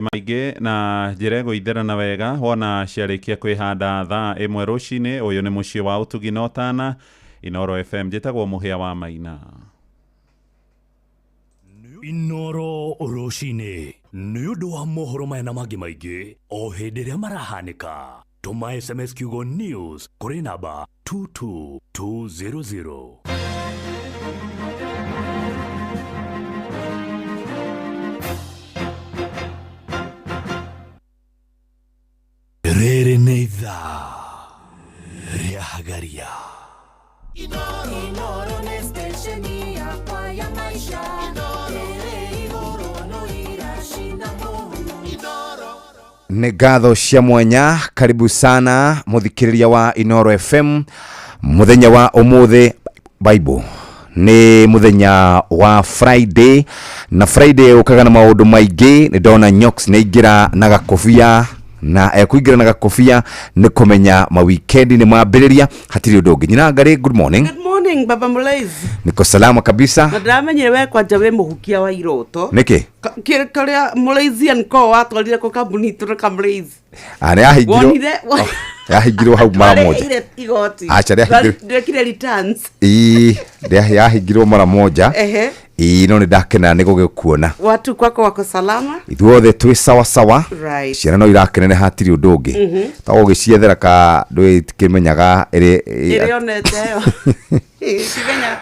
Maingĩ na njĩra ĩgũitherana wega wona ciarĩkia kwĩhanda thaa 1 rũcinĩ. Ũyũ nĩ mũciĩ wa ũtugi na ũtana, Inooro FM. Njĩtagwo Mũhĩa wa Maina. Inooro rũcinĩ nĩ ũndũ wa mohoro maya na mangĩ maingĩ o hĩndĩ ĩrĩa marahanĩka. Tũma SMS kiugo news kũrĩ namba 22200. Rĩrĩ nĩ ithaa rĩa Hagaria. Inooro nĩ station yakwa ya maisha. Ĩrĩ igũrũ no iracina kũu. Nĩ ngatho cia mwanya, karibu sana mũthikĩrĩria wa Inooro FM mũthenya wa ũmũthĩ. Bible nĩ mũthenya wa Friday, na Friday ũkaga na maũndũ maingĩ. Nĩ ndona Nyox nĩ aingĩra na gakobia, na ekũingĩra na gakobia nĩ kũmenya mawikendi nĩ mambĩrĩria, hatirĩ ũndũ ũngĩ. Nyina Ngarĩ, good morning. Good morning, Baba Mulays. Niko salama kabisa. Na ndĩramenyire we kwanja wĩ mũhukia wa iroto. Nĩkĩ? Karĩa Malaysian ko watwarire ko kambuni itũ na Kamlays. Ah, nĩ yahingirwo. Wonire Oh, yahingirwo hau mara moja. Ndwarĩhĩire igoti. Aca, rĩahingirwo. Ndwekire returns. Ĩĩ, yahingirwo mara moja. Ĩĩ, no nĩ ndakena nĩ gũgĩkuona. Watu kwako wako salama? Ithuothe twĩ sawa sawa. Ciana no irakenene, hatirĩ ũndũ ũngĩ. Ta gũgĩciethera ka ndũĩ itikĩmenyaga ĩrĩ Ĩrĩa onete ĩyo. Timenya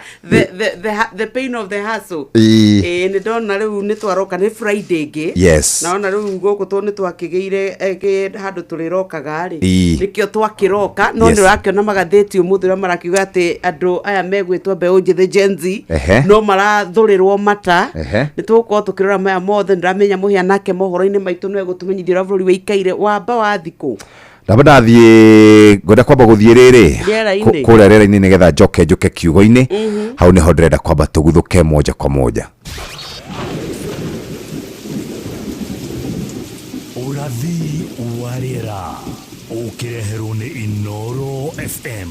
the pain of the hustle. Ĩĩ. Ĩĩ, nĩ ndona rĩu nĩ twaroka nĩ Friday ĩngĩ. Naona rĩu gũkũ tũ nĩ twakĩgĩire handũ tũrĩrokaga rĩ. Nĩkĩo twakĩroka, no nĩ ũrakĩona magathĩti ũmũthĩ ũrĩa marakiuga atĩ andũ aya megwĩtwo mbeũ njĩthĩ Gen Z no marathũrĩrwo mata. Nĩ tũgũkorwo tũkĩrora maya mothe. Nĩndĩramenya Mũhĩa nake mohoro-inĩ maitũ nĩwe gũtũmenyithia ũrĩa bũrũri wĩikaire wamba wa thikũ. Ndamba ndathiĩ, ngwenda kwamba gũthiĩ rĩrĩ Rĩera-inĩ. kũrĩa rĩera-inĩ nĩgetha njoke njũke kiugo-inĩ. Hau nĩho ndĩrenda kwamba tũguthũke moja kwa moja. Ũrathi wa rĩera ũkĩreherwo nĩ Inooro FM.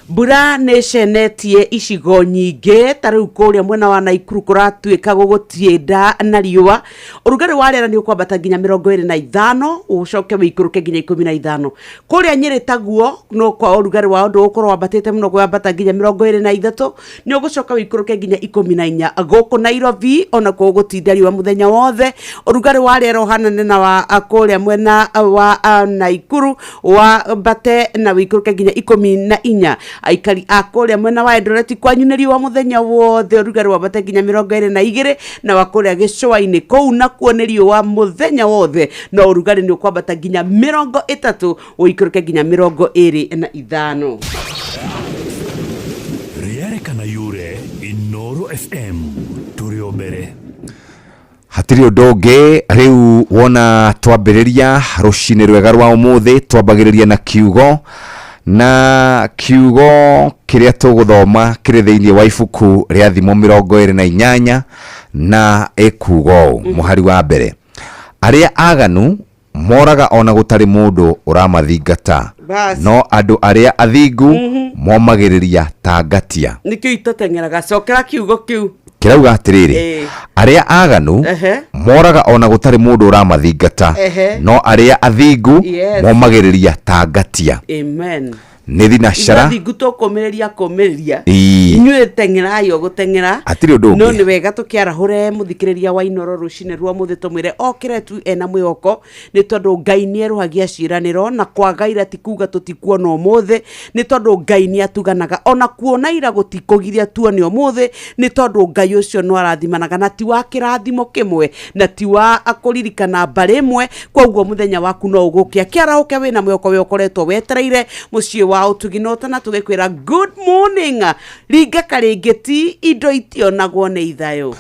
Mbura nĩ ĩcenetie icigo nyingĩ, ta rĩu kũrĩa mwena wa Naikuru kũratuĩka gũgũtiĩnda na riũa. Ũrugarĩ wa rĩera nĩ ũkwambata nginya 25, ũcoke wĩikũrũke nginya 15. Kũrĩa Nyĩrĩ taguo no kwa ũrugarĩ wa ũndũ ũgũkorwo wambatĩte mũno, kwambata nginya 23, nĩ ũgũcoka wĩikũrũke nginya 14. Gũkũ Nairobi onakuo gũgũtinda riũa mũthenya wothe. Ũrugarĩ wa rĩera ũhanane na wa kũrĩa mwena wa Naikuru, wambate na wĩikũrũke nginya 14. Aikari a kũrĩa mwena wa Eldoret kwanyu nĩ riũa mũthenya wothe, ũrugarĩ wambate nginya 22, na wa kũrĩa gĩcũa-inĩ kũu nakuo nĩ riũa mũthenya wothe, no ũrugarĩ nĩ ũkwambata nginya 30, ũikũrũke nginya 25. Rĩarĩ kana yure, Inooro FM tũrĩ o mbere. Hatirĩ ũndũ ũngĩ. Rĩu wona twambĩrĩria rũcinĩ rwega rwa ũmũthĩ, twambagĩrĩria na kiugo, na kiugo kĩrĩa tũgũthoma kĩrĩ thĩinĩ wa ibuku rĩa Thimo 28, na ĩkuga ũũ, mũhari wa mbere: arĩa aganu moraga ona gũtarĩ mũndũ ũramathingata, Bas. no andũ arĩa athingu momagĩrĩria ta ngatia. Nĩkĩo itateng'eraga. Cokera kiugo kĩu. Kĩrauga atĩrĩrĩ, arĩa aganu moraga ona gũtarĩ mũndũ ũramathingata, no arĩa athingu momagĩrĩria ta ngatia. Amen. Nĩ thinacara. Ithuĩ athingu tũkũmĩrĩria kũmĩrĩria. Inyuĩ teng'erai o gũteng'era. Hatirĩ ũndũ No ũngĩ. nĩ wega tũkĩarahũre mũthikĩrĩria wa Inooro rũcinĩ rwa mũthĩ, tũmwĩre okĩre tu ena mwĩhoko, nĩ tondũ Ngai nĩ erũhagia ciĩranĩro, na kwaga ira ti kuga tũtikuona ũmũthĩ, nĩ tondũ Ngai nĩ atuganaga. Ona kuona ira gũtikũgiria tuone ũmũthĩ, nĩ tondũ Ngai ũcio no arathimanaga, na ti wa kĩrathimo kĩmwe, na ti wa kũririkana mbarĩ ĩmwe. Koguo mũthenya waku no ũgũkĩa, kĩarahũke wĩna mwĩhoko we ũkoretwo wetereire. Mũciĩ wa ũtugi na ũtana tũgĩkwĩra good morning. Ringa karĩngĩ ti indo itionagwo nĩ ithayũ.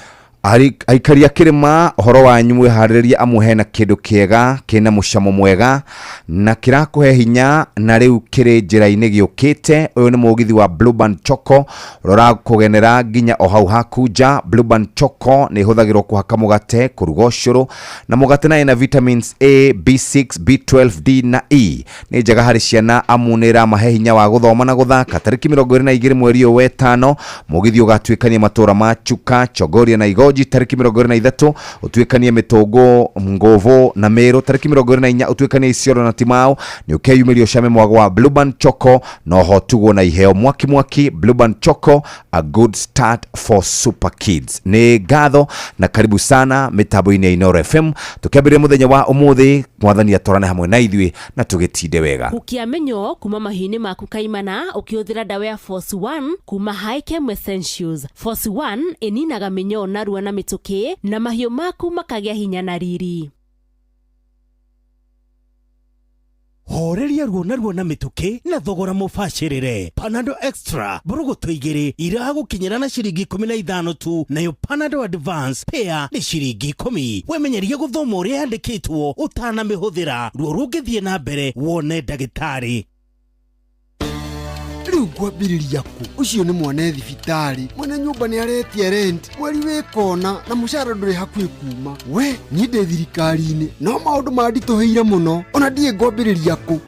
Aikari a kĩrĩma, ũhoro wanyu mwĩharĩrĩrie, amu hena kĩndũ kĩega kĩna mũcamo mwega na kĩrakũhe hinya, na rĩu kĩrĩ njĩra-inĩ gĩũkĩte. Ũyũ nĩ mũgithi wa Blueband Choco ũrĩa ũrakũgenera nginya o hau haku nja. Blueband Choco nĩ ĩhũthagĩrwo kũhaka mũgate, kũruga ũcũrũ na mũgate, na ĩna vitamins A, B6, B12, D na E. Nĩ njega harĩ ciana amu nĩ ĩramahe hinya wa gũthoma na gũthaka. Tarĩki 22 mweri ũyũ wetano, mũgithi ũgatuĩkania matũra ma Chuka, Chogoria na Igonjo. George tarĩki 23 ũtuĩkanie Mĩtũngũ Ngovo na Meru tarĩki 24 ũtuĩkanie Isiolo na Timau nĩ ũkeyumĩria ũcame mwago wa Blueband Choco na ũhotugwo na iheo mwaki mwaki. Blueband Choco, a good start for super kids. Nĩ ngatho na karibu sana mĩtambo-inĩ ya Inooro FM tũkĩambĩrĩria mũthenya wa ũmũthĩ. Mwathani atwarane hamwe na ithuĩ na tũgĩtinde wega. Hukia mĩnyoo kuma mahiũ-inĩ maku kaimana ũkĩhũthĩra ndawa ya Force 1 kuma Hikem Essentials. Force 1 ĩninaga mĩnyoo narua na mĩtũkĩ na mahiũ maku makagĩa hinya na riri. Horeria ruo naruo na mĩtũkĩ na thogora mũbacĩrĩre. Panado Extra mbũrũgũtũ 2 iragũkinyĩra na ciringi 15 tu, nayo Panado Advance pea nĩ ciringi 10. Wemenyerie gũthoma ũrĩa yandĩkĩtwo ũtanamĩhũthĩra. Ruo rũngĩthiĩ na mbere wone ndagĩtarĩ. Rĩu ngwambĩrĩria kũ? Ũcio nĩ mwana thibitarĩ, mwene nyũmba nĩ aretia rent mweri wĩ kona na mũcara ndũrĩ hakuhĩ kuma. We niĩ ndĩ thirikari-inĩ no maũndũ manditũhĩire mũno, ona ndiĩ ngwambĩrĩria kũ.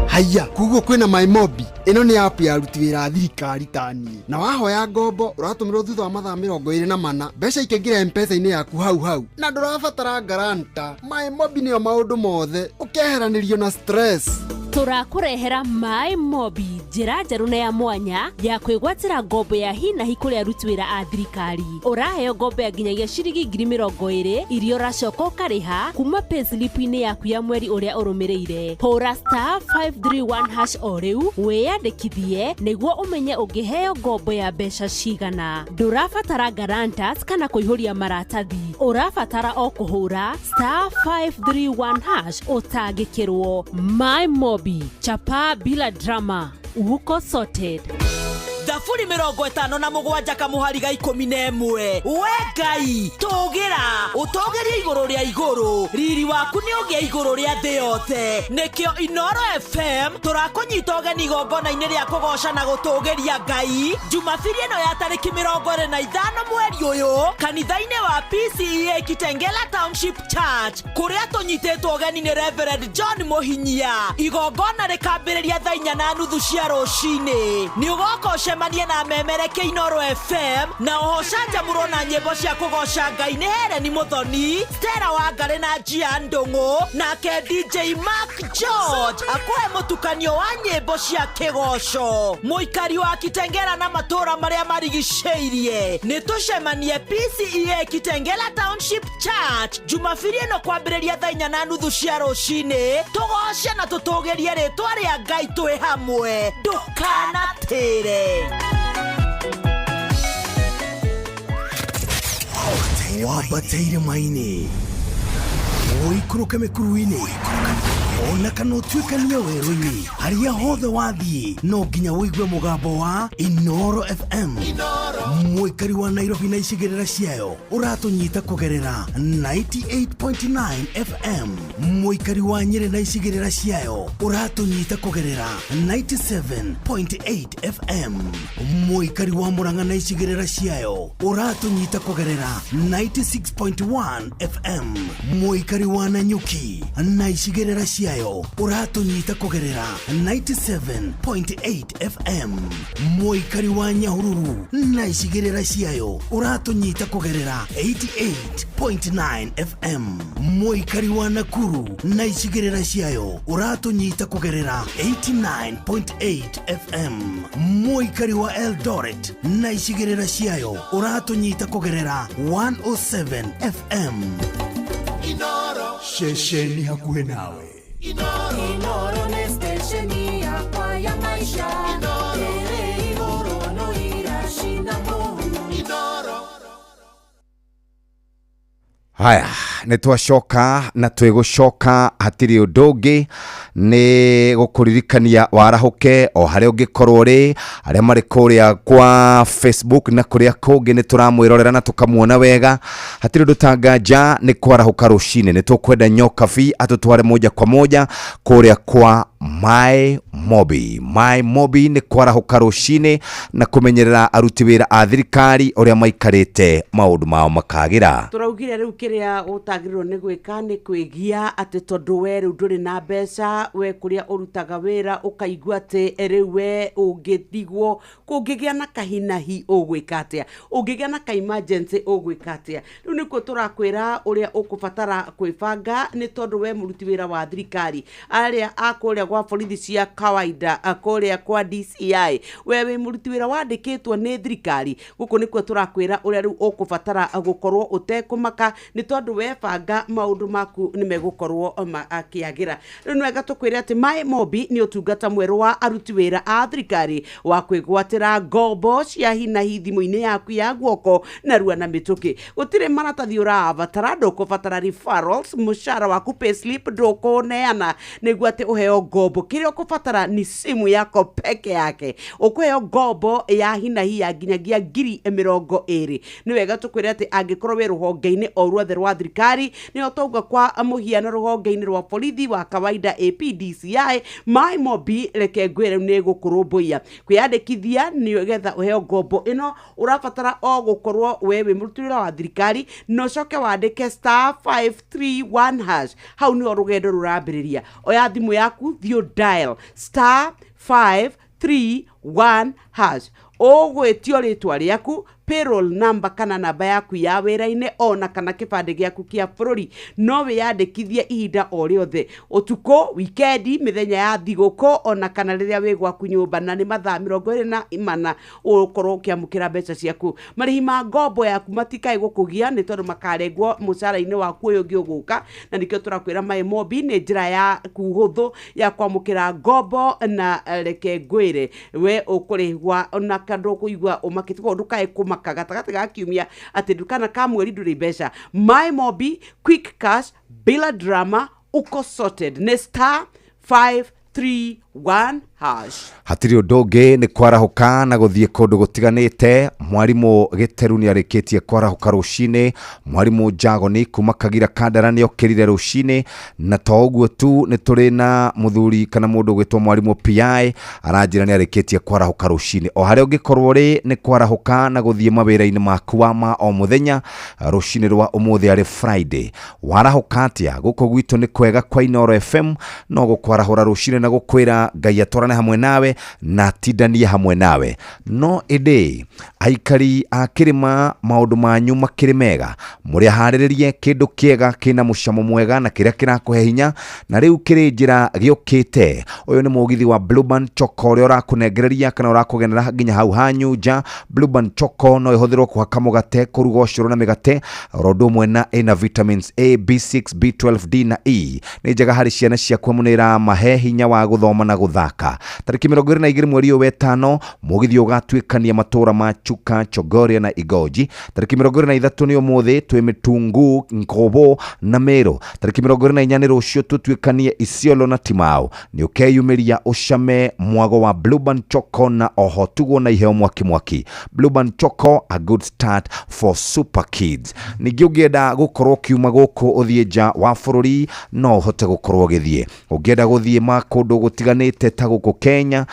Haiya, koguo kwĩna MyMobi. Ĩno nĩ app ya aruti wĩra a thirikari ta niĩ, na wahoya ngombo ũratũmĩrwo thutha wa mathaa 24, mbeca ikaingĩra M-Pesa-inĩ yaku hau hau, na ndũrabatara guarantor. MyMobi nĩyo maũndũ mothe, ũkeheranĩrio na stress. Tũrakũrehera My Mobi, njĩra njerũ na ya mwanya ya kwĩgwatĩra ngombo ya hi na hi kũrĩ aruti wĩra a thirikari. Ũraheo ngombo ya nginyagia ciringi 20,000 iria ũracoka ũkarĩha kuma payslip-inĩ yaku ya mweri ũrĩa ũrũmĩrĩire. Hũra *531# o rĩu wĩyandĩkithie nĩguo ũmenye ũngĩheo ngombo ya mbeca cigana. Ndũrabatara guarantors kana kũihũria maratathi, ũrabatara o kũhũra *531# ũtangĩkĩrwo. My Mobi, chapa bila drama, uko sorted. Thaburi 57 kamũhari ga 11. We Ngai tũgĩra ũtũgĩrie igũrũ rĩa igũrũ, riri waku nĩ ũgĩe igũrũ rĩa thĩ yothe. Nĩkĩo Inooro FM tũrakũnyita ũgeni igongona-inĩ rĩa kũgoca na gũtũgĩria Ngai Jumabiri ĩno ya tarĩki 25 mweri ũyũ kanitha-inĩ wa PCEA Kitengela Township Church, kũrĩa tũnyitĩtwo ũgeni nĩ Reverend John Mũhinyia. Igongona rĩkambĩrĩria thaa 4:30 cia rũcinĩ. Nĩ ũgoka ũcemanie na memereke Inooro FM na oho canjamũrwo na nyĩmbo cia kũgoca Ngai nĩ Helen Muthoni, Stella Wangari na Njia Ndũng'ũ, nake DJ Mark George akũhe mũtukanio wa nyĩmbo cia kĩgoco. Mũikari wa Kitengela na matũũra marĩa marigicĩirie, nĩ tũcemanie PCEA Kitengela Township Church Jumabiri ĩno kwambĩrĩria thaa 4:30 cia rũcinĩ, tũgoce na tũtũgĩrie rĩtwa rĩa Ngai twĩ hamwe. Ndũkanatĩre. Wambate irĩma-inĩ, ũikũrũke mĩkuru-inĩ, ona kana ũtuĩkanie werũ-inĩ, harĩa hothe wathiĩ no nginya ũigue mũgambo wa Inooro FM. Mũikari wa Nairobi na icigĩrĩra ciayo ũratũnyita kũgerera 98.9 FM. Mũikari wa Nyĩrĩ na icigĩrĩra ciayo ũratũnyita kũgerera 97.8 FM. Mũikari wa Murang'a na icigĩrĩra ciayo ũratũnyita kũgerera 96.1 FM. Mũikari wa Nanyuki na icigĩrĩra ciayo ũratũnyita kũgerera 97.8 FM. Mũikari wa Nyahururu na icigĩrĩra ciayo ũratũnyita kũgerera 88.9 FM. Mũikari wa Nakuru na icigĩrĩra ciayo ũratũnyita kũgerera 89.8 FM. Mũikari wa Eldoret na icigĩrĩra ciayo ũratũnyita kũgerera 107 FM. Ceceni hakuhĩ nawe. Inooro nĩ stesheni yakwa ya maisha. Ĩrĩ igũrũ no iracina mũhu. Haya, nĩ twacoka na twĩgũcoka hatirĩ ũndũ ũngĩ nĩ gũkũririkania warahũke o harĩa ũngĩkorwo ũrĩ, arĩa marĩ kũrĩa kwa Facebook na kũrĩa kũngĩ nĩ tũramwĩrorera na tũkamuona wega. Hatirĩ ũndũ tanganja nĩ kwarahũka rũcinĩ. Nĩ tũkwenda Nyokabi atũtware moja kwa moja kũrĩa kwa My Mobi. My Mobi nĩ kwarahũka rũcinĩ na kũmenyerera aruti wĩra a thirikari ũrĩa maikarĩte maũndũ mao makagĩra. Tũraugire rĩu kĩrĩa Ũtagĩrĩirwo nĩ gwĩka nĩ kwĩgia atĩ tondũ we rĩu ndũrĩ na mbeca, we kũrĩa ũrutaga wĩra ũkaigua atĩ rĩu we ũngĩtigwo kũngĩgĩa na kahinahi ũgwĩka atĩa, ũngĩgĩa na ka emergency ũgwĩka atĩa. Rĩu nĩkuo tũrakwĩra ũrĩa ũkũbatara kwĩbanga, nĩ tondũ we mũruti wĩra wa thirikari, arĩa a kũrĩa gwa borithi cia kawaida, kũrĩa kwa DCI, we wĩ mũruti wĩra wandĩkĩtwo nĩ thirikari, gũkũ nĩkuo tũrakwĩra ũrĩa rĩu ũkũbatara gũkorwo ũtekũmaka, nĩ tondũ webanga maũndũ maku nĩ megũkorwo makĩagĩra. Rĩu nĩ wega tũkwĩre atĩ Maĩ Mobi nĩ ũtungata mwerũ wa aruti wĩra a thirikari wa kwĩgwatĩra ngombo cia hinahi thimũ-inĩ yaku ya guoko narua na mĩtũkĩ. Gũtirĩ maratathi ũrabatara, ndũkũbatara referrals, mũcara waku payslip ndũkũneana nĩguo atĩ ũheo ngombo. Kĩrĩa ũkũbatara ni simu yako peke yake, ũkũheo ngombo ya hinahi ya nginyagia 20,000. Nĩ wega tũkwĩre atĩ angĩkorwo wĩ rũhonge-inĩ o ruothe rwa thirikari, nĩyo twauga kwa mũhiano rũhonge-inĩ rwa borithi wa kawaida APDCI, Maĩ Mobi reke ngwĩre nĩ gũkũrũmbũiya. Kwĩyandĩkithia nĩgetha ũheo ngombo ĩno ũrabatara o gũkorwo we wĩ mũruti wĩra wa thirikari, na ũcoke wandĩke *531#. Hau nĩho rũgendo rũrambĩrĩria. Oya thimũ yaku, thiĩ dial *531#, ũgwĩtio rĩtwa rĩaku, payroll number kana namba yaku ya wĩra-inĩ, ona kana kĩbandĩ gĩaku kĩa bũrũri. No wĩyandĩkithie ihinda o rĩothe, ũtukũ, wikendi, mĩthenya ya thigũkũ, ona kana rĩrĩa wĩ gwaku nyũmba, na nĩ mathaa 24 ũgũkorwo ũkĩamũkĩra mbeca ciaku. Marĩhi ma ngombo yaku matikae gũkũgia, nĩ tondũ makarengwo mũcara-inĩ waku ũyũ ũngĩ ũgũka, na nĩkĩo tũrakwĩra Maĩ Mobi nĩ njĩra yaku hũthũ ya kwamũkĩra ngombo. Na reke ngwĩre we ũkũrĩhwa ona kana ũkũigua ũmakĩte, koguo ndũkae kũmaka gatagatĩ ga kiumia atĩ kana ka mweri ndũrĩ mbeca. Maĩ Mobi, quick cash bila drama, uko sorted. Nĩ *531#. Hatirĩ ũndũ ũngĩ nĩ kwarahũka na gũthiĩ kũndũ gũtiganĩte. Mwarimũ Gĩteru nĩ arĩkĩtie kwarahũka rũcinĩ, mwarimũ Njagoni kuma Kagira Kandara nĩ okĩrire rũcinĩ, na to ũguo tu, nĩ tũrĩ na mũthuri kana mũndũ ũgwĩtwo mwarimũ PI aranjĩra nĩ arĩkĩtie kwarahũka rũcinĩ. O harĩa ũngĩkorwo rĩ, nĩ kwarahũka na gũthiĩ mawĩra-inĩ maku wa ma o mũthenya rũcinĩ rwa ũmũthĩ arĩ Friday. Warahũka atĩa? Gũkũ gwitũ nĩ kwega kwa Inooro FM, no gũkwarahũra rũcinĩ na gũkwĩra Ngai atwarane hamwe nawe na atindanie hamwe nawe. No ĩndĩ aikari a kĩrĩma, maũndũ manyu makĩrĩ mega, mũrĩ aharĩrĩrie kĩndũ kĩega kĩna mũcamo mwega na kĩrĩa kĩrakũhe hinya, na rĩu kĩrĩ njĩra gĩũkĩte. Ũyũ nĩ mũgithi wa Blueband Choco ũrĩa ũrakũnengereria kana ũrakũgenera nginya hau hanyu nja. Blueband Choco no ĩhũthĩrwo kũhaka mũgate, kũruga ũcũrũ na mĩgate, oro ũndũ ũmwe na ĩna vitamins A, B6, B12, D na E. Nĩ njega harĩ ciana ciaku amu nĩ ĩramahe hinya wa gũthoma na gũthaka. Tarĩki 22 mweri ũyũ wetano, mũgithi ũgatuĩkania matũra ma Chuka, Chogoria na Igoji. Tarĩki 23 nĩ ũmũthĩ, twĩ Mĩtungu, Nkobo na Meru. Tarĩki 24 nĩ rũciũ, tũtuĩkanie Isiolo na Timau. Nĩ ũkeyumĩria ũcame mwago wa Blueband Choco na oho tugwo na iheo mwaki mwaki. Blueband Choco, a good start for super kids. Ningĩ ũngĩenda gũkorwo ũkiuma gũkũ ũthiĩ nja wa bũrũri, no ũhote gũkorwo ũgĩthiĩ. Ũngĩenda gũthiĩ ma kũndũ gũtiganĩte ta gũkũ Kenya,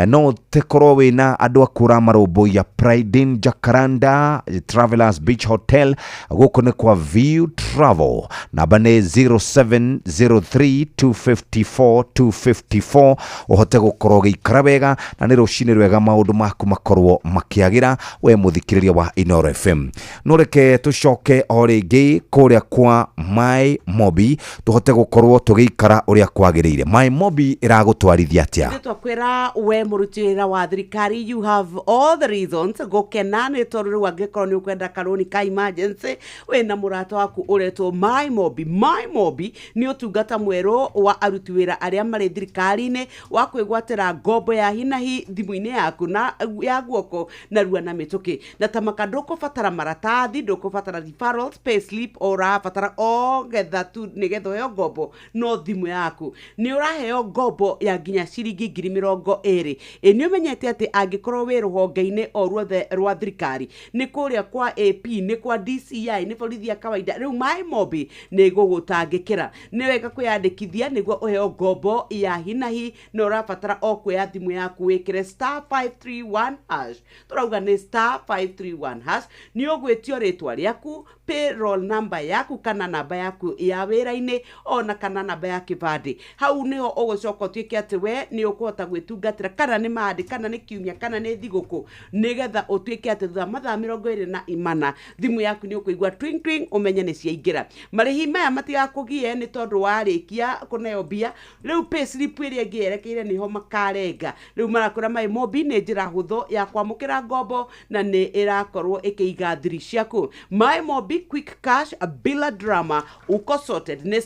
no ũkorwo wĩna andũ aku ũramarũmbũiya. Pride Inn Jacaranda Travelers Beach Hotel, gũkũ nĩ kwa View Travel, namba nĩ 0703 254 254, ũhote gũkorwo ũgĩikara wega na nĩ rũcinĩ rwega, maũndũ maku makorwo makĩagĩra we mũthikĩrĩria wa Inooro FM. No reke tũcoke o rĩngĩ kũrĩa kwa Maĩ Mobi tũhote gũkorwo tũgĩikara ũrĩa kwagĩrĩire. Maĩ Mobi ĩragũtwarithia atĩa? Twakwĩra we mũruti wĩra wa thirikari, you have all the reasons gũkena, nĩ tondũ rĩu angĩkorwo nĩ ũkwenda karũni ka emergency, wĩna mũrata waku ũretwo Maĩ Mobi. Maĩ Mobi nĩ ũtungata mwerũ wa aruti wĩra arĩa marĩ thirikari-inĩ wa kwĩgwatĩra ngombo ya hinahi thimũ-inĩ yaku na ya guoko narua na mĩtũkĩ, na tamaka ndũkũbatara maratathi, ndũkũbatara referrals, payslip, ũrabatara o getha tu nĩgetha ũheo ngombo no thimũ yaku. Nĩ ũraheo ngombo ya nginya ciringi 20,000. Ĩ nĩ ũmenyete atĩ angĩkorwo wĩ rũhonge-inĩ o ruothe rwa thirikari, nĩ kũrĩa kwa AP, nĩ kwa DCI, nĩ borithi ya kawaida, rĩu Maĩ Mobi nĩ gũgũtangĩkĩra. Nĩ wega kwĩyandĩkithia nĩguo ũheo ngombo ya hinahi, na ũrabatara o kuoya thimũ yaku wĩkĩre *531#. Tũrauga nĩ *531#. Nĩ ũgwĩtio rĩtwa rĩaku, Payroll number yaku kana namba yaku ya wĩra-inĩ, ona kana namba ya kĩbandĩ. Hau nĩho ũgũcoka ũtuĩke atĩ we nĩ ũkũhota gwĩtungatĩra, kana nĩ Mandĩ, kana nĩ kiumia, kana nĩ thigũkũ, nĩgetha ũtuĩke atĩ thutha wa mathaa 24 thimũ yaku nĩ ũkũigua twing twing, ũmenye nĩ ciaingĩra. Marĩhi maya matigakũgie nĩ tondũ warĩkia kũneo mbia rĩu pay slip ĩrĩa ĩngĩ yerekeire nĩho makarenga. Rĩu marakwĩra My Mobi nĩ njĩra hũthũ ya kwamũkĩra ngombo na nĩ ĩrakorwo ĩkĩiga thiri ciaku. My Mobi, quick cash bila drama, uko sorted. Nĩ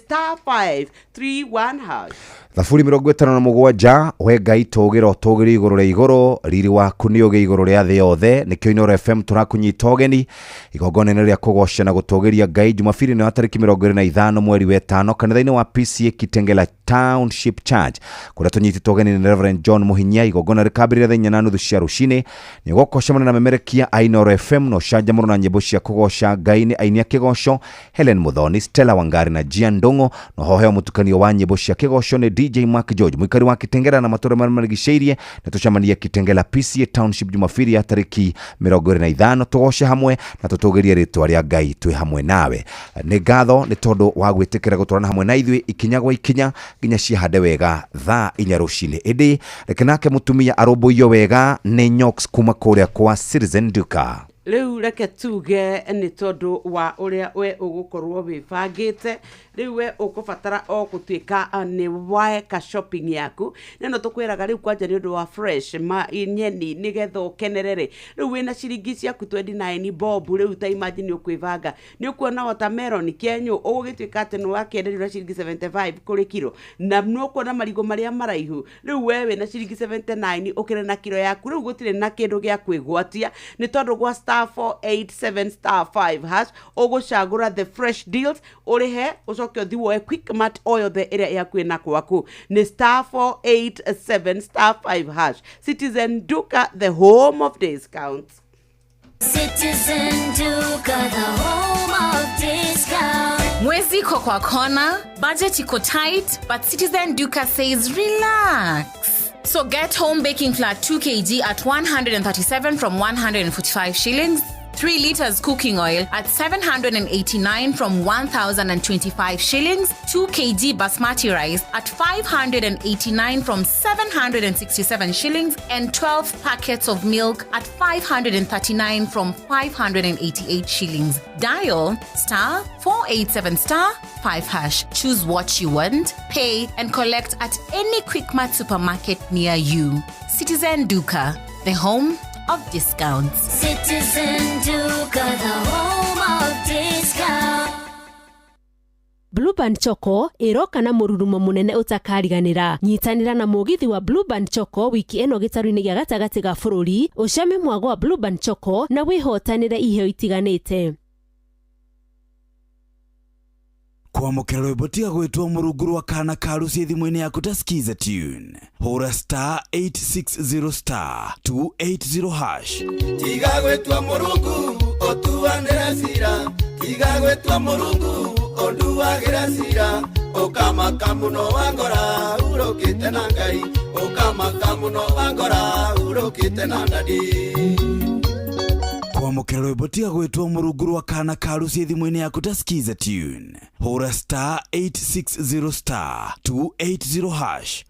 *531#. Thaburi 57, we Ngai tũgĩra ũtũgĩrio igũrũ rĩa igũrũ, riri waku nĩ ũgĩ igũrũ rĩa thĩ yothe. Nĩkĩo Inooro FM tũrakũnyita ũgeni igongona-inĩ rĩa kũgoca na gũtũgĩria Ngai Jumabiri nĩ wa tarĩki 25 mweri wa ĩtano kanitha-inĩ wa PCA Kitengela Township Church, kũrĩa tũnyitĩtwo ũgeni nĩ Reverend John Mũhinyia. Igongona rĩkambĩrĩria thaa 4:30 cia rũcinĩ. Nĩ ũgoka ũcemania na memerekia a Inooro FM na ũcanjamũrwo na nyĩmbo cia kũgoca Ngai nĩ aini a kĩgoco Helen Muthoni, Stella Wangari na Gian Ndung'u, na hoheo mũtukanio wa nyĩmbo cia kĩgoco nĩ DJ Mark George, mũikari wa Kitengela na matũra marĩa marigicĩirie. Nĩ tũcemanie Kitengela PCA Township Jumabiri ya tarĩki 25, tũgoce hamwe na tũtũgĩrie rĩtwa rĩa Ngai twĩ hamwe nawe. Nĩ ngatho nĩ tondũ wa gwĩtĩkĩra gũtwarana hamwe na ithuĩ ikinya gwa ikinya nginya ciahande wega thaa 4 rũcinĩ. Ĩndĩ reke nake mũtumia arũmbũiyo wega nĩ Nyox kuma kũrĩa kwa Citizen Duka. Rĩu reke tuge nĩ tondũ wa ũrĩa we ũgũkorwo wĩbangĩte, rĩu we ũkũbatara o gũtuĩka nĩ weka shopping yaku. Na no tũkwĩraga rĩu kwanja nĩ ũndũ wa fresh ma nyeni nĩgetha ũkenerere. Rĩu wĩna ciringi ciaku 29 bob, rĩu ta imagine ũkwĩbanga, nĩ ũkuona watermelon kĩenyũ ũgũgĩtuĩka atĩ nĩ wakĩenderio na ciringi 75 kũrĩ kiro, na nĩ ũkuona marigũ marĩa maraihu. Rĩu we wĩna ciringi 79 ũkĩrĩ na kiro yaku. Rĩu gũtirĩ na kĩndũ gĩa kwĩgwatia nĩ tondũ gwa *487*5# ũgũcagũra the fresh deals, ũrĩhe, ũcoke ũthiĩ woe Quick Mart o yothe ĩrĩa ĩ hakuhĩ na gwaku. Nĩ *487*5#. Citizen Duka, the home of discounts. Citizen Duka, the home of discount. Mwezi iko kwa kona, budget iko tight, but Citizen Duka says relax. So get home baking flour 2 kg at 137 from 145 shillings, 3 liters cooking oil at 789 from 1,025 shillings, 2 kg basmati rice at 589 from 767 shillings, and 12 packets of milk at 539 from 588 shillings. Dial *487*5#. Choose what you want, pay, and collect at any Quickmart supermarket near you. Citizen Duka, the home of discounts. Citizen Duka, the home of discount. Blueband Choco ĩroka na mũrurumo mũnene ũtakariganĩra. Nyitanĩra na mũgithi wa Blueband Choco wiki ĩno gĩtarũ-inĩ gĩa gatagatĩ ga bũrũri, ũcame mwago wa Blueband Choco na wĩhotanĩre iheo itiganĩte. Kwamũkĩra rwĩmbo tiga gwĩtwo mũrungu rwa kana karuci thimũ-inĩ yaku ta Skiza tune, hũra *860*280#. Tiga gwĩtua mũrungu ũtuanĩre cira, tiga gwĩtua mũrungu ũnduagĩre cira, ũkamaka mũno wangora urũkĩte na Ngai, ũkamaka mũno wangora urũkĩte na ndadi. Kwamũkĩra rwĩmbo tiga gwĩtwo mũrungu rwa kana karuci thimũ-inĩ yaku ta Skiza tune, hũra *860*280#.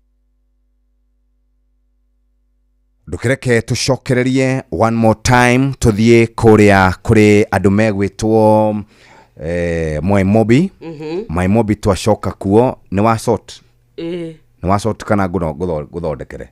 Ndũkĩreke tũcokererie one more time, tũthiĩ kũrĩa kũrĩ andũ megwĩtwo Mwaimobi. Mwaimobi twacoka kuo nĩ wa sort nĩ wa sort kana ngũthondekere?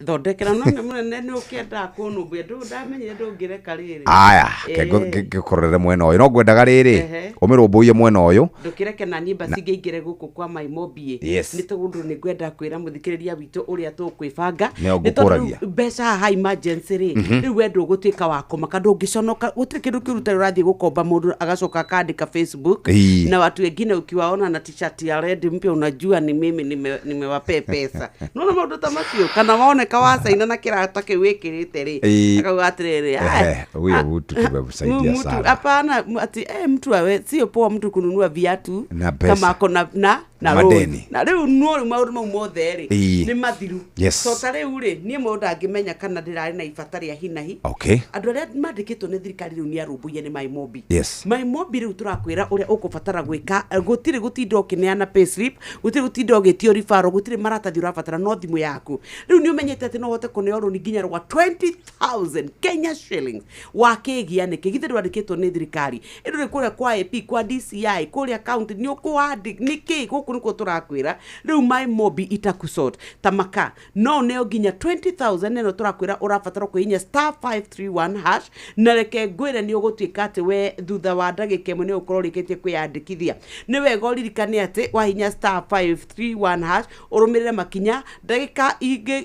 Thondekera, no nĩ mũnene nĩ ũkĩendaga kũnũmbia, ndamenyire ndũngĩreka rĩrĩ. Aya, ngĩkũrorere mwena ũyũ, no ngwendaga rĩrĩ ũmĩrũmbũiye mwena ũyũ. Ndũkĩreke na niĩ basi ngĩingĩre gũkũ kwa Maimobi. Nĩ tondũ nĩ ngwenda kwĩra mũthikĩrĩria witũ ũrĩa tũkwĩbanga. Nĩo Nĩ tondũ ngũkũragia. rĩu mbeca haha emergency rĩ, rĩu we ndũgũtuĩka wa kũmaka, ndũngĩconoka, gũtirĩ kĩndũ kĩũru ta ũrathiĩ gũkomba mũndũ agacoka akandĩka Facebook na watu wengine ukiwaona na t-shirt ya red mpya unajua ni mimi nimewapea pesa. Nona maũndũ ta macio, kana woneka wacaina na kĩrata kĩu wĩkĩrĩte rĩ, akauga atĩrĩrĩ, Ehe, huyo mtu tumemsaidia mtu sana. Hapana, ati mtu awe sio poa mtu kununua viatu Na pesa. Kama ako na Na Madeni. loan. Na rĩu no rĩu maũndũ mau mothe rĩ Ĩĩ. nĩ mathiru. Yes. To ta rĩu rĩ, niĩ mũndũ ndangĩmenya kana ndĩrarĩ na ibata rĩa hinahi. Okay. Andũ arĩa mandĩkĩtwo nĩ thirikari rĩu nĩ arũmbũiye nĩ Maimobi. Yes. Maimobi rĩu tũrakwĩra ũrĩa ũkũbatara gwĩka, gũtirĩ gũtinda ũkĩneana payslip, gũtirĩ gũtinda ũgĩtio referral, gũtirĩ maratathi ũrabatara, no thimũ yaku. Rĩu nĩ ũmenyete atĩ no ũhote kũneo rũni nginya rwa 20,000 Kenya shillings. Wakĩgia nĩkĩ? Githĩ ndwandĩkĩtwo nĩ thirikari? Ĩndũ rĩ kũrĩa kwa AP, kwa DCI, kũrĩa county nĩ ũkũwandĩ nĩkĩ? Gũkũ nĩkuo tũrakwĩra rĩu Maimobi itakusort ta maka no neo nginya 20,000 ĩno tũrakwĩra ũrabatara kũhihinya star 531 hash, na reke ngwĩre nĩ ũgũtuĩka atĩ we thutha wa ndagĩka ĩmwe nĩ ũgũkorwo ũrĩkĩtie kwĩyandĩkithia. Nĩ wega ũririkane atĩ wahihinya star 531 hash ũrũmĩrĩre makinya, ndagĩka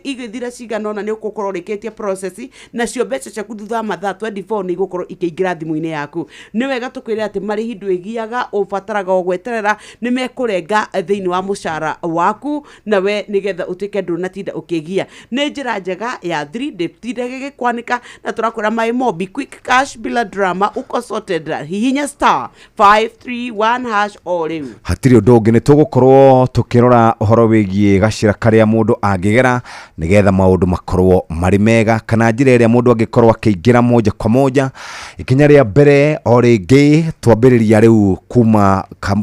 igĩthira cigana ũna nĩ ũgũkorwo ũrĩkĩtie process, nacio mbeca ciaku thutha wa mathaa 24 nĩ igũkorwo ikĩingĩra thimũ-inĩ yaku. Nĩ wega tũkwĩre atĩ marĩhi ndwĩgiaga, ũbataraga o gweterera nĩ mekũrenga thĩinĩ wa mũcara waku, na we nĩgetha ũtuĩke ndũnatinda ũkĩgia. Nĩ njĩra njega ya 3 day tinda gĩgĩkwanĩka, na tũrakwĩra Maimobi quick cash bila drama, uko sorted. Hihinya star 531 hash o rĩu. Hatirĩ ũndũ ũngĩ, nĩ tũgũkorwo tũkĩrora ũhoro wĩgiĩ gacĩra karĩa mũndũ angĩgera nĩgetha maũndũ makorwo marĩ mega, kana njĩra ĩrĩa mũndũ angĩkorwo akĩingĩra moja kwa moja. Ikinya rĩa mbere o rĩngĩ twambĩrĩria rĩu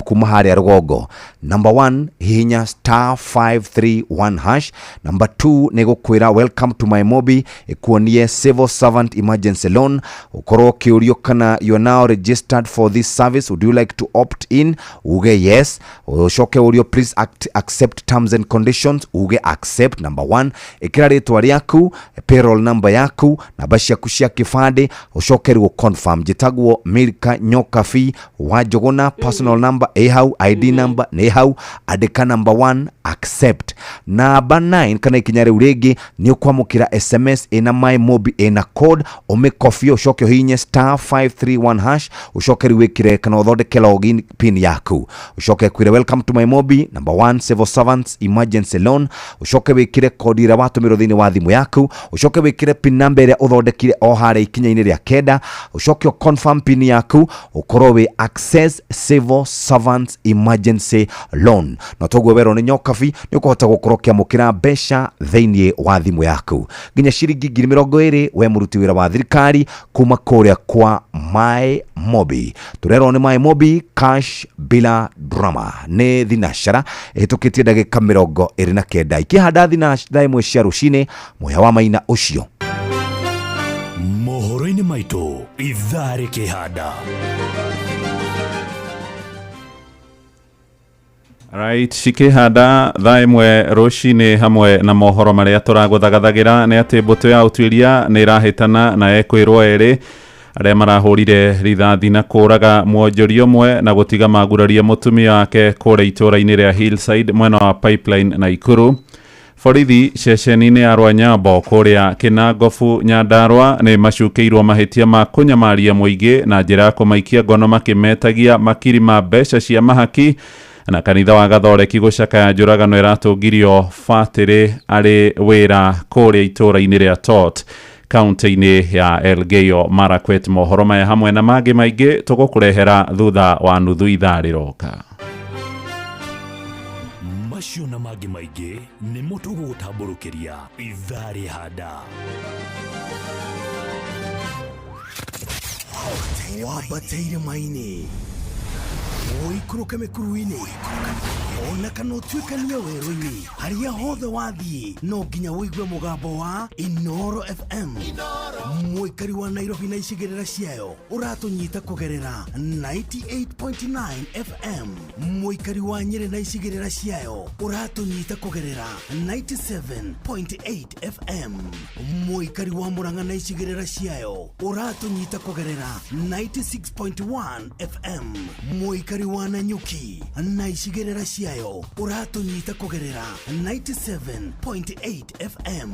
kuma harĩa rũgongo. Number 1, hihinya star 531 hash. Number 2 nĩ gũkwĩra welcome to Maimobi, ĩkuonie civil servant emergency loan, ũkorwo ũkĩũrio kana you are now registered for this service, would you like to opt in, uge yes, ũcoke ũrio please accept terms and conditions, uge accept. Number 1, ĩkĩra rĩtwa rĩaku, payroll number yaku, namba ciaku cia kĩbandĩ, ũcoke rĩu confirm. Njĩtagwo Milka Nyokabi wa Njũgũna, personal number ĩ hau, ID number nĩ hau, andĩka number 1 accept. Namba 9 kana ikinya rĩu rĩngĩ nĩ ũkwamũkĩra SMS ĩna Maimobi ĩna code, ũmĩkobie ũcoke ũhihinye star 531 hash, ũcoke rĩu wĩkĩre kana ũthondeke login pin yaku, ũcoke kwĩre welcome to Maimobi, number 1 civil servants emergency loan, ũcoke wĩkĩre kodi ĩrĩa watũmĩrwo thĩinĩ wa thimũ yaku, ũcoke wĩkĩre pin number ĩrĩa ũthondekire o harĩa ikinya-inĩ rĩa kenda, ũcoke ũ confirm pin yaku, ũkorwo wĩ access civil servants emergency loan. Na toguo werwo nĩ Nyokabi nĩ ũkũhota gũkorwo ũkĩamũkĩra mbeca thĩinĩ wa thimũ yaku nginya ciringi 20,000 we mũruti wĩra wa thirikari kuma kũrĩa kwa Maimobi. Tũrerwo nĩ Maimobi cash bila drama. Nĩ thinacara ĩhĩtũkĩtie ndagĩka 29 ikĩhanda thaa 1 cia rũcinĩ. Mũhĩa wa Maina ũcio mohoro-inĩ maitũ ithaa rĩkĩhanda. Right, cikĩhanda thaa 1 rũcinĩ hamwe na mohoro marĩa tũragũthagathagĩra nĩ atĩ mbũtũ ya ũtuĩria nĩ ĩrahĩtana na ekwĩrwo erĩ arĩa marahũrire rithathi na kũraga mwonjoria ũmwe na gũtiga maguraria mũtumia wake kũrĩa itũũra-inĩ rĩa Hillside mwena wa Pipeline Naikuru. Borithi ceceni-inĩ ya Rwanyambo kũrĩa Kĩnangobu Nyandarua nĩ macukĩirwo mahĩtia ma kũnyamaria mũingĩ na njĩra ya kũmaikia ngono makĩmetagia makiri ma mbeca cia mahaki, na kanitha wa Gathoreki gũcakaya njũragano ĩratũngirio batĩrĩ arĩ wĩra kũrĩa itũũra-inĩ rĩa Tot kaunti-inĩ ya Elgeyo Marakwet. Mohoro maya hamwe na mangĩ maingĩ tũgũkũrehera thutha wa nuthu ithaa rĩroka. Macio na mangĩ maingĩ nĩmo tũgũgũtambũrũkĩria ithaa rĩhanda. Wambateire maini ũikũrũke mĩkuru-inĩ ona kana ũtuĩkanie werũ-inĩ, harĩa hothe wathiĩ no nginya ũigue mũgambo wa Inoro FM. Mũikari wa Nairobi na icigĩrĩra ciayo ũratũnyita kũgerera 98.9 FM. Mũikari wa Nyĩrĩ na icigĩrĩra ciayo ũratũnyita kũgerera 97.8 FM. Mũikari wa Murang'a na icigĩrĩra ciayo ũratũnyita kũgerera 96.1 FM. Mũikari wa Nanyuki na icigĩrĩra ciayo ũratũnyita kũgerera 97.8 FM.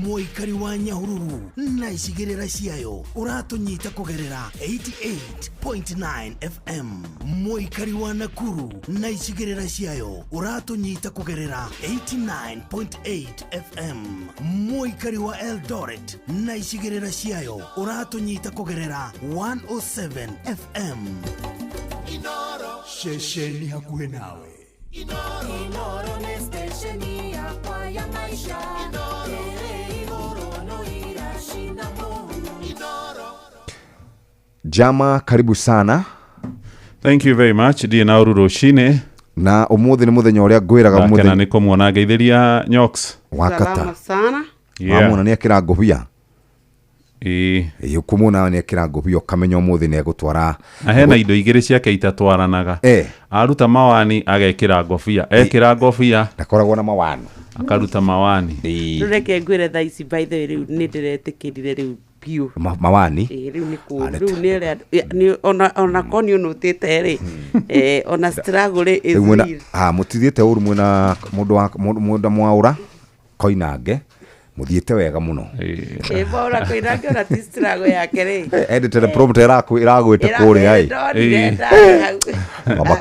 Mũikari wa Nyahururu na icigĩrĩra ciayo ũratũnyita kũgerera 88.9 FM. Mũikari wa Nakuru na icigĩrĩra ciayo ũratũnyita kũgerera 89.8 FM. Mũikari wa Eldoret na icigĩrĩra ciayo ũratũnyita kũgerera 107 FM. Ceceni hakuhĩ nawe. Inoro nĩ stesheni yakwa ya maisha ĩrĩ igũrũ no iracina mũhu. Jama, karibu sana. Thank you very much. Ndiĩ na ũru rũcinĩ. Na ũmũthĩ nĩ mũthenya ũrĩa ngwĩraga. Ndakena Mũthenya nĩ kũmuona, ngeithĩria Nyox. Wakata. Salama sana. Wamwona nĩ akĩra ngũbia. Ĩĩ. Ĩĩ, ũkũmuona nĩ akĩra ngũbia ũkamenya ũmũthĩ nĩ egũtwara. Na hena indo igĩrĩ ciake itatwaranaga. Aruta mawani agekĩra ngobia, ekĩra ngobia ndakoragwo na mawani, akaruta mawani. Rĩu reke ngwĩre thaa ici, by the way, rĩu nĩ ndĩretĩkĩrire rĩu biũ. Mawani. Ĩĩ, rĩu nĩ kũ rĩu nĩ ũrĩa nĩ ona ko nĩ ũnũtĩte rĩ, ona struggle rĩ is Rĩu mwĩna real. ah, mũtithiĩte ũru mwĩna mũndũ wa mũndũ mwaũra koinange, mũthiĩte wega mũno. Ĩĩ, mwaũra koinange ona ti struggle yake rĩ. Endete prompter ĩragwĩte kũrĩa ĩ. Ndonire ndarĩ hau.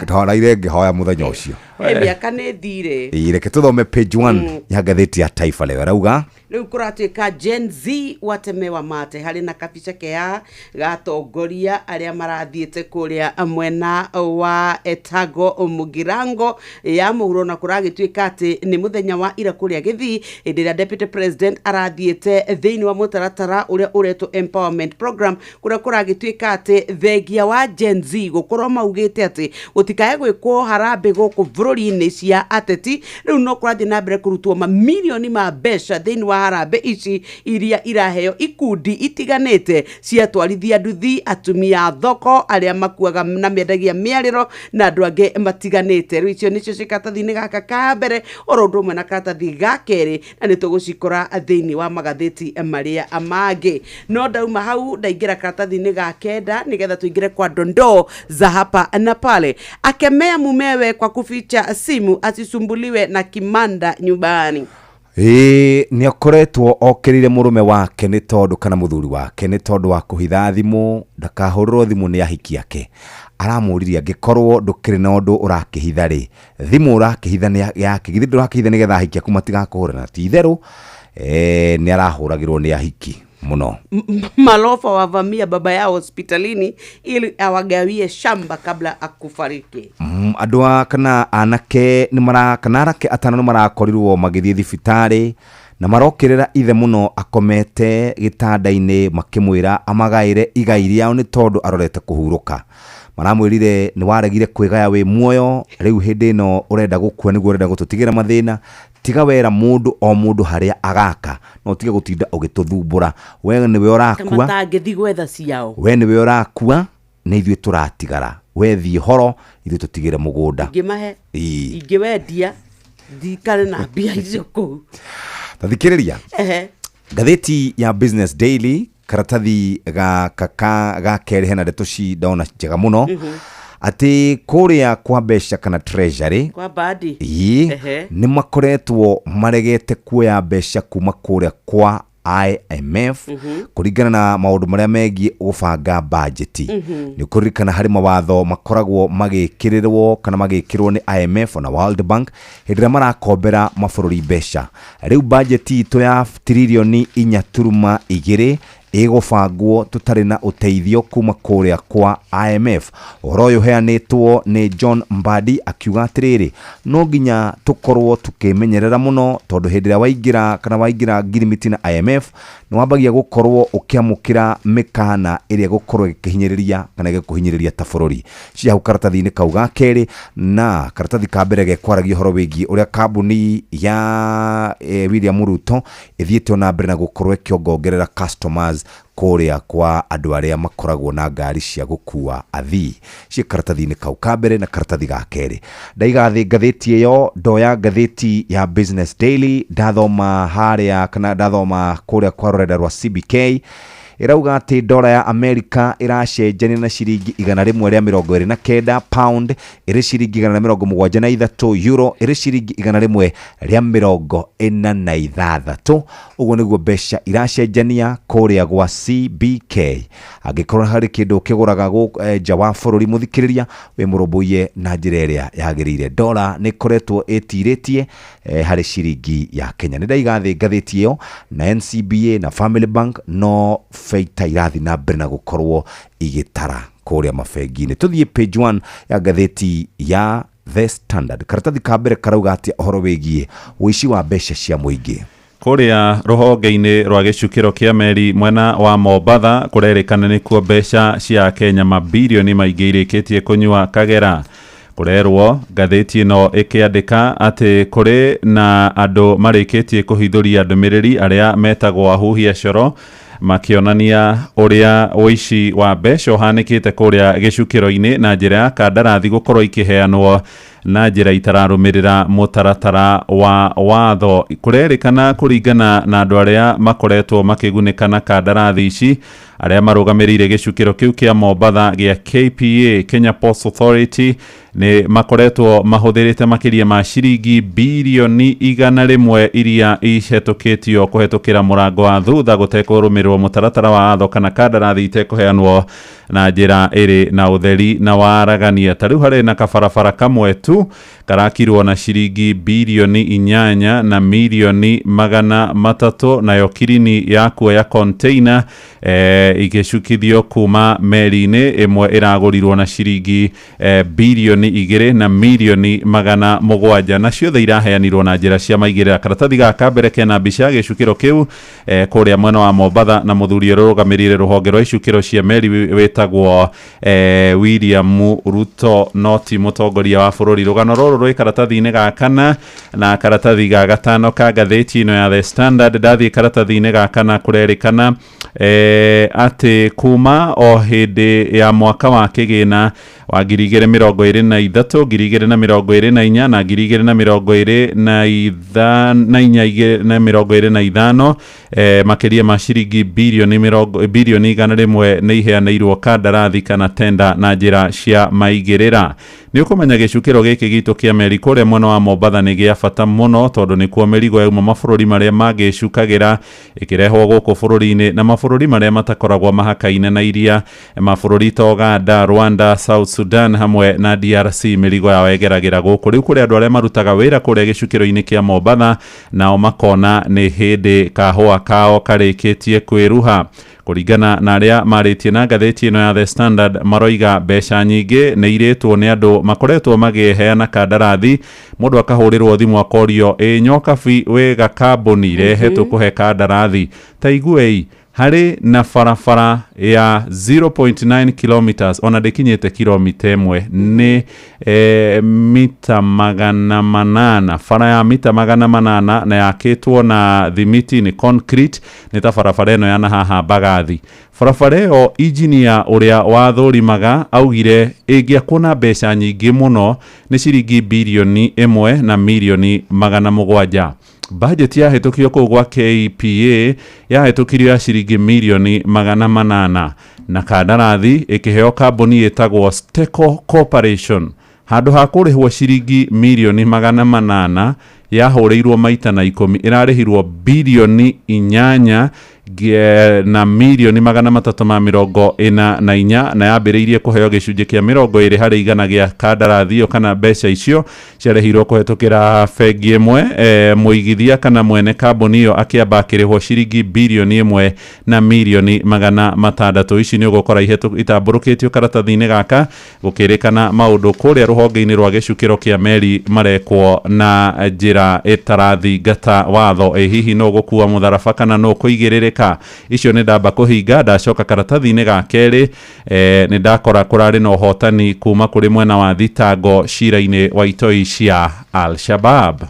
Twaraire ngĩhoya mũthenya ũcio. Ĩ, mĩaka nĩ thire. Ĩĩ, reke tũthome page 1 ya ngathĩti ya Taifa Leo, ĩrauga Rĩu kũratuĩka Gen Z watemewa mate, harĩ na kabica kea gatongoria arĩa marathiĩte kũrĩa mwena wa Etago Mũgirango ya mũhuro, na kũragĩtuĩka atĩ nĩ mũthenya wa ira kũrĩa Gĩthii, hĩndĩ ĩrĩa deputy president arathiĩte thĩinĩ wa mũtaratara ũrĩa ũretwo empowerment program, kũrĩa kũragĩtuĩka atĩ thengia wa Gen Z gũkorwo maugĩte atĩ gũtikae gwĩkwo harambĩ gũkũ bũrũri-inĩ cia ateti, rĩu no kũrathiĩ na mbere kũrutwo mamirioni ma mbeca thĩinĩ wa harambĩ ici iria iraheo ikundi itiganĩte cia atwarithia nduthi, atumia a thoko, arĩa makuaga na mendagia mĩarĩro na andũ angĩ matiganĩte. Rĩu icio nĩcio ciĩ karatathi-inĩ gaka ka mbere, oro ũndũ ũmwe na karatathi ga kerĩ, na nĩ tũgũcikora thĩinĩ wa magathĩti marĩa mangĩ. No ndauma hau ndaingĩra karatathi-inĩ ga kenda nĩgetha tũingĩre kwa dondoo za hapa na pale. Akemea mumewe kwa kuficha simu asisumbuliwe na kimanda nyumbani. Ĩĩ, nĩ akoretwo okĩrĩire mũrũme wake nĩ tondũ kana mũthuri wake nĩ tondũ wa kũhitha thimũ ndakahũrĩrwo thimũ nĩ ahiki ake. Aramũririe, angĩkorwo ndũkĩrĩ na ũndũ ũrakĩhitha rĩ, thimũ ũrakĩhitha nĩ yake? Githĩ ndũrakĩhitha nĩgetha ahiki aku matigakũhũre? Na ti itherũ, nĩ arahũragĩrwo nĩ ahiki mũno. Malofa wavamia baba yao hospitalini ili awagawie shamba kabla akufariki. Andũ a kana anake nĩ mara kana anake atano nĩ marakorirwo magĩthiĩ thibitarĩ na marokĩrĩra ithe mũno akomete gĩtanda-inĩ, makĩmwĩra amagaĩre igai rĩao nĩ tondũ arorete kũhurũka. Maramwĩrire, nĩ waregire kwĩgaya wĩ muoyo, rĩu hĩndĩ ĩno ũrenda gũkua nĩguo ũrenda gũtũtigĩra mathĩna. Tiga wera mũndũ o mũndũ harĩa agaka, no ũtige gũtinda ũgĩtũthumbũra. We nĩwe ũrakua. Matangĩthi gwetha ciao. We nĩwe ũrakua, nĩ ithuĩ tũratigara. We thiĩ horo, ithuĩ tũtigĩre mũgũnda. Ingĩmahe ingĩwendia ndikare na mbia icio kũu. Tathikĩrĩria. Ngathĩti ya Business Daily, karatathi gaka ga kerĩ, hena ndeto ci ndona njega mũno atĩ kũrĩa kwa mbeca kana treasury kwa badi. Ĩĩ, nĩ makoretwo maregete kuoya mbeca kuma kũrĩa kwa IMF kũringana na maũndũ marĩa megiĩ gũbanga bajeti. Nĩ ũkũririkana harĩ mawatho makoragwo magĩkĩrĩrwo kana magĩkĩrwo nĩ IMF na World Bank hĩndĩ ĩrĩa marakombera mabũrũri mbeca. Rĩu bajeti itũ ya tiririoni 4.2 ĩgũbangwo tũtarĩ na ũteithio kuma kũrĩa kwa IMF. Ũhoro ũyũ ũheanĩtwo nĩ John Mbadi akiuga atĩrĩrĩ, no nginya tũkorwo tũkĩmenyerera mũno tondũ hĩndĩ ĩrĩa waingĩra kana waingĩra ngirimiti na IMF nĩ wambagia gũkorwo ũkĩamũkĩra mĩkana ĩrĩa ĩgũkorwo ĩgĩkĩhinyĩrĩria kana ĩgĩkũhinyĩrĩria ta bũrũri. Cia hau karatathi-inĩ kau ga kerĩ, na karatathi ka mbere gekwaragia ũhoro wĩgiĩ ũrĩa kambuni ya William Ruto ĩthiĩte ona mbere na gũkorwo ĩkĩongongerera customers kũrĩa kwa andũ arĩa makoragwo na ngari cia gũkua athii. Ciĩ karatathi-inĩ kau ka mbere na karatathi ga kerĩ. Ndaiga thĩ ngathĩti ĩyo, ndoya ngathĩti ya Business Daily, ndathoma harĩa kana ndathoma kũrĩa kwa rũrenda rwa CBK, ĩrauga atĩ ndora ya Amerika ĩracenjania na ciringi 129, pound ĩrĩ ciringi 173, euro ĩrĩ ciringi 146. Ũguo nĩguo mbeca iracenjania kũrĩa gwa CBK. Angĩkorwo harĩ kĩndũ ũkĩgũraga nja wa bũrũri, mũthikĩrĩria, wĩ mũrũmbũiye na njĩra ĩrĩa yagĩrĩire. Ndora nĩ ĩkoretwo ĩtirĩtie harĩ ciringi ya Kenya. Nĩ ndaiga thĩ ngathĩti ĩyo na NCBA na Family Bank, no baita irathiĩ na mbere na gũkorwo igĩtara kũrĩa mabengi-inĩ. Tũthiĩ page 1 ya ngathĩti ya The Standard, karatathi ka mbere karauga atĩa ũhoro wĩgiĩ ũici wa mbeca cia mũingĩ? Kũrĩa rũhonge-inĩ rwa gĩcukĩro kĩa meri mwena wa Mombatha, kũrerĩkana nĩkuo mbeca cia Kenya mabirioni maingĩ irĩkĩtie kũnyua kagera. Kũrerwo ngathĩti ĩno ĩkĩandĩka atĩ kũrĩ na andũ marĩkĩtie kũhithũria ndũmĩrĩri arĩa metagwo ahuhia coro, makĩonania ũrĩa ũici wa mbeca ũhanĩkĩte kũrĩa gĩcukĩro-inĩ na njĩra ya kandarathi gũkorwo ikĩheanwo na njĩra itararũmĩrĩra mũtaratara wa watho. Kũrerĩkana kũringana na andũ arĩa makoretwo makĩgunĩka na kandarathi ici, arĩa marũgamĩrĩire gĩcukĩro kĩu kĩa Mombatha gĩa KPA, Kenya Ports Authority, nĩ makoretwo mahũthĩrĩte makĩria ma ciringi birioni 100 iria ihetũkĩtio kũhetũkĩra mũrango wa thutha gũtekũrũmĩrĩrwo mũtaratara wa watho kana kandarathi itekũheanwo na njĩra ĩrĩ na ũtheri na waragania. Ta rĩu harĩ na kabarabara kamwe tu karakirwo na ciringi birioni 8 na mirioni 300, nayo kirini ya kuoya container igĩcukithio kuma meri-inĩ ĩmwe ĩragũrirwo na ciringi birioni 2 na mirioni 700, na ciothe iraheanirwo na njĩra cia maigĩrĩra. Karatathi gaka mbere kena mbica ya gĩcukĩro kĩu kũrĩa mwena wa Mombatha, na mũthuri ũrĩa ũrũgamĩrĩire rũhonge rwa icukĩro cia meri wĩtagwo William Ruto, no ti mũtongoria wa bũrũri. Rũgano rũrũ rwĩ karatathi-inĩ ga kana na karatathi ga gatano ka ngathĩti ĩno ya The Standard. Ndathiĩ karatathi-inĩ ga kana, kũrerĩkana atĩ kuma o hĩndĩ ya mwaka wa kĩgĩna wa 2023, 2024 na 2024 na 25, makĩria ma ciringi birioni 100 nĩ iheanĩirwo kandarathi kana tenda na njĩra cia maigĩrĩra. Nĩ ũkũmenya gĩcukĩro gĩkĩ gitũ kĩa meri kũrĩa mwena wa Mombatha nĩ gĩa bata mũno, tondũ nĩkuo mĩrigo yauma mabũrũri marĩa mangĩcukagĩra ĩkĩrehwo gũkũ bũrũri-inĩ, na mabũrũri marĩa matakoragwo mahakaine na iria, mabũrũri ta Uganda, Rwanda, South Sudan hamwe na DRC, mĩrigo yao ĩgeragĩra gũkũ. Rĩu kũrĩ andũ arĩa marutaga wĩra kũrĩa gĩcukĩro-inĩ kĩa Mombatha, nao makona nĩ hĩndĩ kahũa kao karĩkĩtie kwĩruha. Kũringana na arĩa marĩtie na ngathĩti ĩno ya The Standard, maroiga mbeca nyingĩ nĩ irĩtwo nĩ andũ makoretwo makĩheana kandarathi. Mũndũ akahũrĩrwo thimũ akorio, ĩ Nyokabi wĩ gakambuni rehe tũkũhe kandarathi. Ta iguei, harĩ na barabara ya 0.9 kilometers, ona ndĩkinyĩte kilomita ĩmwe, nĩ mita 800, bara ya mita 800, na yakĩtwo na thimiti, nĩ concrete, nĩ ta barabara ĩno ya na haha Mbagathi. Barabara ĩyo injinia ũrĩa wathũrimaga augire ĩngĩakwo na mbeca nyingĩ mũno nĩ ciringi birioni 1 na mirioni 700. Bajeti yahetũkio kũu gwa KPA yahetũkirio ya ciringi mirioni 800, na kandarathi ĩkĩheo kambuni ĩtagwo Steco Corporation. Handũ ha kũrĩhwo ciringi mirioni 800, yahũrĩirwo maita na 10, ĩrarĩhirwo birioni 8 na mirioni 344, na yambĩrĩirie kũheo gĩcunjĩ kĩa 20 harĩ igana gĩa kandarathi ĩyo kana mbeca icio ciarĩhirwo kũhetũkĩra bengi ĩmwe. Mũigithia kana mwene kambuni ĩyo akĩamba akĩrĩhwo ciringi birioni 1 na mirioni 600. Ici nĩ ũgũkora itambũrũkĩtio karatathi-inĩ gaka, gũkĩrĩkana maũndũ kũrĩa rũhonge-inĩ rwa gĩcukĩro kĩa meri marekwo na njĩra ĩtarathingata watho. Ĩ hihi no gũkua mũtharaba kana no kũigĩrĩrĩka? Icio nĩ ndamba kũhinga. Ndacoka karatathi-inĩ ga kerĩ, nĩ ndakora kũrarĩ na ũhotani kuma kũrĩ mwena wa thitango cira-inĩ wa itoi cia Al-Shabab.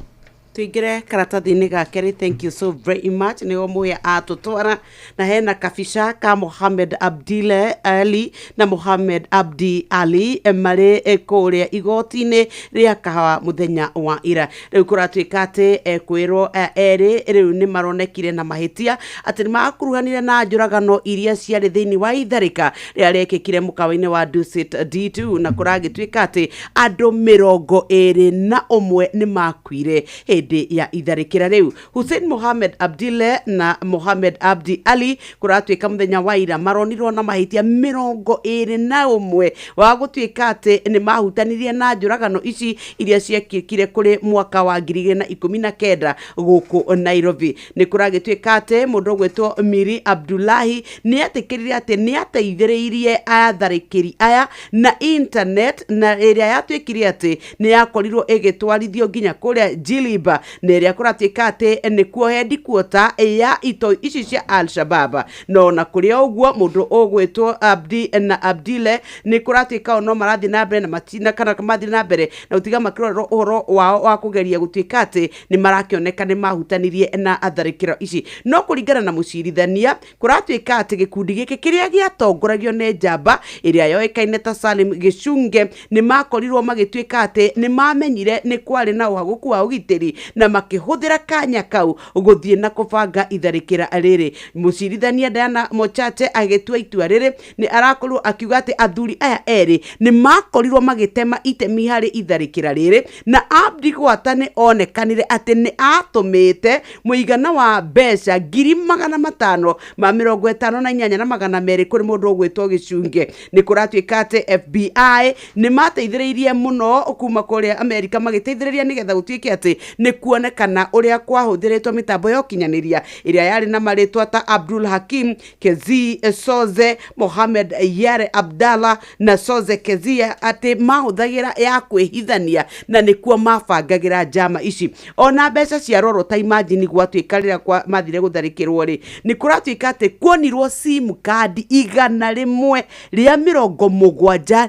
Tuingire karatathi-inĩ ga kerĩ. Thank you so very much, nĩo mũhĩa atũtwara na hena kabica ka Mohamed Abdile Ali na Mohamed Abdi Ali marĩ kũrĩa igoti-inĩ rĩa Kahawa mũthenya wa ira. Rĩu kũratuĩka atĩ kwĩrwo erĩ rĩu nĩ maronekire na mahĩtia atĩ nĩ makuruhanire na njũragano iria ciarĩ thĩinĩ wa itharĩka rĩrĩa rĩekĩkire mũkawa-inĩ wa Dusit D2, na kũragĩtuĩka atĩ andũ 21 nĩ makuire hĩndĩ hĩndĩ ya itharĩkĩra rĩu. Hussein Mohamed Abdile na Mohamed Abdi Ali kũratuĩka mũthenya wa ira maronirwo na mahĩtia 21 wa gũtuĩka atĩ nĩ mahutanirie na njũragano ici iria ciekĩkire kũrĩ mwaka wa 2019 gũkũ Nairobi. Nĩ kũragĩtuĩka atĩ mũndũ ũgwĩtwo Miri Abdullahi nĩ etĩkĩrire atĩ nĩ ateithĩrĩirie atharĩkĩri aya na internet, na ĩrĩa yatuĩkire atĩ nĩ yakorirwo ĩgĩtwarithio nginya kũrĩa Jiliba, na ĩrĩa kũratuĩka atĩ nĩkuo headquarter ya itoi ici cia Al-Shabab. No na kũrĩ o ũguo mũndũ ũgwĩtwo Abdi na Abdile nĩ kũratuĩka o no marathiĩ na mbere na matina kana mathiĩ na mbere na gũtiga makĩrorerwo ũhoro wao wa kũgeria gũtuĩka atĩ nĩ marakĩoneka nĩ mahutanirie na atharĩkĩro ici. No kũringana na mũcirithania kũratuĩka atĩ gĩkundi gĩkĩ kĩrĩa gĩatongoragio nĩ njamba ĩrĩa yoĩkaine ta Salim Gĩchunge nĩ makorirwo magĩtuĩka atĩ nĩ mamenyire nĩ kwarĩ na ũhagũku wa ũgitĩri na makĩhũthĩra kanya kau gũthiĩ na kũbanga itharĩkĩra rĩrĩ. Mũcirithania Diana Mochache agĩtua itua rĩrĩ nĩ arakorirwo akiuga atĩ athuri aya erĩ nĩ makorirwo magĩtema itemi harĩ itharĩkĩra rĩrĩ, na Abdi Gwata nĩ onekanire atĩ nĩ atũmĩte mũigana wa mbeca 558,200 kũrĩ mũndũ ũgwĩtwo Gĩchunge. Nĩ kũratuĩka atĩ FBI nĩ mateithĩrĩirie mũno kuma kũrĩa Amerika, magĩteithĩrĩria nĩgetha gũtuĩke atĩ nĩ kuonekana ũrĩa kwahũthĩrĩtwo mĩtambo ya ũkinyanĩria ĩrĩa yarĩ na marĩtwa ta Abdul Hakim Kezi, Soze Mohamed Yare Abdallah na Soze Kezia, atĩ mahũthagĩra ya kwĩhithania na nĩkuo mabangagĩra njama ici. Ona mbeca ciarorwo ta imagine gwatuĩka rĩrĩa mathire gũtharĩkĩrwo rĩ, nĩ kũratuĩka atĩ kuonirwo sim card 177,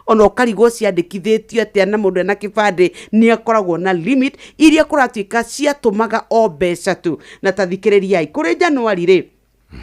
ona ũkarigwo ciandĩkithĩtio atĩa na mũndũ ena kĩbandĩ nĩ akoragwo na limit iria kũratuĩka ciatũmaga o mbeca tu. Na ta thikĩrĩriai, kũrĩ Januari rĩ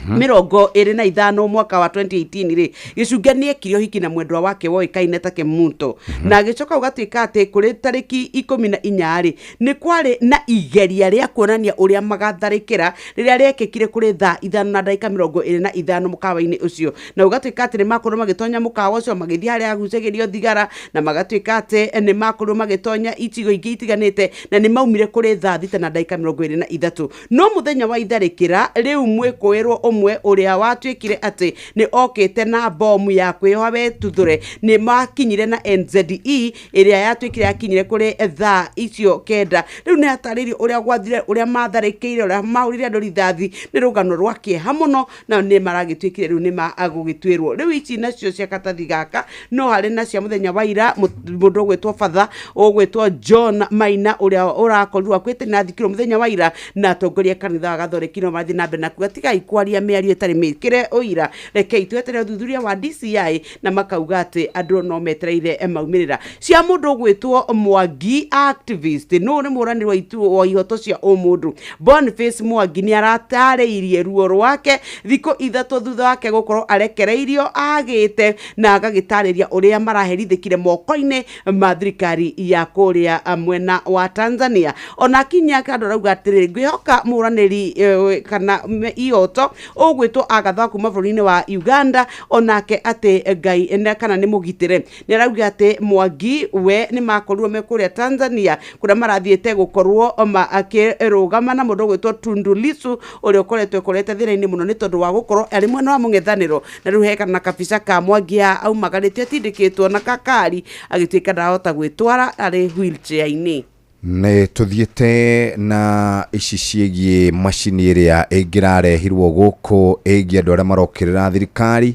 25 mwaka wa 2018 rĩ, Gĩchunge nĩ ekire ũhiki na mwendwa wake woĩkaine ta Kemunto, na agĩcoka gũgatuĩka atĩ kũrĩ tarĩki 14 rĩ nĩ kwarĩ na igeria rĩa kuonania ũrĩa magatharĩkĩra rĩrĩa rĩekĩkire kũrĩ thaa 5:25 mũkawa-inĩ ũcio, na gũgatuĩka atĩ nĩ makorirwo magĩtonya mũkawa ũcio magĩthiĩ harĩa agucagĩrio thigara, na magatuĩka atĩ nĩ makorirwo magĩtonya icigo ingĩ itiganĩte, na nĩ maumire kũrĩ thaa 6:23. No mũthenya wa itharĩkĩra rĩu mwĩkũĩrwo ũmwe ũrĩa watuĩkire atĩ nĩ okĩte na bomu ya kwĩyoha wetuthũre nĩ makinyire na NZE ĩrĩa yatuĩkire yakinyire kũrĩ thaa icio 9. Rĩu nĩ atarĩirio ũrĩa gwathire, ũrĩa matharĩkĩire, ũrĩa mahũrire andũ rithathi. Nĩ rũgano rwa kĩeha mũno, na nĩ maragĩtuĩkire rĩu nĩ magũgĩtuĩrwo. Rĩu ici nacio cia katathi gaka no harĩ na cia mũthenya wa ira, mũndũ ũgwĩtwo Father ũgwĩtwo John Maina ũrĩa ũrakorirwo akuĩte na athikirwo mũthenya wa ira, na atongoria kanitha wa Gathoreki no marathiĩ na mbere na kuga tigai kwaria mĩario ĩtarĩ mĩkĩre ũira, rekei tweterere ũthuthuria wa DCI, na makauga atĩ andũ no metereire maumĩrĩra. Cia mũndũ ũgwĩtwo Mwangi activist, no nĩ mũranĩri wa wa ihoto cia ũmũndũ Boniface Mwangi nĩ aratarĩirie ruo rwake thikũ 3 thutha wake gũkorwo arekereirio agĩte, na agagĩtarĩria ũrĩa maraherithĩkire moko-inĩ ma thirikari ya kũrĩa mwena wa Tanzania. Ona akinya kando arauga atĩrĩrĩ, ngwĩhoka mũranĩri kana ihoto ũgwĩtwo Agatha kuma bũrũri-inĩ wa Uganda onake atĩ Ngai kana nĩ mũgitĩre. Nĩ arauga atĩ Mwangi we nĩ makorirwo me kũrĩa Tanzania kũrĩa marathiĩte gũkorwo akĩrũgama na mũndũ ũgwĩtwo Tundu Lissu ũrĩa ũkoretwo ekorete thĩna-inĩ mũno nĩ tondũ wa gũkorwo arĩ mwena wa mũng'ethanĩro, na rĩu he na kabica ka Mwangi aumagarĩte atindĩkĩtwo na kakari agĩtuĩka ndahota gwĩtwara arĩ wheelchair-inĩ. Nĩ tũthiĩte na ici ciĩgiĩ macini ĩrĩa ĩngĩrarehirwo gũkũ ĩgiĩ andũ arĩa marokĩrĩra thirikari.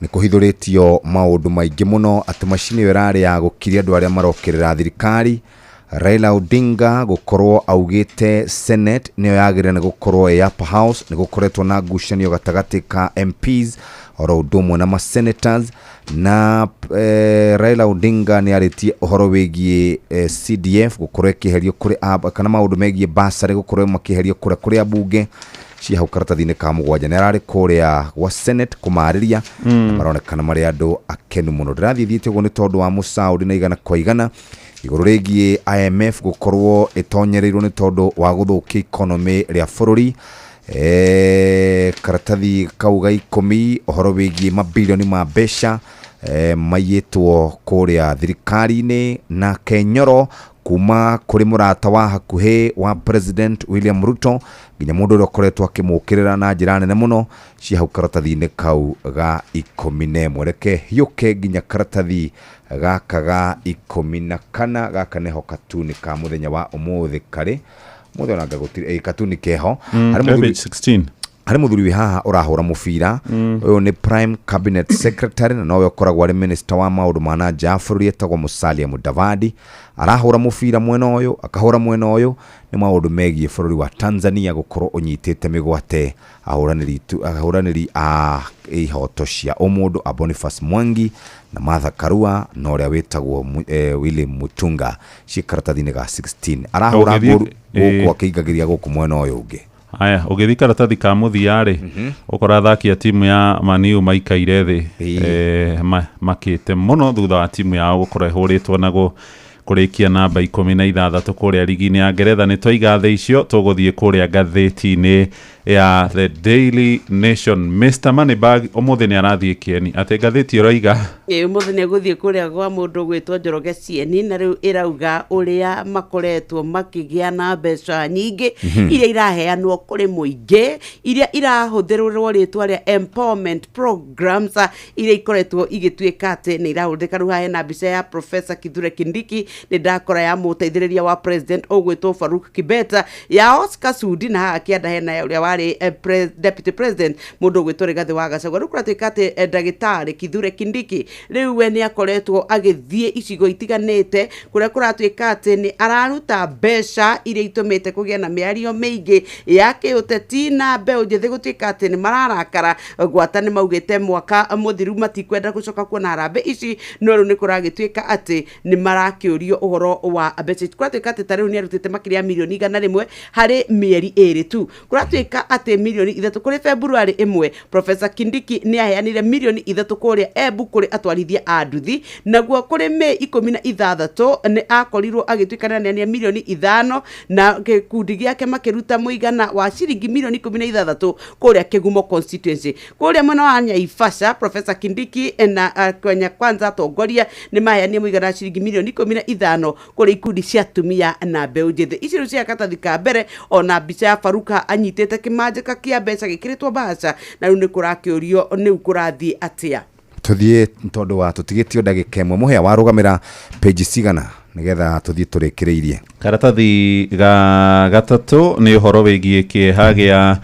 Nĩ kũhithũrĩtio maũndũ maingĩ mũno atĩ macini ĩyo ĩrarĩ ya gũkiria andũ arĩa marokĩrĩra thirikari. Raila Odinga gũkorwo augĩte Senate nĩyo yagĩrĩire nĩ gũkorwo ĩ upper house. Nĩ gũkoretwo na ngucanio gatagatĩ ka MPs oro ũndũ ũmwe na ma senators, na Raila Odinga nĩ arĩtie ũhoro wĩgiĩ CDF gũkorwo ĩkĩeherio kũrĩ kana maũndũ megiĩ bursary gũkorwo makĩeherio kũrĩa kũrĩ ambunge cia hau karatathi-inĩ ka 7. Nĩ ararĩ kũrĩa gwa Senate kũmarĩria, na maronekana marĩ andũ akenu mũno. Ndĩrathiĩ thiĩte ũguo nĩ tondũ wa Mũsaudi na 100 kwa 100 igũrũ rĩgiĩ IMF gũkorwo ĩtonyereirwo nĩ tondũ wa gũthũkia economy rĩa bũrũri. Karatathi kau ga 10 ũhoro wĩgiĩ mabilioni ma mbeca maiyĩtwo kũrĩa thirikari-inĩ, na Kenyoro Kuma kũrĩ mũrata wa hakuhĩ wa President William Ruto nginya mũndũ ũrĩa ũkoretwo akĩmũkĩrĩra na njĩra nene mũno, ciĩ hau karatathi-inĩ kau ga 11. Reke hiũke nginya karatathi gaka ga 14. Gaka nĩho katuni ka mũthenya wa ũmũthĩ karĩ. Mũthĩ ona anga gũtirĩ katuni keho. Harĩ mũthuri- Page 16. Harĩ mũthuri wĩ haha ũrahũra mũbira. Ũyũ nĩ Prime Cabinet Secretary na nowe ũkoragwo arĩ minister wa maũndũ ma na nja ya bũrũri, etagwo Musalia Mudavadi. Arahũra mũbira mwena ũyũ, akahũra mwena ũyũ. Nĩ maũndũ megiĩ bũrũri wa Tanzania gũkorwo ũnyitĩte mĩgwate ahũranĩri a ihoto cia ũmũndũ a Boniface Mwangi na Martha Karua na ũrĩa wĩtagwo Willy Mutunga. Ciĩ karatathi-inĩ ga 16. Arahũra ngũru gũkũ akĩingagĩria gũkũ mwena ũyũ ũngĩ. Haya, ũgĩthiĩ karatathi ka mũthia rĩ, ũkora athaki a timu ya Maniu maikaire thĩ makĩte mũno thutha wa timu yao gũkorwo ĩhũrĩtwo na kũrĩkia namba 16 kũrĩa rigi-inĩ ya Ngeretha. Nĩ twaiga thĩ icio, tũgũthiĩ kũrĩa ngathĩti-inĩ ya The Daily Nation. Mr Moneybag ũmũthĩ nĩ arathiĩ kĩeni atĩ ngathĩti ĩroiga. Ĩ, ũmũthĩ nĩ egũthiĩ kũrĩa gwa mũndũ ũgwĩtwo Njoroge Cieni, na rĩu ĩrauga ũrĩa makoretwo makĩgĩa na mbeca nyingĩ iria iraheanwo kũrĩ mũingĩ, iria irahũthĩrwo rĩtwa rĩa empowerment programs, iria ikoretwo igĩtuĩka atĩ nĩ irahũthĩka. Rĩu haha hena mbica ya Professor Kithure Kindiki, nĩ ndakora ya mũteithĩrĩria wa president ũgwĩtwo Faruk Kibeta, ya Oscar Sudi, na haha kĩanda hena ya ũrĩa warĩ deputy president, mũndũ ũgwĩtwo Rigathĩ wa Gachagua. Rĩu kũratuĩka atĩ ndagĩtarĩ Kithure Kindiki rĩu we nĩ akoretwo agĩthiĩ icigo itiganĩte kũrĩa kũratuĩka atĩ nĩ araruta mbeca iria itũmĩte kũgĩe na mĩario mĩingĩ ya kĩũteti na mbeũ njĩthĩ gũtuĩka atĩ nĩ mararakara. Gwata nĩ maugĩte mwaka mũthiru matikwenda gũcoka kuona harambĩ ici, no rĩu nĩ kũragĩtuĩka atĩ nĩ marakĩũrio ũhoro wa mbeca ici. Kũratuĩka atĩ ta rĩu nĩ arutĩte makĩria ya mirioni 100 harĩ mĩeri 2 tu. Kũratuĩka atĩ mirioni 3 kũrĩ February 1, Professor Kindiki nĩ aheanire mirioni 3 kũrĩa Embu kũrĩ atwarithia a nduthi. Naguo kũrĩ Mĩ 16 nĩ akorirwo agĩtuĩka nĩ aneanire mirioni 5 na gĩkundi gĩake makĩruta mũigana wa ciringi mirioni 16 kũrĩa Kĩgumo constituency. Kũrĩa mwena wa Naivasha, Professor Kindiki na Kenya Kwanza atongoria nĩ maheanire mũigana wa ciringi mirioni 15 kũrĩ ikundi cia atumia na mbeũ njĩthĩ. Ici rĩu cia karatathi ka mbere, ona mbica ya Faruka anyitĩte kĩmanjĩka kĩa mbeca gĩkĩrĩtwo mbaca, na rĩu nĩ kũrakĩũrio nĩu kũrathiĩ atĩa. Tũthiĩ tondũ wa tũtigĩtio ndagĩka 1. Mũhĩa warũgamĩra page cigana nĩgetha tũthiĩ tũrĩkĩrĩirie? Karatathi ga gatatũ nĩ ũhoro wĩgiĩ kĩeha gĩa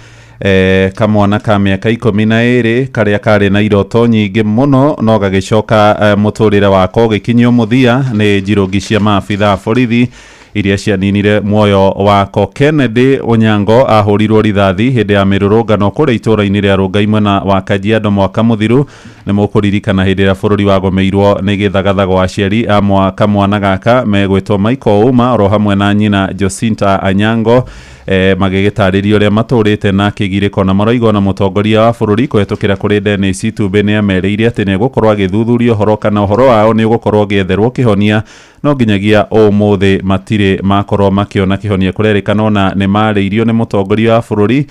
kamwana ka mĩaka 12 karĩa karĩ na iroto nyingĩ mũno, no gagĩcoka mũtũrĩre wako ũgĩkinyio mũthia nĩ njirũngi cia maabitha a borithi iria cianinire muoyo wako. Kennedy Onyango ahũrirwo rithathi hĩndĩ ya mĩrũrũngano kũrĩa itũũra-inĩ rĩa Rongai mwena wa Kajiado mwaka mũthiru. Nĩ mũkũririkana hĩndĩ ĩrĩa bũrũri wagomeirwo nĩ gĩthagathago, aciari a kamwana gaka megwĩtwo Michael Ouma oro hamwe na nyina Jacinta Anyango magĩgĩtarĩria ũrĩa matũrĩte na kĩgirĩko, na maroiga ona mũtongoria wa bũrũri kũhetũkĩra kũrĩ Dennis Itumbĩ nĩ amerĩire atĩ nĩ egũkorwo agĩthuthuria ũhoro kana ũhoro wao nĩ ũgũkorwo ũgĩetherwo kĩhonia, no nginyagia ũmũthĩ matirĩ makorwo makĩona kĩhonia. Kũrerĩkana ona nĩ marĩirio nĩ mũtongoria wa bũrũri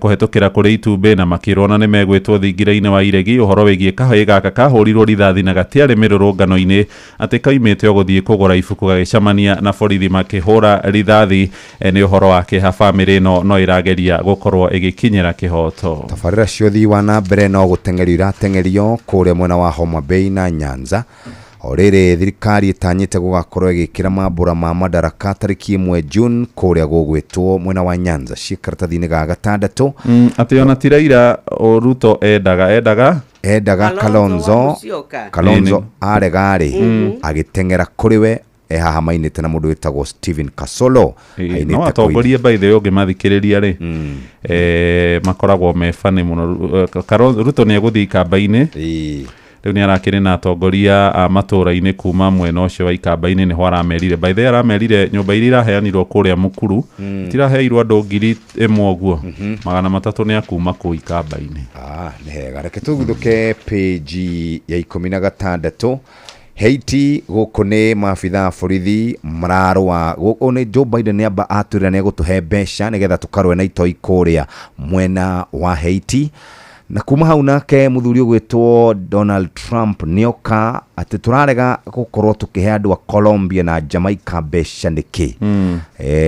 kũhetũkĩra kũrĩ Itumbĩ, na makĩrwo na nĩ megwĩtwo thingira-inĩ wa iregi ũhoro wĩgiĩ kahĩĩ gaka kahũrirwo rithathi na gatiarĩ mĩrũrũngano-inĩ, atĩ kaumĩte o gũthiĩ kũgũra ibuku gagĩcemania na borithi makĩhũra rithathi. Nĩ ũhoro wa kĩeha, bamĩrĩ ĩno no ĩrageria gũkorwo ĩgĩkinyĩra kĩhoto. Tabarĩra cia ũthii wa na mbere no gũteng'erio irateng'erio kũrĩa mwena wa Homa Bay na Nyanza. O rĩrĩ thirikari ĩtanyĩte gũgakorwo ĩgĩkĩra mambũra ma madaraka tarĩki 1 June kũrĩa gũgwĩtwo mwena wa Nyanza, ciĩ karatathi-inĩ ga gatandatũ. Atĩ ona ti Raila o Ruto endaga endaga Kalonzo wa Kalonzo. Musyoka. Kalonzo Ĩni. arega-rĩ, agĩteng'era kũrĩ we e haha mainĩte na mũndũ wĩtagwo Stephen Kasolo. Ainĩte No atongoria by the way ũngĩmathikĩrĩria rĩ, makoragwo me funny mũno. Ruto nĩ egũthiĩ ikamba-inĩ. Rĩu nĩ arakĩrĩ na atongoria a matũra-inĩ kuma mwena ũcio wa ikamba-inĩ, nĩho aramerire, by the way, aramerire nyũmba iria iraheanirwo kũrĩa mũkuru itiraheirwo andũ 1000 ũguo, 300 nĩ akuma kũu ikamba-inĩ. Ah, nĩ hega. Reke tũguthũke page ya 16. Haiti, gũkũ nĩ maabitha a borithi mararũa. Gũkũ nĩ Joe Biden nĩ amba atwĩra nĩ egũtũhe mbeca nĩgetha tũkarũe na itoi kũrĩa mwena wa Haiti. Na kuma hau nake muthuri ũgwĩtwo Donald Trump nĩoka atĩ tũrarega gũkorwo tũkĩhe andũ a Colombia na Jamaica mbeca nĩkĩ.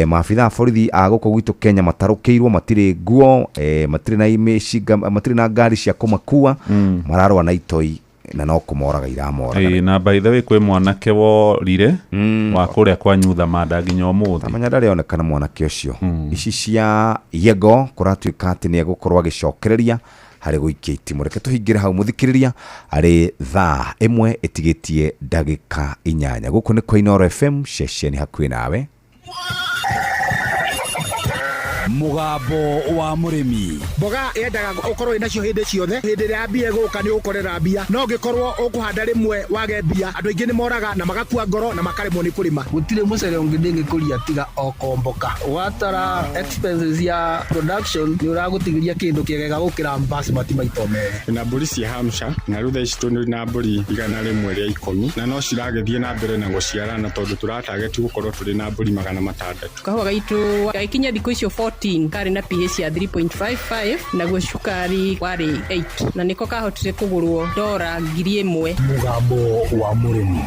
Maabitha a borithi a gũkũ gwitũ Kenya matarũkĩirwo, matirĩ nguo, matirĩ na mĩcinga, matirĩ na ngari cia kũmakua, mararũa na itoi na no kũmoraga iramoraga. Ĩĩ, na by the way kwĩ mwanake worire wa kũrĩa kwa Nyuthamanda nginya ũmũthĩ. Tamenya ndarĩ onekana mwanake ũcio. Ici cia Yego kũratuĩka atĩ nĩ egũkorwo agĩcokereria harĩ gũikia itimũ. Reke tũhingĩre hau mũthikĩrĩria arĩ thaa 1 ĩtigĩtie ndagĩka 8. Gũkũ nĩ kwa Inooro FM, ceceni hakuhĩ nawe. Mũgambo wa mũrĩmi. Mboga yendaga ũkorwo wĩnacio hĩndĩ ciothe, hĩndĩ ĩrĩa mbia ĩgũka nĩ ũgũkorera mbia, no ũngĩkorwo ũkũhanda rĩmwe wage mbia, andũ aingĩ nĩ moraga na magakua ngoro na makaremwo nĩ kũrĩma. Gũtirĩ mũcere ũngĩ ndĩngĩkũria tiga o komboka. Watara expenses ya production nĩ ũragũtigĩria kĩndũ kĩega gũkĩra basmati maita merĩ. Na mbũri cia Hampshire, na rĩu thaa ici tũrĩ na mbũri 110, na no ciragĩthiĩ na mbere na gũciarana tondũ tũratageti gũkorwo tũrĩ na mbũri 600. Kahũa gaitũ gagĩkinya thikũ icio 14 karĩ na pH ya 3.55, naguo cukari warĩ 8, na nĩko kahotire kũgũrwo dora 1000. Mũgambo wa mũrĩmi.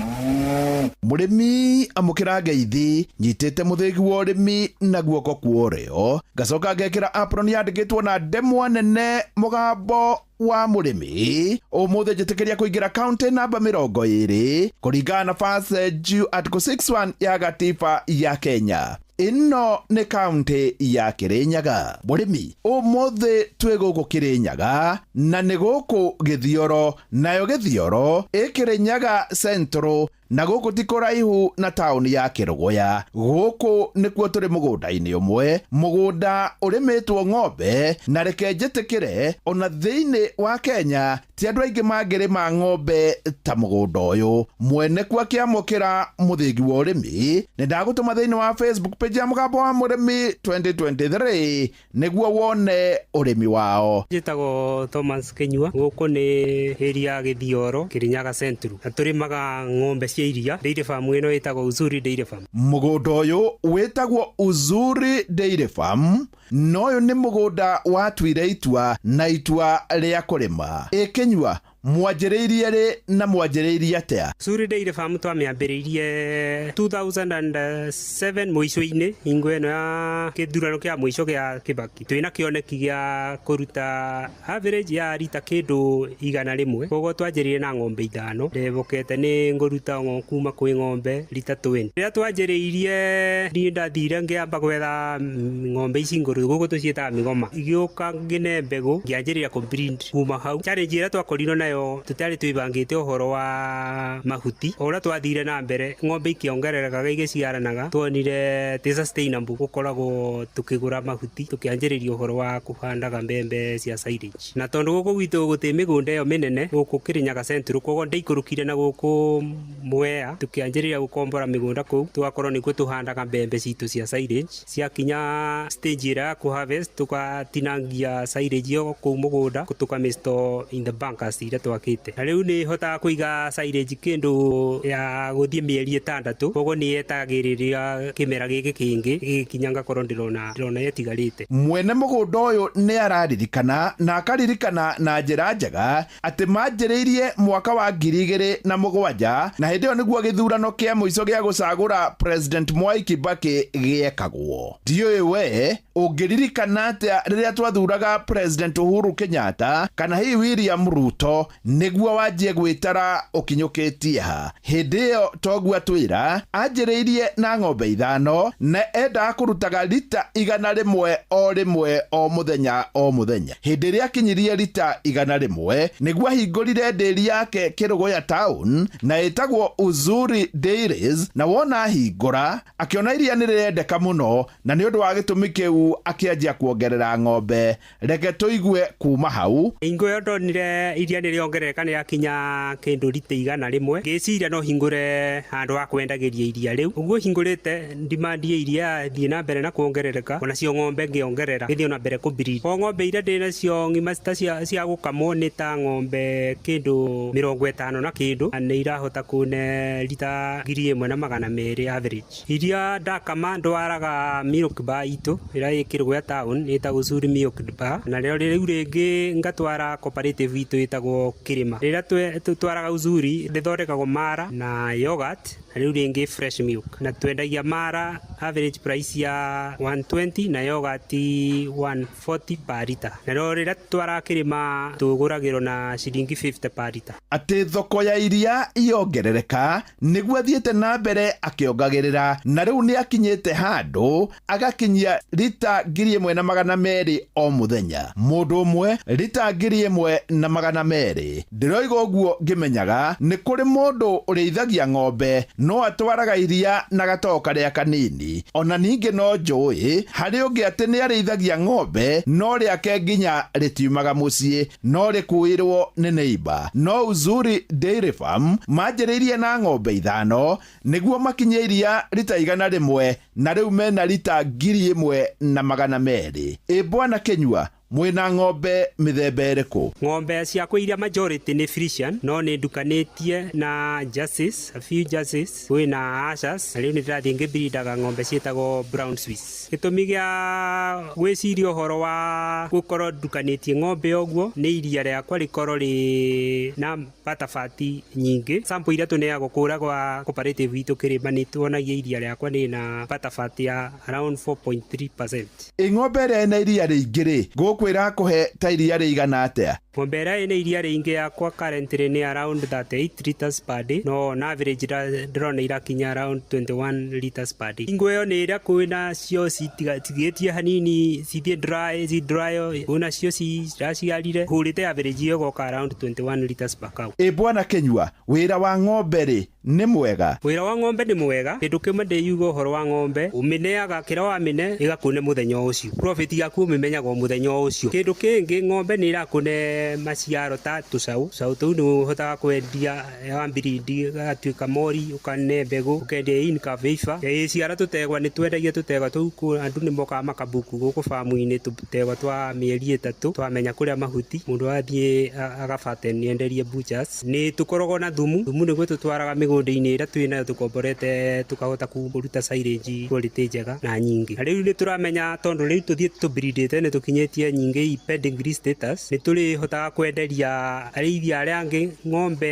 Mũrĩmi amũkĩra ngeithi, nyitĩte mũthĩgi wa ũrĩmi na guoko kwa ũrĩo, ngacoka ngekĩra apron yandĩkĩtwo na ndemwa nene mũgambo wa mũrĩmi. Ũmũthĩ njĩtĩkĩria kũingĩra kaunti namba 20 kũringana na First Due Article 61 ya gatiba ya Kenya. Ĩno nĩ kaunti ya Kĩrĩnyaga. Mũrĩmi, ũmũthĩ twĩ gũkũ Kĩrĩnyaga na nĩ gũkũ Gĩthioro, nayo Gĩthioro ĩ Kĩrĩnyaga Central, na gũkũ ti kũraihu na taũni ya Kĩrũgũya. Gũkũ nĩkuo tũrĩ mũgũnda-inĩ ũmwe, mũgũnda ũrĩmĩtwo ng'ombe, na reke njĩtĩkĩre ona thĩinĩ wa Kenya ti andũ aingĩ mangĩrĩma ng'ombe ta mũgũnda ũyũ. Mwene kuo akĩamũkĩra mũthĩgi wa ũrĩmi, nĩ ndagũtũma thĩinĩ wa Facebook page ya Mũgambo wa Mũrĩmi 2023 nĩguo wone ũrĩmi wao. Njĩtagwo Thomas Kinyua, gũkũ nĩ area ya Gĩthioro, Kĩrĩnyaga Central, na tũrĩmaga ng'ombe cia iria. Dairy farm ĩno ĩtagwo Uzuri Dairy Farm. Mũgũnda ũyũ wĩtagwo Uzuri Dairy Farm, na ũyũ nĩ mũgũnda watuire itua na itua rĩa kũrĩma. Ĩ Kinyua, mwanjĩrĩirie rĩ na mwanjĩrĩirie atĩa? Uzuri Dairy Farm twamĩambĩrĩirie 2007 mũico-inĩ, hingo ĩno ya kĩthurano kĩa mũico gĩa Kibaki. Twĩna kĩoneki gĩa kũruta average ya rita kĩndũ 100, koguo twanjĩrĩirie na ng'ombe 5. Ndebokete nĩ ngũruta kuma kwĩ ng'ombe rita 20. Rĩrĩa twanjĩrĩirie niĩ ndathire ngĩamba gwetha ng'ombe ici ngũrũ, gũkũ tũciĩtaga mĩgoma, igĩũka ngĩne mbegũ ngĩanjĩrĩria kũ breed kuma hau. Challenge ĩrĩa twakorirwo nayo, tũtiarĩ twĩbangĩte ũhoro wa mahuti. O ũrĩa twathire na mbere ng'ombe ikĩongererekaga igĩciaranaga, tuonire ti sustainable gũkoragwo tũkĩgũra mahuti, tũkĩanjĩrĩria ũhoro wa kũhandaga mbembe cia silage. Na tondũ gũkũ gwitũ gũtĩ mĩgũnda ĩyo mĩnene gũkũ Kĩrĩnyaga Central, koguo ndaikũrũkire na gũkũ Mwea, tũkĩanjĩrĩria gũkombora mĩgũnda kũu, tũgakorwo nĩkuo tũhandaga mbembe citũ cia silage. Ciakinya stage ĩrĩa ya kũ harvest, tũgatinangia silage ĩyo kũu mũgũnda, tũkamĩ store in the bunkers iria twakĩte. Na rĩu nĩ hotaga kũiga silage kĩndũ ya gũthiĩ mĩeri 6, koguo nĩ yetagĩrĩria kĩmera gĩkĩ kĩngĩ gĩgĩkinya ngakorwo ndĩrona ĩtigarĩte. Mwene mũgũnda ũyũ nĩ araririkana na akaririkana na njĩra njega atĩ manjĩrĩirie mwaka wa 2007, na hĩndĩ ĩyo nĩguo gĩthurano kĩa mũico gĩa gũcagũra President Mwai Kibaki gĩekagwo. Ndiũĩ we ũngĩririkana atĩa rĩrĩa twathuraga President Uhuru Kenyatta kana hihi William Ruto nĩguo wanjie gwĩtara ũkinyũkĩtie ha. Hĩndĩ ĩyo toguo atwĩra anjĩrĩirie na ng'ombe 5 na endaga kũrutaga rita 100 o rĩmwe o mũthenya o mũthenya. Hĩndĩ ĩrĩa akinyirie rita 100 nĩguo ahingũrire ndĩri yake Kĩrũgũya town na ĩtagwo Uzuri Dairies, na wona ahingũra akĩona iria nĩ rĩrendeka mũno, na nĩ ũndũ wa gĩtũmi kĩu akĩanjia kuongerera ng'ombe. Reke tũigue kuma hau. Hingo ĩyo ndonire iria nĩ yongerereka nĩ yakinya kĩndũ rita 100. Ngĩciria no hingũre handũ ha kwendagĩria iria rĩu. Ũguo hingũrĩte demand ya iria thiĩ na mbere na kuongerereka, onacio ng'ombe ngĩongerera ngĩthiĩ ona mbere kũ breed. O ng'ombe iria ndĩ nacio ng'ima ta cia gũkamwo nĩ ta ng'ombe kĩndũ 50 na kĩndũ, na nĩ irahota kũne rita 1200 average. Iria ndakama ndwaraga milk bar itũ ĩrĩa ĩkĩrwo ya town ĩtagwo Zuri Milk Bar, na rĩo rĩu rĩngĩ ngatwara cooperative itũ ĩtagwo Kĩrĩma. Rĩrĩa tũtwaraga Uzuri rĩthondekagwo mara na yogurt, na rĩu rĩngĩ fresh milk, na twendagia mara average price ya 120 na yogurt 140 per liter, na rĩo rĩrĩa twara Kĩrĩma tũgũragĩrwo na ciringi 50 per liter. Atĩ thoko ya iria yongerereka nĩguo athiĩte na mbere akĩongagĩrĩra, na rĩu nĩ akinyĩte handũ agakinyia rita 1200 o mũthenya, mũndũ ũmwe rita 1200. Ndĩroiga ũguo ngĩmenyaga nĩ kũrĩ mũndũ ũrĩithagia ng'ombe no atwaraga iria na gatoo karĩa kanini. Ona ningĩ no njũĩ harĩ ũngĩ atĩ nĩ arĩithagia ng'ombe no rĩake nginya rĩtiumaga mũciĩ no rĩkuĩrwo nĩ neighbor. No Uzuri Dairy Farm manjĩrĩirie na ng'ombe 5 nĩguo makinye iria rita 100 na rĩu mena rita 1200. Ĩ bwana Kĩnyua, mwĩna ng'ombe mĩthemba ĩrĩkũ? Ng'ombe ciakwa iria majority nĩ Frisian, no nĩ ndukanĩtie na Jerseys, a few Jerseys, kwĩna Ashers, na rĩu nĩ ndĩrathiĩ ngĩbreedaga ng'ombe ciĩtagwo Brown Swiss. Gĩtũmi gĩa gwĩciria ũhoro wa gũkorwo ndukanĩtie ng'ombe ũguo nĩ iria rĩakwa rĩkorwo rĩ na butterfat nyingĩ. Sample iria tũneagwo kũrĩa gwa cooperative itũ Kĩrĩma nĩ tuonagia iria rĩakwa rĩ na butterfat ya around 4.3%. Ĩ ng'ombe ĩrĩa ĩna iria rĩingĩ rĩ, gũkũ ĩrakũhe ta iria rĩigana atĩa? Ng'ombe ĩrĩa ĩna iria rĩingĩ yakwa currently nĩ around 38 liters per day, no on average ndĩrona irakinya around 21 liters per day. Hingo ĩyo nĩ ĩrĩa kwĩna cio citigĩtie hanini cithiĩ dry, ci dry, kwĩna cio ciraciarire, hũrĩte average ĩyo ĩgoka around 21 liters per cow. Ĩ bwana Kĩnyua, wĩra wa ng'ombe rĩ nĩ mwega? Wĩra wa ng'ombe nĩ mwega. Kĩndũ kĩmwe ndĩyuga ũhoro wa ng'ombe, ũmĩneaga kĩrĩa wamĩne ĩgakũne mũthenya o ũcio, profit yaku ũmĩmenyaga o mũthenya o ũcio. Kĩndũ kĩngĩ, ng'ombe nĩ ĩrakũne maciaro ta tũcaũ, tũcaũ tũu nĩ ũhotaga kwendia wa mbirindi gagatuĩka mori, ũkane mbegũ ũkendia in-calf heifer. Ĩciara tũtegwa nĩ twendagia tũtegwa tũu, andũ nĩ mokaga makabuku gũkũ famu-inĩ tũtegwa twa mĩeri 3, twamenya kũrĩa mahuti mũndũ athiĩ agabaten enderie butchers. Nĩ tũkoragwo na thumu, thumu nĩguo tũtwaraga mĩgũnda-inĩ ĩrĩa twĩnayo tũkomborete, tũkahota kũruta silage quality njega na nyingĩ. Na rĩu nĩ tũramenya tondũ rĩu tũthiĩ tũbreedĩte nĩ tũkinyĩtie nyingĩ i pedigree status, nĩ tũrĩhotaga kwenderia arĩithi arĩa angĩ ng'ombe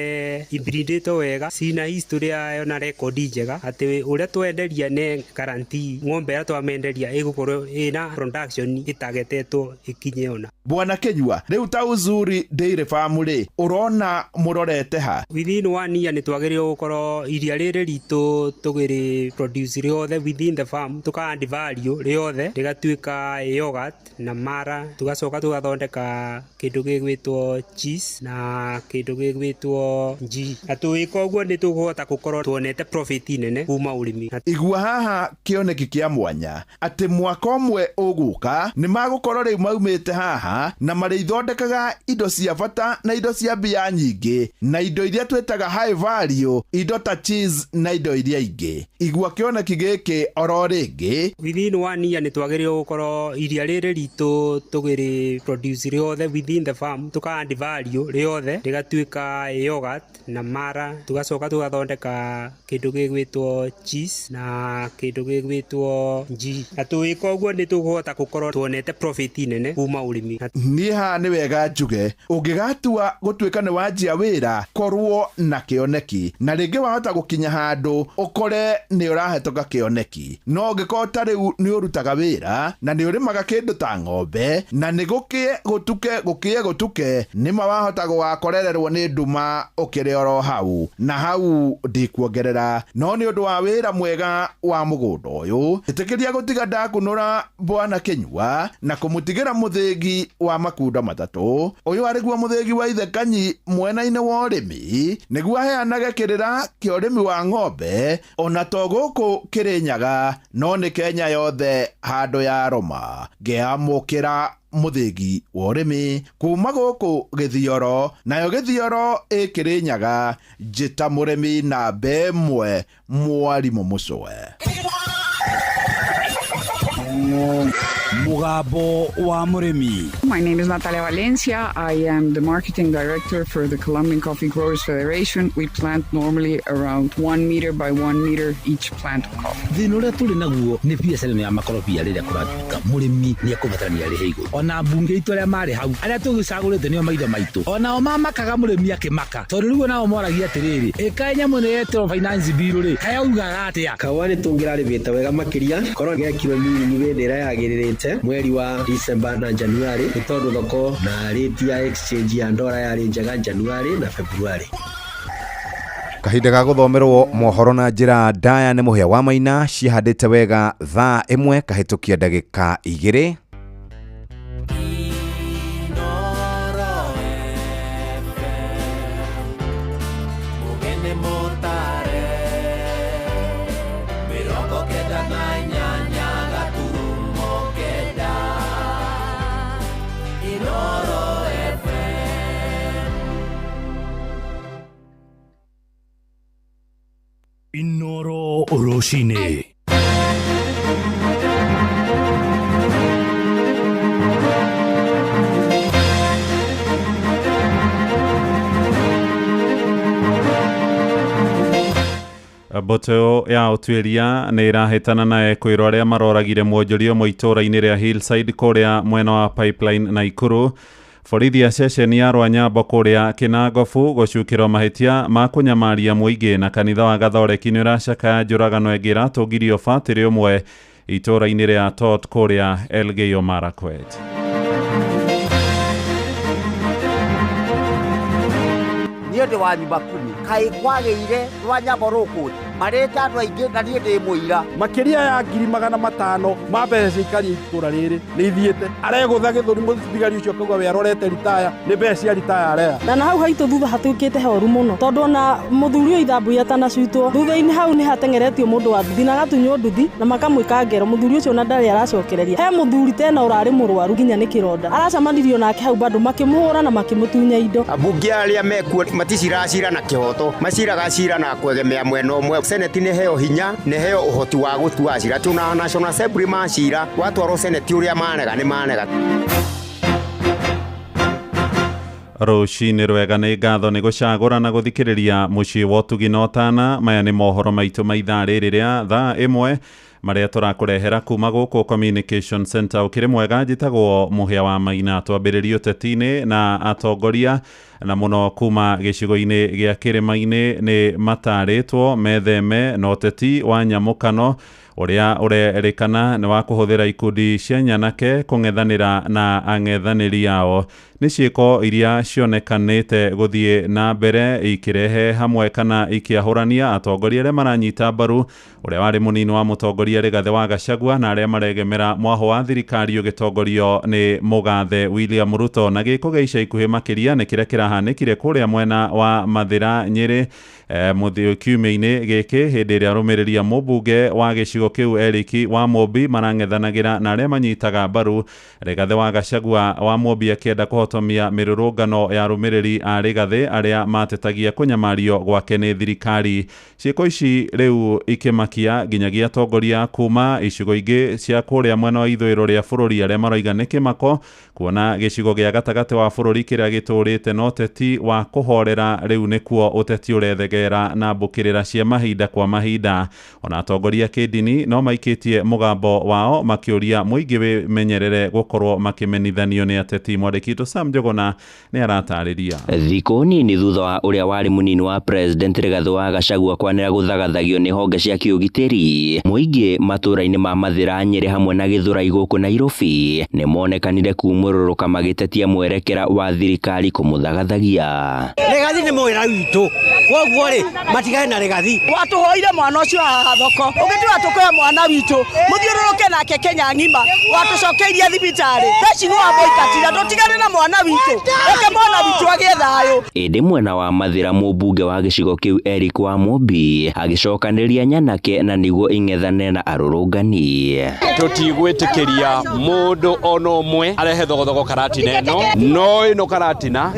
ibreedĩtwo wega cina history yayo na rekondi njega, atĩ ũrĩa twenderia nĩ guarantee ng'ombe ĩrĩa twamenderia ĩgũkorwo ĩna production ĩtagetetwo ĩkinye ona. Bwana Kĩnyua, rĩu ta Uzuri Dairy Farm rĩ, ũrona mũrorete ha? Within 1 year nĩ twagĩrĩirwo gũkorwo iria rĩrĩ ritũ tũgĩrĩ produce rĩothe within the farm, tũka add value rĩothe rĩgatuĩka yogurt na mara, tũgacoka tũgathondeka kĩndũ gĩgwĩtwo cheese na kĩndũ gĩgwĩtwo ghee. Na tũgĩka ũguo nĩ tũkũhota gũkorwo tuonete profit nene kuma ũrĩmi. Igua haha kĩoneki kĩa mwanya atĩ mwaka ũmwe ũgũka nĩ magũkorwo rĩu maumĩte haha na marĩithondekaga indo cia bata na indo cia mbia nyingĩ na indo iria twĩtaga high value, indo ta cheese na indo iria ingĩ. Igua kĩoneki gĩkĩ oro rĩngĩ. Within 1 year nĩ twagĩrĩirwo gũkorwo iria rĩrĩ ritũ tũgĩrĩ produce rĩothe within the farm, tũka add value rĩothe rĩgatuĩka yogurt na mara, tũgacoka tũgathondeka kĩndũ gĩgwĩtwo cheese na kĩndũ gĩgwĩtwo ghee. Na tũgĩka ũguo nĩ tũkũhota gũkorwo tuonete profit nene kuma ũrĩmi. Niĩ haha nĩ wega njuge, ũngĩgatua gũtuĩka nĩ wanjia wĩra, korwo na kĩoneki, na rĩngĩ wahota gũkinya handũ ũkore nĩ ũrahĩtũka kĩoneki. No ũngĩkorwo ta rĩu nĩ ũrutaga wĩra na nĩ ũrĩmaga kĩndũ ta ng'ombe na nĩ gũkĩe gũtuke gũkĩe gũtuke, nĩma wahota gũgakorererwo nĩ nduma ũkĩrĩ oro hau, na hau ndikuongerera. No nĩ ũndũ wa wĩra mwega wa mũgũnda ũyũ, ĩtĩkĩria gũtiga ndakunũra bwana Kĩnyua na kũmũtigĩra mũthĩgi wa makunda 3. Ũyũ arĩguo mũthĩgi wa ithe Kanyi mwena-inĩ wa ũrĩmi, nĩguo aheanage kĩrĩra Kĩama kĩa ũrĩmi wa ng'ombe ona to gũkũ Kĩrĩnyaga no nĩ Kenya yothe handũ ya roma. Ngĩamũkĩra mũthĩgi wa ũrĩmi kuma gũkũ Gĩthioro, nayo Gĩthioro ĩ Kĩrĩnyaga, njĩta mũrĩmi namba ĩmwe mwarimũ Mũcwe. Mũgambo wa mũrĩmi. My name is Natalia Valencia. I am the marketing director for the Colombian Coffee Growers Federation. We plant normally around 1 meter by 1 meter each plant of coffee. Thĩna ũrĩa tũrĩ naguo nĩ biacara ĩno ya makorobia rĩrĩa kũratuĩka mũrĩmi nĩ ekũbatarania arĩhe igũrũ. Ona mbunge itũ arĩa marĩ hau arĩa tũgĩcagũrĩte nĩo maitho maitũ, onao mamakaga mũrĩmi akĩmaka, tondũ rĩu onao moragia atĩrĩrĩ, ĩkaĩ nyamũ ĩno yetĩrwo finance bill rĩ, kaĩ augaga atĩa? Kahũa nĩ tũngĩrarĩmĩte wega makĩria korwo gekirwo mini hĩndĩ ĩrĩa yagĩrĩrĩte mweri wa December na January, nĩ tondũ thoko na rate ya exchange ya ndora yarĩ njega January na February. Kahinda ga gũthomerwo mohoro na njĩra ndaya nĩ Mũhĩa wa Maina ciĩhandĩte wega thaa ĩmwe kahĩtũkia ndagĩka 2. Inoro rũcinĩ. Mbũtũ ya ũtuĩria nĩ ĩrahĩtana na ekwĩrwo arĩa maroragire mwonjoria ũmwe itũũra-inĩ rĩa Hillside kũrĩa mwena wa Pipeline Naikuru. Borithi a ceceni ya Rwanyambo kũrĩa Kĩnangobu gũcukĩrwo mahĩtia ma kũnyamaria mũingĩ, na kanitha wa Gathoreki nĩ ũracakaya njũragano ĩngĩ ĩratũngirio batĩrĩ ũmwe itũũra-inĩ rĩa Tot kũrĩa Elgeyo Marakwet. Niĩ ndĩ wa nyumba kumi kaĩ kwagĩire Rwanyambo rũkũ marĩte andũ aingĩ na niĩ ndĩ mũira. Makĩria ya 500,000 ma mbeca cia ikari itũra rĩrĩ nĩ ithiĩte. Aregũtha gĩthũri mũthigari ũcio akauga we arorete ritaya, nĩ mbeca cia ritaya areha. Na hau haitũ thutha hatuĩkĩte horu mũno tondũ ona mũthuri ũyũ ithambui atanacutwo thutha-inĩ hau nĩ hateng'eretio mũndũ wa nduthi na agatunywo nduthi na makamwĩka ngero. Mũthuri ũcio ona ndarĩ aracokereria. He mũthuri tena ũrarĩ mũrwaru nginya nĩ kĩronda, aracemanirio nake hau bado makĩmũhũra na makĩmũtunya indo. Ambunge arĩa mekuo maticiracira na kĩhoto, maciraga cira na kwegemea mwena ũmwe. Seneti nĩ heo hinya, nĩ heo ũhoti wa gũtua cira. Tuna National Assembly macira watwarwo seneti ũrĩa manega nĩ manega. Rũcinĩ rwega, nĩ ngatho nĩ gũcagũra na gũthikĩrĩria mũciĩ wa ũtugi na ũtana. Maya nĩ mohoro maitũ ma ithaa rĩrĩ rĩa thaa ĩmwe marĩa tũrakũrehera kuma gũkũ Communication Center. Ũkĩrĩ mwega, njĩtagwo Mũhĩa wa Maina. Twambĩrĩrie ũteti-inĩ na atongoria na mũno kuma gĩcigo-inĩ gĩa kĩrĩma-inĩ nĩ matarĩtwo metheme na ũteti wa nyamũkano ũrĩa ũrerĩkana nĩ wa kũhũthĩra ikundi cia nyanake kũng'ethanĩra na ang'ethanĩri ao. Nĩ ciĩko iria cionekanĩte gũthiĩ na mbere ikĩrehe hamwe kana ikĩahũrania atongoria arĩa maranyita mbaru ũrĩa warĩ mũnini wa mũtongoria Rigathĩ wa Gachagua na arĩa maregemera mwaho wa thirikari ũgĩtongorio nĩ mũgathe William Ruto. Na gĩko gĩa ica ikuhĩ makĩria nĩ kĩrĩa kĩrahanĩkire kũrĩa mwena wa Mathĩra Nyĩrĩ kiumia-inĩ gĩkĩ hĩndĩ ĩrĩa arũmĩrĩri a mũmbunge wa gĩcigo kĩu Eric wa Mũmbi marang'ethanagĩra na arĩa manyitaga mbaru Rigathĩ wa Gachagua wa Mũmbi akĩenda kũhotomia mĩrũrũngano ya arũmĩrĩri a Rigathĩ arĩa matetagia kũnyamario gwake nĩ thirikari. Ciĩko ici rĩu ikĩmakia nginyagia atongoria kuma icigo ingĩ cia kũrĩa mwena wa ithũĩro rĩa bũrũri arĩa maroiga nĩ kĩmako kuona gĩcigo gĩa gatagatĩ wa bũrũri kĩrĩa gĩtũrĩte na ũteti wa kũhorera rĩu nĩkuo ũteti ũrethegera na mbũkĩrĩra cia mahinda kwa mahinda. Ona atongoria kĩndini no maikĩtie mũgambo wao makĩũria mũingĩ wĩmenyerere gũkorwo makĩmenithanio nĩ ateti. Mwandĩki witũ Sam Njuguna nĩ aratarĩria. Thikũ nini thutha wa ũrĩa warĩ mũnini wa president Rigathĩ wa Gachagua kwanĩra gũthagathagio nĩ honge cia kĩũgitĩri, mũingĩ matũũra-inĩ ma Mathĩra Nyĩrĩ hamwe na Gĩthũrai gũkũ Nairobi nĩ monekanire kumũrũrũka magĩtetia mwerekera wa thirikari kũmũthagathagĩria. gũthagathagia. Rigathi nĩ mwĩra witũ, koguo rĩ matigane na Rigathi. Watũhoire mwana ũcio haha thoko, ũgĩtua tũkoe mwana witũ mũthiũrũrũke nake Kenya ng'ima, watũcokeirie thibitarĩ theci nĩ wamũikatira, tũtigane na mwana witũ, reke mwana witũ agĩe thayũ. Ĩndĩ mwena wa Mathĩra mũmbunge wa gĩcigo kĩu Eric Wamũmbi agĩcokanĩrĩria nyanake na nĩguo ing'ethane na arũrũngani. Tũtigwĩtĩkĩria mũndũ ona ũmwe arehe thogothogo Karatina ĩno, no ĩno Karatina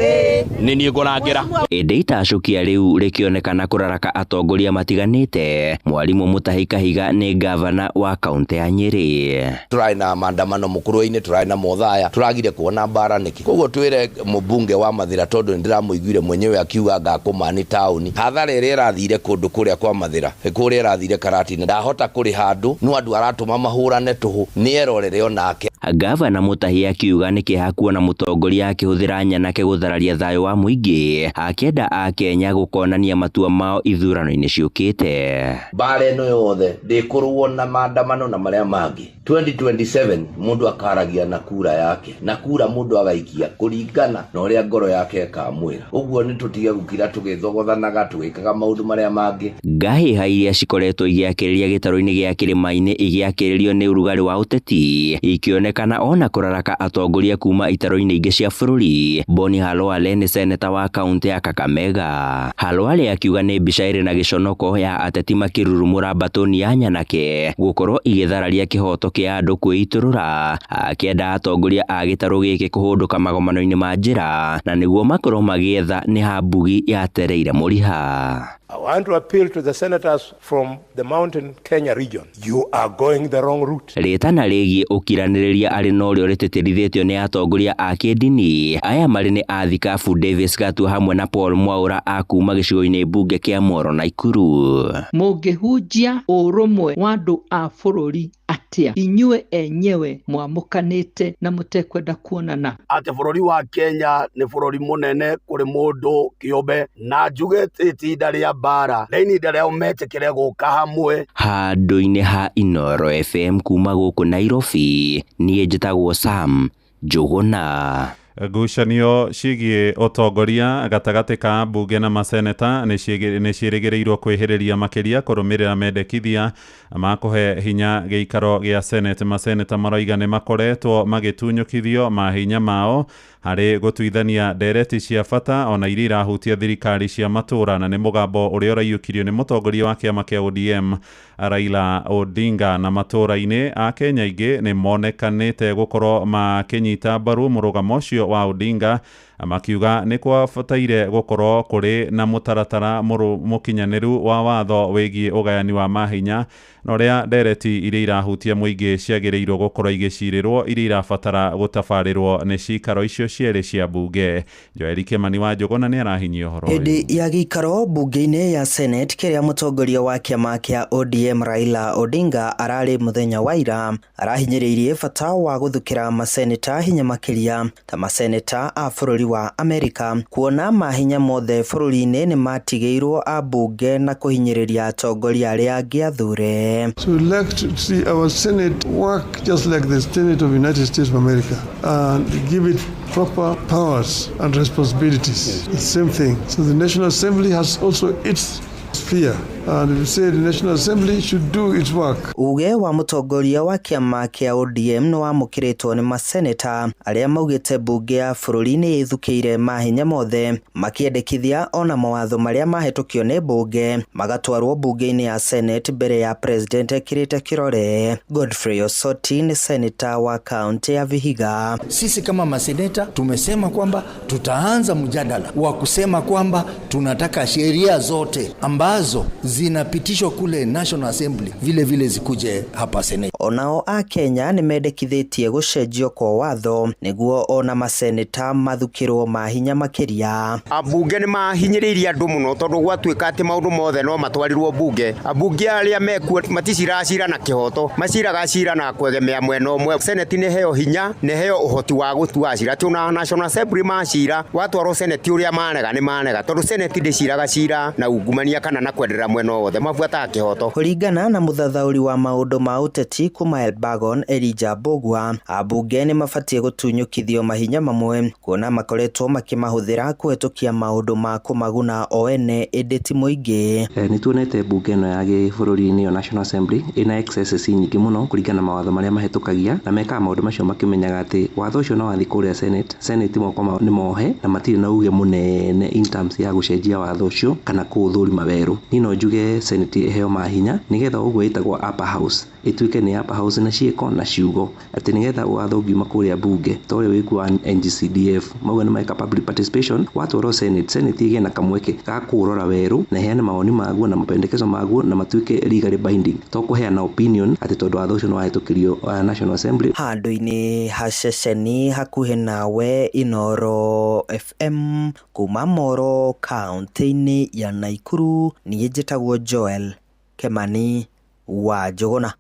nĩ niĩ ngũrangĩra. Ĩndĩ itacũkia rĩu rĩkĩonekana kũraraka atongoria matiganĩte. Mwarimũ Mutahi Kahiga nĩ ngavana wa kaũntĩ ya Nyĩrĩ. Tũrarĩ na maandamano mũkũrwe-inĩ, tũrarĩ na mothaya, tũragire kuona mbara nĩkĩ? Koguo twĩre mũmbunge wa Mathĩra, tondũ nĩndĩramũiguire mwenyewe akiuga ngakũmani taũni, hathara ĩrĩa ĩrathire kũndũ kũrĩa kwa Mathĩra, kũrĩa ĩrathire Karatina, ndahota kũrĩha andũ, no andũ aratũma mahũrane tũhũ, nĩerorere onake. Gavana Mutahi akiuga nĩ kĩeha kuona mũtongoria akĩhũthĩra nyanake gũthararia thayũ wa mũingĩ, akĩenda akenya gũkonania matua mao ithurano-inĩ ciũkĩte. Mbara ĩno yothe ndĩkũrũo na maandamano na marĩa mangĩ. 2027 mũndũ akaragia na kura yake, na kura mũndũ agaikia kũringana na ũrĩa ngoro yake ĩkamwĩra. Ũguo nĩ tũtige gũkira tũgĩthogothanaga tũgĩkaga maũndũ marĩa mangĩ. Ngahĩha iria cikoretwo igĩakĩrĩria gĩtarũ-inĩ gĩa kĩrĩma-inĩ igĩakĩrĩrio nĩ ũrugarĩ wa ũteti ikĩonekana ona kũraraka atongoria kuma itarũ-inĩ ingĩ cia bũrũri. Boni Khalwale nĩ seneta wa kaũntĩ ya Kakamega. Khalwale akiuga nĩ mbica ĩrĩ na gĩconoko ya ateti makĩrurumũra mbatũni ya nyanake gũkorwo igĩthararia kĩhoto kĩa andũ kwĩitũrũra, akĩenda atongoria a gĩtarũ gĩkĩ kũhũndũka magomano-inĩ ma njĩra na nĩguo makorwo magĩetha nĩ ha mbugi yatereire mũriha. I want to appeal to the senators from the Mountain Kenya region. You are going the wrong route. Rĩtana rĩgiĩ ũkiranĩrĩria arĩ norĩo rĩtĩtĩrithĩtio nĩ atongoria a kĩndini aya marĩ nĩ athikabu Davis Gatua hamwe na Paul Mwaura a kuma gĩcigo-inĩ mbunge kĩa Moro Naikuru. Mũngĩhunjia ũrũmwe wa andũ a bũrũri atĩa inyuĩ enyewe mwamũkanĩte na mũtekwenda kuonana? Atĩ bũrũri wa Kenya nĩ bũrũri mũnene kũrĩ mũndũ kĩũmbe, na njuge itinda rĩa mbara rĩ ihinda rĩao metĩkĩre gũka hamwe. Handũ-inĩ ha Inooro FM kuma gũkũ Nairobi, niĩ njĩtagwo Sam Njũgũna. Ngucanio ciĩgiĩ ũtongoria gatagatĩ ka mbunge na maseneta nĩ ciĩrĩgĩrĩirwo kwĩhĩrĩria makĩria kũrũmĩrĩra mendekithia ma kũhe hinya gĩikaro gĩa Senate. Maseneta maroiga nĩ makoretwo magĩtunyũkithio mahinya mao harĩ gũtuithania ndereti cia bata ona iria irahutia thirikari cia matũra, na nĩ mũgambo ũrĩa ũraiyũkirio nĩ mũtongoria wa kĩama kĩa ODM Raila Odinga. Na matũra-inĩ Akenya aingĩ nĩ monekanĩte gũkorwo makĩnyita mbaru mũrũgamo ũcio wa Odinga, makiuga nĩ kwabataire gũkorwo kũrĩ na mũtaratara mũkinyanĩru wa watho wĩgiĩ ũgayani wa mahinya na ũrĩa ndereti iria irahutia mũingĩ ciagĩrĩirwo gũkorwo igĩcirĩrwo iria irabatara gũtabarĩrwo nĩ cikaro icio cierĩ cia mbunge. Joel Kimani wa Njũgũna nĩ arahinyia ũhoro ũyũ. Hĩndĩ ya gĩikaro mbunge-inĩ ya Senate kĩrĩa mũtongoria wa kĩama kĩa ODM Raila Odinga ararĩ mũthenya wa ira, arahinyĩrĩirie bata wa gũthukĩra maseneta hinya makĩria ta maseneta a bũrũri wa Amerika, kuona mahinya mothe bũrũri-inĩ nĩ matigĩirwo ambunge na kũhinyĩrĩria atongoria arĩa angĩ athure. So we'd like to see our Senate work just like the Senate of the United States of America and give it proper powers and responsibilities. The same thing. So the National Assembly has also its sphere, and we say the National Assembly should do its work. Uge wa mũtongoria wa kĩama kĩa ODM nĩ wamũkĩrĩtwo nĩ maseneta arĩa maugĩte mbunge ya bũrũri nĩ ĩthukĩire mahinya mothe, makĩendekithia ona mawatho marĩa mahĩtũkio nĩ mbunge magatwarwo mbunge-inĩ ya Senate mbere ya president ekĩrĩte kĩrore. Godfrey Osoti nĩ seneta wa kaunti ya Vihiga. Sisi kama maseneta tumesema kwamba tutaanza mjadala wa kusema kwamba tunataka sheria zote ambazo zinapitishwa kule National Assembly vile vile zikuje hapa Senate. Onao a Kenya nĩ mendekithĩtie gũcenjio kwa watho nĩguo ona maseneta mathukĩrwo mahinya makĩria. Ambunge nĩ mahinyĩrĩirie andũ mũno tondũ gwatuĩka atĩ maũndũ mothe no matwarirwo mbunge. Ambunge arĩa mekuo maticiracira na kĩhoto, maciraga cira na kwegemea mwena ũmwe. Senate nĩ heo hinya, nĩ heo ũhoti wa gũtua cira. Tuna National Assembly macira, watwarwo Senate ũrĩa manega nĩ manega tondũ Senate ndĩciraga cira na ungumania kana na kwenderera mwena mwena o wothe, mabuataga kĩhoto. Kũringana na mũthathaũri wa maũndũ ma ũteti kuma Elbagon Elijah Mbugua, ambunge nĩ mabatiĩ gũtunyũkithio mahinya mamwe kuona makoretwo makĩmahũthĩra kũhetũkia maũndũ ma kũmaguna o ene ĩndĩ ti mũingĩ. Nĩ tuonete mbunge ĩno ya gĩbũrũri nĩyo National Assembly ĩna excesses nyingĩ mũno kũringana na mawatho marĩa mahĩtũkagia, na mekaga maũndũ macio makĩmenyaga atĩ watho ũcio no wathiĩ kũrĩa Senate, Senate moko mao nĩ mohe na matirĩ na uge mũnene in terms ya gũcenjia watho ũcio kana kũũthũrima werũ. Niĩ no njuge Senate ĩheo mahinya nĩgetha ũguo ĩtagwo upper house ĩtuĩke nĩ upper house na ciĩko na ciugo, atĩ nĩgetha watho ũngiuma kũrĩa mbunge ta ũrĩa wĩkuo wa NGCDF mauga nĩ meka public participation, watwarwo Senate, Senate ĩgĩe na kamweke ga kũũrora werũ na ĩheane mawoni maguo na mapendekezo maguo na matuĩke legally binding, to kũheana opinion atĩ tondũ watho ũcio nĩ wahĩtũkĩrio National Assembly. Handũ-inĩ ha ceceni hakuhĩ nawe Inooro FM kuma Moro kaũntĩ-inĩ ya Naikuru, niĩ njĩtagwo Joel Kemani wa Njũgũna.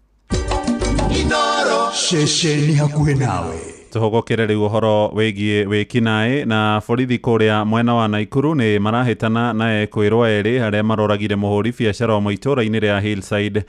Ceceni hakuhĩ nawe. Tũhũgũkĩre rĩu ũhoro wĩgiĩ wĩkinaĩ na borithi kũrĩa mwena wa Naikuru nĩ marahĩtana na ekwĩrwo erĩ arĩa maroragire mũhũri biacara ũmwe itũũra-inĩ rĩa Hillside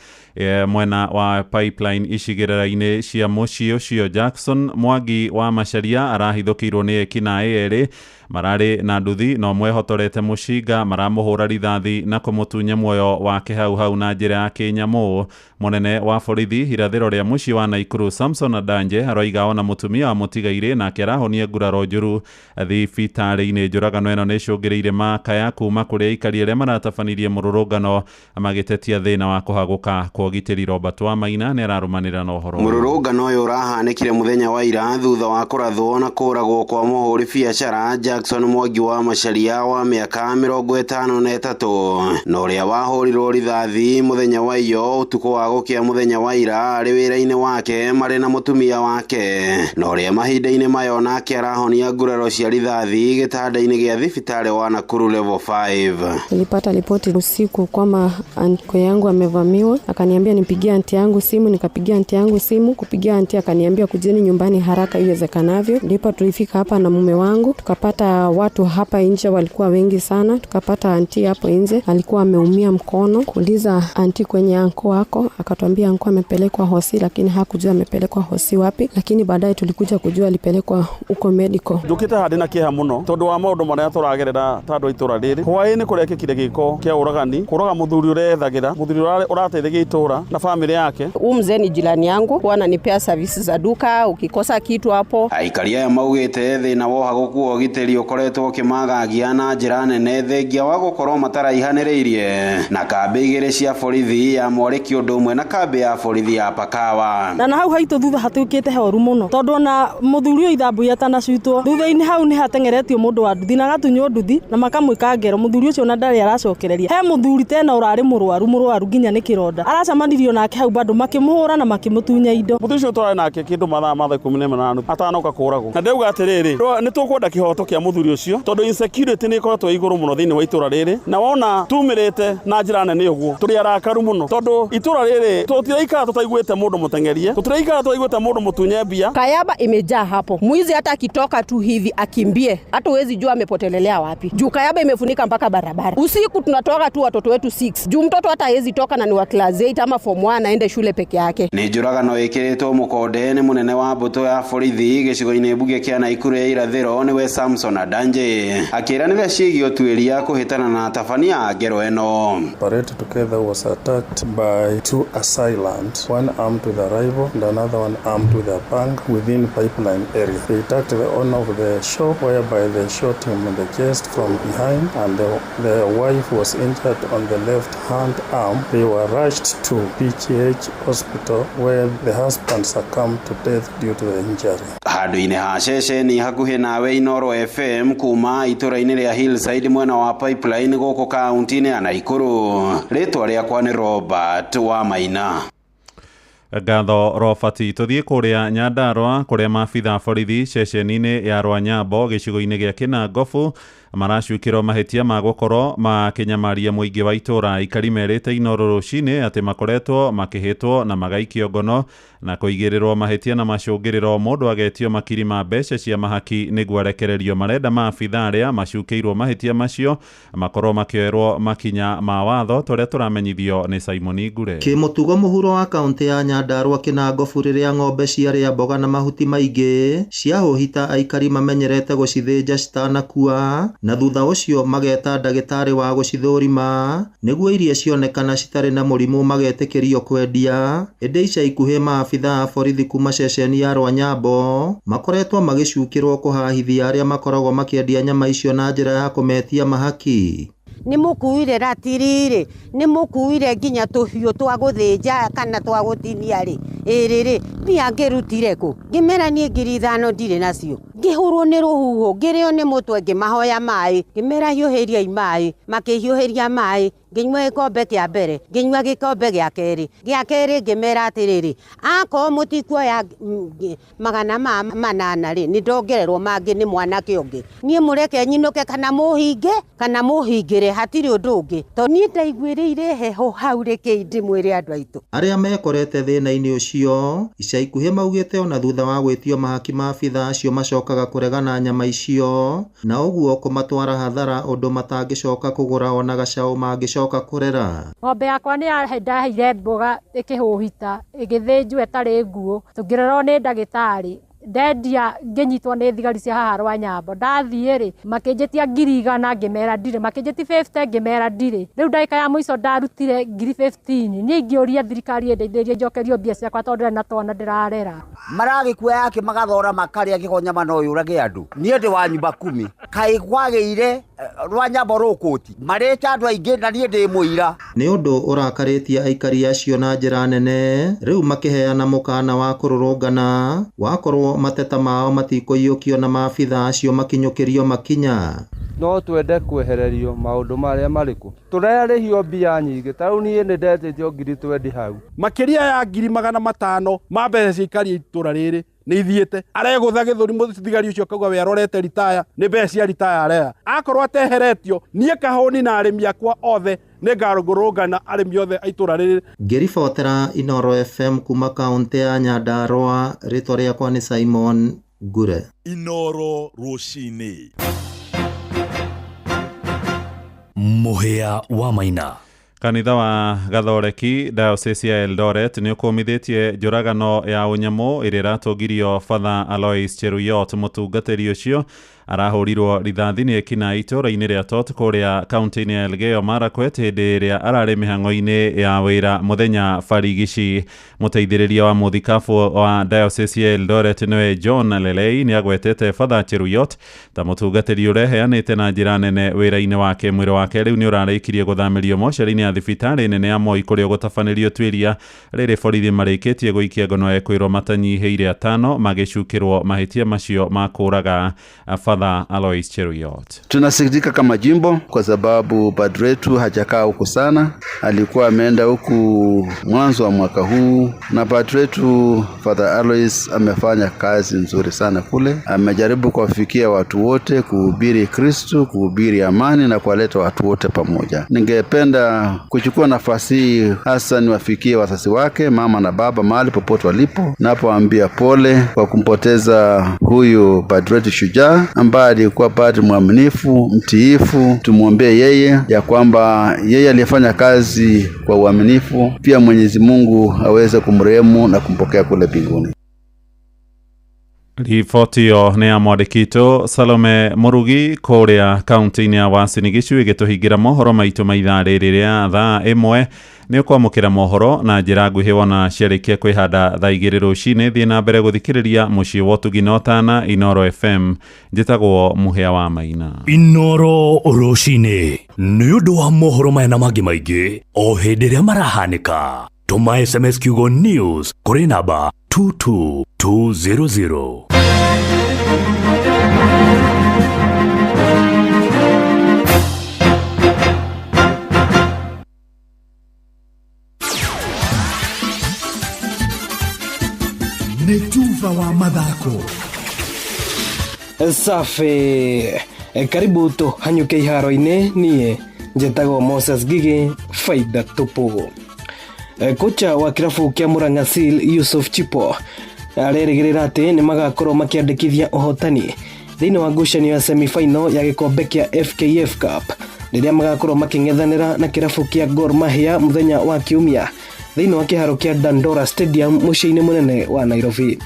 mwena wa Pipeline icigĩrĩra-inĩ cia mũciĩ ũcio. Jackson Mwangi wa Macharia arahithũkĩirwo nĩ ekinaĩ erĩ mararĩ na nduthi na ũmwe ehotorete mũcinga maramũhũra rithathi na kũmũtunya muoyo wake hau hau na njĩra ya kĩnyamũ. Mũnene wa borithi irathĩro rĩa mũciĩ wa Naikuru Samson Adanje aroiga ona mũtumia wa mũtigairĩ nake arahonia nguraro njũru thibitarĩ-inĩ. Njũragano ĩno nĩ ĩcũngĩrĩire makaya kuma kũrĩ aikari arĩa maratabanirie mũrũrũngano magĩtetia thĩna wa kũhagũka kwa ũgitĩri. Robert Wamaina nĩ ararũmanĩra na ũhoro. Mũrũrũngano ũyũ ũrahanĩkire mũthenya wa ira thutha wa kũrathwo na kũragwo kwa mũhũri biacara Jackson Mwangi wa Macharia wa mĩaka 53 na ũrĩa wahũrirwo rithathi mũthenya wa iyo ũtukũ wa gũkĩa mũthenya wa ira arĩ wĩra-inĩ wake marĩ na mũtumia wake na ũrĩa mahinda-inĩ maya onake arahonia nguraro cia rithathi gĩtanda-inĩ gĩa thibitarĩ wa Nakuru level 5. Nilipata ripoti usiku kwamba anko yangu amevamiwa, akaniambia nipigie anti yangu simu, nikapigia anti yangu simu, kupigia anti akaniambia kujeni nyumbani haraka iwezekanavyo. Ndipo tulifika hapa na mume wangu, tukapata watu hapa nje walikuwa wengi sana, tukapata anti hapo nje alikuwa ameumia mkono. Kuuliza anti kwenye anko wako, akatuambia anko amepelekwa hosi, lakini hakujua amepelekwa hosi wapi, lakini baadaye tulikuja kujua alipelekwa huko medical. Njukite handi na kieha muno tondu wa maundu maria turagerera ta andu a itura riri. Hwaini kurekikire giko kia uragani, kuraga muthuri urethagira, muthuri urateithagia itura na family yake. Huyu mzee ni jirani yangu, huwa ananipea services za duka, ukikosa kitu hapo. Aikari aya maugite thina wa ũhagũku wa ũgitĩri ũkoretwo ũkĩmagagia na njĩra nene thengia wa gũkorwo mataraihanĩrĩirie na kambĩ igĩrĩ cia borithi ya Mwarĩki ũndũ ũmwe na kambĩ ya borithi ya Pakawa. Na hau haitũ thutha hatuĩkĩte horu mũno tondũ ona mũthuri ũyũ ithambu atanacutwo thutha-inĩ hau nĩ hateng'eretio mũndũ wa nduthi na agatunywo nduthi na makamwĩka ngero. Mũthuri ũcio ona ndarĩ aracokereria. He mũthuri tena ũrarĩ mũrwaru nginya nĩ kĩronda, aracemanirio nake hau bado makĩmũhũra na makĩmũtunya indo. Mũthuri ũcio twarĩ nake kĩndũ mathaa ma 18 atanoka kũragwo, na ndauga atĩrĩrĩ, nĩ tũkwenda kĩhoto kĩa mũthuri ũcio tondũ insecurity nĩ ĩkoretwo igũrũ mũno thĩinĩ wa itũra rĩrĩ, na wona tumĩrĩte na njĩra nene ũguo tũrĩ arakaru mũno tondũ itũra rĩrĩ tũtiraikara tũtaiguĩte mũndũ mũteng'erie, tũtiraikara tũtaiguĩte mũndũ mũtunye mbia. Kayaba imejaa hapo, mwizi hata akitoka tu hivi akimbie, hata huwezi jua amepotelelea wapi juu kayaba imefunika mpaka barabara. Usiku tunatoka tu watoto wetu 6 juu mtoto hata hawezi toka na ni wa class 8 ama form 1 aende shule peke yake. Nĩ njũragano ĩkĩrĩtwo mũkonde nĩ mũnene wa mbũtũ ya borithi gĩcigo-inĩ mbunge kĩa Naikuru ya irathĩro nĩwe Samson Adanje akĩranĩra ciĩgiĩ ũtuĩria kũhĩtana na atabania a ngero ĩno. Parade together was attacked by two assailants, one armed with a rifle and another one armed with a panga within Pipeline area. They attacked the owner of the shop, whereby they shot him in the chest from behind, and the wife was injured on the left hand arm. They were rushed to PGH hospital where the husband succumbed to death due to the injury. Handũ-inĩ ha ceceni hakuhĩ nawe Inooro FM kuma itũra-inĩ rĩa Hillside mwena wa Pipeline gũkũ kaunti-inĩ ya Naikuru. Rĩtwa rĩakwa nĩ Robert Wamaina. Ngatho Robert. Tũthiĩ kũrĩa Nyandarua kũrĩa maabitha borithi ceceni-inĩ ya Rwanyambo gĩcigo-inĩ gĩa Kĩnangobu Maracukĩrwo mahĩtia ma gũkorwo makĩnyamaria mũingĩ wa itũũra. Aikari merĩte Inooro rũcinĩ atĩ makoretwo makĩhĩtwo na magaikio ngono na kũigĩrĩrwo mahĩtia na macũngĩrĩro mũndũ agetio makiri ma mbeca cia mahaki nĩguo arekererio. Marenda maabitha arĩa macukĩirwo mahĩtia macio makorwo makĩoerwo makinya ma watho tũrĩa tũramenyithio nĩ Simon Ngure. Kĩmũtugo mũhuro wa kaũntĩ ya Nyandarua Kĩnangobu rĩrĩa ng'ombe ciarĩa mboga na mahuti maingĩ ciahũhita aikari mamenyerete gũcithĩnja citanakua na thutha ũcio mageta ndagĩtarĩ wa gũcithũrima nĩguo iria cionekana citarĩ na mũrimũ magetĩkĩrio kwendia. Ĩndĩ ica ikuhĩ maabitha a borithi kuma ceceni ya Rwanyambo makoretwo magĩcukĩrwo kũhahithia arĩa makoragwo makĩendia nyama icio na njĩra ya kũmetia mahaki. Nĩ mũkuire ratiri rĩ, nĩ mũkuire nginya tũhiũ twa gũthĩnja kana twa gũtinia rĩ, ĩrĩ rĩ, mbia ngĩrutire kũ? Ngĩmera niĩ 5,000 ndirĩ nacio. Ngĩhũrwo nĩ rũhuho, ngĩrĩo nĩ mũtwe, ngĩmahoya maĩ, ngĩmera hiũhĩriai maĩ, makĩhiũhĩria maĩ, ngĩnyua gĩkombe kĩa mbere, ngĩnyua gĩkombe gĩa kerĩ, gĩa kerĩ ngĩmera atĩrĩrĩ, akorwo mũtikuoya 800 rĩ, nĩ ndongererwo mangĩ nĩ mwanake ũngĩ. Niĩ mũreke nyinũke kana mũhinge kana mũhingĩre, hatirĩ ũndũ ũngĩ. Tondũ niĩ ndaiguĩrĩire heho hau rekei ndĩmwĩre andũ aitũ. Arĩa mekorete thĩna-inĩ ũcio ica ikuhĩ maugĩte ona thutha wa gwĩtio mahaki maabitha acio macokaga kũregana nyama icio na ũguo kũmatwara hathara ũndũ matangĩcoka kũgũra ona gacaũ mangĩcoka kũrera. Ng'ombe yakwa nĩ ndaheire mboga ĩkĩhũhita ĩgĩthĩnjwo ĩtarĩ nguũ, tũngĩrorwo nĩ ndagĩtarĩ ndendia ngĩnyitwo nĩ thigari cia haha Rwanyambo. Ndathiĩ rĩ makĩnjĩtia 100,000 ngĩmera ndirĩ, makĩnjĩtia 50 ngĩmera ndirĩ. Rĩu ndagĩka ya mũico ndarutire 15,000. Niĩ ingĩũria thirikari ĩndeithĩrĩrie njokerio mbia ciakwa tondũ ndarĩ na twana ndĩrarera. Maragĩkua yake magathora makarĩa kĩgo nyama no yũrage andũ. Niĩ ndĩ wa nyumba 10 kaĩ kwagĩire Rwanyambo rũkũti marĩte andũ aingĩ na niĩ ndĩ mũira. Nĩ ũndũ ũrakarĩtie aikari acio na njĩra nene rĩu makĩheana mũkana wa kũrũrũngana wakorwo mateta mao matikũiyũkio na maabitha acio makinyũkĩrio makinya. No twende kwehererio maũndũ marĩa marĩkũ tũrarĩhio mbia nyingĩ ta rĩu niĩ nĩ ndetĩtio 20,000 hau makĩria ya 500,000 ma mbeca cia aikari a itũra rĩrĩ nĩ ithiĩte. Aregũtha gĩthũri mũthigari ũcio akauga we arorete ritaya nĩ mbeca cia ritaya areya. Akorwo ateheretio niĩ kahũni na arĩmi akwa othe nĩ ngarũrũngana arĩmi othe a itũra rĩrĩ. Ngĩribotera Inooro FM kuma kaũntĩ ya Nyandarua, rĩtwa rĩakwa nĩ Simon Ngure. Inooro rũcinĩ. Mũhĩa wa Maina. Kanitha wa Gathoreki Diocese ya Eldoret nĩ ũkũmithĩtie njũragano ya ũnyamũ ĩrĩa ĩratũngirio Father Alois Cheruiyot. Mũtungatĩri ũcio arahũrirwo rithathi nĩ ekinaĩ itũũra-inĩ rĩa Tot kũrĩa kaunti-inĩ ya Elgeyo Marakwet hĩndĩ ĩrĩa ararĩ mĩhang'o-inĩ ya wĩra mũthenya barigici. Mũteithĩrĩria wa mũthikabu wa Diocese ya Eldoret nĩwe John Lelei nĩ agwetete Father Cheruiyot ta mũtungatĩri ũreheanĩte na njĩra nene wĩra-inĩ wake. Mwĩrĩ wake rĩu nĩ ũrarĩkirie gũthamĩrio mocarĩ-inĩ ya thibitarĩ nene ya Moi kũrĩa ũgũtabanĩrio tuĩria rĩrĩ borithi marĩkĩtie gũikia ngono ekwĩrwo matanyihĩire 5 magĩcukĩrwo mahĩtia macio ma kũũraga Father Alois Cheruiyot. Tunasikitika kama jimbo kwa sababu padre wetu hajakaa huku sana, alikuwa ameenda huku mwanzo wa mwaka huu, na padre wetu Father Alois amefanya kazi nzuri sana kule. Amejaribu kuwafikia watu wote, kuhubiri Kristo, kuhubiri amani na kuwaleta watu wote pamoja. Ningependa kuchukua nafasi hii hasa niwafikie wazazi wake, mama na baba, mahali popote walipo, napoambia pole kwa kumpoteza huyu padre wetu shujaa ambaye alikuwa padri mwaminifu, mtiifu. Tumwombee yeye ya kwamba yeye aliyefanya kazi kwa uaminifu, pia Mwenyezi Mungu aweze kumrehemu na kumpokea kule mbinguni. Riboti ĩyo nĩ ya mwandĩki Salome Mũrugi kũrĩa kaunti-inĩ ya Uasin Gishu ĩgĩtũhingĩra mohoro maitũ ma ithaa rĩrĩ rĩa thaa 1. Nĩ ũkwamũkĩra mohoro na njĩra nguhĩ wona ciarĩkia kwĩhanda thaa 2 rũcinĩ. Thiĩ na mbere gũthikĩrĩria mũciĩ wa ũtugi na ũtana Inooro FM. Njĩtagwo Mũhĩa wa Maina. Inooro rũcinĩ nĩ ũndũ wa mohoro maya na mangĩ maingĩ o hĩndĩ ĩrĩa marahanĩka. Tũma SMS kiugo news kũrĩ namba 22200. Nĩ tuba wa mathako. Safi. Karibu tũhanyũke iharo-inĩ niĩ njĩtagwo Moses Ngigĩ faida tupu. Kocha wa kĩrabu kĩa Murang'a Seal Yusuf Chipo arerĩgĩrĩra atĩ nĩ magakorwo makĩandĩkithia ũhotani thĩinĩ wa ngucanio ya semi-final ya gĩkombe kĩa FKF Cup rĩrĩa magakorwo makĩng'ethanĩra na kĩrabu kĩa Gor Mahia mũthenya wa Kiumia thĩinĩ wa kĩharo kĩa Dandora Stadium mũciĩ-inĩ mũnene wa Nairobi.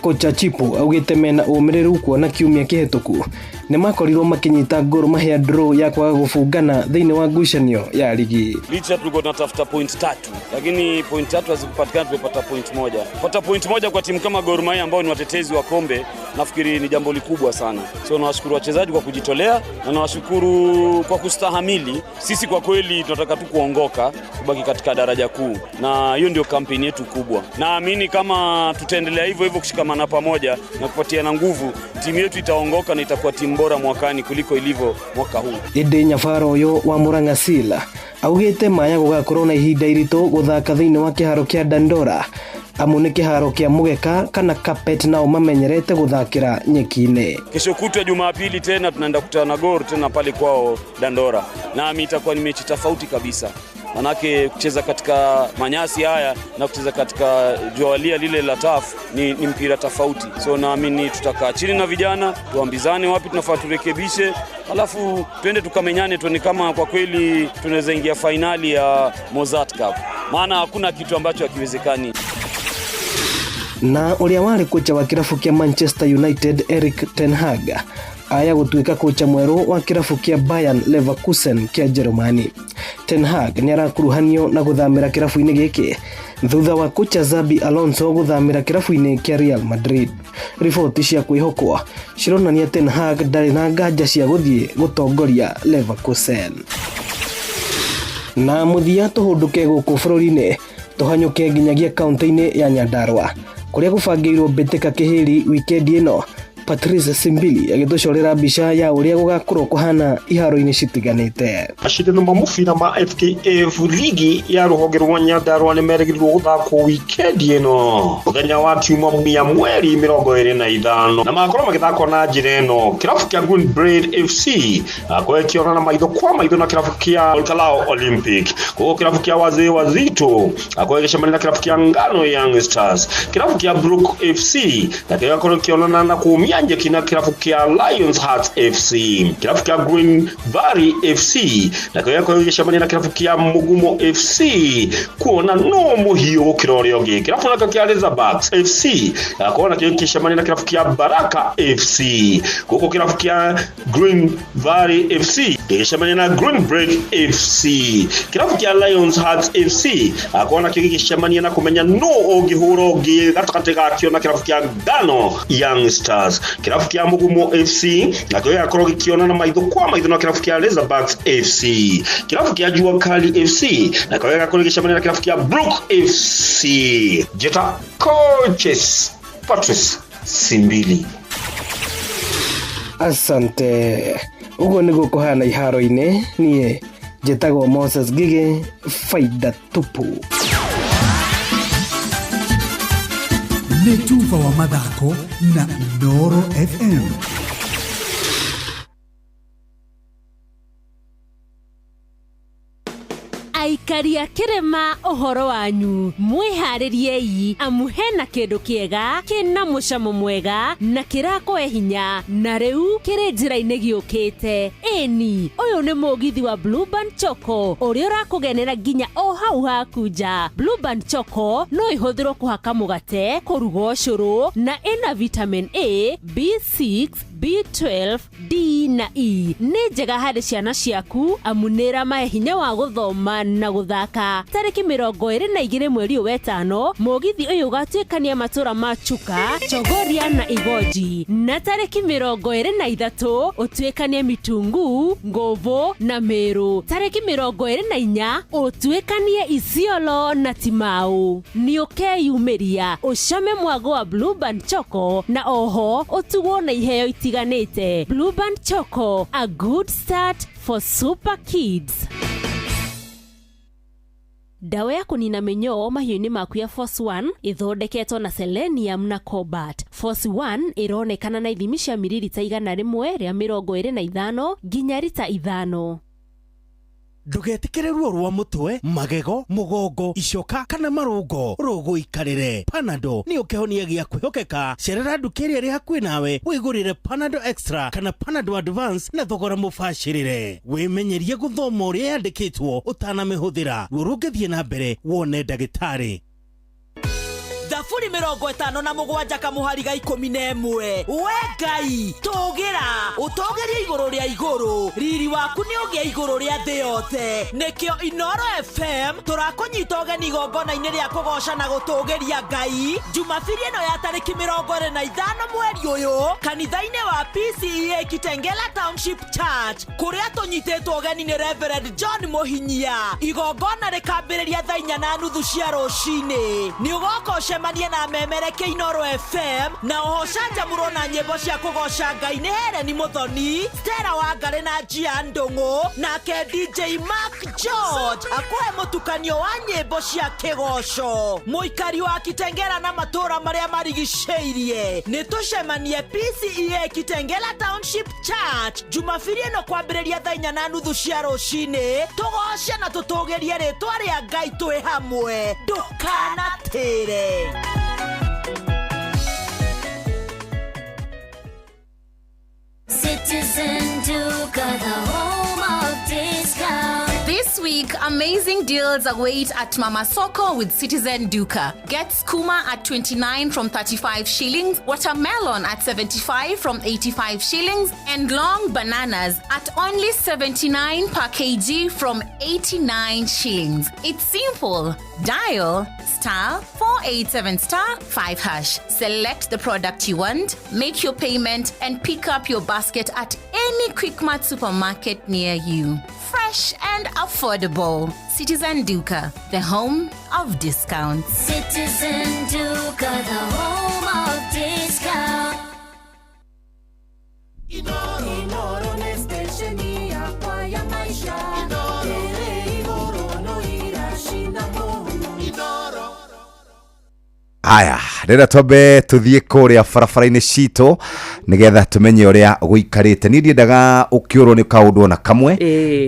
Kocha Chipo augĩte mena ũmĩrĩru kuona kiumia kĩhĩtũku nĩ makorirwo makĩnyita Gor Mahia draw ya kwaga gũbungana thĩinĩ wa ngucanio ya ligi. Licha tulikuwa tunatafuta point tatu, lakini point tatu hazikupatikana, tumepata point moja. Kupata point moja kwa timu kama Gor Mahia ambao ni watetezi wa kombe, nafikiri ni jambo likubwa sana. So nawashukuru wachezaji kwa kujitolea na nawashukuru kwa kustahamili. Sisi kwa kweli tunataka tu kuongoka, kubaki katika daraja kuu, na hiyo ndio kampeni yetu kubwa. Naamini kama tutaendelea hivyo hivyo kushikamana pamoja na kupatiana nguvu, timu yetu itaongoka na itakuwa timu bora mwakani kuliko ilivyo mwaka huu. Ĩndĩ nyabara ũyũ wa Murang'a Seal augĩte maya gũgakorwo na ihinda iritũ gũthaka thĩinĩ wa kĩharo kĩa Dandora amu nĩ kĩharo kĩa mũgeka kana carpet nao mamenyerete gũthakĩra nyeki-inĩ. Kesho kutwa Jumapili tena tunaenda kukutana na Gor tena pale kwao Dandora, nami itakuwa ni mechi tofauti kabisa, manake kucheza katika manyasi haya na kucheza katika jualia lile la turf ni mpira tofauti. So naamini tutakaa chini na vijana tuambizane wapi tunafaa turekebishe, alafu twende tukamenyane, tuone kama kwa kweli tunaweza ingia fainali ya Mozzart Cup, maana hakuna kitu ambacho hakiwezekani. Na ũrĩa warĩ kocha wa kĩrabu kĩa Manchester United Erik ten Hag aya gũtuĩka kocha mwerũ wa kĩrabu kĩa Bayern Leverkusen kĩa Jerumani. Ten Hag nĩ arakuruhanio na gũthamĩra kĩrabu-inĩ gĩkĩ thutha wa kocha Xabi Alonso gũthamĩra kĩrabu-inĩ kĩa Real Madrid. Riboti cia kwĩhokwo cironania Ten Hag ndarĩ na nganja cia gũthiĩ gũtongoria Leverkusen. Na mũthia tũhũndũke gũkũ bũrũri-inĩ tũhanyũke nginyagia kaunti-inĩ ya Nyandarua kũrĩa gũbangĩirwo mbĩtĩka kĩhĩri wikendi ĩno. Patrice Simbili agĩtũcorera mbica ya ũrĩa gũgakorwo kũhana iharo-inĩ citiganĩte. Macindano ma mũbira ma FKF ligi ya rũhonge rwa Nyandarua nĩ merĩgĩrĩirwo gũthakwo wikendi ĩno mũthenya wa Kiumia mweri 25 na magakorwo magĩthakwo na njĩra ĩno. Kĩrabu kĩa Green Blade FC gakorwo kĩonana maitho kwa maitho na kĩrabu kĩa Olkalou Olympic, koguo kĩrabu kĩa Wazee Wazito gakorwo gĩgĩcemania na kĩrabu kĩa Ngano Young Stars. Kĩrabu kĩa Brook FC nakĩo gĩgakorwo kĩonana na kũmia nyeki na kĩrabu kĩa Lions Hearts FC. Kĩrabu kĩa Green Valley FC nakĩo gĩgakorwo gĩgĩcemania na kĩrabu kĩa Mugumo FC kuona no mũhiũ gũkĩra ũrĩa ũngĩ. Kĩrabu nakĩo kĩa Razorbacks FC gĩgakorwo nakĩo gĩgĩcemania na kĩrabu kĩa Baraka FC. Gũkũ kĩrabu kĩa Green Valley FC gĩgĩcemania na Green Break FC. Kĩrabu kĩa Lions Hearts FC gĩgakorwo nakĩo gĩgĩcemania na kũmenya no ũngĩhũra ũngĩ gatagatĩ gakĩo na kĩrabu kĩa Ngano Young Stars. Kĩrabu kĩa Mugumo FC nakĩo gĩgakorwo gĩkĩonana maitho kwa maitho na kĩrabu kĩa Razorbacks FC. Kĩrabu kĩa Jua Kali FC nakĩo gĩgakorwo gĩgĩcemania na kĩrabu kĩa Brook FC. Jeta coaches Patrice Simbili. Asante. Ũguo nĩguo kũhana iharo-inĩ. Niĩ njĩtagwo Moses Ngigĩ, faida tupu. Nĩ tuba wa mathako na Inooro FM. Aikari a kĩrĩma ũhoro wanyu mwĩharĩriei amu hena kĩndũ kĩega kĩna mũcamo mwega na kĩrakũhe hinya na rĩu kĩrĩ njĩra-inĩ gĩũkĩte. Ĩni ũyũ nĩ mũgithi wa Blueband Choco ũrĩa ũrakũgenera nginya o hau haku nja. Blueband Choco no ĩhũthĩrwo kũhaka mũgate, kũruga ũcũrũ na ĩna vitamin A, B6, B12, D na E. Nĩ njega harĩ ciana ciaku amu nĩ ĩramahe hinya wa gũthoma na gũthaka. Tarĩki 22 mweri ũyũ wetano mũgithi ũyũ ũgatuĩkania matũra ma Chuka, Chogoria na Igoji, na tarĩki 23 ũtuĩkanie Mitungu, Ngovo na Meru. Tarĩki 24 ũtuĩkanie Isiolo na Timau. Nĩ ũkeyumĩria ũcame mwago wa Blueband Choco na oho ũtugwo na iheo itiganĩte. Blueband Choco, a good start for super kids. Ndawa ya kũnina mĩnyoo mahiũ-inĩ maku ya Force 1 ĩthondeketwo na selenium na cobalt. Force 1 ĩronekana na ithimi cia miririta 125 nginya rita 5. Ndũgetĩkĩre ruo rwa mũtwe, magego, mũgongo, icoka kana marũngo rũgũikarĩre. Panadol nĩyo kĩhonia gĩa kwĩhokeka. Cerera nduka ĩrĩa ĩrĩ hakuhĩ nawe wĩgũrĩre Panadol Extra kana Panadol Advance na thogora mũbacĩrĩre. Wĩmenyerie gũthoma ũrĩa yandĩkĩtwo ũtanamĩhũthĩra. Ruo rũngĩthiĩ na mbere wone ndagĩtarĩ. Thaburi 57 kamũhari ga 11. We Ngai, tũũgĩra, ũtũũgĩrie igũrũ rĩa igũrũ, riri waku nĩ ũgĩe igũrũ rĩa thĩ yothe. Nĩkĩo Inoro FM tũrakũnyita ũgeni igongona-inĩ rĩa kũgoca na gũtũũgĩria Ngai Jumabiri ĩno ya tarĩki 25 mweri ũyũ kanitha-inĩ wa PCEA Kitengela Township Church, kũrĩa tũnyitĩtwo ũgeni nĩ Reverend John Mũhinyia. Igongona rĩkambĩrĩria thaa 4:30 cia rũcinĩ. Nĩ ũgoka ũcemanie na memereke Inoro FM na oho ũcanjamũrwo na nyĩmbo cia kũgoca Ngai nĩ Helen Muthoni, Stella Wangari na Njia Ndũng'ũ, nake DJ Mark George akũhe mũtukanio wa nyĩmbo cia kĩgoco. Mũikari wa Kitengela na matũũra marĩa marigicĩirie, nĩ tũcemanie PCEA Kitengela Township Church Jumabiri ĩno kwambĩrĩria thaa 4:30 cia rũcinĩ, tũgoce na tũtũgĩrie rĩtwa rĩa Ngai twĩ hamwe. Ndũkanatĩre. Citizen Duka, the home of discount. This week, amazing deals await at Mama Soko with Citizen Duka. Get skuma at 29 from 35 shillings, watermelon at 75 from 85 shillings, and long bananas at only 79 per kg from 89 shillings. It's simple. Dial star 487 star 5 hash. Select the product you want, make your payment, and pick up your basket at any Quickmart supermarket near you. Fresh and affordable. Citizen Duka, the home of discounts. Citizen Duka, the home of discount. Inoro nĩ station yakwa ya maisha. Ĩrĩ igũrũ no iracina mũhu. Haya, rĩrĩa twambe tũthiĩ kũrĩa barabara-inĩ citũ nĩgetha tũmenye ũrĩa gũikarĩte. Niĩ ndiendaga ũkĩũrwo nĩ kaũndũ ona kamwe,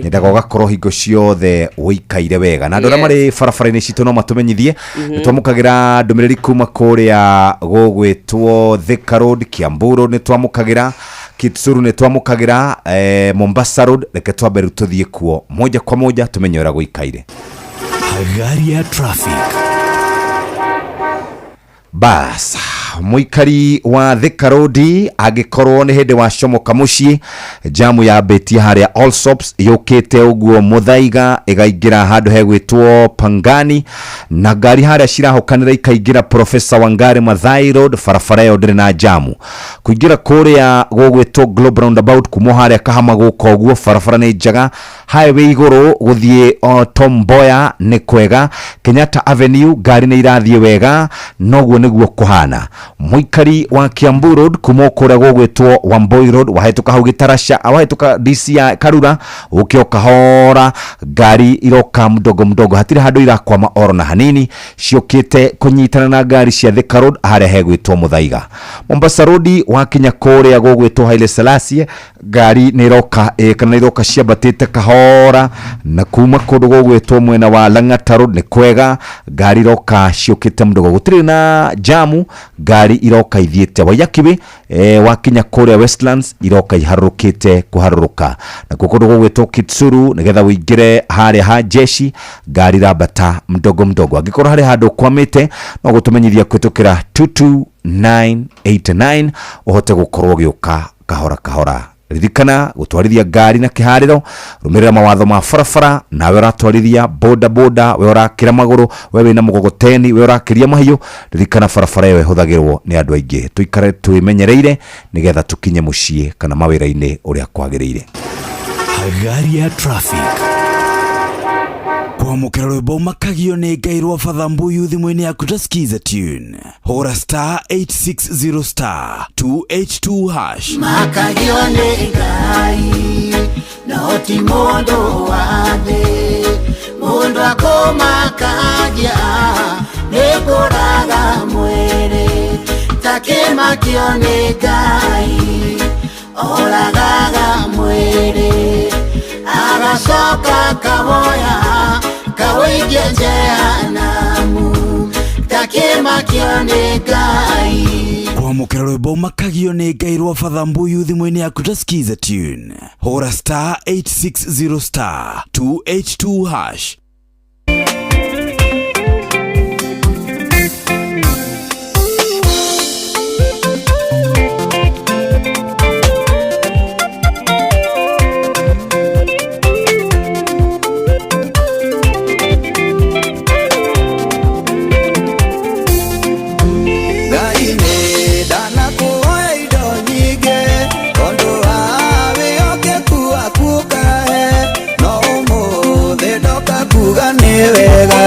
nyendaga ũgakorwo hingo ciothe ũikaire wega, na andũ arĩa marĩ barabara-inĩ citũ no matũmenyithie. Nĩ twamũkagĩra ndũmĩrĩri kuma kũrĩa gũgwĩtwo Thika Road, Kiambu Road, nĩ twamũkagĩra Kitsuru, nĩ twamũkagĩra Mombasa Road. Reke twambe rĩu tũthiĩ kuo moja kwa moja tũmenye ũrĩa gũikaire. Hagari ya traffic. Bas, mũikari wa Thika Road angĩkorwo nĩ hĩndĩ wacomoka mũciĩ, jamu yambĩtie harĩa Allsops yũkĩte ũguo Mũthaiga ĩgaingĩra handũ hegwĩtwo Pangani, na ngari harĩa cirahokanĩra ikaingĩra Professor Wangari Maathai Road. Barabara ĩyo ndĩrĩ na jamu. Kũingĩra kũrĩa gũgwĩtwo Globe Roundabout kuma harĩa Kahama gũka ũguo, barabara nĩ njega. Highway igũrũ gũthiĩ Tom Mboya nĩ kwega. Kenyatta Avenue ngari nĩ irathiĩ wega, noguo nĩguo kũhana. Mũikari wa Kiambu Road kuma kũrĩa gũgwĩtwo Wamboi Road, wahĩtũka hau Gĩtarasha, wahĩtũka DC ya Karura, ũke o kahora, ngari iroka mdogo mdogo, hatirĩ handũ irakwama oro na hanini, ciũkĩte kũnyitana na ngari cia Thika Road harĩa hegwĩtwo Mũthaiga. Mombasa Road wakinya kũrĩa gũgwĩtwo Haile Selassie, ngari nĩ iroka kana iroka ciambatĩte kahora, na kuma kũndũ gũgwĩtwo mwena wa Lang'ata Road nĩ kwega, ngari iroka ciũkĩte mdogo, gũtirĩ na jamu, ngari iroka ithiĩte Waiyaki wakinya kũrĩa Westlands iroka iharũrũkĩte kũharũrũka. Nakuo kũndũ gũgwĩtwo Kitsuru nĩgetha ũingĩre harĩa ha jeshi, ngari irambata mdogo mdogo. Angĩkorwo harĩ handũ ũkwamĩte no gũtũmenyithia kũhĩtũkĩra 22989 ũhote gũkorwo ũgĩũka kahora kahora. Ririkana gũtwarithia ngari na kĩharĩro, rũmĩrĩra mawatho ma barabara. Nawe ũratwarithia boda boda, we ũrakĩra magũrũ, we wĩna mũgogoteni, we ũrakĩria mahiũ, ririkana barabara ĩyo ĩhũthagĩrwo nĩ andũ aingĩ. Tũikare twĩmenyereire nĩgetha tũkinye mũciĩ kana mawĩra-inĩ ũrĩa kwagĩrĩire. Hagari ya traffic. Kwamũkĩra rwĩmbo makagio nĩ Ngai rwa Father Mbuyu thimũ-inĩ yaku ta skiza tune. Hũra star 860 star 282 hash. Makagio nĩ Ngai no ti mũndũ wa thĩ. Mundu akumakagia Nikuraga mwiri Takimakio ni Ngai Oragaga mwiri Agacoka kawoya Kawĩikie jehanamu Takimakio ni Ngai. Kwamũkĩra rwĩmbo makagio nĩ Ngai rwa Father Mbuyu thimũ-inĩ yaku ta skiza tune hũra star 860 star 282 hash. Ngai nĩ ndanakuoya indo nyingĩ tondũ wa wĩhokeku waku ũkahe no ũmũthĩ ndoka kuga nĩ wega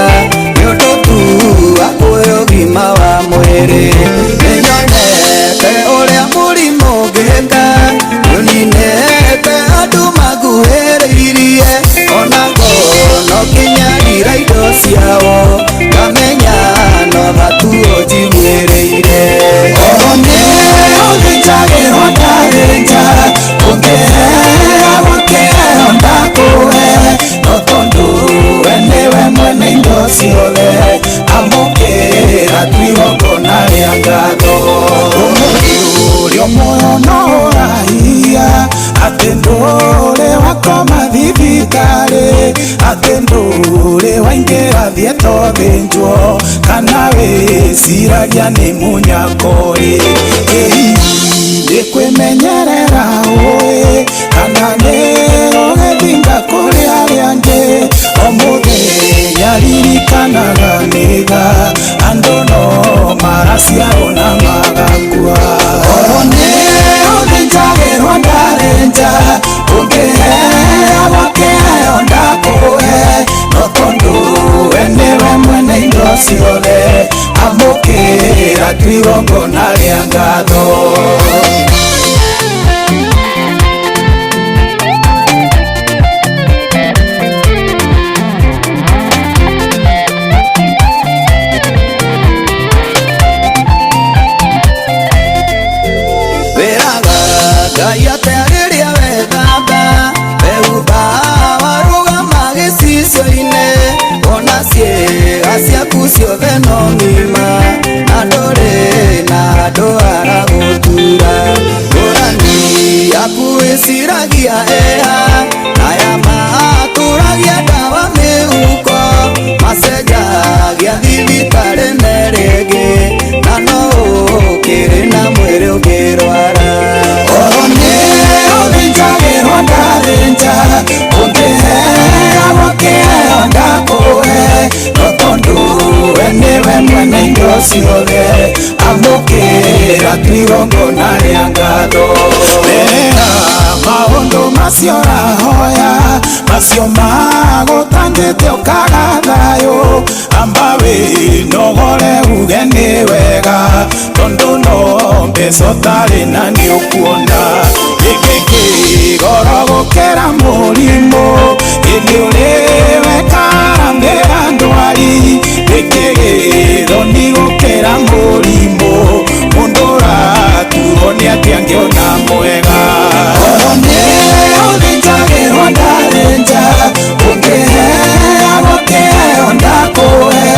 nĩ ũndũ tu wa kũhe ũgima wa mwĩrĩ. Nĩnyonete ũrĩa mũrimũ ũngĩka nĩũninĩte andũ makuhĩrĩirie ona ngono nginyarira indo ciao ngamenya no tha tu ũnjiguĩrĩire. Oho nĩ ũthĩnjagĩrwo ndathĩnja ũngĩheagwo kĩheo ndakũhe no tondũ we nĩwe mwene indo ciothe amũkĩra tu igongona rĩa ngatho. Ũmũthĩ ũrĩa muoyo no ũrahia atĩ ndũrĩ wakoma thibitarĩ atĩ ndũrĩ waingĩra thieta ũthĩnjwo kana wĩciragia nĩ mũnyakori. Ĩĩ nĩ kwĩmenyerera ũĩ kana nĩ ũgĩthinga kũrĩ arĩa angĩ o mũthenya ririkanaga nĩ tha andũ no maraciarwo na magakua. Oho nĩ ũthĩnjagĩrwo ndathĩnja ũngĩheagwo kĩheo ndakũhe no tondũ we nĩwe mwene indo ciothe amũkĩra tu igongona rĩa ngatho. Wĩraga Ngai atĩa rĩrĩa wethamba wehumba warũgama gĩcicio-inĩ wona ciĩga ciaku ciothe no ng'ima na ndũrĩ na handũ haragũtura. Ngũrani yaku ĩciragia ĩha na ya matũragia ndawa mĩhuko macenjagia thibitarĩ merĩngĩ na no ũkĩrĩ na mwĩrĩ ũngĩrwara. Oho nĩ ũthĩnjagĩrwo ndathĩnja ũngĩheagwo kĩheo ndakũhe no tondũ we nĩwe mwene indo ciothe amũkĩra tu igongona rĩa ngatho. Rera maũndũ macio ũrahoya macio magũtangĩte ũkaga thayũ amba wĩnogore uge nĩ wega tondũ no mbeca ũtarĩ na nĩ ũkuona gĩkĩ kĩgoro gũkĩra mũrimũ ĩndĩ ũrĩ wekaramĩra ndwari gĩkĩ gĩthoni gũkĩra mũrimũ mũndũ ũraturwo nĩ atĩ angĩona mwega. Oho nĩ ũthĩnjagĩrwo ndathĩnja ũngĩheagwo kĩheo ndakũhe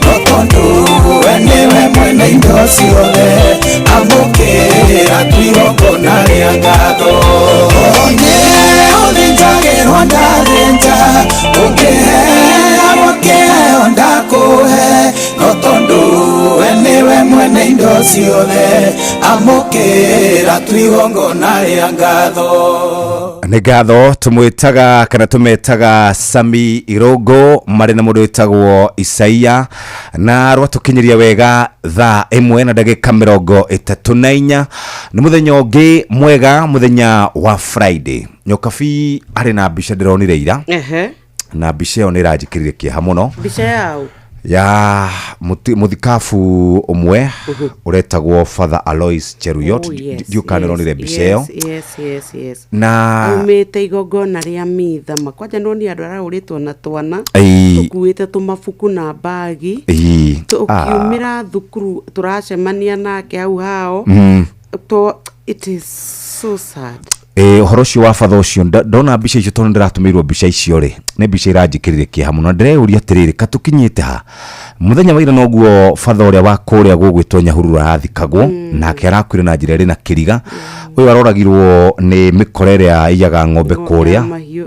no tondũ we nĩwe mwene indo ciothe amũkĩra tu igongona rĩa ngatho. Oho nĩ ũthĩnjagĩrwo ndathĩnja ũngĩheagwo kĩheo ndakũhe no tondũ we nĩwe mwene indo ciothe amũkĩra tu igongona rĩa ngatho. Nĩ ngatho tũmwĩtaga kana tũmetaga Sami Irongo marĩ na mũndũ wĩtagwo Isaia na rwatũkinyĩria wega thaa 1 na ndagĩka 34. Nĩ mũthenya ũngĩ mwega, mũthenya wa Friday. Nyokabi arĩ na mbica ndĩronire ira. Ehe. Na mbica ĩyo nĩ ĩranjĩkĩrire kĩeha mũno. Mbica yao? Ya muthikabu umwe uretagwo Father Alois Cheruiyot. Oh, yes, Ndiukanĩronire yes, mbica ĩyo. Yes. Na aumĩte igongona rĩa mitha makwanja noni andũ arahũrĩtwo na twana tũkuĩte tũmabuku na mbagi tũkiumĩra thukuru tũracemania nake hau hao. It is so sad. Ũhoro ũcio wa batha ũcio, ndona mbica icio tondũ nĩndĩratũmĩirwo mbica icio rĩ, nĩ mbica iranjĩkĩrire kĩeha mũno, na ndĩreyũria atĩrĩrĩ, katũkinyĩte ha? Mũthenya wa ira noguo batha ũrĩa wa kũrĩa gũgwĩtwo Nyahururu arathikagwo, nake arakuire na njĩra ĩrĩ na kĩriga. Ũyũ aroragirwo nĩ mĩkora ĩrĩa ĩiyaga ng'ombe kũrĩa mahiũ,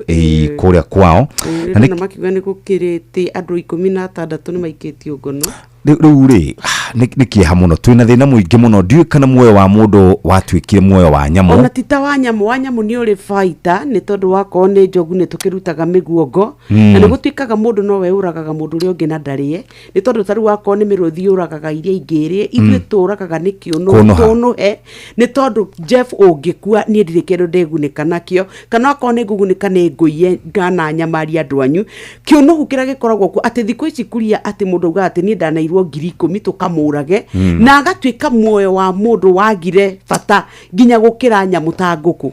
kũrĩa kwao. Na na makiuga nĩ gũkĩrĩte andũ 16 nĩ maikĩtio ngono. Rĩu rĩ, nĩ kĩeha mũno, twĩna thĩna mũingĩ mũno. Ndiũĩ kana muoyo wa mũndũ watuĩkire muoyo wa nyamũ. Ona ti ta wa nyamũ, wa nyamũ nĩ ũrĩ baita, nĩ tondũ wakorwo nĩ njogu nĩ tũkĩrutaga mĩguongo. Na nĩ gũtuĩkaga mũndũ nowe ũragaga mũndũ ũrĩa ũngĩ na ndarĩe, nĩ tondũ ta rĩu wakorwo nĩ mĩrũthi yũragaga iria ingĩ ĩrĩe, ithuĩ tũragaga nĩ kĩũnũ. Kũnũha. Tũnũhe, nĩ tondũ Jeff ũngĩkua niĩ ndirĩ kĩndũ ndĩgunĩka nakĩo, kana wakorwo nĩ ngũgunĩka nĩ ngũiye ngana nyamaria andũ anyu. Kĩũnũhu kĩrĩa gĩkoragwo kuo atĩ thikũ ici kuria atĩ mũndũ augaga atĩ niĩ ndanairwo 10,000 tũkamũrage, na agatuĩka muoyo wa mũndũ wagire bata nginya gũkĩra nyamũ ta ngũkũ.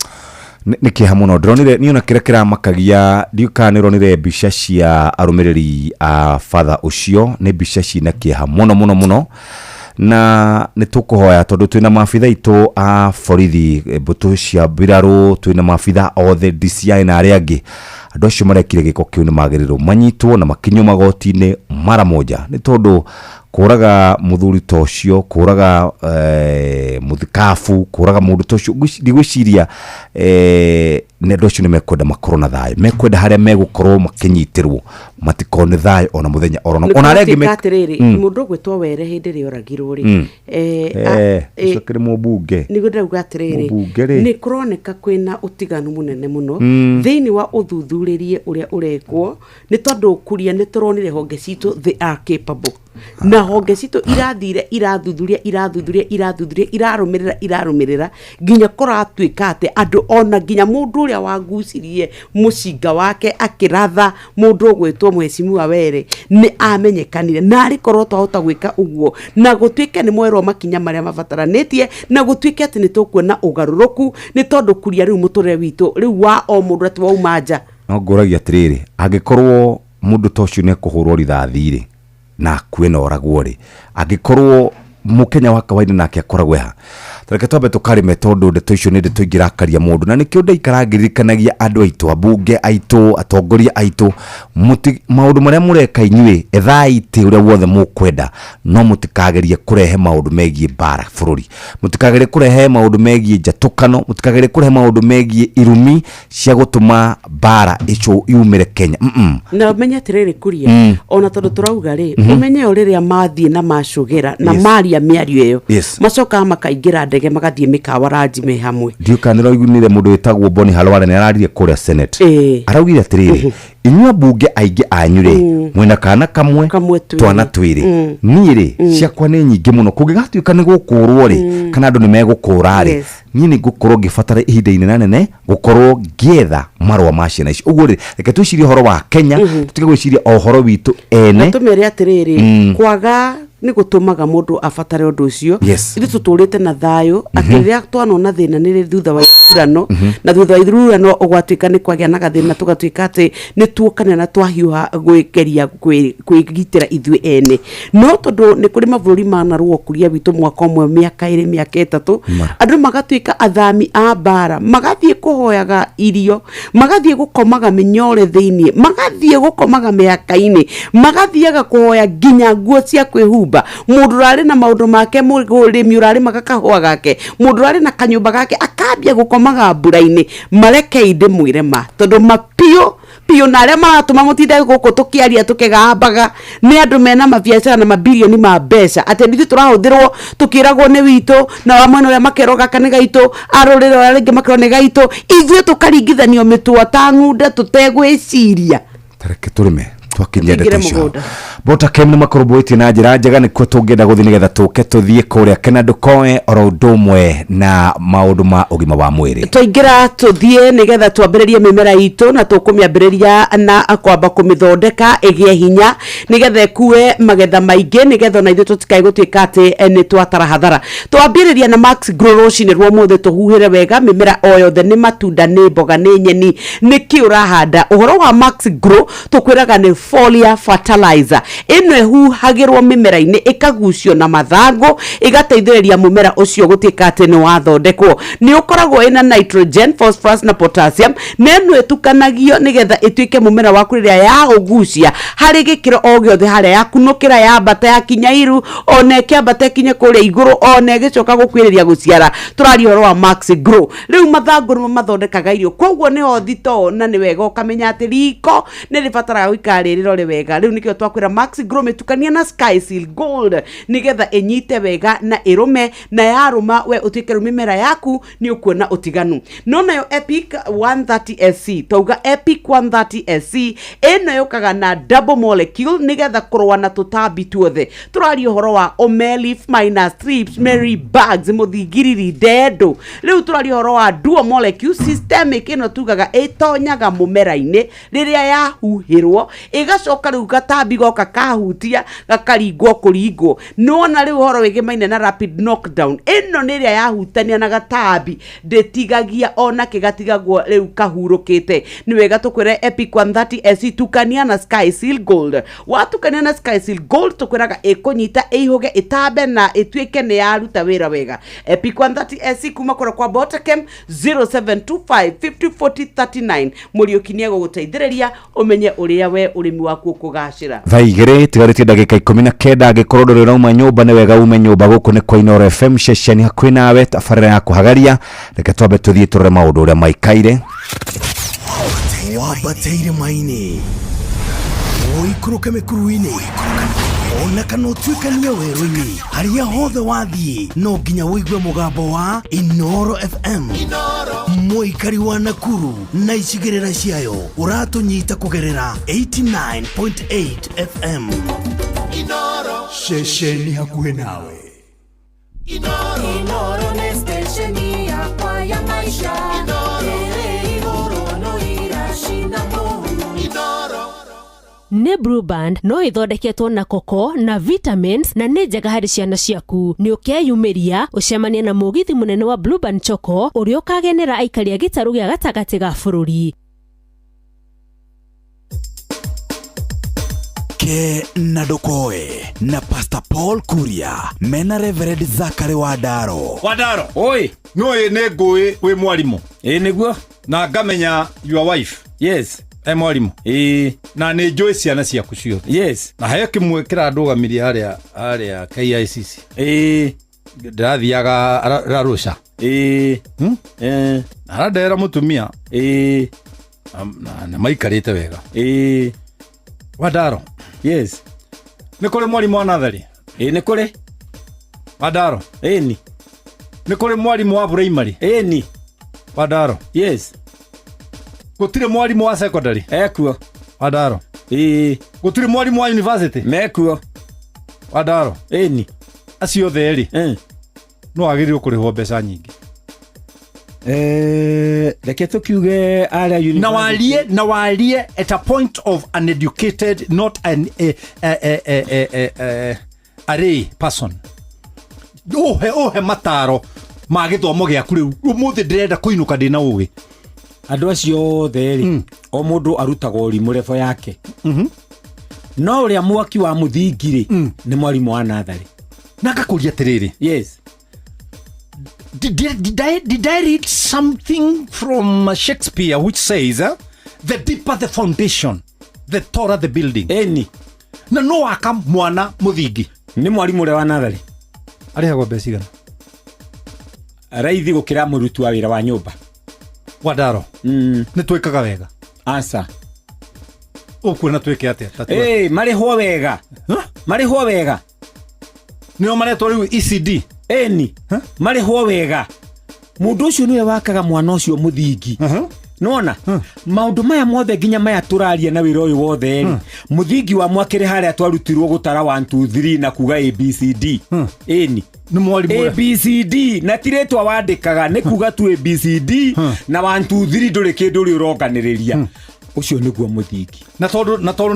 Nĩ kĩeha mũno ndĩronire niĩ, ona kĩrĩa kĩramakagia, ndiũĩ kana nĩ ũronire mbica cia arũmĩrĩri a batha ũcio, nĩ mbica cina kĩeha mũno mũno mũno. Na nĩ tũkũhoya tondũ twĩna maabitha aitũ a borithi, mbũtũ cia mbirarũ, twĩna maabitha othe DCI na arĩa angĩ, andũ acio marekire gĩko kĩu nĩ magĩrĩirwo manyitwo na makinyio magoti-inĩ mara moja, nĩ tondũ kũraga mũthuri ta ũcio, kũraga mũthikabu, kũraga mũndũ ta ũcio, ndigwĩciria nĩ andũ acio nĩ mekwenda makorwo na thayũ, mekwenda harĩa megũkorwo makĩnyitĩrwo matikone thayũ ona mũthenya orona ona arĩa angĩ Nĩ atĩrĩrĩ, mũndũ ũgwĩtwo Were hĩndĩ ĩrĩa oragirwo rĩ, Ũcio akĩrĩ mũmbunge. Nĩguo ndĩrauga atĩrĩrĩ, Mũmbunge rĩ. Nĩ kũroneka kwĩna ũtiganu mũnene mũno thĩinĩ wa ũthuthuria ũrĩa ũrekwo, nĩ tondũ kuria nĩ tũronire honge citũ, they are capable, na honge citũ irathire irathuthuria irathuthuria irathuthuria irarũmĩrĩra irarũmĩrĩra nginya kũratuĩka atĩ andũ ona nginya mũndũ ũrĩa wagucirie mũcinga wake akĩratha mũndũ ũgwĩtwo Mheshimiwa Were nĩ amenyekanire. Na arĩ korwo twahota gwĩka ũguo na gũtuĩke nĩ moerwo makinya marĩa mabataranĩtie, na gũtuĩke atĩ nĩ tũkuona ũgarũrũku, nĩ tondũ kuria rĩu mũtũrĩre witũ rĩu wa o mũndũ atĩ wauma nja. No ngũragia atĩrĩrĩ, angĩkorwo mũndũ ta ũcio nĩ ekũhũrwo rithathi rĩ na akue na oragwo rĩ, angĩkorwo mũkenya wa kawaida nake akoragwo ha? Tareke twambe tũkarĩme, tondũ ndeto icio nĩ ndeto ingĩrakaria mũndũ, na nĩkĩo ndaikara ngĩririkanagia andũ aitũ, ambunge aitũ, atongoria aitũ, maũndũ marĩa mũreka inyuĩ, ethai itĩ ũrĩa wothe mũkwenda, no mũtikagerie kũrehe maũndũ megiĩ mbara bũrũri, mũtikagerie kũrehe maũndũ megiĩ njatũkano, mũtikagerie kũrehe maũndũ megiĩ irumi cia gũtũma mbara icio yumĩre Kenya. Na ũmenye atĩrĩrĩ kuria, ona tondũ tũrauga rĩ, ũmenye o rĩrĩa mathiĩ na macũgĩra na maria mĩario ĩyo, macokaga makaingĩra ndege magathiĩ mĩkawa ranji me hamwe. Ndiũ kana nĩũraiguire mũndũ wĩtagwo Boni Halwale nĩ araririe kũrĩa Senate. Araugire atĩrĩrĩ, inyuĩ ambunge aingĩ anyu rĩ, mwĩna kana kamwe, Kamwe twĩrĩ. Twana twĩrĩ. Niĩ rĩ, ciakwa nĩ nyingĩ mũno. Kũngĩgatuĩka nĩ gũkũrwo rĩ, kana andũ nĩ megũkũra rĩ, niĩ nĩ ngũkorwo ngĩbatara ihinda inene gũkorwo ngĩetha marũa ma ciana icio. Ũguo rĩ, reke twĩcirie ũhoro wa Kenya, tũtige gwĩciria o ũhoro witũ ene. Na tũmere atĩrĩrĩ, kwaga nĩ gũtũmaga mũndũ abatare ũndũ ũcio. Ithuĩ tũtũrĩte na thayũ atĩ rĩrĩa twanona thĩna nĩ thutha wa ithurano, na thutha wa ithurano ũgwatuĩka nĩ kwagĩa na gathĩna, tũgatuĩka atĩ nĩ tuokana na twahiũha gwĩgeria kwĩgitĩra ithuĩ ene. No tondũ nĩ kũrĩ mabũrũri manarũa ũkũria witũ mwaka ũmwe, mĩaka 2, mĩaka 3, andũ magatuĩka athami a mbara, magathiĩ kũhoyaga irio, magathiĩ gũkomaga mĩnyore thĩiniĩ, magathiĩ gũkomaga mĩhaka-inĩ, magathiaga kũhoya nginya nguo cia kwĩhumba. Mũndũ ũrarĩ na maũndũ make, mũrĩmi ũrarĩmaga kahũa gake, mũndũ ũrarĩ na kanyũmba gake, akambia gũkomaga mbura-inĩ. Marekei ndĩmwĩre ma, tondũ mapiũ piũ na arĩa maratũma mũtinde gũkũ tũkĩaria tũkĩgambaga nĩ andũ mena mabiacara na mabirioni ma mbeca, atĩ ithuĩ tũrahũthĩrwo tũkĩragwo nĩ witũ, na wa mwena ũrĩa makerwo gaka nĩ gaitũ, a rũrĩrĩ rũrĩa rũngĩ makerwo nĩ gaitũ, ithuĩ tũkaringithanio mĩtũa ta ng'unda tũtegwĩciria. Tareke tũrĩme. Twakinyia Tũingĩre ndeto icio. mũgũnda. Botakem nĩ makũrũmbũĩtie na njĩra njega, nĩkuo tũngĩenda gũthiĩ nĩgetha tũke tũthiĩ kũrĩa kena ndũkoe oro ũndũ ũmwe na maũndũ ma ũgima wa mwĩrĩ. Twaingĩra tũthiĩ nĩgetha twambĩrĩrie mĩmera itũ, na tũkũmĩambĩrĩria na kwamba kũmĩthondeka ĩgĩe hinya nĩgetha ĩkue magetha maingĩ, nĩgetha ona ithuĩ tũtikae gũtuĩka atĩ nĩ twatara hathara. Twambĩrĩria na Max Grow rũcinĩ rwa ũmũthĩ, tũhuhĩre wega mĩmera o yothe, nĩ matunda, nĩ mboga, nĩ nyeni, nĩ kĩ ũrahanda. Ũhoro wa Max Grow tũkwĩraga nĩ foliar fertilizer, ĩno ĩhuhagĩrwo mĩmera-inĩ, ĩkagucio na mathangũ, ĩgateithĩrĩria mũmera ũcio gũtuĩka atĩ nĩ wathondekwo. Nĩ ũkoragwo ĩna nitrogen, phosphorus na potassium, na ĩno ĩtukanagio nĩgetha ĩtuĩke mũmera waku rĩrĩa yaũgucia harĩ gĩkĩro o gĩothe, harĩa yakunũkĩra, yambata yakinya iru, ona ĩkĩambata ĩkinye kũrĩa igũrũ, ona ĩgĩcoka gũkuhĩrĩria gũciara. Tũraria ũhoro wa Max Grow. Rĩu mathangũ nĩmo mathondekaga irio, koguo nĩho thitoo, na nĩ wega ũkamenya atĩ riko nĩ rĩbataraga gũikara rĩ rĩrore wega. Rĩu nĩkĩo twakwĩra Max Grow mĩtukania na Sky Seal Gold nĩgetha ĩnyite wega na ĩrũme, na yarũma we ũtuĩke rĩu mĩmera yaku nĩ ũkuona ũtiganu. No nayo Epic 130 SC, twauga Epic 130 SC ĩno yũkaga na double molecule nĩgetha kũrũa na tũtambi tuothe. Tũraria ũhoro wa Omelif minus thrips, Mary bugs, mũthingiriri, ndendo. Rĩu tũraria ũhoro wa dual molecule systemic, ĩno tugaga ĩtonyaga mũmera-inĩ rĩrĩa yahuhĩrwo, ĩgacoka rĩu gatambi goka kahutia gakaringwo kũringwo. Nĩwona rĩu ũhoro wĩgĩmaine na rapid knockdown, ĩno nĩ ĩrĩa yahutania na gatambi ndĩtigagia ona kĩgatigagwo rĩu kahurũkĩte. Nĩ wega tũkwĩre Epic 130 SC tukania na Sky Seal Gold. Watukania na Sky Seal Gold, tũkwĩraga ĩkũnyita, ĩihũge, ĩtambe na ĩtuĩke nĩ yaruta wĩra wega. Epic 130 SC kuma kũrĩa kwa Botakem, 0725 50 40 39. Mũriũki nĩ egũgũteithĩrĩria ũmenye ũrĩa we ũrĩmi waku ũkũgacĩra. Thaa 2 tigarĩtie ndagĩka 19. Angĩkorwo ndũrĩ ũrauma nyũmba, nĩ wega ume nyũmba. Gũkũ nĩ kwa Inooro FM, ceceni hakuhĩ nawe, tabarĩra ya kũhagaria. Reke twambe tũthiĩ tũrore maũndũ ũrĩa maikaire. Wambate irĩma-inĩ, ũikũrũke mĩkuru-inĩ, ona kana ũtuĩkanie werũ-inĩ, harĩa hothe wathiĩ no nginya ũigue mũgambo wa Inooro FM. Mũikari wa Nakuru na icigĩrĩra ciayo, ũratũnyita kũgerera 89.8 FM, ceceni hakuhĩ nawe. Inoro nĩ stesheni yakwa ya maisha ĩrĩ igũrũ no iracina kũu. Nĩ Blue Band, no ĩthondeketwo na koko na vitamins na nĩ njega harĩ ciana ciaku. Nĩ ũkeyumĩria ũcemanie na mũgithi mũnene wa Blue Band Choco ũrĩa ũkagenera aikari a gĩtarũ gĩa gatagatĩ ga bũrũri. Ke na ndũkoe na Pastor Paul Kuria mena Reverend Zakary Wandaro. Wandaro, oi, nũĩ nĩ ngũĩ wĩ mwarimũ? Ĩ nĩguo. Na ngamenya your wife, yes, e mwarimũ. Ĩ na nĩ njũĩ ciana ciaku ciothe. Yes. Na heo kĩmwe kĩrandũgamirie harĩa KICC. Ĩ ndĩrathiaga Arusha. Ĩ arandehera mũtumia. Ĩ na maikarĩte wega. Ĩ Wandaro. Yes. Nĩ kũrĩ mwarimũ wa natharĩ? Ĩ nĩ kũrĩ. Wandaro. Ĩni. Nĩ kũrĩ mwarimũ wa primary? Ĩni. Wandaro. Yes. Gũtirĩ mwarimũ wa secondary? Ekuo. Wandaro. Ĩ. Gũtirĩ mwarimũ wa university? Mekuo. Wandaro. Ĩni. Acio othe rĩ, no agĩrĩirwo kũrĩhwo mbeca nyingĩ. Reke tũkiuge arĩa university, na warie at a point of an educated, not an a lay person. Uhe mataro ma gĩthomo gĩaku rĩu ũmũthĩ, ndĩrenda kũinũka ndĩna ũgĩ. Andũ acio othe rĩ, o mũndũ arutagwo ũrimũ level yake, no ũrĩa mwaki wa mũthingi rĩ, nĩ mwarimũ wa natharĩ. Na ngakũria atĩrĩrĩ, yes, did I read something from Shakespeare which says, "The deeper the foundation, the taller the building"? Eni. Na no waka mwana mũthingi. Nĩ mwarimũ ũrĩa wa natharĩ. Arĩhagwo mbeca cigana? Raithi gũkĩra mũruti wa wĩra wa nyũmba. Wandaro, nĩ twĩkaga wega? Aca. Ũkuona twĩke atĩa? Ta Ĩ, marĩhwo wega, marĩhwo wega. Nĩo maretwo rĩu ECD. Eni, marĩhwo wega. Mũndũ ũcio nĩwe wakaga mwana ũcio mũthingi. Nona maundu maya mothe nginya maya turaria na wira uyu wothe ri muthingi wa mwakire haria twarutirwo gutara 1 2 3 na kuga ABCD eni ni mwarimu ABCD na tiretwa wandikaga ni kuga tu ABCD na 1 2 3 nduri kindu uri uronganiriria ucio niguo muthingi na tondu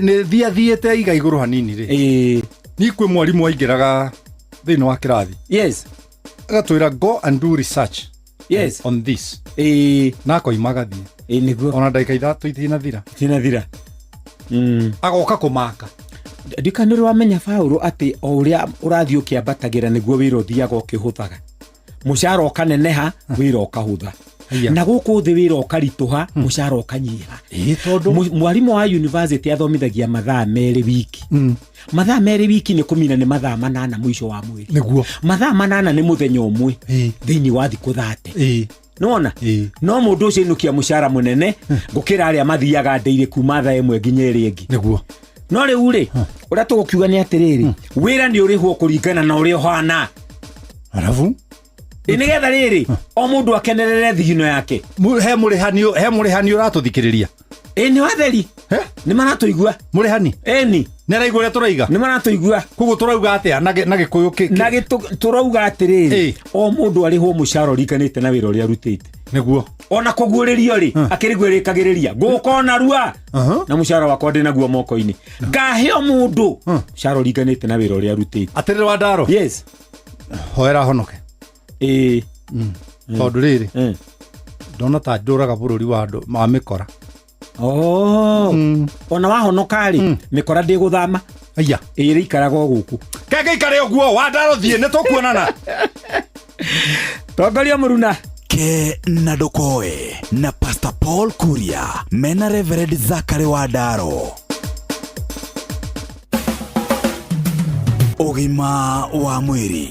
ni thia thiete iga iguru hanini ri ni kwi mwarimu aingiraga thiini wa kirathi. Yes, agatwira go and do research. Yes, on this. Na akoima agathie niguo ona ndagika ithatũ itinathira agoka kũmaka. Ndika nĩ wamenya Paũlũ atĩ o ũrĩa ũrathiĩ ũkĩambatagĩra nĩguo wĩra ũthiaga ũkĩhũthaga, mũcara ũkaneneha, wĩra ũkahũtha, na gũkũ thĩ wĩra ũkaritũha, mũcara ũkanyiha. Tondũ mwarimũ wa university athomithagia mathaa 2 wiki. Mathaa 2 wiki nĩ kũmina nĩ mathaa 8 mũico wa mweri. Nĩguo mathaa 8 nĩ mũthenya ũmwe thĩinĩ wa thikũ 30. Nona no mũndũ ũcio inũkia mũcara mũnene gũkĩra arĩa mathiaga ndĩire kuma thaa 1 nginya ĩrĩa ĩngĩ. Nĩguo no rĩu rĩ ũrĩa tũgũkiuga nĩ atĩrĩrĩ, wĩra nĩ ũrĩhwo kũringana na ũrĩa ũhana. Arabu nĩgetha rĩrĩ o mũndũ akenerere thigino yake. He mũrĩhani ũratũthikĩrĩria. Nĩ watheri nĩ maratũigua mũrĩhani. Ĩni nĩ araigua ũrĩa tũraiga, nĩ maratũigua. Koguo tũrauga atĩa na gĩkũyũ na tũrauga atĩrĩrĩ, o mũndũ arĩhwo mũcara ũringanĩte na wĩra ũrĩa arutĩte. Nĩguo ona kũguũrĩrio rĩ akĩrĩguo ĩrĩkagĩrĩria ngũka ona rua na mũcara wakwa ndĩ naguo moko-inĩ ngahe o mũndũ mũcara ũringanĩte na wĩra ũrĩa arutĩte. Atĩrĩrĩ Wandaro. Yes, hoera honoke. Tondũ rĩrĩ ndona ta ndũraga bũrũri wa andũ ma mĩkora. Ona wahonoka rĩ mĩkora ndĩgũthama. Aya ĩrĩikaraga o gũkũ. Kenge ikare ũguo Wandaro, thiĩ nĩ tũkuonana. Tongoria mũruna ke na ndũkoe na Pastor Paul Kuria mena Reverend Zachary Wandaro. Ũgima wa mwĩrĩ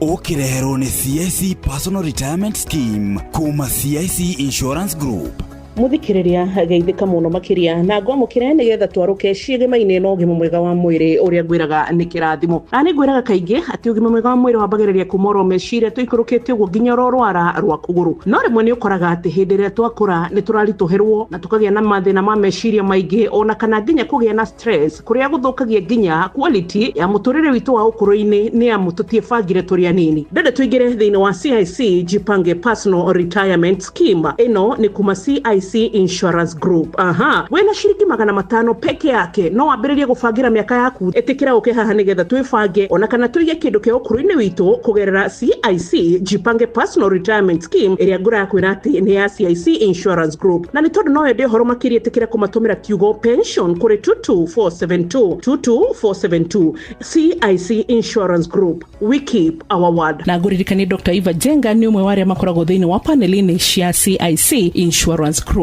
ũkĩreherwo nĩ CIC Personal Retirement Scheme kuma CIC Insurance Group. Muthikiriria geithika muno makiria na ngwamukire nigetha twaruke ciĩgĩma-inĩ na ũgima mwega wa mwĩrĩ ũrĩa ngwĩraga nĩ kĩrathimo. Na nĩ ngwĩraga kaingĩ atĩ ũgima mwega wa mwĩrĩ wambagĩrĩria kuma oro meciria tũikũrũkĩte ũguo nginya oro rwara rwa kũgũrũ. No rĩmwe nĩ ũkoraga atĩ hĩndĩ ĩrĩa twakũra nĩ tũraritũhĩrwo na tũkagĩa na mathĩna ma meciria maingĩ ona kana nginya kũgĩa na stress kũrĩa gũthũkagia nginya quality ya mũtũrĩre witũ wa ũkũrũ-inĩ nĩ amu tũtiĩbangire tũrĩ anini. Ndende tũingĩre thĩinĩ wa CIC Jipange Personal Retirement Scheme. Ĩno nĩ kuma CIC Insurance Group. Aha, wena shiringi 500 peke yake no wambĩrĩrie gũbangĩra mĩaka yaku. Ĩtĩkĩra ũke haha nĩgetha twĩbange ona kana tũige kĩndũ kĩa ũkũrũ-inĩ witũ kũgerera CIC Jipange Personal Retirement Scheme ĩrĩa ngũra kwĩra atĩ nĩ ya CIC Insurance Group. Na nĩ tondũ no wende ũhoro makĩria ĩtĩkĩra kũmatũmĩra kiugo pension kũrĩ 22472 22472. CIC Insurance Group, we keep our word. Na ngũririkanie Dr. Eva Jenga nĩ ũmwe wa arĩa makoragwo thĩinĩ wa panel-inĩ cia CIC Insurance Group.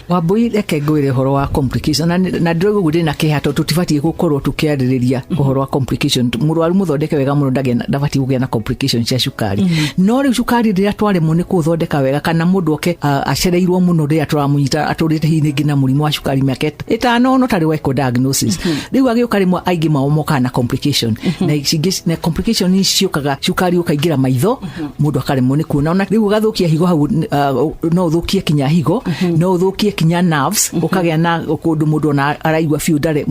Wambui reke ngwĩre ũhoro wa complication na ndĩrauga ũguo ndĩna kĩeha tondũ tũtibatiĩ gũkorwo tũkĩarĩrĩria ũhoro wa complication. Mũrwaru mũthondeke wega mũno ndabatiĩ kũgĩa na complication cia cukari. No rĩu cukari rĩrĩa twaremwo nĩ kũũthondeka wega kana mũndũ oke acereirwo mũno rĩrĩa tũramũnyita atũrĩte hihi rĩngĩ na mũrimũ wa cukari mĩaka 5 no tarĩ wekwo diagnosis. Rĩu agĩũka rĩmwe aingĩ mao mokaga na complication na cingĩ na complication ici ciũkaga cukari ũkaingĩra maitho mũndũ akaremwo nĩ kuona ona rĩu ũgathũkia higo hau, no ũthũkie kinya higo, no ũthũkie kinya nerves, ũkagĩa na kũndũ mũndũ ona araigua biũ ndarĩ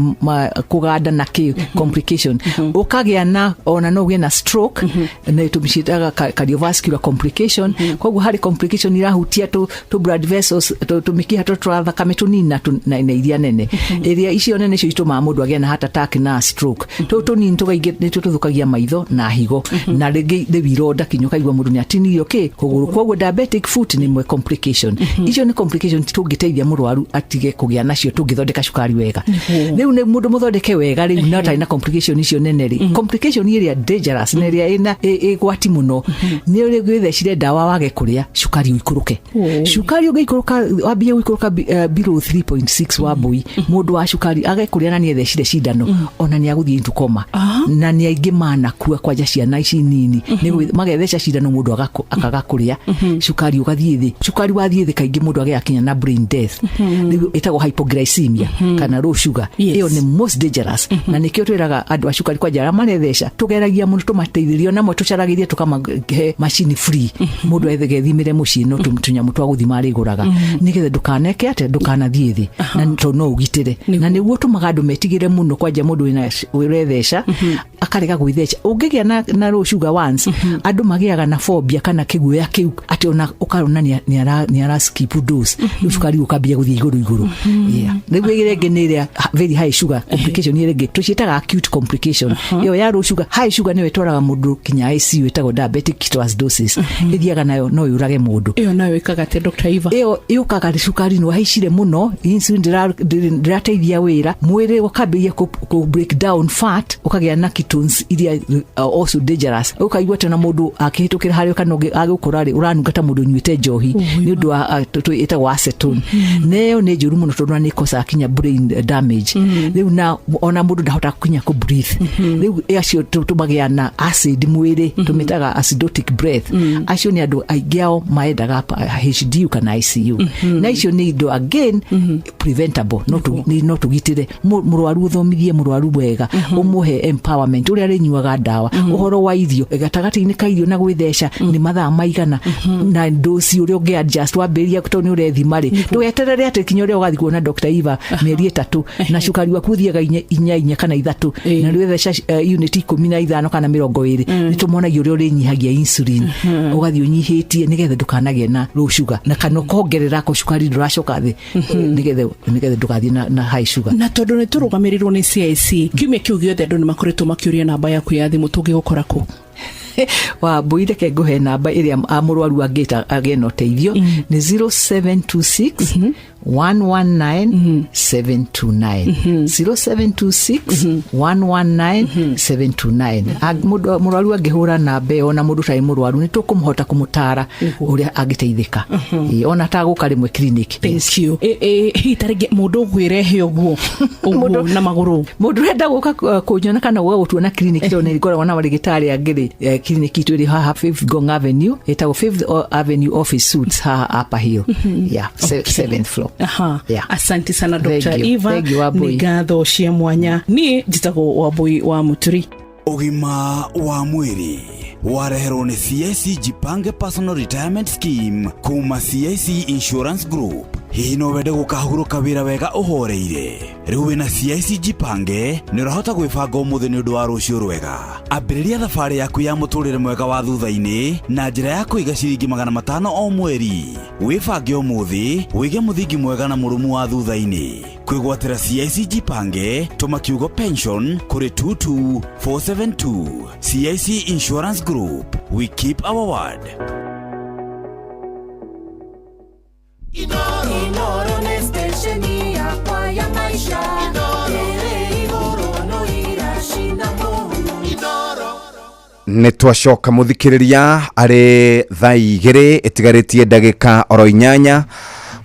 kũganda na kĩ complication, ũkagĩa na ona no ũgĩe na stroke na tũmĩciĩtaga cardiovascular complication. Koguo harĩ complication irahutia tũ blood vessels, tũmĩkiha tũ twa thakame tũnini na iria nene, iria icio nene icio itũmaga mũndũ agĩe na heart attack na stroke. Tũtũ tũnini tũkaingĩ nĩ tũthũkagia maitho na higo na rĩngĩ rĩu ironda kinya ũkaigua mũndũ nĩ atinirio kĩ kũgũrũ. Koguo diabetic foot nĩ ĩmwe complication. Icio nĩ complication tũngĩteithia mũrwaru atige kũgĩa nacio tũngĩthondeka cukari wega. Rĩu nĩ mũndũ mũthondeke wega rĩu na atarĩ na complication icio nene rĩ, complication ĩrĩa dangerous na ĩrĩa ĩna ĩgwati mũno nĩ ũrĩa wĩthecire ndawa wage kũrĩa cukari ũikũrũke. Cukari ũngĩikũrũka wambie gũikũrũka below 3.6 wa mbui, mũndũ wa cukari age kũrĩa na nĩethecire cindano ona nĩ agũthiĩ into coma na nĩ aingĩ manakua kwanja ciana ici nini magetheca cindano mũndũ akaga kũrĩa cukari ũgathiĩ thĩ. Cukari wathiĩ thĩ kaingĩ mũndũ agĩa kinya na brain death. Rĩu ĩtagwo hypoglycemia kana low sugar. Ĩyo nĩ most dangerous, na nĩkĩo twĩraga andũ a cukari kwanja arĩa maretheca, tũgeragia mũno tũmateithĩrie, onamwe tũcaragĩrie tũkamahe macini free, mũndũ ethegethimĩre mũciĩ, no tũnyamũ twa gũthima arĩgũraga, nĩgetha ndũkaneke atĩ ndũkanathiĩ thĩ, na tondũ no ũgitĩre, na nĩguo tũmaga andũ metigĩre mũno, kwanja mũndũ wĩna ũretheca akarega gwĩtheca. Ũngĩgĩa na low sugar once, andũ magĩaga na phobia kana kĩguoya kĩu, atĩ ona ũkarona nĩ ara skip dose, rĩu cukari ũkambia gũthiĩ igũrũ igũrũ. Yeah. Rĩu ĩrĩa ĩngĩ nĩ ĩrĩa very high sugar complication, ĩrĩa ĩngĩ tũciĩtaga acute complication. Ĩyo ya low sugar, high sugar nĩyo ĩtwaraga mũndũ kinya ICU, ĩtagwo diabetic ketoacidosis. Ĩthiaga nayo no yũrage mũndũ. Ĩyo nayo ĩkaga atĩa, Dr. Eva? Ĩyo yũkaga nĩ cukari nĩ wahaicire mũno, insulin ndĩrateithia wĩra, mwĩrĩ ũkambĩrĩria kũ break down fat, ũkagĩa na ketones iria also dangerous. Ũkaigua atĩ ona mũndũ akĩhĩtũkĩra harĩa kana agĩũkora rĩ, ũranunga ta mũndũ ũnyuĩte njohi nĩ ũndũ wa ĩtagwo acetone. Na ĩyo nĩ njũru mũno tondũ nĩ ĩkosaga kinya brain damage. Rĩu na ona mũndũ ndahota kinya kũ breathe. Rĩu acio tũmagĩa na acid mwĩrĩ, tũmĩtaga acidotic breath. Acio nĩ andũ aingĩ ao maendaga HDU kana ICU. Na icio nĩ indo again preventable, no tũgitĩre mũrwaru, ũthomithie mũrwaru wega, ũmũhe empowerment ũrĩa arĩnyuaga ndawa, ũhoro wa irio, gatagatĩ-inĩ ka irio na gwĩtheca nĩ mathaa maigana, na dosi ũrĩa ũngĩ adjust wambĩrĩria, tondũ nĩ ũrethima rĩ, ndũgeterere atĩ kinya ũrĩa ũgathiĩ kuona Dr. Eva mĩeri 3 na cukari waku ũthiaga inya inya inya kana ithatũ, na rĩu unit 15 kana 20. Nĩ tũmonagia ũrĩa ũrĩnyihagia insulin, ũgathiĩ ũnyihĩtie nĩgetha ndũkanagĩe na low sugar, na kana ũkongerera ko cukari ndũracoka thĩ, nĩgetha ndũgathiĩ na high sugar. Na tondũ nĩ tũrũgamĩrĩrwo nĩ CIC, kiumia kĩu gĩothe andũ nĩ makoretwo makĩũria namba yaku ya thimũ, tũngĩgũkora kũ? Wa mbũi, reke ngũhe namba ĩrĩa mũrwaru angĩta agĩe na ũteithio, nĩ 0726 119 729, 0726 119 729. Mũrwaru angĩhũra namba ĩyo, ona mũndũ ũtarĩ mũrwaru, nĩ tũkũmũhota kũmũtara ũrĩa angĩteithĩka. Ĩĩ, ona tagũka rĩmwe clinic. Thank you. Hihi ta rĩngĩ mũndũ ũgwĩrehe ũguo ũguo na magũrũ? Mũndũ ũrenda gũka kũnyona kana gũka gũtuona clinic, tondũ nĩ ngoragwo na marĩgĩtarĩ angĩ rĩ, clinic itũ ĩrĩ haha Fifth Ngong Avenue, ĩtagwo Fifth Avenue Office Suites, haha Upper Hill, yeah, seventh floor. Aha. Yeah. Asante sana, Thank Dr. you. Eva. Thank you, Wambui. Nĩ ngatho cia mwanya. Niĩ njĩtagwo Wambui wa Mũturi. Ũgima wa mwĩrĩ wareherwo nĩ CIC Jipange Personal Retirement Scheme kuma CIC Insurance Group. Hihi no wende gũkahurũka wĩra wega ũhoreire? Rĩu wĩna CIC Jipange nĩ ũrahota gwĩbanga ũmũthĩ nĩ ũndũ wa rũciũ rwega. Ambĩrĩria thabarĩ yaku ya mũtũrĩre mwega wa thutha-inĩ na njĩra ya kũiga ciringi 500 o mweri. Wĩbange ũmũthĩ, wĩige mũthingi mwega na mũrũmu wa thutha-inĩ. Kwĩgwatĩra CIC Jipange, tũma kiugo pension kũrĩ 22472. CIC Insurance Group, we keep our word. Inoro nĩ station yakwa ya maisha ĩrĩ igũrũ no iracina mũhu. Nĩ twacoka, mũthikĩrĩria, arĩ thaa 2 ĩtigarĩtie ndagĩka oro 8.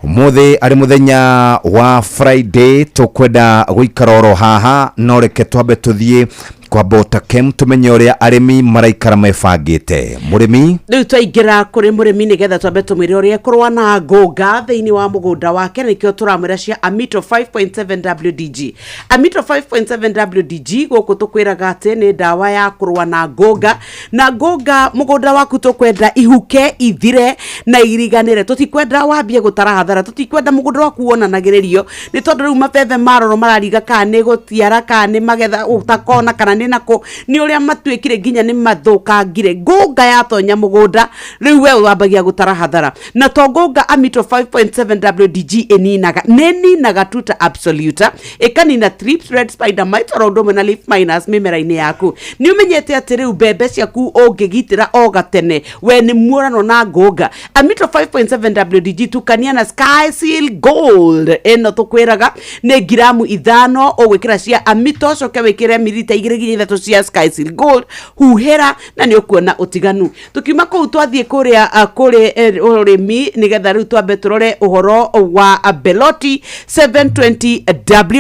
Ũmũthĩ arĩ mũthenya wa Friday, tũkwenda gũikara oro haha, no reke twambe tũthiĩ kwa Bota Kem tũmenye ũrĩa arĩmi maraikara mebangĩte. Mũrĩmi. Rĩu twaingĩra kũrĩ mũrĩmi nĩgetha twambe tũmwĩre ũrĩa ekũrũa na ngũnga thĩinĩ wa mũgũnda wake. Nĩkĩo tũramwĩra cia Amito 5.7 WDG. Amito 5.7 WDG gũkũ tũkwĩraga atĩ nĩ ndawa ya kũrũa na ngũnga, na ngũnga mũgũnda waku tũkwenda ihuke, ithire na iriganĩre. Tũtikwenda wambie gũtara hathara, tũtikwenda mũgũnda waku wonanagĩrĩrio nĩ tondũ rĩu mabebe maroro marariga kana nĩ gũtiara, kana nĩ magetha ũtakona, kana nĩ nakũ, nĩ ũrĩa matuĩkire nginya nĩ mathũkangire. Ngũnga yatonya mũgũnda, rĩu we wambagia gũtara hathara. Na to ngũnga Amito 5.7 WDG ĩninaga, nĩ ĩninaga tuta absoluta, ĩkanina thrips, red spider mites, oro ũndũ ũmwe na leaf miners mĩmera-inĩ yaku. Nĩ ũmenyete atĩ rĩu mbembe ciaku ũngĩgitĩra o gatene, we nĩ muorano na ngũnga. Amito 5.7 WDG tukania na Sky Seal Gold. Ĩno tũkwĩraga nĩ ngiramu 5 ũgwĩkĩra cia Amito, coke wĩkĩre mililita 2. nginya ithatũ cia Skyseal Gold, huhĩra na nĩ ũkuona ũtiganu. Tũkiuma kũu twathiĩ kũrĩa kũrĩ ũrĩmi, nĩgetha rĩu twambe tũrore ũhoro wa Beloti 720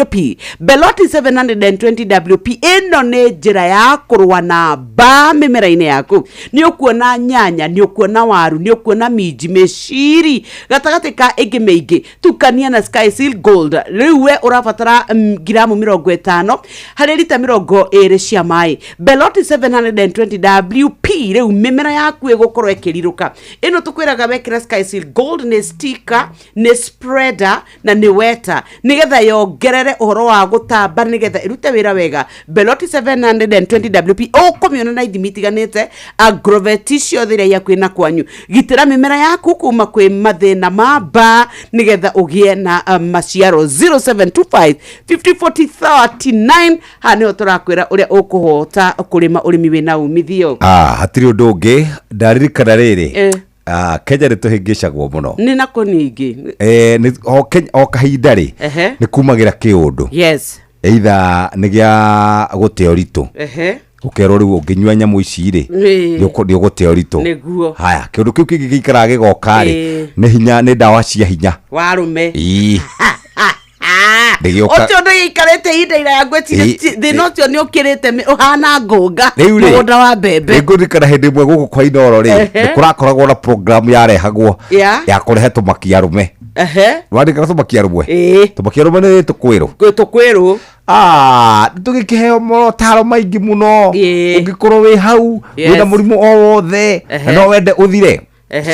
WP. Beloti 720 WP ĩno nĩ njĩra ya kũrũa na mbaa mĩmera-inĩ yaku. Nĩ ũkuona nyanya, nĩ ũkuona waru, nĩ ũkuona minji, mĩciri, gatagatĩ ka ĩngĩ mĩingĩ. Tukania na Skyseal Gold. Rĩu we ũrabatara ngiramu 50 harĩ rita 20 cia maĩ. Beloti 720 WP, rĩu mĩmera yaku ĩgũkorwo ĩkĩrirũka. Ĩno tũkwĩraga wekĩra Skyseal Gold nĩ sticker, nĩ spreader na nĩ weta, nĩgetha yongerere ũhoro wa gũtamba, nĩgetha ĩrute wĩra wega. Beloti 720 WP ũkũmĩona na ithimi itiganĩte agroveti ciothe iria i hakuhĩ na kwanyu. Gitĩra mĩmera yaku kuma kwĩ mathĩna ma mbaa, nĩgetha ũgĩe na maciaro. 0725 504039, haha nĩho tũrakwĩra ũrĩa ũkũhota kũrĩma ũrĩmi wĩna umithio. Ah, hatirĩ ũndũ ũngĩ ndaririkana rĩrĩ. Ah, Kenya nĩ tũhĩngĩcagwo mũno. Nĩ nako ningĩ. Eh, o kahinda rĩ, nĩ kumagĩra kĩũndũ, either nĩ gĩa gũte ũritũ, ũkerwo rĩu ũngĩnyua nyamũ ici rĩ, nĩ ũgũte ũritũ. Haya, kĩũndũ kĩu kĩngĩ gĩikaraga gĩgoka rĩ, nĩ hinya, nĩ ndawa cia hinya. Warũme. Ĩĩ. Ndĩgĩũka. Ũcio ũndũ gĩikarĩte ihinda iraya, ngwĩciria thĩna ũcio nĩ ũkĩrĩte ũhana ngũnga Rĩu rĩ, mũgũnda wa mbembe. Nĩngũririkana hĩndĩ ĩmwe gũkũ kwa Inooro rĩ, nĩ kũrakoragwo na program yarehagwo ya kũrehe tũmaki arũme. Nĩwarikana tũmaki arũme? Ĩĩ. Tũmaki arũme nĩ tũkwĩrũ. Tũkwĩrũ. Ah, tũgĩkĩheo motaro maingĩ mũno. Ũngĩkorwo wĩ hau wĩna mũrimũ o wothe na no wende ũthire,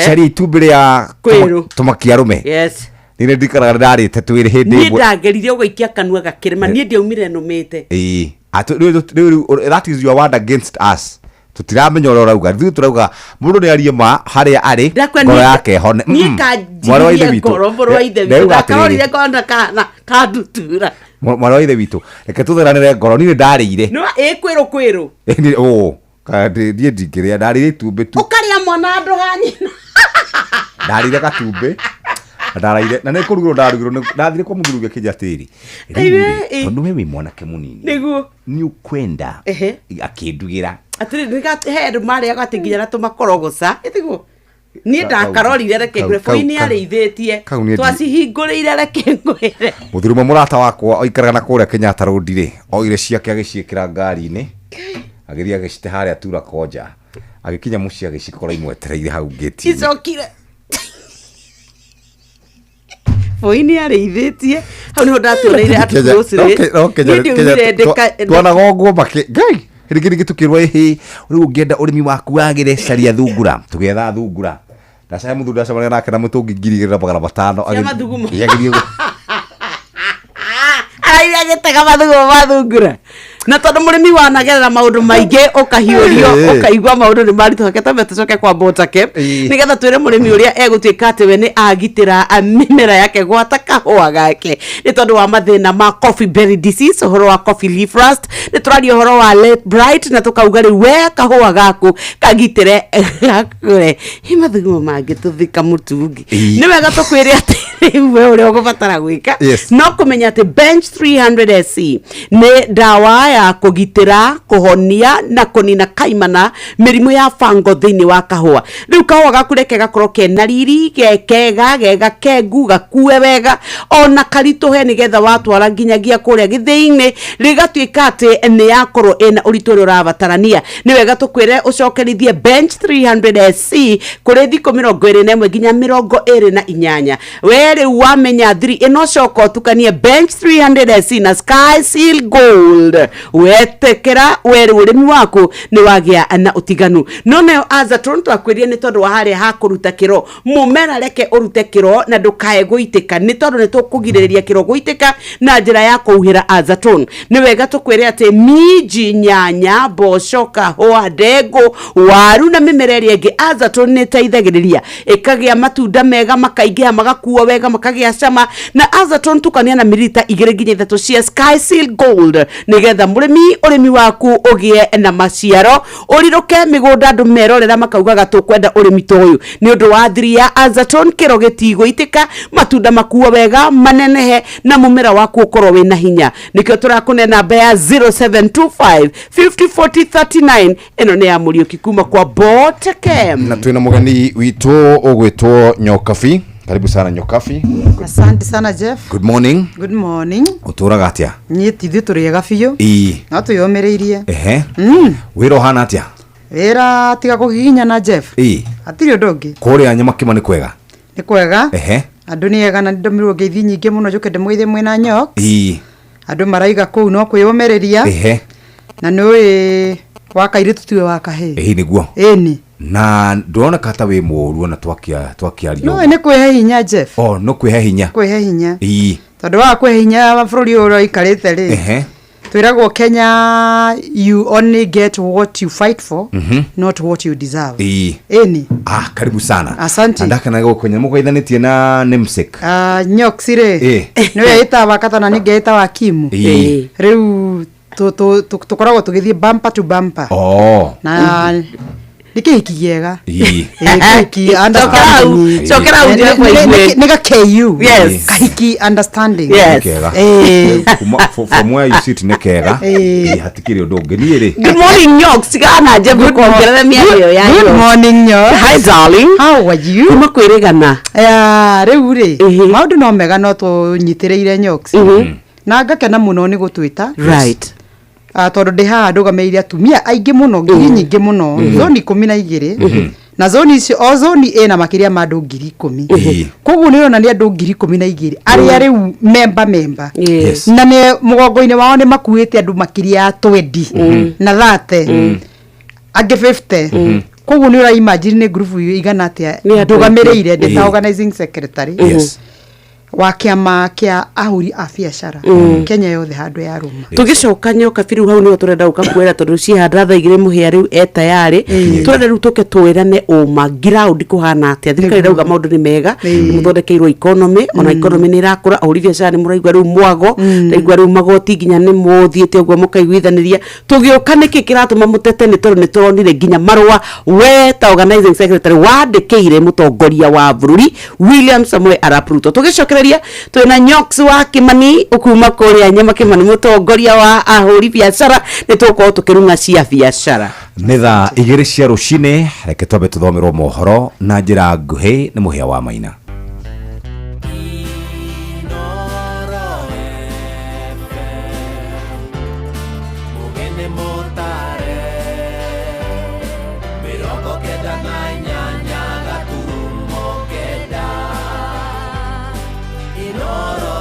caria itumbĩ rĩa Kwĩrũ. tũmaki arũme. Niĩ nĩ ndirikanaga nĩ ndarĩte twĩrĩ hĩndĩ Niĩ ĩmwe. ndageririe gũikia kanua gakĩrĩma, niĩ ndiaumire nũmĩte. Ĩĩ. Rĩu that is your word against us. Tũtiramenya ũrĩa ũrauga. Ithuĩ tũrauga mũndũ nĩ arie ma harĩa arĩ, Ndakwa ngoro yake ĩhone. Niĩ Mwarĩ wa ithe kanjirie witũ. ngoro, mũrũ wa ithe witũ. Ndauga atĩrĩrĩ. Ndakarorire ngona kana kandutura. Mwarĩ wa ithe witũ, reke tũtheranĩre ngoro. Niĩ nĩ ndarĩire. No ĩ kwĩrũ kwĩrũ. Ĩ, ũ, niĩ ndingĩrĩa, ndarĩire itumbĩ tu. Ũkarĩa mwana handũ ha nyina. Ndarĩire gatumbĩ na ndaraire na nĩ kũrugĩrwo ndarugĩrwo, ndathire kwa mũthuri ũngĩ akĩnjĩra atĩrĩrĩ, rĩu rĩ, tondũ we wĩ mwanake mũnini, nĩ ũkwenda, akĩndugĩra. Atĩrĩ, he andũ marĩaga atĩ nginya na tũmakorogoca, ĩtiguo? Niĩ ndakarorire, reke ngwĩre, bũi nĩ arĩithĩtie, kau niĩ twacihingũrĩire, reke ngwĩre. Mũthuri ũmwe mũrata wakwa oikaraga na kũrĩa Kenyatta Road rĩ, oire ciake agĩciĩkĩra ngari-inĩ, agĩthiĩ agĩcite harĩa Tura Konja, agĩkinya mũciĩ agĩcikora imwetereire hau ngĩti-inĩ. Icokire bũi nĩ arĩithĩtie, hau nĩho ndatuoneire atĩ grocery. Niĩ ndiaumire Twanagongwo makĩ ngai rĩngĩ rĩngĩ tũkĩrwo, ĩhĩ, rĩu ũngĩenda ũrĩmi waku wagĩre, caria thungura. Tũgĩetha thungura, ndacaya mũthuri ndacemania nake na mũtũngi 2500. Cia mathugumo. Agĩthiĩ Araire agĩtega mathugumo ma thungura, na tondũ mũrĩmi wanagerera maũndũ maingĩ, ũkahiũrio, ũkaigua maũndũ nĩ maritũ. Hake tambe tũcoke kwa mbotake, nĩgetha twĩre mũrĩmi ũrĩa egũtuĩka atĩ we nĩ agitĩra mĩmera yake gwata kahũa gake nĩ tondũ wa mathĩna ma coffee berry disease, ũhoro wa coffee leaf rust. Nĩ tũraria ũhoro wa late bright, na tũkauga rĩu we kahũa gaku kagitĩre gakũre. Hi, mathugumo mangĩtũthika mũtungi. Nĩ wega tũkwĩre atĩ rĩu we ũrĩa ũgũbatara gwĩka no kũmenya atĩ Bench 300 SC nĩ ndawa ya kũgitĩra, kũhonia na kũnina kaimana mĩrimũ ya fango thĩinĩ wa kahũa. Rĩu kahũa gaku reke gakorwo kena riri, ge kega, ge gakengu, gakue wega ona karitũhe, nĩgetha watwara nginyagia kũrĩa gĩthĩi-inĩ rĩgatuĩka atĩ nĩ yakorwo ĩna ũritũ ũrĩa ũrabatarania. Nĩ wega tũkwĩre ũcokerithie Bench 300 SC kũrĩ thikũ 21 nginya 28. We rĩu wamenya thiri ĩno, coka ũtukanie Bench 300 SC na Sky Seal Gold. Wetĩkĩra we rĩu ũrĩmi waku nĩ wagĩa na ũtiganu. No nayo Azatron twakwĩrire nĩ tondũ wa harĩa ha kũruta kĩro, mũmera reke ũrute kĩro na ndũkae gũitĩka, nĩ tondũ nĩ tũkũgirĩrĩria kĩro gũitĩka na njĩra ya kũhuhĩra Azatron. Nĩ wega tũkwĩre atĩ minji, nyanya, mboco, kahũa, ndengũ, waru na mĩmera ĩrĩa ĩngĩ, Azatron nĩ ĩteithagĩrĩria ĩkagĩa matunda mega, makaingĩha, magakuo wega, makagĩa cama. Na Azatron tukania na mililita 2 nginya 3 cia Sky Seal Gold, nĩgetha Mũrĩmi, ũrĩmi waku ũgĩe na maciaro, ũrirũke mĩgũnda andũ merorera makaugaga tũkwenda ũrĩmi ta ũyũ. Nĩ ũndũ wa thiri ya Azaton, kĩro gĩtigũitĩka, matunda makuo wega manenehe na mũmera waku ũkorwo wĩna hinya. Nĩkĩo tũrakũne namba ya 0725 504039. Ĩno nĩ ya Mũriũki kuma kwa Botekem. Na twina mugeni witũ ũgwĩtwo Nyokabi. Karibu sana, Nyokabi. Asante sana, Jeff. Good morning. Good morning. Ũtũraga atĩa? Niĩ tithuĩ tũrĩ ega biũ. No twĩyũmĩrĩirie. Ehe, wĩra ũhana atĩa? Wĩra tiga kũgiginyana, Jeff. Hatirĩ ũndũ ũngĩ. Kũrĩa Nyamakima nĩ kwega? Nĩ kwega. Andũ nĩ ega na nĩ ndũmĩrwo ngeithi nyingĩ mũno njũke ndĩmũgeithie mwĩna Nyok. Andũ maraiga kũu no kwĩyũmĩrĩria. Na nĩ ũĩ wa kairĩtu tiwe wa kahĩĩ. Ĩĩ, nĩguo. Ĩni. Na ndũroneka ta wĩ mũũru ona twakiaria. No nĩ kwĩhe hinya, Jeff. Oh, no kwĩhe hinya. Kwĩhe hinya. Tondũ waga kwĩhe hinya bũrũri ũyũ ũraikarĩte rĩ, twĩragwo Kenya, you only get what you fight for, not what you deserve. Ĩni. Ah, karibu sana. Asante. Ndakana gũkũnya mũgeithanĩtie na namesake. Nyox rĩ, nĩwe ĩtawa wakatana ningĩ ĩtawa Kimu. Rĩu tũkoragwo tũgĩthiĩ bumper to bumper. Na nĩ kĩhiki gĩega. Ĩ, kĩhiki understanding. Cokera hau, Jeff, waigue. Nĩ ga KU. Yes. Kahiki understanding. Yes. Nĩ kega. Ĩ. From where you sit nĩ kega. Ĩ. Ĩ, hatikĩrĩ ũndũ ũngĩ niĩ rĩ. Good morning, Nyox. Tigana Jeff kuongerera mĩario ya Good Nyox. morning, Nyox. Hi, darling. How are you? Kuma kwĩrĩgana. Ya, rĩu rĩ, maũndũ no mega no tũnyitĩrĩire, Nyox. Na ngakena mũno nĩ gũtwĩta. Tondũ ndĩ haha ndũgamĩrĩire atumia aingĩ mũno, ngiri nyingĩ mũno, zoni 12, na zoni icio o zoni ĩna makĩria ma andũ 10,000. Koguo nĩ ũrona nĩ andũ 12,000 arĩa rĩu memba memba. Na nĩ mũgongo-inĩ wao nĩ makuĩte andũ makĩria ya 20 na 30, angĩ 50. Koguo nĩ ũra imagine nĩ ngurubu igana atĩa Nĩ andũ ndũgamĩrĩire ndĩ ta organizing secretary wa kĩama kĩa ahũri a biacara Kenya yothe handũ ya rũma. Tũgĩcoka, Nyoka, rĩu hau nĩho tũrenda gũka kuoera tondũ ciehanda thaa 2 mũhĩa rĩu e tayarĩ. Tũrenda rĩu tũke twĩrane ũma ground kũhana atĩa. Thirikari ĩrauga maũndũ nĩ mega, nĩ mũthondekeirwo economy, ona economy nĩ ĩrakũra, ahũri biacara nĩ mũraigua rĩu mwago ndaigua rĩu magoti nginya nĩ mũthiĩte ũguo mũkaiguithanĩria. Tũgĩũka nĩkĩ kĩratũma mũtete? Nĩ tondũ nĩ tũronire nginya marũa we ta organizing secretary wandĩkĩire mũtongoria wa bũrũri William Samoei Arap Ruto. Tũgĩcokereria twĩna Nyox wa Kimani ũkuma kũrĩa Nyama Kimani, mũtongoria wa ahũri biacara, nĩ tũgũkorwo tũkĩrung'a cia biacara. Nĩ thaa 2 cia rũcinĩ. Reke twambe tũthomerwo mohoro na njĩra nguhĩ nĩ Mũhĩa wa Maina. Mugene motare 98.9 Inoro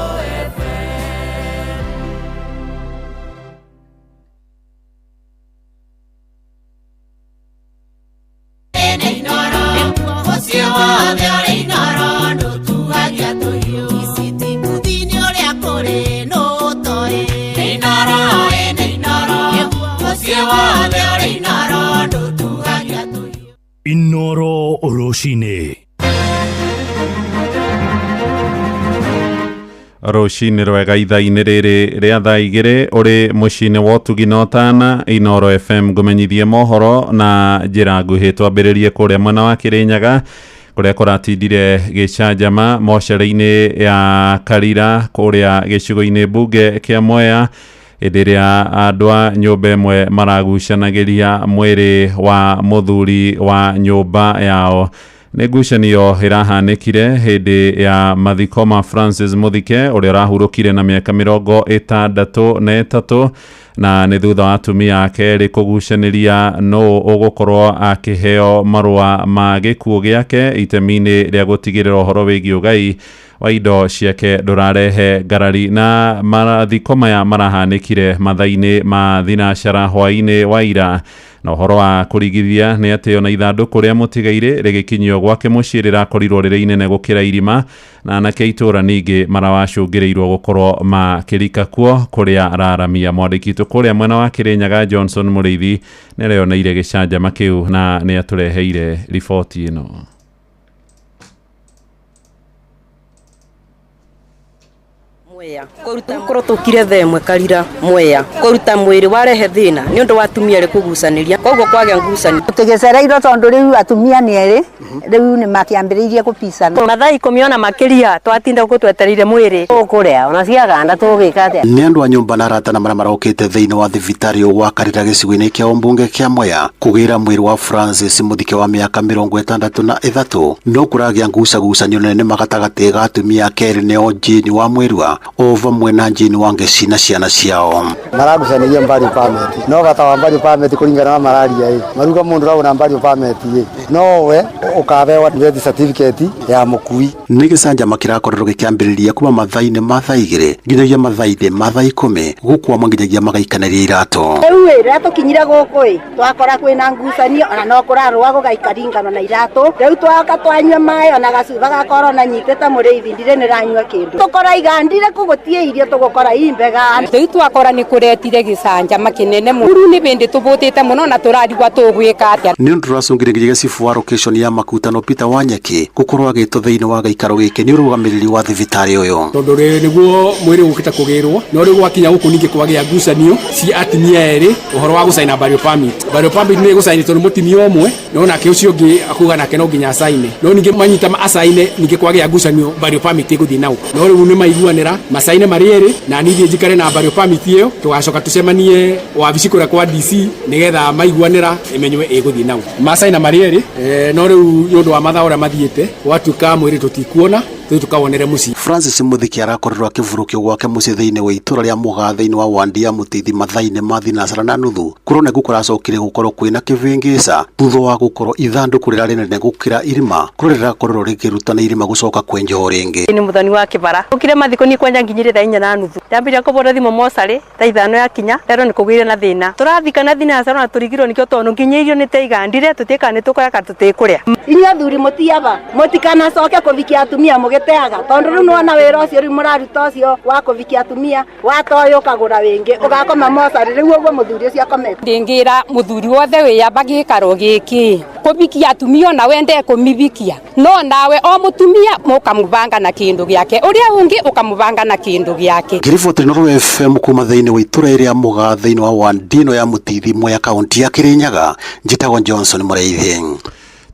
FM. Mũciĩ wothe ũrĩ Inoro ndũtuagia tũhiũ. Ici ũrĩa kũrĩ nũtoĩ. Nĩ Inoro, ĩ nĩ Inoro. Mũciĩ wothe ũrĩ Inoro ndũtuagia tũhiũ. Inoro rũcinĩ. Rũcinĩ rwega. Ithaa-inĩ rĩrĩ rĩa thaa 2 ũrĩ mũciĩ-inĩ wa ũtugi na ũtana Inoro FM, ngũmenyithie mohoro na njĩra nguhĩ. Twambĩrĩrie kũrĩa mwena wa Kĩrĩnyaga kũrĩa kũratindire gĩcanjama mocerĩ-inĩ ya Karira kũrĩa gĩcigo-inĩ mbunge kĩa Mwea hĩndĩ ĩrĩa andũ a nyũmba ĩmwe maragucanagĩria mwĩrĩ wa mũthuri wa nyũmba yao. Nĩ ngucanio ĩrahanĩkire hĩndĩ ya mathiko ma Francis Muthike ũrĩa ũrahurũkire na mĩaka 63, na nĩ thutha wa atumia ake erĩ kũgucanĩria nũ ũgũkorwo akĩheo marũa ma gĩkuũ gĩake itemi-inĩ rĩa gũtigĩrĩra ũhoro wĩgiĩ ũgai wa indo ciake ndũrarehe ngarari. Na mathiko maya marahanĩkire mathaa-inĩ ma thinacara hwaĩ-inĩ wa ira. Na ũhoro wa kũrigithia nĩ atĩ ona ithandũkũ rĩa mũtigairĩ rĩgĩkinyio gwake mũciĩ rĩrakorirwo rĩrĩ inene gũkĩra irima, na anake a itũũra ningĩ marawacũngĩrĩirwo gũkorwo makĩrika kuo kũrĩa araramia. Mwandĩki witũ kũrĩa mwena wa Kĩrĩnyaga Johnson Mũrĩithi nĩ areoneire gĩcanjama kĩu na nĩ atũreheire riboti ĩno. Korwo tũkire thaa ĩmwe karira Mwea kũruta mwĩrĩ warehe thĩna nĩ ũndũ wa atumia rĩ kũgucanĩria koguo kwagĩa ngucanio. Tũgĩcereirwo tondũ rĩu atumia nĩ erĩ rĩu nĩ makĩambĩrĩirie kũpicana. Mathaa 10 ona makĩria twatinda gũkũ twetereire mwĩrĩ tũkũrĩa ona ciaganda tũgĩka atĩa. Nĩ andũ a nyũmba na arata na marĩa marokĩte thĩinĩ wa thibitarĩ wa Karira gĩcigo-inĩ kĩa ũmbunge kĩa Mwea kũgĩra mwĩrĩ wa Francis Mũthike wa mĩaka 63 no kũragĩa ngucagucanio nene gatagatĩ ga atumia kerĩ nĩo Jane wa Mwĩrua o vamwe na Jane wa Ngeci na ciana ciao. Maragucanirie burial permit no gata wa burial permit kuringana na mararia ĩ maruga mundu rauna burial permit ĩ nowe ukabewa death certificate ya mukui. Nĩ gĩcanjama kĩrakorirwo gĩkĩambĩrĩria kuma mathaa-inĩ ma thaa 2 nginyagia mathaa-inĩ ma thaa 10 gũkũ amwe nginyagia magaikanĩria iratũ. Rĩu ĩ rĩrĩa tũkinyire gũkũ ĩ twakora kwĩna ngucanio ona no kũrarũa gũgaikaringano na iratũ rĩu twaka twanyua maĩ ona gacuba gakorwo na nyitĩte mũrĩithi ndirĩ nĩranyua kĩndũ tũkora igandire kũgũtie irio tũgũkora imbega. Rĩu twakora nĩ kũretire gĩcanjama kĩnene mũno rĩu nĩ bĩndĩ tũbũtĩte mũno na tũrarigwa tũgwĩka atĩa. Nĩ ũndũ ũracũngĩrĩria nginyagia cibu wa location ya Makutano Peter Wanyeki gũkorwo agĩtwo thĩinĩ wa gĩikaro gĩkĩ nĩ ũrũgamĩrĩri wa thibitarĩ ũyũ. Tondũ rĩ nĩguo mwĩrĩ ũkĩte kũgĩrwo no rĩu gwakinya gũkũ ningĩ kwagĩa ngucanio cia atumia erĩ ũhoro wa gũcaina burial permit. Burial permit nĩ gũcainĩtwo nĩ mũtumia ũmwe no nake ũcio ũngĩ akuga nake no nginya acaine no ningĩ manyita acaine ningĩ kwagĩa ngucanio burial permit ĩgũthiĩ nau no rĩu nĩ maiguanĩra macaine marĩ erĩ na niĩ thiĩ njikare na burial permit ĩyo tũgacoka tũcemanie wabici kũrĩa kwa DC nĩgetha maiguanĩra ĩmenywe ĩgũthiĩ nau macaina marĩ erĩ no rĩu nĩ ũndũ wa mathaa ũrĩa mathiĩte gwatuĩka mwĩrĩ tũtikuona tukawonere muciĩ. Francis Mũthike arakorirwo akĩvurũkio gwake mũciĩ thĩinĩ wa itũra rĩa Mũgaa thĩinĩ wa wandi ya Mũtithi mathaa-inĩ ma 7:30 kũroneka kũracokire gũkorwo kwĩna kĩvĩngĩca thutha wa gũkorwo ithandũkũ rĩrĩa rĩnene gũkĩra irima kũrĩa rĩrakorirwo rĩkĩrutana irima gũcoka kwenjwo rĩngĩ. Nĩ mũthoni wa kĩbara ũkire mathiko ni kwanja nginyire thaa 4:30 ndambĩrĩria kũbũra thimũ mocarĩ thaa 5 yakinya nderwo nĩ kũgĩire na thĩna tũrathikana thinacara na tũrigirwo nĩkĩo tondũ nginya irio nĩ teigandire tũtiĩka nĩ tũkũrĩa kana tũtikũrĩa. Inyuĩ athuri mũtiaba mũtikanacoke kũvikia atumia mũgĩteaga tondũ rĩu nĩwona wĩra ũcio rĩu mũraruta ũcio wa kũvikia atumia watoĩ ũkagũra wĩngĩ ũgakoma mocarĩ rĩu ũguo mũthuri ũcio akomete. Ndĩngĩra mũthuri wothe wĩyamba gĩikaro gĩkĩ kũvikia atumia ona wende kũmivikia no nawe o mũtumia mũkamũbanga na kĩndũ gĩake ũrĩa ũngĩ ũkamũbanga na kĩndũ gĩake. Ngĩriboti Inooro FM kuma thĩinĩ wa itũra rĩa Mũgaa thĩinĩ wa wandi ĩno ya Mũtithi Mwea kaunti ya Kĩrĩnyaga njĩtagwo Johnson Mũrĩithi.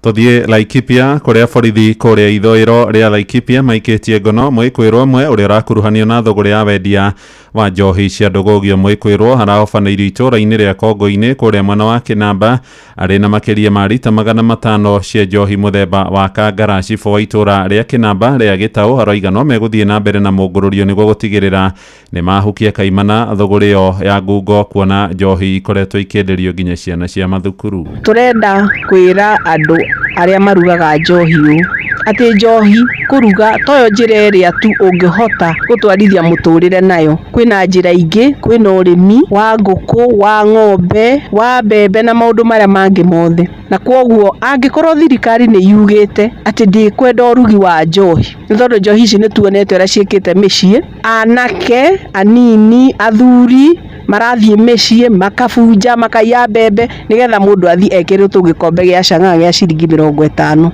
Tũthiĩ Laikipia kũrĩa borithi kũrĩa ithũĩro rĩa Laikipia maikĩtie ngono mwĩkwĩrwo ũmwe ũrĩa ũrakuruhanio na thũgũrĩ ya wendia wa njohi cia ndũgũgio. Mwĩkwĩrwo arahobanĩirio itũũra-inĩ rĩa Kongo-inĩ kũrĩa mwena wa Kĩnamba arĩ na makĩria ma rita 500 cia njohi mũthemba wa Kangara. Cibũ wa itũũra rĩa Kĩnamba rĩa Gĩtaũ aroiga no megũthiĩ na mbere na mũngũrũrio nĩguo gũtigĩrĩra nĩ mahukia kaimana thũgũrĩ ĩyo ya ngungo kuona njohi ikoretwo ikĩenderio nginya ciana cia mathukuru. Tũrenda kwĩra andũ arĩa marugaga njohi ũũ atĩ njohi kũruga toyo njĩra ĩrĩa tu ũngĩhota gũtwarithia mũtũrĩre nayo. Kwĩna njĩra ingĩ, kwĩna ũrĩmi wa ngũkũ, wa ng'ombe, wa mbembe na maũndũ marĩa mangĩ mothe. Na kwoguo angĩkorwo thirikari nĩ yugĩte atĩ ndĩkwenda ũrugi wa njohi, nĩ tondũ njohi ici nĩ tuonete ũrĩa ciĩkĩte mĩciĩ, anake anini, athuri marathiĩ mĩciĩ makabunja makaiya mbembe nĩgetha mũndũ athiĩ ekĩrĩtwo gĩkombe gĩa chang'aa gĩa ciringi 50.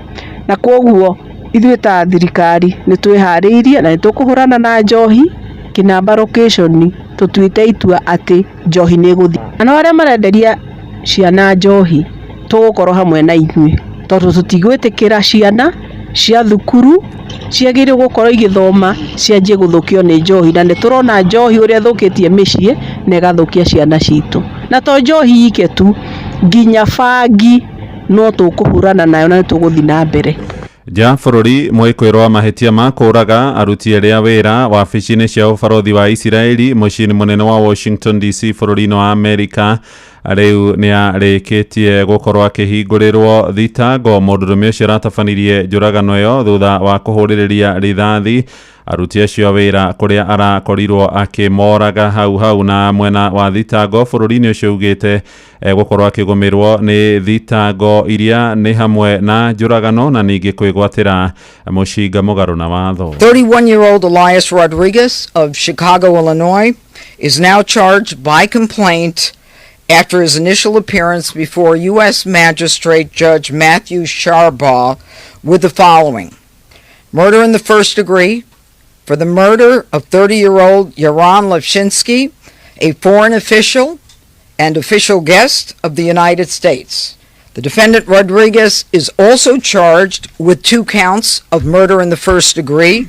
Na kwoguo ithuĩ ta thirikari nĩ twĩharĩirie na nĩ tũkũhũrana na njohi. Kĩnamba location tũtuĩte itua atĩ njohi nĩ ĩgũthiĩ. Na no arĩa marenderia ciana njohi tũgũkorwo hamwe na ithuĩ tondũ tũtigwĩtĩkĩra ciana cia thukuru ciagĩrĩirwo gũkorwo igĩthoma cianjie gũthũkio nĩ njohi, na nĩ tũrona njohi ũrĩa ĩthũkĩtie mĩciĩ na ĩgathũkia ciana citũ. Na to njohi ike tu, nginya bangi no tũkũhũrana nayo na nĩ tũgũthiĩ na mbere. Nja bũrũri mwĩkwĩrwo wa mahĩtia ma kũũraga aruti erĩ a wĩra wabici-inĩ cia ũbarũthi wa Isiraeli mũciĩ-inĩ mũnene wa Washington DC bũrũri-inĩ wa Amerika rĩu nĩ arĩkĩtie gũkorwo akĩhingũrĩrwo thitango. Mũndũrũme ũcio aratabanirie njũragano ĩyo thutha wa kũhũrĩrĩria rithathi aruti acio a wĩra kũrĩa arakorirwo akĩmoraga hau hau. Na mwena wa thitango bũrũri-inĩ ũcio ugĩte gũkorwo akĩgũmĩrwo nĩ thitango iria nĩ hamwe na njũragano na ningĩ kwĩgwatĩra mũcinga mũgarũ na watho. 31-year-old Elias Rodriguez of Chicago, Illinois, is now charged by complaint after his initial appearance before U.S. Magistrate Judge Matthew Sharbaugh with the following: murder in the first degree, for the murder of 30-year-old Yaron Lischinsky, a foreign official and official guest of the United States. The defendant Rodriguez is also charged with 2 counts of murder in the first degree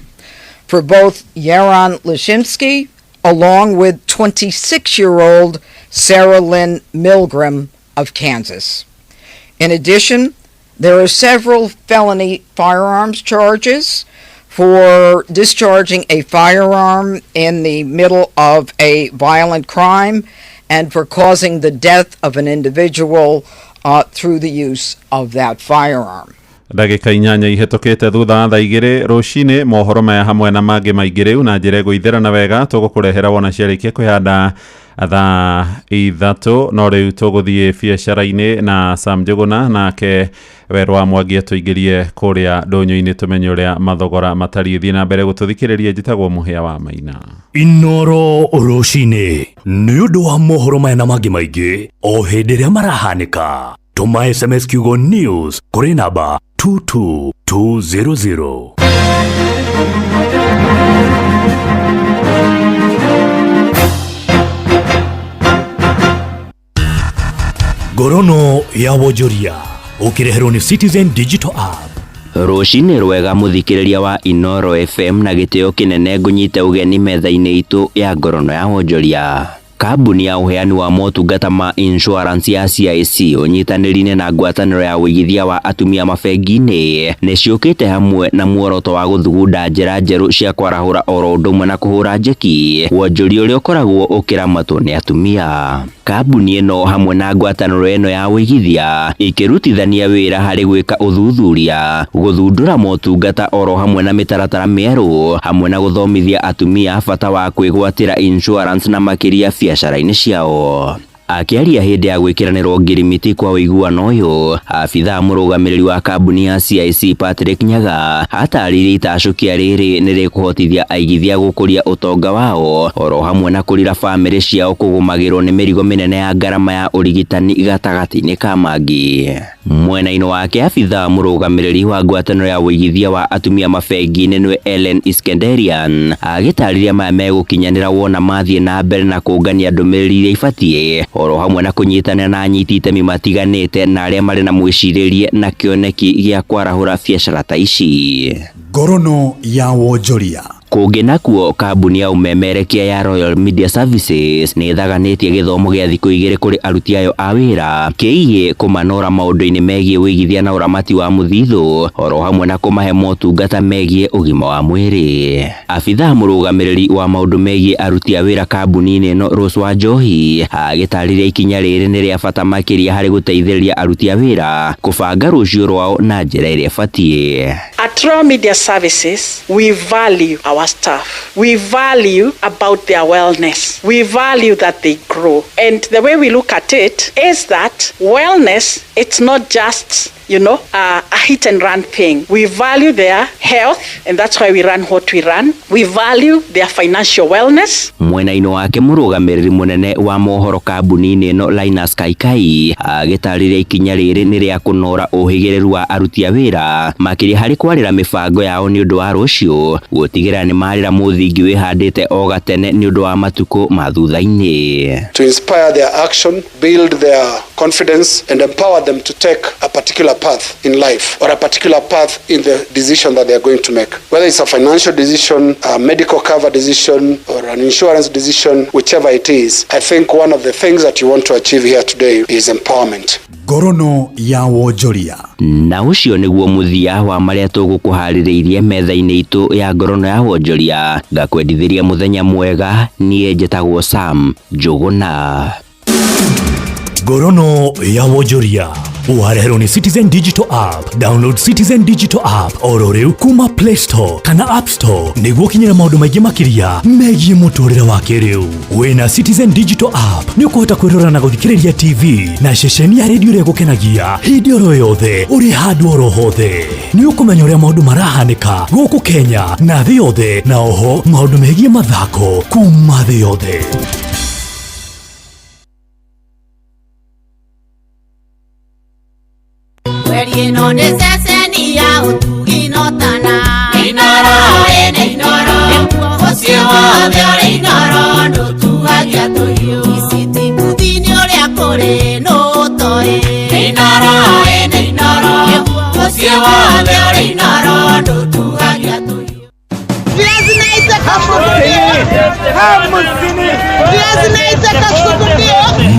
for both Yaron Lischinsky along with 26-year-old Sarah Lynn Milgram of Kansas. In addition, there are several felony firearms charges for discharging a firearm in the middle of a violent crime and for causing the death of an individual through the use of that firearm. Ndagĩka 8 ihĩtũkĩte thutha wa thaa 2 rũcinĩ mohoro maya hamwe na mangĩ maingĩ rĩu na njĩra ĩgũithĩrana wega tũgũkũrehera wona ciarĩkia kwĩhanda thaa 3 no rĩu tũgũthiĩ biacara-inĩ na Sam Njũgũna nake Werũ wa Mwangi atũingĩrie kũrĩa ndũnyũ-inĩ tũmenye ũrĩa mathogora matariĩ. Thiĩ na mbere gũtũthikĩrĩria, njĩtagwo Mũhĩa wa Maina. Inoro rũcinĩ nĩ ũndũ wa mohoro maya na mangĩ maingĩ o hĩndĩ ĩrĩa marahanĩka. Tũma SMS kiugo news kũrĩ namba 22200. Ngorono ya wonjoria ũkĩreherwo nĩ Citizen Digital App. Rũcinĩ rwega mũthikĩrĩria wa Inoro FM na gĩtĩo kĩnene ngũnyite ũgeni metha-inĩ itũ ya ngorono ya wonjoria. Kambuni ya ũheani wa motungata ma insurance ya CIC ũnyitanĩri-inĩ na ngwatanĩro ya ũigithia wa atumia mabengi-inĩ nĩ ciũkĩte hamwe na muoroto wa gũthugunda njĩra njerũ cia kwarahũra oro ũndũ ũmwe na kũhũra njeki wonjoria ũrĩa ũkoragwo ũkĩramatwo nĩ atumia. Kambuni ĩno hamwe na ngwatanĩro ĩno ya ũigithia ikĩrutithania wĩra harĩ gwĩka ũthuthuria, gũthundũra motungata oro hamwe na mĩtaratara mĩerũ hamwe na gũthomithia atumia bata wa kwĩgwatĩra insurance na makĩria biacara-inĩ ciao. Akĩaria hĩndĩ ya gwĩkĩranĩrwo ngirimiti kwa ũiguano ũyũ, abithaa mũrũgamĩrĩri wa kambuni ya CIC Patrick Nyaga atarĩirie itacũkia rĩrĩ nĩ rĩkũhotithia aigithia gũkũria ũtonga wao oro hamwe na kũrira bamĩrĩ ciao kũgũmagĩrwo nĩ mĩrigo mĩnene ya ngarama ya ũrigitani gatagatĩ-inĩ ka mangĩ. Mwena-inĩ wake abithaa mũrũgamĩrĩri wa ngwatanĩro ya ũigithia wa atumia mabengi-inĩ nĩwe Ellen Iskenderian agĩtarĩria maya megũkinyanĩra wona mathiĩ na mbere na kũngania ndũmĩrĩri iria ibatiĩ oro hamwe na kũnyitanĩra na anyiti itemi matiganĩte na arĩa marĩ na mwĩcirĩrie na kĩoneki gĩa kwarahũra biacara ta ici. Ngorono ya wonjoria. Kũngĩ nakuo kambuni ya ũmemerekia ya Royal Media Services nĩ ĩthaganĩtie gĩthomo gĩa thikũ 2 kũrĩ aruti ayo a wĩra kĩgiĩ kũmanora maũndũ-inĩ megiĩ ũigithia na ũramati wa mũthithũ oro hamwe na kũmahe motungata megiĩ ũgima wa mwĩrĩ. Abithaa mũrũgamĩrĩri wa maũndũ megiĩ aruti a wĩra kambuni-inĩ ĩno Rose Wanjohi agĩtarĩria ikinya rĩrĩ nĩ rĩa bata makĩria harĩ gũteithĩrĩria aruti a wĩra kũbanga rũciũ rwao na njĩra ĩrĩa ĩbatiĩ. At Royal Media Services, we value our staff. We value about their wellness. We value that they grow. And the way we look at it is that wellness, it's not just, a hit and run thing. We value their health, and that's why we run what we run. We value their financial wellness. Mwena-inĩ wake mũrũgamĩrĩri mũnene wa mohoro kambuni-inĩ ĩno Linus Kaikai agĩtarĩria ikinya rĩrĩ nĩ rĩa kũnora ũhĩgĩrĩru wa aruti a wĩra makĩria harĩ kwarĩra mĩbango yao nĩ ũndũ wa rũciũ gũtigĩrĩra nĩ marĩra mũthingi wĩhandĩte o gatene nĩ ũndũ wa matukũ ma thutha-inĩ. To inspire their action, build their confidence and empower them to take a particular path in life or a particular path in the decision that they are going to make. Whether it's a financial decision, a medical cover decision, or an insurance decision, whichever it is, I think one of the things that you want to achieve here today is empowerment. Ngorono ya wonjoria. Na ũcio nĩguo mũthia wa marĩa tũgũkũharĩrĩirie metha-inĩ itũ ya ngorono ya wonjoria. Ngakwendithĩria mũthenya mwega, niĩ njĩtagwo Sam Njũgũna. Ngorono ya wonjoria wareherwo nĩ Citizen Digital App. Download Citizen Digital App oro rĩu kuma Play Store kana App Store nĩguo ũkinyĩre maũndũ maingĩ makĩria megiĩ mũtũrĩre wa kĩrĩu. Wĩna Citizen Digital App nĩ ũkũhota kwĩrora na gũthikĩrĩria TV na ceceni ya redio ĩrĩa ĩgũkenagia hĩndĩ oro yothe ũrĩ handũ oro hothe. Nĩ ũkũmenya ũrĩa maũndũ marahanĩka gũkũ Kenya na thĩ yothe, na oho maũndũ megiĩ mathako kuma thĩ yothe. Ino neceseni ya utugi no tana. Inoro ene inoro. Ndũtuhagia tũhiũ. Ici ti mbuthi-inĩ ũrĩa kũrĩ nũtoĩ. Nĩ Inooro ĩ nĩ Inooro. Mũciĩ wothe ũrĩ Inooro ndũtuhagia tũhiũ.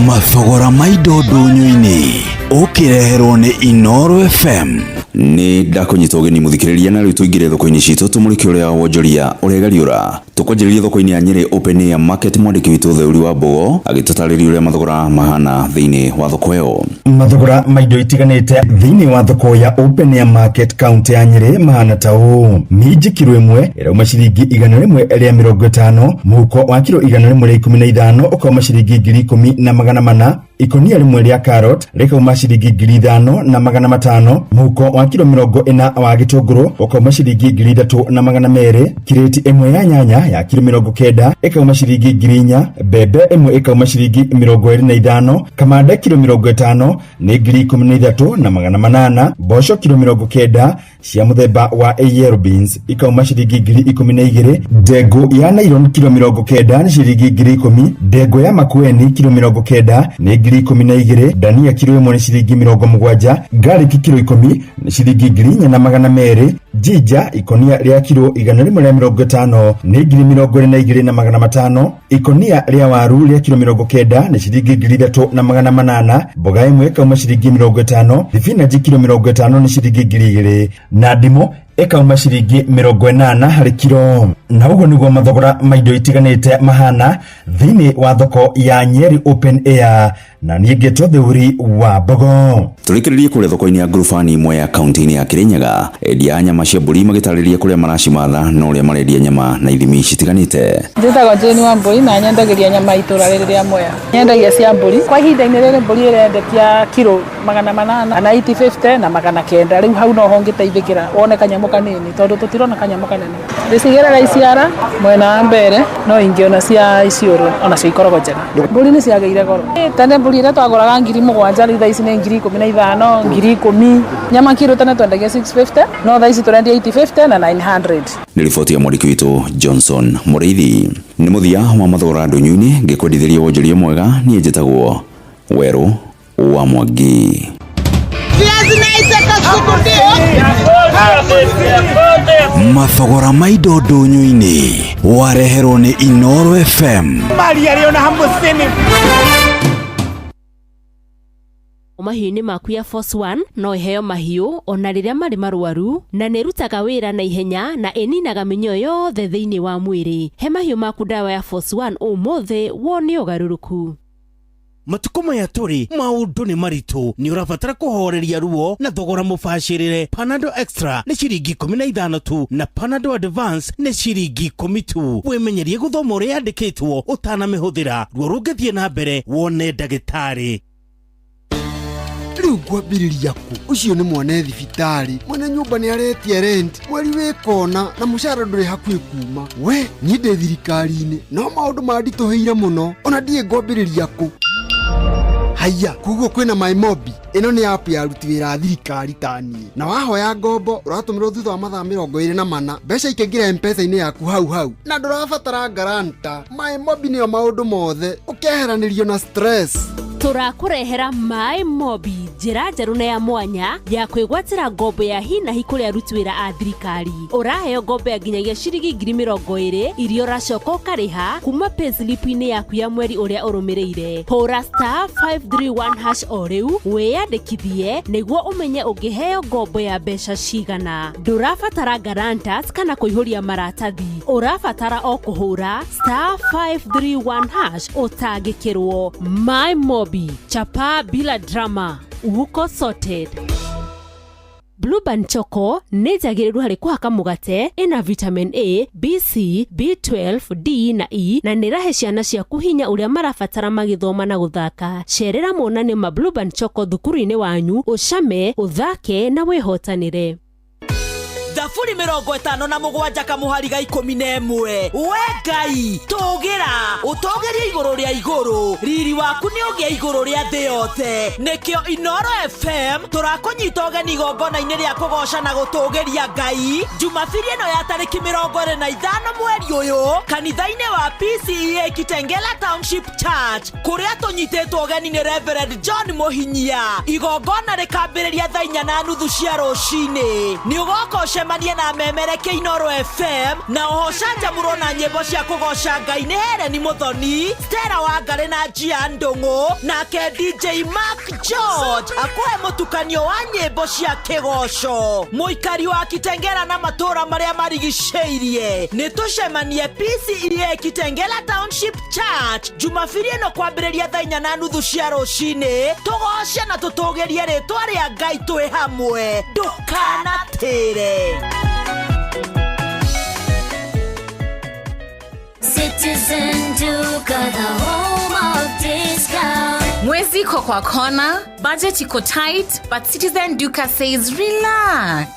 Mathogora ma indo ndũnyũ-inĩ ũkĩreherwo nĩ Inooro FM. Nĩ ndakũnyita ũgeni mũthikĩrĩria, na rĩu tũingĩre thoko-inĩ citũ tũmũrĩke ũrĩa wonjoria ũregariũra. Tũkwanjĩrĩria thoko-inĩ ya Nyĩrĩ Open Air Market, mwandĩki witũ Theuri wa Mbogo agĩtũtarĩria ũrĩa mathogora mahana thĩinĩ wa thoko ĩyo. Mathogora ma indo itiganĩte thĩinĩ wa thoko ya Open Air Market kaunti ya Nyĩrĩ mahana ta ũũ: minji kiro 1 ĩrauma ciringi 150, mũhuko wa kiro 115 ũkauma ciringi 10,400, ikonia 1 rĩa carrot rĩkauma ciringi 5,500, mũhuko wa kiro 40 wa gĩtũngũrũ ũkauma ciringi 3,200, kirĩti 1 ya nyanya ya kiro 90 ĩkauma ciringi 4,000, mbembe 1 ĩkauma ciringi 25, kamande kiro 50 nĩ 13,800, mboco kiro 90 cia mũthemba wa yellow beans ikauma ciringi 12,000, ndengũ ya nylon kiro 90 nĩ ciringi 10,000, ndengũ ya makueni kiro 90 nĩ 12,000, ndania kiro 1 nĩ ciringi 70, garlic kiro 10 nĩ ciringi 4,200, jinja ikonia rĩa kiro 150 nĩ 22,500, ikonia rĩa waru rĩa kiro 90 nĩ ciringi 3,800, mboga 1 ĩkauma ciringi 50, thibinanji kiro 50 nĩ ciringi 2,000 na ndimũ ĩkauma ciringi 80 harĩ kiro. Na ũguo nĩguo mathogora ma indo itiganĩte mahana thĩinĩ wa thoko ya Nyeri Open Air, na niĩ ngĩtwo Theuri wa Mbogo. Tũrĩkĩrĩrie kũrĩa thoko-inĩ ya Ngurubani Mwea kaunti-inĩ ya Kĩrĩnyaga, endia a nyama cia mbũri magĩtarĩria kũrĩa maracimatha na ũrĩa marendia nyama na ithimi citiganĩte. Njĩtagwo Jane wa Mbũri na nyendagĩria nyama itũra rĩrĩ rĩa Mwea. Nyendagia cia mbũri. Kwa ihinda-inĩ rĩrĩ mbũri ĩrendetia kiro 800 na 850 na 900. Rĩu hau noho ngĩteithĩkĩra wone kanyamũ kanini tondũ tũtirona kanyamũ kanene. Ndĩcigĩraga iciara mwena wa mbere no ingĩ ona cia iciũrũ onacio ikoragwo njega. Mbũri nĩ ciagĩire goro. Tene mbũri ĩrĩa twagũraga 7,000 rĩu thaa ici nĩ 15,000, 10,000. Nyama kiro tene twendagia 650 no thaa ici tũrendia 850 na 900. Nĩ riboti ya mwandĩki witũ Johnson Mũrĩithi. Nĩ mũthia wa mathogora ndũnyũ-inĩ, ngĩkwendithĩria wonjoria mwega. Niĩ njĩtagwo Werũ wa Mwangi. Mathogora ma indo ndũnyũ-inĩ wareherwo nĩ Inooro FM. Mahiũ-inĩ maku ya Force One no ĩheo mahiũ ona rĩrĩa marĩ marwaru, na nĩ ĩrutaga wĩra na ihenya na ĩninaga mĩnyoo yothe thĩinĩ wa mwĩrĩ. He mahiũ maku ndawa ya Force One ũmũthĩ wone ũgarũrũku. Matukũ maya tũrĩ maũndũ nĩ maritũ, nĩ ũrabatara kũhoreria ruo na thogora mũbacĩrĩre. Panadol Extra nĩ ciringi 15 tu na Panadol Advance nĩ ciringi 10 tu. Wĩmenyerie gũthoma ũrĩa yandĩkĩtwo ũtanamĩhũthĩra. Ruo rũngĩthiĩ na mbere wone ndagĩtarĩ. Rĩu ngwambĩrĩria kũ? Ũcio nĩ mwana thibitarĩ, mwene nyũmba nĩ aretia rent mweri wĩ kona na mũcara ndũrĩ hakuhĩ kuma. We niĩ ndĩ thirikari-inĩ no maũndũ manditũhĩire mũno, ona ndiĩ ngwambĩrĩria kũ. Haiya, koguo kwĩna MyMobi. Ĩno nĩ app ya aruti wĩra a thirikari ta niĩ, na wahoya ngombo ũratũmĩrwo thutha wa mathaa 24, mbeca ikaingĩra M-Pesa-inĩ yaku hau hau, na ndũrabatara guarantor. MyMobi nĩyo maũndũ mothe, ũkeheranĩrio na stress. Tũrakũrehera My Mobi, njĩra njerũ na ya mwanya ya kwĩgwatĩra ngombo ya hi na hi kũrĩ aruti wĩra a thirikari. Ũraheo ngombo ya nginyagia ciringi 20,000 iria ũracoka ũkarĩha kuma payslip-inĩ yaku ya mweri ũrĩa ũrũmĩrĩire. Hũra star 531 hash o rĩu wĩyandĩkithie nĩguo ũmenye ũngĩheo ngombo ya mbeca cigana. Ndũrabatara guarantors kana kũihũria maratathi, ũrabatara o kũhũra star 531 hash ũtangĩkĩrwo. My Mobi, chapa bila drama, uko sorted. Blueband Choco nĩ njagĩrĩru harĩ kũhaka mũgate, ĩna vitamin A, B, C, B12, D na E, na nĩ ĩrahe ciana ciaku hinya ũrĩa marabatara magĩthoma na gũthaka. Cerera monanio ma Blueband Choco thukuru-inĩ wanyu, ũcame, ũthake na wĩhotanĩre. The Thaburi 57 kamũhari ga 11. We Ngai tũgĩra ũtũgĩrie igũrũ rĩa igũrũ, riri waku nĩ ũgĩe igũrũ rĩa thĩ yothe. Nĩkĩo Inoro FM tũrakũnyita ũgeni igongona-inĩ rĩa kũgoca na gũtũgĩria Ngai Jumabiri ĩno ya tarĩki 25 mweri ũyũ kanitha-inĩ wa PCEA Kitengela Township Church, kũrĩa tũnyitĩtwo ũgeni nĩ Reverend John Mũhinyia. Igongona rĩkambĩrĩria thaa 4:30 cia rũcinĩ. Nĩ ũgoka ũcemanie na memereke Inoro FM na oho ũcanjamũrwo na nyĩmbo cia kũgoca Ngai nĩ Helen Mũthoni, Stella Wangari na Njia Ndũng'ũ, nake DJ Mark George akũhe mũtukanio wa nyĩmbo cia kĩgoco. Mũikari wa Kitengela na matũũra marĩa marigicĩirie, nĩ tũcemanie PCEA Kitengela Township Church Jumabiri ĩno kwambĩrĩria thaa 4:30 cia rũcinĩ, tũgoce na tũtũgĩrie rĩtwa rĩa Ngai twĩ hamwe. Ndũkanatĩre. Citizen Duka, the home of discount. Mwezi iko kwa kona, budget iko tight, but Citizen Duka says relax.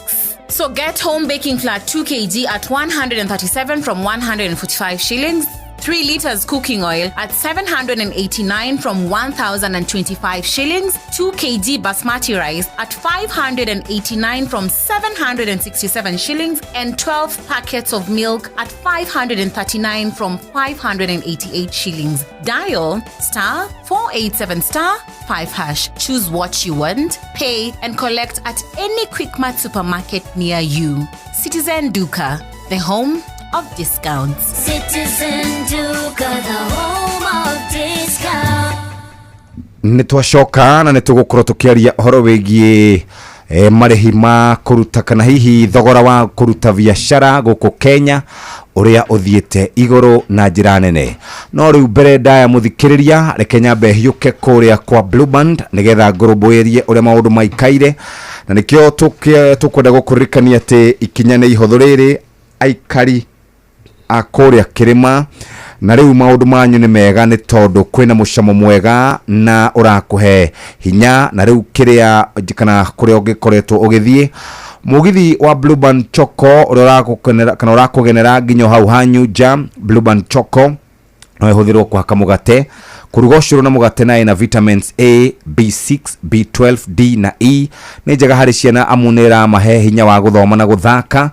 So get home baking flour 2 kg at 137 from 145 shillings, 3 liters cooking oil at 789 from 1,025 shillings, 2 kg basmati rice at 589 from 767 shillings, and 12 packets of milk at 539 from 588 shillings. Dial star 487 star 5 hash. Choose what you want, pay, and collect at any Quickmart supermarket near you. Citizen Duka, the home of discounts. Citizen Duka, the home of discount. Nĩ twacoka na nĩ tũgũkorwo tũkĩaria ũhoro wĩgiĩ marĩhi ma kũruta kana hihi thogora wa kũruta biacara gũkũ Kenya ũrĩa ũthiĩte igũrũ na njĩra nene. No rĩu mbere ndaya mũthikĩrĩria, reke nyambe hiũke kũrĩa kwa Blueband nĩgetha ngũrũmbũĩrie ũrĩa maũndũ maikaire, na nĩkĩo tũkwenda gũkũririkania atĩ ikinya nĩ ihũthũ rĩrĩ aikari a kũrĩa kĩrĩma, na rĩu maũndũ manyu nĩ mega nĩ tondũ kwĩna mũcamo mwega na ũrakũhe hinya, na rĩu kĩrĩa kana kũrĩa ũngĩkoretwo ũgĩthiĩ mũgithi wa Blueband Choco ũrĩa ũragũkenera kana ũrakũgenera nginya hau hanyu nja. Blueband Choco no ĩhũthĩrwo kũhaka mũgate, kũruga ũcũrũ na mũgate, na ĩna vitamins A, B6, B12, D na E. Nĩ njega harĩ ciana amu nĩ ĩramahe hinya wa gũthoma na gũthaka.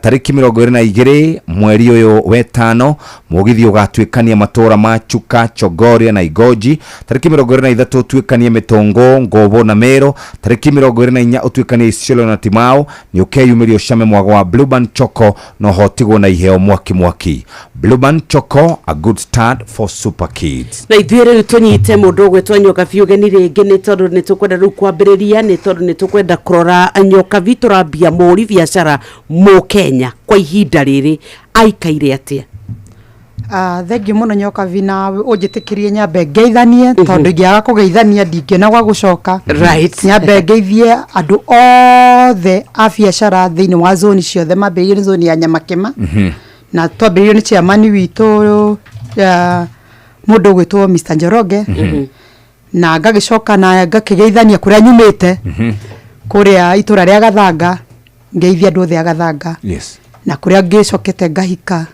Tarĩki 22 mweri ũyũ wetano mũgithi ũgatuĩkania matũũra ma Chuka, Chogoria na Igoji. Tarĩki 23 ũtuĩkanie Mĩtũngũ, Ngobo na Meru. Tarĩki 24 ũtuĩkanie Isiolo na Timau. Nĩ ũkeyumĩria ũcame mwago wa Blueband Choco na ũhotigwo na iheo mwaki mwaki. Blueband Choco, a good start for super kids. Na ithuĩ rĩu tũnyite mũndũ ũgwĩtwo Nyokabi ũgeni rĩngĩ nĩ tondũ nĩ tũkwenda rĩu kwambĩrĩria, nĩ tondũ nĩ tũkwenda kũrora Nyokabi tũrambia mũri biacara Mũkenya kwa ihinda rĩrĩ aikaire atĩa. Thengiũ mũno Nyokabi, na ũnjĩtĩkĩrie nyambe ngeithanie tondũ ingĩaga kũgeithania ndingĩona gwa gũcoka. Nyambe ngeithie andũ othe a biacara thĩinĩ wa zoni ciothe, mambĩrĩirie nĩ zoni ya Nyamakĩma na twambĩrĩirio nĩ chairman witũ mũndũ ũgwĩtwo Mr Njoroge, na ngagĩcoka na ngakĩgeithania kũrĩa nyumĩte kũrĩa itũra rĩa Gathanga, ngeithia andũ othe a Gathanga. Na kũrĩa ngĩcokete ngahika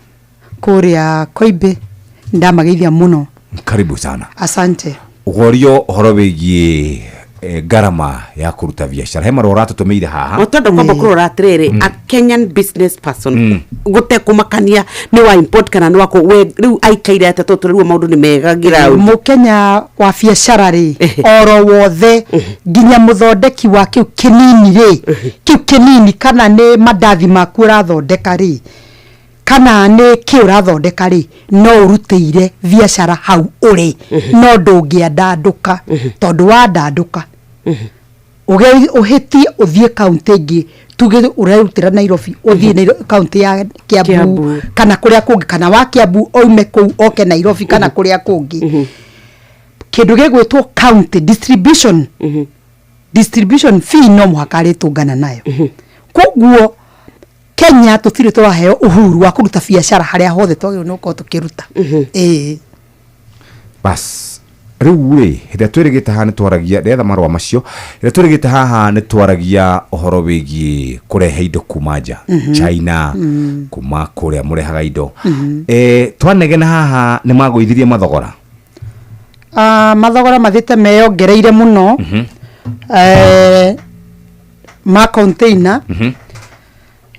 kũrĩa Koimbĩ, ndamageithia mũno. Karibu sana. Asante. Ũgorio ũhoro wĩgiĩ ngarama ya kũruta biacara, he marũa ũratũtũmĩire haha. O tondũ kwamba kũrora atĩrĩrĩ, a Kenyan business person gũtekũmakania nĩ wa import kana nĩ wa kũ, we rĩu aikaire atĩa tondũ tũraigua maũndũ nĩ mega ground. Mũkenya wa biacara rĩ, oro wothe nginya mũthondeki wa kĩu kĩnini rĩ, kĩu kĩnini kana nĩ mandathi maku ũrathondeka rĩ, kana nĩ kĩ ũrathondeka rĩ, no ũrutĩire biacara hau ũrĩ, no ndũngĩandandũka tondũ wandandũka ũhĩtie ũthiĩ kaũntĩ ĩngĩ, tuge ũrerutĩra Nairobi ũthiĩ kaũntĩ ya Kiambu kana kũrĩa kũngĩ, kana wa Kiambu aume kũu oke Nairobi kana kũrĩa kũngĩ. Kĩndũ gĩgwĩtwo county distribution, distribution fee no mũhaka arĩtũngana nayo. Koguo Kenya tũtirĩ tũraheo uhuru wa kũruta biacara harĩa hothe twagĩrĩirwo nĩ gũkorwo tũkĩruta. Bas Rĩu rĩ, hĩndĩ ĩrĩa twĩrĩgĩte haha nĩ twaragia, ndetha marũa macio, hĩndĩ ĩrĩa twĩrĩgĩte haha nĩ twaragia ũhoro wĩgiĩ kũrehe indo kuma nja, China, kuma kũrĩa mũrehaga indo. Twanegena haha nĩ magũithirie mathogora. Mathogora mathiĩte meyongereire mũno, ma container.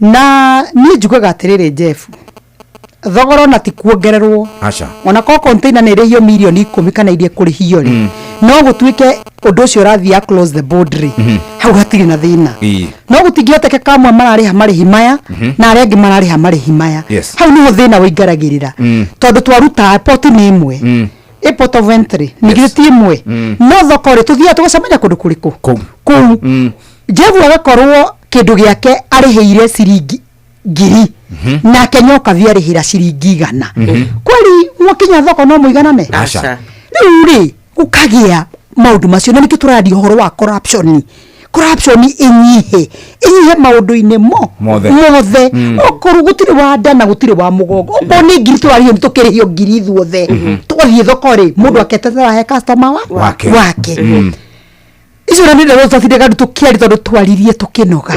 Na niĩ njugaga atĩrĩrĩ, Jeff, thogora ona ti kuongererwo. Aca. Ona korwo container nĩ ĩrĩhio mirioni 10 kana iria ĩkũrĩhio rĩ, no gũtuĩke ũndũ ũcio ũrathiĩ across the board rĩ, hau hatirĩ na thĩna. No gũtingĩhotekeka amwe mararĩha marĩhi maya na arĩa angĩ mararĩha marĩhi maya. Hau niho thĩna ũingaragĩrĩra, tondũ twaruta port nĩ ĩmwe, ĩ port of entry nĩ githĩ ti ĩmwe? No thoko rĩ, tũthiaga tũgacemania kũndũ kũrĩkũ? Kũu. Kũu. Jeff agakorwo kĩndũ gĩake arĩhĩire ciringi 1000, nake Nyokabi arĩhĩra ciringi 100. Kweli mwakinya thoko no mũiganane? Aca. Rĩu rĩ, gũkagĩa maũndũ macio, na nĩkĩo tũraria ũhoro wa corruption. Corruption ĩnyihe, ĩnyihe maũndũ-inĩ mo mothe. Mothe. Okorwo gũtirĩ wa nda na gũtirĩ wa mũgongo, okorwo nĩ ngiri tũrarĩhio, nĩ tũkĩrĩhio ngiri ithuothe. Twathiĩ thoko rĩ, mũndũ aketetera he customer wa wake. Wake. Icio na nĩ tũtindaga tũkĩaria, tondũ twaririe tũkĩnoga.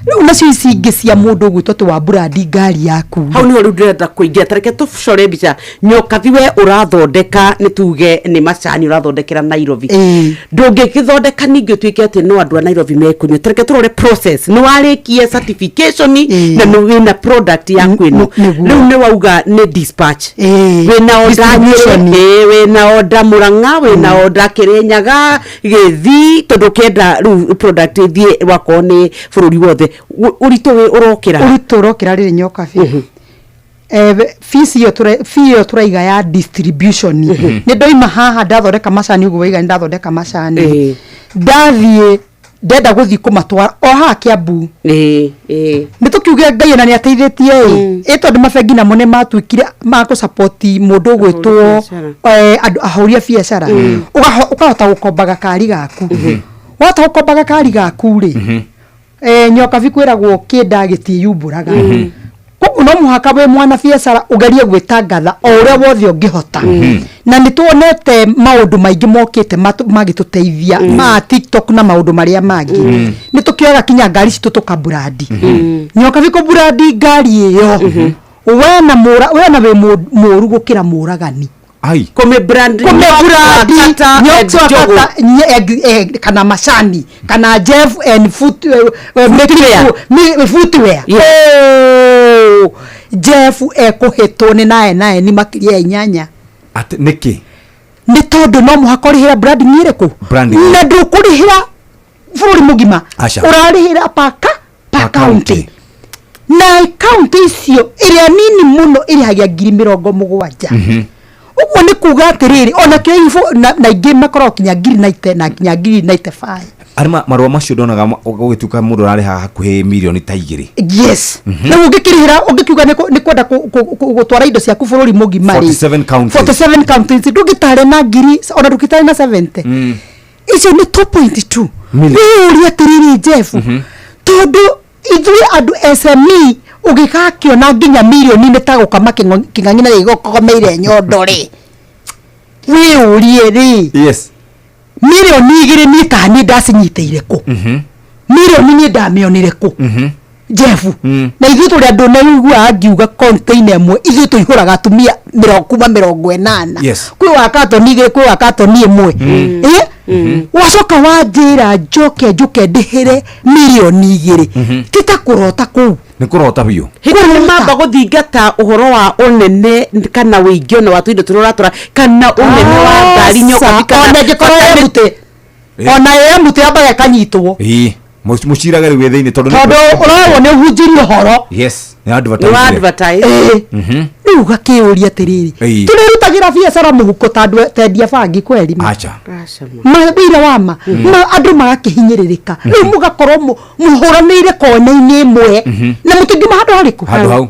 Rĩu nacio ici ingĩ cia mũndũ ũgwĩtwo atĩ wa brand ngari yaku. Hau niho rĩu ndĩrenda kũingĩra. Tareke tũcore mbica. Nyokabi, we ũrathondeka, nĩ tuge nĩ macani ũrathondekera Nairobi, ndũngĩgĩthondeka ningĩ ũtuĩke atĩ no andũ a Nairobi mekũnyua. Tareke tũrore process. Nĩ warĩkia certification na nĩ wĩna product yaku ĩno. Rĩu nĩ wauga nĩ dispatch, wĩna order. Distribution. Nyĩrĩ, wĩna order Mũrang'a, wĩna order Kĩrĩnyaga, Gĩthii, tondũ ũkĩenda rĩu product ĩthiĩ wakorwo nĩ bũrũri wothe, ũritũ wĩ ũrokĩra. Ũritũ ũrokĩra rĩrĩ, Nyokabi, fees ĩyo fee ĩyo tũraiga ya distribution, nĩ ndoima haha ndathondeka macani ũguo waiga, nĩ ndathondeka macani, ndathiĩ ndenda gũthiĩ kũmatwara o haha Kiambu, nĩ tũkiuge Ngai ona nĩ ateithĩtie ĩ, ĩ tondũ mabengi namo nĩ matuĩkire ma gũsapoti mũndũ ũgwĩtwo andũ ahũri a biacara. Ũkahota gũkomba gakari gaku. Wahota gũkomba gakari gaku rĩ, Nyokabi, kwĩragwo kĩnda gĩtiĩyumbũraga. Koguo no mũhaka wĩ mwana biacara ũgerie gwĩtangatha o ũrĩa wothe ũngĩhota, na nĩ tuonete maũndũ maingĩ mokĩte magĩtũteithia, ma TikTok na maũndũ marĩa mangĩ. Nĩ tũkĩoyaga kinya ngari citũ tũkabrand. Nyokabi, kũbrand ngari ĩyo, we na mũra we na wĩ mũru gũkĩra mũragani. Ai. Kũmĩbrand. Kũmĩbrand. Kata and Njogu. Kana macani kana Jeff and foot, Footwear. Footwear. Oh, Jeff ekũhĩtwo nĩ nae nae ni makĩria ya inyanya. Atĩ nĩkĩ? Nĩ tondũ no mũhaka ũrĩhĩra branding ĩrĩkũ? Branding. Na ndũkũrĩhĩra bũrũri mũgima. Aca. Ũrarĩhĩra paka pa county, na county icio ĩrĩa nini mũno ĩrĩhagia 70,000. Ũguo nĩ kuga atĩrĩrĩ, ona kĩo na ingĩ makoragwo kinya ngiri naite na kinya ngiri 95. Arĩ marũa macio ndonaga gũgĩtuĩka mũndũ ararĩha hakuhĩ mirioni ta 2. Yes. Rĩu ũngĩkĩrĩhĩra, ũngĩkiuga nĩ kwenda gũtwara indo ciaku bũrũri mũgima rĩ, 47 counties. 47 counties, ndũngĩtare na ngiri, ona ndũngĩtare na 70. Icio nĩ 2.2 Million. Wĩyũrie atĩrĩrĩ, Jeff, tondũ ithuĩ andũ SME, ũgĩgakĩona nginya mirioni nĩ ta gũkama kĩng'ang'i na gĩgũkomeire nyondo rĩ, wĩyũrie rĩ, 2 mirioni niĩ ta niĩ ndacinyitĩire kũ? Mirioni niĩ ndamĩonire kũ, Jeff? Na ithuĩ tũrĩ andũ na ũiguaga ngiuga container ĩmwe ithuĩ tũihũraga atumia kuma 80. Kwĩ wa katoni 2, kwĩ wa katoni 1. Ĩ wacoka wanjĩra njoke njũke ndĩhĩre 2 mirioni, ti ta kũrota kũu. Nĩ kũrota biũ. Hĩndĩ nĩ mamba gũthingata ũhoro wa ũnene kana wĩingĩ ona wa tũindo tũrĩa ũratwara kana ũnene wa ngari, Nyokabi, kana Ona ĩngĩkorwo ĩ mũtĩ, ona ĩ mũtĩ yambaga ĩkanyitwo. Ĩĩ, mũcirage rĩu wĩ thĩinĩ tondũ Tondũ ũrorwo nĩ ũhunjirie ũhoro. Yes, nĩ advertise. Nĩ advertise. Ĩĩ. Rĩu ũgakĩũria atĩrĩrĩ, tũrĩrutagĩra biacara mũhuko ta andũ tendia bangi kweri ma? Aca. Wĩra wa ma. Ma andũ magakĩhinyĩrĩrĩka. Rĩu mũgakorwo mũhũranĩire kona-inĩ ĩmwe, na mũtingiuma handũ harĩkũ. Handũ hau.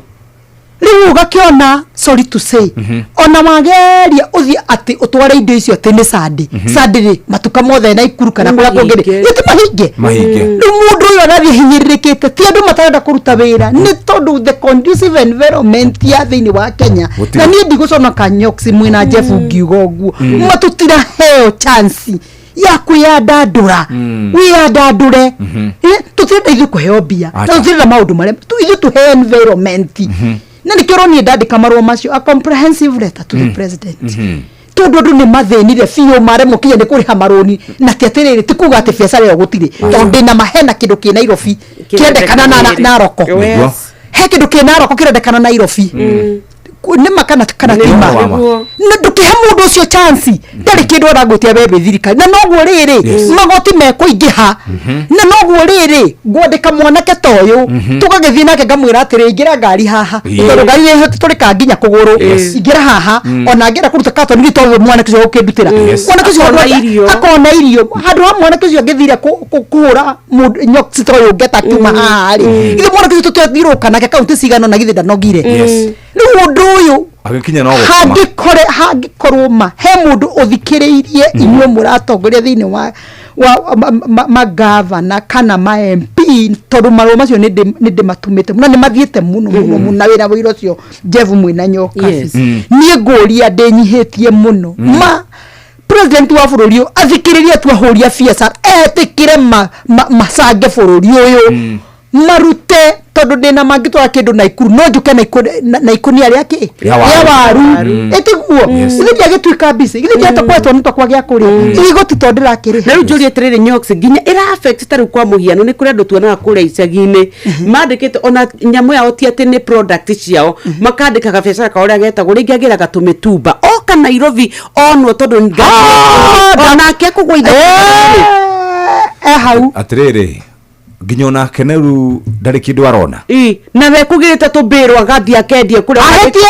Rĩu ũgakĩona, sorry to say, ona wageria ũthiĩ atĩ ũtware indo icio atĩ nĩ Sunday, Sunday rĩ, matuka mothe Naikuru kana kũrĩa kũngĩ rĩ, nĩ ti mahinge. Mahinge. Rĩu mũndũ ũyũ arathiĩ hinyĩrĩrĩkĩte, ti andũ matarenda kũruta wĩra, nĩ tondũ the conducive environment ya thĩinĩ wa Kenya. Gũtirĩ. Na niĩ ndigũconoka, Nyox mwĩna Jeff, ngiuga ũguo, matũtiraheo chance ya kwĩyandandũra. Wĩyandandũre. Tũtirenda ithuĩ kũheo mbia na Acha. tũtirenda maũndũ marĩa ithuĩ tũheo environment, na nĩkĩo ũronire ndandĩka marũa macio, a comprehensive letter to the president, tondũ andũ nĩ mathĩnire biũ, maremwo kinya nĩ kũrĩha marũni. Na ti atĩrĩrĩ, ti kuga atĩ biacara ĩyo gũtirĩ, tondũ ndĩna ma hena kĩndũ kĩ Nairobi kĩrendekana na Naroko. Nĩguo. He kĩndũ kĩ Naroko kĩrendekana Nairobi. Nĩ ma kana ti ma? Wa ma. Na ndũkĩhe mũndũ ũcio chance, ndarĩ kĩndũ aragwĩtia we wĩ thirikari. Na noguo rĩrĩ, magoti mekũingĩha, na noguo rĩrĩ ngwandĩka mwanake ta ũyũ, tũgagĩthiĩ nake, ngamwĩra atĩrĩ, ingĩra ngari haha, tondũ ngari nĩ tũrĩka nginya kũgũrũ. Ingĩra haha, ona ngĩenda kũruta katoni gĩ tondũ mwanake ũcio ũkĩndutĩra. Yes. Mwanake ũcio Akona irio. Akona irio handũ ha mwanake ũcio angĩthire kũhũra mũndũ nyoksi ta ũyũ ngeta kiuma haha rĩ, ithe mwanake ũcio tũthiũrũrũka nake kaunti cigana na githĩ ndanogire? Yes. Rĩu ũndũ ũyũ Agĩkinya no gũkoma. Hangĩkore hangĩkorwo ma he mũndũ ũthikĩrĩirie, inyuĩ mũratongoria thĩinĩ wa magavana kana ma MP, tondũ marũa macio nĩ ndĩmatũmĩte na nĩ mathiĩte mũno mũno mũno na wĩra wĩra ũcio, Jeff mwĩna Nyokabi. Yes. Niĩ ngũria ndĩnyihĩtie mũno, ma president wa bũrũri ũyũ athikĩrĩrie tu ahũri a biacara, etĩkĩre macange bũrũri ũyũ, marute, tondũ ndĩna mangĩtwara kĩndũ Naikuru no njũke na ikũnia rĩa kĩ? Rĩa waru. Rĩa waru. Ĩtiguo ithe ndiagĩtuĩka busy, ithe ndiahota kwetwo nĩ twakwa gĩa kũrĩa igoti to ndĩrakĩrĩha. Na rĩu njũrie atĩrĩrĩ, Nyox, nginya ĩra affect ta rĩu kwa mũhiano nĩ kũrĩ andũ tuonaga kũrĩa icagi-inĩ mandĩkĩte ona nyamũ yao, ti atĩ nĩ product ciao, makandĩka gabiacara kao ũrĩa getagwo, rĩngĩ agĩraga tũmĩtumba, oka Nairobi onwo tondũ onake akũgũitha. E hau. Atĩrĩrĩ, nginya onake rĩu ndarĩ kĩndũ arona. Ĩ, na we kũgĩrĩte tũmbĩrwo agathiĩ akendie kũrĩa. Ahĩtie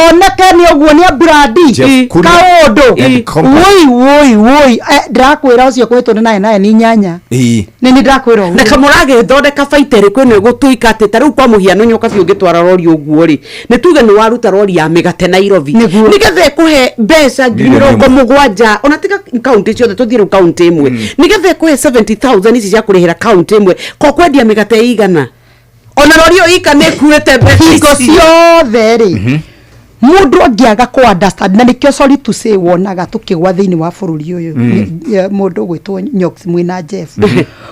oneke nĩ ũguo nĩ brandi Jeff Kuria kaũndũ. and Company. Woi woi woi, ndĩrakwĩra ũcio kwĩtwo nĩ naye naye nĩ inyanya. Nĩ nĩ ndĩrakwĩra ũguo. Na kamũragĩthondeka baita ĩrĩkũ ĩno ĩgũtuĩka atĩ ta rĩu kwa mũhiano nyoka biũ ũngĩtwara rori ũguo rĩ, nĩ tuge nĩ waruta rori ya mĩgate Nairobi Nĩguo. nĩgetha ĩkũhe mbeca ngiri Milioni mĩrongo ĩmwe. mũgwanja, ona tiga kaunti ciothe, tũthiĩ rĩu kaunti ĩmwe, nĩgetha ĩkũhe 70,000 ici cia kũrĩhĩra kaunti ĩmwe, ko kwendia mĩgate ĩigana ona rori ĩyo ika nĩ ĩkuĩte mbeca Hingo ici. Ciothe rĩ, mũndũ angĩaga kũ understand, na nĩkĩo, sorry to say, wonaga tũkĩgwa thĩinĩ wa bũrũri ũyũ. Mũndũ ũgwĩtwo Nyox mwĩna Jeff,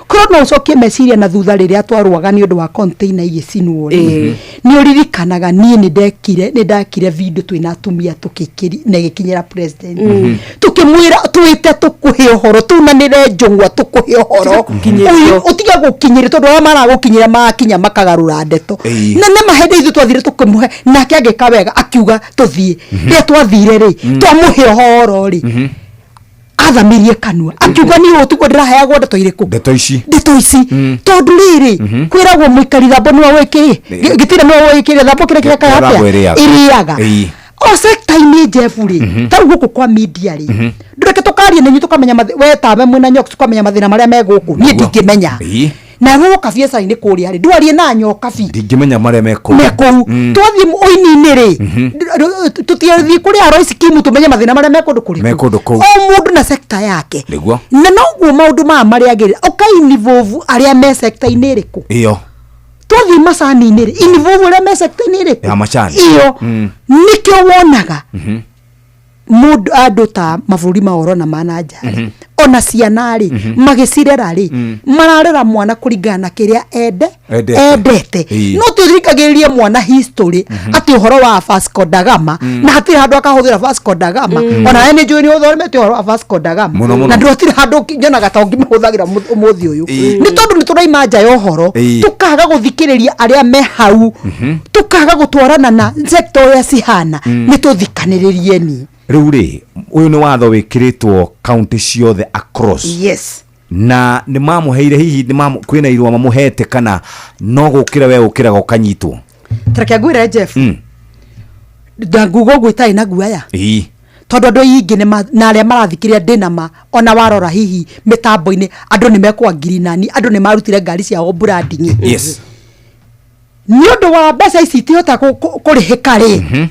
korwo no ũcokie meciria na thutha rĩrĩa twarũaga nĩ ũndũ wa container igĩcinwo rĩ, nĩ ũririkanaga niĩ nĩ ndekire video twĩna atumia tũkĩkĩri na ĩgĩkinyĩra president, tũkĩmwĩra twĩte tũkũhe ũhoro, tunanĩre njũng'wa tũkũhe ũhoro. Gũkinyĩrio. Ũyũ, ũtige gũkinyĩrio, tondũ arĩa maragũkinyĩra makinya makagarũra ndeto. Na nĩ mahĩndĩ ithuĩ twathire tũkĩmũhe, nake agĩka wega akiuga tũthiĩ. Rĩrĩa twathire rĩ, twamũhe ũhoro rĩ, athamirie kanua akiuga niĩ ũũ tiguo ndĩraheagwo ndeto irĩkũ? Ndeto ici. Ndeto ici, tondũ rĩrĩ, kwĩragwo mũikari thambo nĩwe wĩkĩ gĩtirĩ nĩwe wĩkĩre thambo kĩrĩa kĩreka Thambo atĩa? ĩrĩaga. Ĩrĩaga. O sector-inĩ, Jeff rĩ, ta rĩu gũkũ kwa media rĩ, ndũreke tũkarie na inyuĩ tũkamenya we tawe mwĩna Nyox, tũkamenya mathĩna marĩa me gũkũ, niĩ ndingĩmenya. Nawe woka biacara-inĩ kũrĩa rĩ, ndwarie na Nyokabi. Ndingĩmenya marĩa me kũu. Me kũu. Twathiĩ ũini-inĩ rĩ, tũtiathiĩ kũrĩa Royce Kimu tũmenye mathĩna marĩa me kũndũ kũrĩkũ. Me kũndũ kũu. O mũndũ na sector yake. Na noguo maũndũ maya marĩagĩrĩra ũka involve arĩa me sector-inĩ ĩrĩkũ. Ĩyo. Twathiĩ macani-inĩ rĩ, involve arĩa me sector-inĩ ĩrĩkũ? Ya macani. Iyo. Nĩkĩo wonaga mũndũ andũ ta mabũrũri ma orona ma na nja rĩ, ona ciana rĩ, magĩcirera rĩ, mararera mwana kũringana na kĩrĩa ende Endete. Endete. No tũthikagĩrĩrie mwana history atĩ ũhoro wa Vasco da Gama, na hatirĩ handũ akahũthĩra Vasco da Gama. Ona we nĩ njũĩ nĩ ũthomete ũhoro wa Vasco da Gama. Mũno, mũno. Na ndũtirĩ handũ nyonaga ta ũngĩmĩhũthagĩra ũmũthĩ ũyũ, nĩ tondũ nĩ tũraima nja ya ũhoro, tũkaga gũthikĩrĩria arĩa me hau, tũkaga gũtwarana na sector ũrĩa cihana. Nĩ tũthikanĩrĩrie ni. Rĩu rĩ, ũyũ nĩ watho wĩkĩrĩtwo kaunti ciothe across? Yes. Na nĩ mamũheire hihi nĩ kwĩna irũa mamũhete kana no gũkĩra we ũkĩraga ũkanyitwo? Tareke ngwĩre, Jeff, ndanguga ũguo itarĩ na guaya, tondũ andũ aingĩ na arĩa marathikĩrĩria ndĩna ma, ona warora hihi mĩtambo-inĩ andũ nĩ mekwa ngiri nani, andũ nĩ marutire ngari ciao branding. Nĩ ũndũ wa mbeca ici itihota kũrĩhĩka rĩ,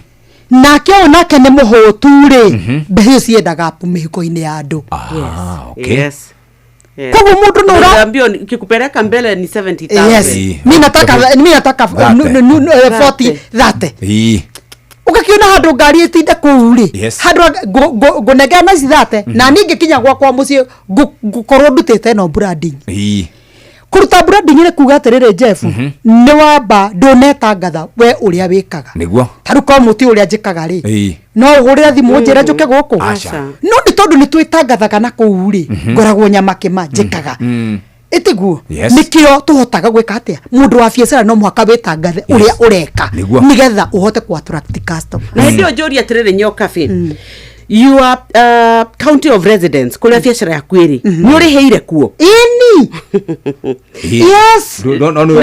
nake ũyũ nake nĩ mũhũtu rĩ, mbeca icio ciendaga mĩhuko-inĩ ya andũ. Ah, okay. Yes. Yes. Koguo mũndũ no ũra- Niliambiwa nikikupeleka mbele ni 70,000. Yes. Mi nataka Thate. 40 30. Ii. Ũgakiona handũ ngari ĩtinde kũu rĩ, Yes. handũ ngũnengera ici 30 na niĩ ngĩkinya gwakwa mũciĩ ngũkorwo ndutĩte ĩno branding. Ii. Kũruta branding nĩ kuga atĩrĩrĩ, Jeff, nĩ wamba ndũnetangatha we ũrĩa wĩkaga. Nĩguo. Ta rĩu korwo mũti ũrĩa njĩkaga rĩ, Ii. no ũhũrĩre thimũ ũnjĩre njũke gũkũ? Aca. No nĩ tondũ nĩ twĩtangathaga na kũu rĩ, ngoragwo nyama kĩma njĩkaga ĩtiguo. Yes. Nĩkĩo tũhotaga gwĩka atĩa, mũndũ wa biacara no mũhaka wĩtangathe ũrĩa ũreka Nĩguo. nĩgetha ũhote kũ attract customer. Na hĩndĩ ĩyo njũrie atĩrĩrĩ, Nyokabi, your county of residence kũrĩa biacara yaku ĩrĩ, nĩ ũrĩhĩire kuo? Ĩni. Ii. Yes. Na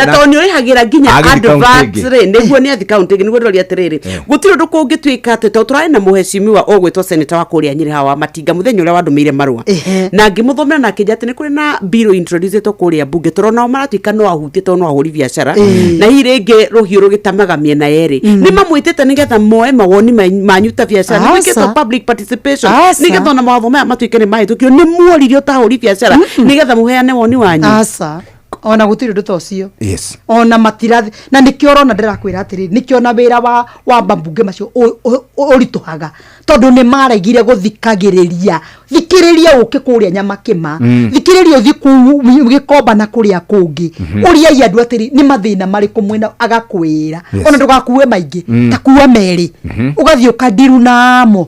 tondũ nĩ ũrĩhagĩra nginya Agĩthiĩ advert county ĩngĩ. rĩ, nĩguo nĩ athi county ĩngĩ, nĩguo ndĩroria atĩrĩrĩ, gũtirĩ ũndũ kũngĩtuĩka atĩ tondũ tũrarĩ na mũhecimiwa ũgwĩtwo seneta wa kũrĩa Nyĩrĩ hawa Matinga mũthenya ũrĩa wandũmĩire marũa na ngĩmũthomera na akĩnjĩra atĩ nĩ kũrĩ na bill introducĩtwo kũrĩa mbunge tondũ nao maratuĩka no ahutie tondũ no ahũri biacara na hihi rĩngĩ rũhiũ rũgĩtamaga mĩena yerĩ, nĩ mamwĩtĩte nĩgetha moe mawoni manyu ta biacara, nĩ gwĩkĩtwo Aca. public participation Aca. nĩgetha ona mawatho maya matuĩke nĩ mahĩtũkio? Nĩ muoririo ta ahũri biacara nĩgetha mũheane woni wanyu? Aca, ona gũtirĩ ũndũ ta ũcio. Yes. Ona matirathi na nĩkĩo ũrona ndĩrakwĩra atĩrĩrĩ, nĩkĩo na wĩra wa mambunge macio ũritũhaga tondũ nĩ maregire gũthikagĩrĩria. Thikĩrĩria ũke kũrĩa Nyamakĩma, thikĩrĩria ũthiĩ kũu Gĩkomba na kũrĩa kũngĩ, ũriai andũ atĩrĩ nĩ mathĩna marĩkũ mwĩna, agakwĩra. Ona ndũgakue maingĩ, ta kua merĩ, ũgathiĩ ũkandiru namo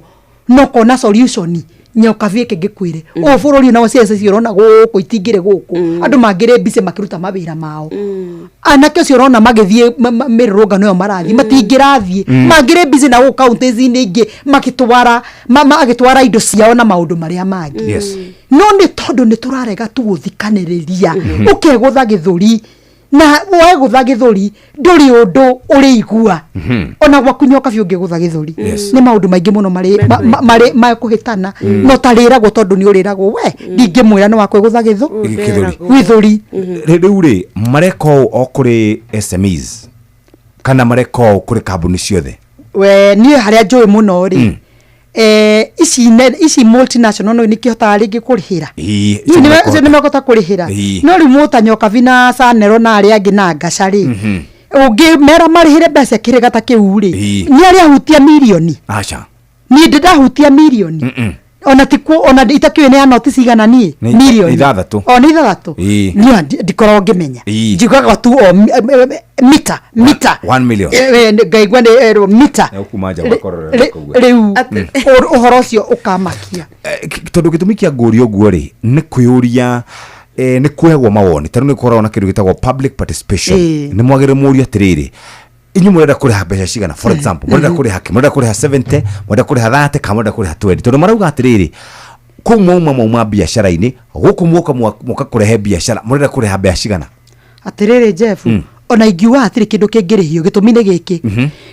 no kona solution. Nyoka biĩ ngĩkwĩre ũũ bũrũri nao ciaca icio ũrona gũkũ itingĩrĩ gũkũ, andũ mangĩrĩ mbicĩ makĩruta mawĩra mao, anake ũcio ũrona magĩthiĩ mĩrũrũngano ĩyo marathiĩ matingĩrathiĩ, mangĩrĩ mbicĩ na gũkũ counties-inĩ ingĩ makĩtwara magĩtwara indo ciao na maũndũ marĩa mangĩ. Yes. No nĩ tondũ nĩ tũrarega tu gũthikanĩrĩria, ũkegũtha gĩthũri, na wegũtha gĩthũri ndũrĩ ũndũ ũrĩigua. Ona gwaku nyoka biũ ũngĩgũtha gĩthũri, Yes. nĩ maũndũ maingĩ mũno marĩ marĩ makũhĩtana, no tarĩragwo tondũ nĩ ũrĩragwo we ndingĩmwĩra nĩ wakwĩgũtha gĩthũ Gĩthũri. gĩthũri. Rĩu rĩ, mareka ũũ o kũrĩ SMEs kana mareka ũũ kũrĩ kambuni ciothe? We niĩ harĩa njũĩ mũno rĩ, ici multinational no nĩkĩhotaga rĩngĩ kũrĩhĩra. Ii, Niĩ icio nĩ mekũhota kũrĩhĩra. No rĩu mũtanyokabi na Sanero na arĩa angĩ na Ngaca rĩ, ũngĩmera marĩhĩre mbeca kĩrĩga ta kĩu rĩ, nĩ arĩa ahutia mirioni. Aca. Niĩ ndĩ ndahutia mirioni, ona tikuo ona itakĩũĩ nĩ ya noti cigana niĩ. Mirioni Nĩ 6. O nĩ 6. Niĩ ndikoragwo ngĩmenya, njugaga tu o mita mita. 1 million. Ngaigua nĩ erwo mita. Na ũkuma nja ũgakorora kũu. Rĩu ũhoro ũcio ũkamakia. Tondũ gĩtũmi kĩa ngũria ũguo rĩ, nĩ kwĩyũria, nĩ kuoyagwo mawoni, tarĩu nĩ gũkoragwo na kĩndũ gĩtagwo public participation. Nĩ mwagĩrĩire mũrie atĩrĩrĩ, inyuĩ mũrenda kũrĩha mbeca cigana? For example, mũrenda kũrĩha kĩ? Mũrenda kũrĩha 70, mũrenda kũrĩha 30, kana mũrenda kũrĩha 20? Tondũ marauga atĩrĩrĩ, kũu mwauma biacara-inĩ, gũkũ muoka mwoka kũrehe biacara, mũrenda kũrĩha mbeca cigana? Atĩrĩrĩ Jeff, ona ingiuga hatirĩ kĩndũ kĩngĩrĩhio, gĩtũmi nĩ gĩkĩ,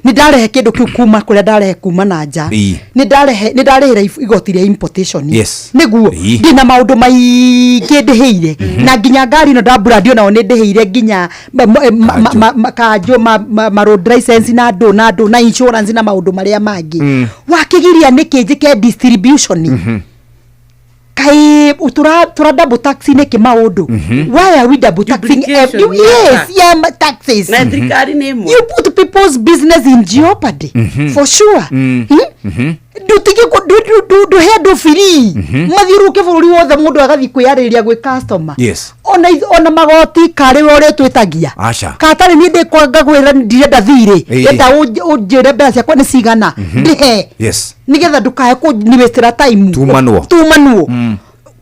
nĩ ndarehe kĩndũ kĩu kuma kũrĩa ndarehe kuma na nja, nĩ ndarehe nĩ ndarĩhĩra igoti rĩa importation. Nĩguo ndĩna maũndũ maingĩ ndĩhĩire, na nginya ngari ĩno ndamburandi onayo nĩ ndĩhĩire, nginya kanjũ ma road license na ndũ na ndũ na insurance na maũndũ marĩa mangĩ. Wakĩgiria nĩkĩ njĩke distribution? Kai tura double taxi nĩkĩ maũndũ? Why are we double taxing? Duplication, Yes, yeah, taxes. Na thirikari nĩ ĩmwe. You put people's business in jeopardy, for sure. Ndutige nduhe andũ free mathiũrũrũke bũrũri wothe, mũndũ agathiĩ kwĩyarĩrĩria gwĩ customer. Ona magoti karĩ we ũrĩa twĩtagia. Aca. Katarĩ niĩ ndĩkwanga ndirenda thirĩ, ndĩrenda ũnjĩre mbeca ciakwa nĩ cigana, ndĩhe, nĩgetha ndũkae kũniwĩstĩra time. Tumanwo. Tumanwo.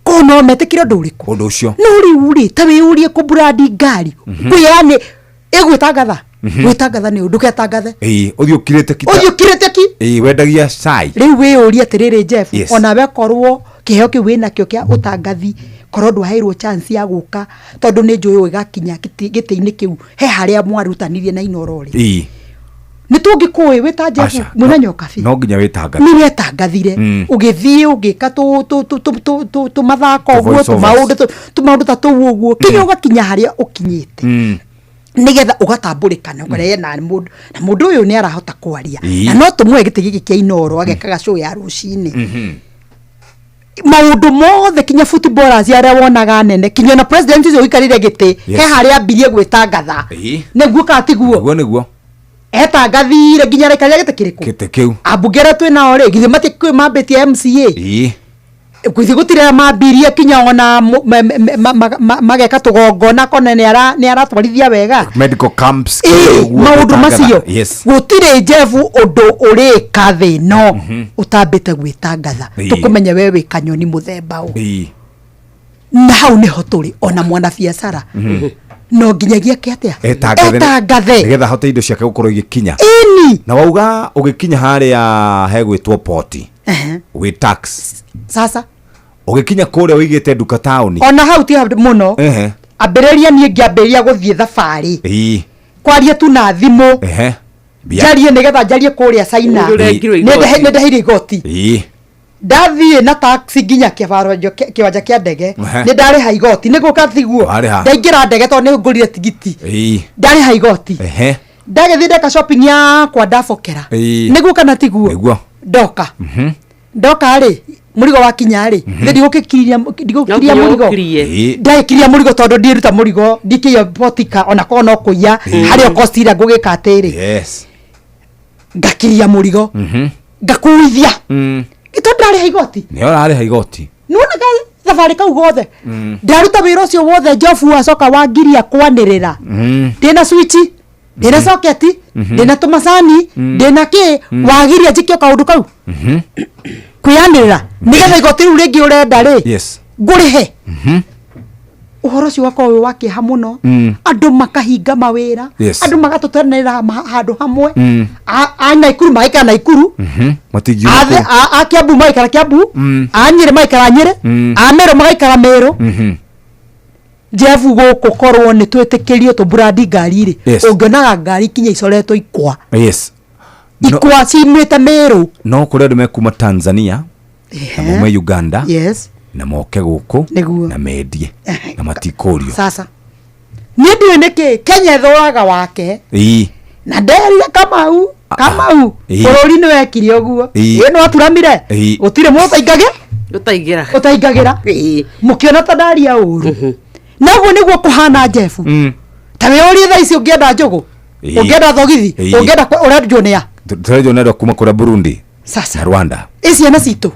Ko no metĩkĩre ũndũ ũrĩkũ? Ũndũ ũcio. No rĩu rĩ, ta wĩyũrie kũmburandi ngari kwĩyani ĩgwĩtangatha, gwĩtangatha nĩ ũndũ ndũketangathe. Ĩĩ, ũthiĩ ũkirĩte ki. Ũthiĩ ũkirĩte ki. Ĩĩ, wendagia cai. Rĩu wĩyũrie atĩrĩrĩ Jeff, onawe korwo kĩheo kĩu wĩnakĩo kĩa ũtangathi, korwo ndwaheirwo chance ya gũka, tondũ nĩ njũĩ ũgĩgakinya gĩtĩ-inĩ kĩu he harĩa mwarutanirie na Inooro rĩ, nĩ tũngĩkũĩ wĩ ta Jeff Aca, mwĩna Nyokabi. No nginya wĩtangathe. Nĩ wetangathire, ũgĩthiĩ ũgĩka tũmathako Tũ ũguo, voice overs. tũmaũndũ tũmaũndũ ta tũu ũguo, kinya ũgakinya harĩa ũkinyĩte. Nĩgetha ũgatambũrĩkana ũkarĩa na mũndũ, na mũndũ ũyũ nĩ arahota kwaria, na no tũmũhe gĩtĩ gĩkĩ kĩa Inoro agekaga show ya rũcinĩ. Maũndũ mothe, kinya footballers arĩa wonaga nene, kinya na president ũcio ũikarĩire gĩtĩ, he harĩa ambirie gwĩtangatha. Nĩguo kana tiguo? Nĩguo, nĩguo. Etangathire nginya araikarĩra gĩtĩ kĩrĩkũ? Gĩtĩ kĩu. Ambunge arĩa twĩ nao rĩ, githĩ matikwĩ mambĩtie MCA? Gũthiĩ gũtirĩ mambirie kinya ona mageka tũgongona kona nĩ aratwarithia wega. Medical camps. Ĩĩ, ũguo maũndũ gũtangatha. macio. Gũtirĩ njebu ũndũ ũrĩka thĩ no ũtambĩte gwĩtangatha, tũkũmenya we wĩ kanyoni mũthemba ũ. Na hau nĩho tũrĩ. Ona mwanabiacara no nginyagia ke atĩa? Etangathe. Etangathe. Nĩgetha ahote indo ciake gũkorwo igĩkinya. Ĩni. Na wauga ũgĩkinya harĩa hegwĩtwo poti wĩ tax. Sasa. Ũgĩkinya kũrĩa ũigĩte nduka taũni. Ona hau ti mũno. Ambĩrĩria, niĩ ngĩambĩrĩria gũthiĩ thabarĩ, kwaria tu na thimũ, njarie nĩgetha njarie kũrĩa China. Nĩũrengirwo Nĩ igoti. nĩ ndeheire igoti. Ndathiĩ na taxi nginya kĩwanja kĩa ndege, nĩ ndarĩha igoti, nĩ gũka tiguo? Warĩha. Ndaingĩra ndege, tondũ nĩ ngũrire tigiti, ndarĩha igoti. Ndagĩthiĩ ndeka shopping yakwa, ndabokera. Nĩguo kana tiguo? Nĩguo. Ndoka, ndoka rĩ, mũrigo wakinya rĩ, mm ndigũgĩkiria, ndigũkiria No nginya mũrigo. ũkirie. Ndagĩkiria mũrigo tondũ ndiruta mũrigo ndikĩiya botika, ona korwo no kũiya harĩa cost ĩrĩa ngũgĩka atĩrĩ, ngakiria mũrigo, ngakuithia tondũ ndarĩha igoti. Nĩ ũrarĩha igoti. Nĩwonaga thabarĩ kau gothe ndaruta wĩra ũcio wothe njobu wacoka wangiria kwanĩrĩra, ndĩna switch, ndĩna soketi, ndĩna tũmacani, ndĩna kĩ, wagiria njĩke o kaũndũ kau kwĩanĩrĩra nĩgetha igoti rĩu rĩngĩ ũrenda rĩ ngũrĩhe. Ũhoro ũcio ũgakorwo wĩ wa kĩeha mũno. Andũ makahinga mawĩra, andũ magatũteanĩra handũ hamwe. A Naikuru magaikara Naikuru, Matingiuma kũu. a Kiambu magaikara Kiambu, a Nyĩrĩ magaikara Nyĩrĩ, a Meru magaikara Meru. Njebu gũkũ korwo nĩ twĩtĩkĩrio tũmburandi ngari rĩ, ũngĩonaga ngari kinya icoretwo ikwa. No, Ikwa ciumĩte Meru. No kũrĩ andũ mekuma Tanzania na maume Uganda na moke gũkũ na mendie na matikũrio. Sasa niĩ ndiũĩ nĩkĩ Kenya ĩthũraga wake. Na nderire Kamau, Kamau, bũrũri nĩ wekire ũguo. Ĩ nĩ waturamire. Gũtirĩ mũndũ ũtaingĩra. Ũtaingagĩra mũkĩona ta ndaria ũru, na ũguo nĩguo kũhana njebu. Ta wĩyũrie thaa ici, ũngĩenda njũgũ, ũngĩenda thogithi, ũngĩenda ũrendio nĩ a? Tũrendio nĩ andũ a kuma kũrĩa Burundi Sasa. na Rwanda. Ĩ ciana citũ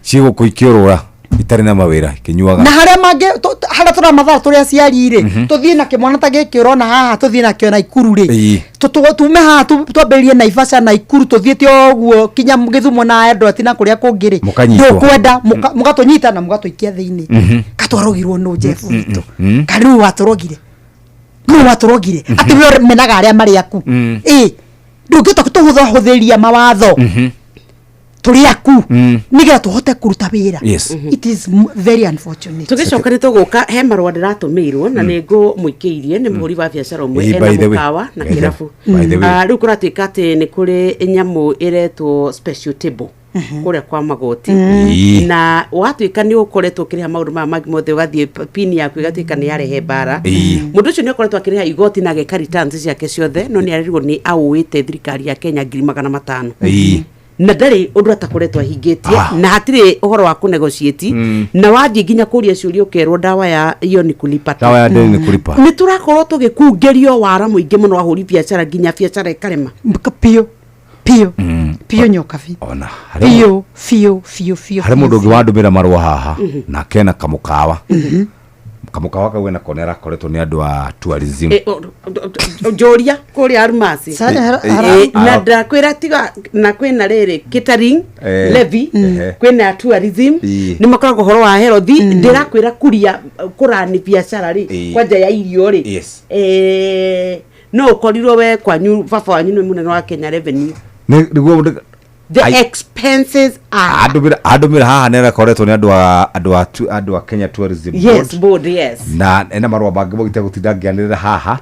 cigũkũ ikĩũrũra itarĩ na mawĩra ikĩnyuaga. Na harĩa mangĩ harĩa tũramathaa tũrĩ aciari rĩ, tũthiĩ na kĩmwana ta gĩkĩ ũrona haha, tũthiĩ nakĩo Naikuru rĩ, tume haha twambĩrĩrie Naivasha, Naikuru, tũthiĩte ũguo kinya Gĩthumo na Eldoret na kũrĩa kũngĩ rĩ, Mũkanyitwo. ndũkwenda mũgatũnyita na mũgatũikia thĩinĩ. Katwarogirwo nũ Jeff witũ? Kana nũ watũrogire? Nũ watũrogire atĩ we ũmenaga arĩa marĩ aku? Ĩ ndũngĩhota tũhũthahũthĩria mawatho tũrĩ aku nĩgetha tũhote kũruta wĩra? It is very unfortunate. Tũgĩcoka nĩ tũgũka he marũa ndĩratũmĩirwo na nĩ ngũmũikĩirie nĩ mũhũri wa biacara ũmwe Ĩĩ, ena by the way. mũkawa na By the- kĩrabu. by the way. Ah, rĩu kũratuĩka atĩ nĩ kũrĩ nyamũ ĩretwo special table kũrĩa kwa magoti, na watuĩka nĩ ũkoretwo ũkĩrĩha maũndũ maya mangĩ mothe, ũgathiĩ pini yaku ĩgatuĩka nĩ yarehe mbara. Mũndũ ũcio nĩ akoretwo akĩrĩha igoti na ageka returns ciake ciothe, no nĩ arerirwo nĩ aũĩte thirikari ya Kenya 500,000, na ndarĩ ũndũ atakoretwo ahingĩtie, na hatirĩ ũhoro wa kũnegotiate, na wathiĩ nginya kũria ciũria ũkerwo ndawa ya iyo ni kulipa tu. Dawa ya deni ni kulipa. Nĩ tũrakorwo tũgĩkungĩrio wara mũingĩ mũno ahũri biacara nginya biacara ĩkarema. Biũ biũ biũ, nyokabi. Ona biũ biũ biũ biũ. Harĩ mũndũ ũngĩ wandũmĩra marũa haha na kena kamũkawa, kamũkawa kau ena kona arakoretwo nĩ andũ a tourism. Eh, njũria kũrĩa Almasi. Na ndakwĩra tiga na kwĩna rĩrĩ catering levy, kwĩna tourism, nĩ makoragwo ũhoro wa health. Ndĩrakwĩra kuria kũrani biacara rĩ, kwanja ya irio rĩ, no ũkorirwo we kwanyu baba wanyu nĩ mũnene wa Kenya Revenue. Nĩguo The expenses are andũmĩra haha nĩ arakoretwo nĩ andũ a Kenya Tourism Board. Board, yes. Na ena marũa mangĩ mogite gũtinda ngĩanĩrĩra haha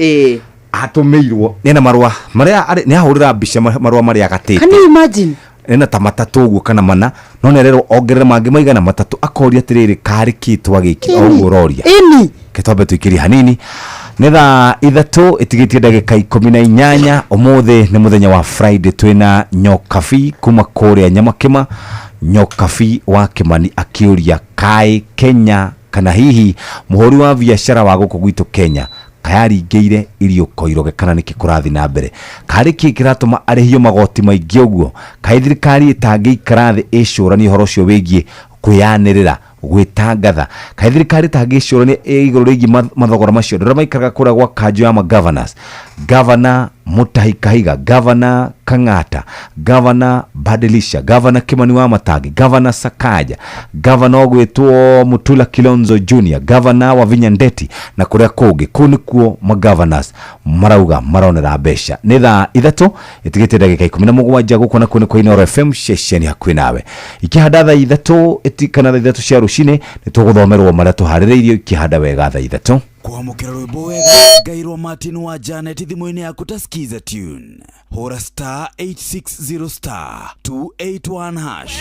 atũmĩirwo, ena marũa marĩa nĩ ahũrĩra mbica marũa marĩa agatĩte. Can you imagine? Ena ta matatũ ũguo kana mana, no nĩ arerwo ongerere mangĩ maigana matatũ, akoria atĩrĩrĩ, karĩ kĩ twagĩki o ũguo ũroria? Ĩni. Ke twambe tũikĩrie hanini Nĩ thaa 3 ĩtigĩtie ndagĩka 18. Ũmũthĩ nĩ mũthenya wa Friday, twĩna Nyokabi kuma kũrĩa Nyamakĩma. Nyokabi wa Kĩmani akĩũria kaĩ Kenya kana hihi mũhũri wa biacara wa gũkũ gwitũ Kenya kayaringĩire iriũko iroge kana nĩkĩ kũrathiĩ na mbere, karĩ kĩ kĩratũma arĩhio magoti maingĩ ũguo, kaĩ thirikari ĩtangĩikara thĩ ĩcũranie ũhoro ũcio wĩgiĩ kwĩyanĩrĩra gwĩtangatha, kaĩ thirikari ĩtangĩcũrania igũrũ rĩgiĩ mathogora macio. Ndĩrona maikaraga kũrĩa gwa kanjũ ya magovernors, Governor Mutahi Kahiga, Governor Kang'ata, Governor Badilisha, Governor Kimani wa Matangi, Governor Sakaja, Governor ũgwĩtwo Mutula Kilonzo Junior, Governor Wavinya Ndeti na kũrĩa kũngĩ. Kũu nĩkuo magovernors marauga maronera mbeca. Nĩ thaa 3 ĩtigĩte ndagĩka 17. Gũkũ nakuo nĩ kwa Inooro FM, ceceni hakuhĩ nawe. Ikĩhanda thaa 3 kana thaa 3 cia rũcinĩ nĩ tũgũthomerwo marĩa tũharĩrĩirio ikĩhanda wega thaa 3. Kwamũkĩra rwĩmbo wega ngairwo Martin wa Janet thimũ-inĩ yaku ta skiza tune, hũra star 860 star 281 hash.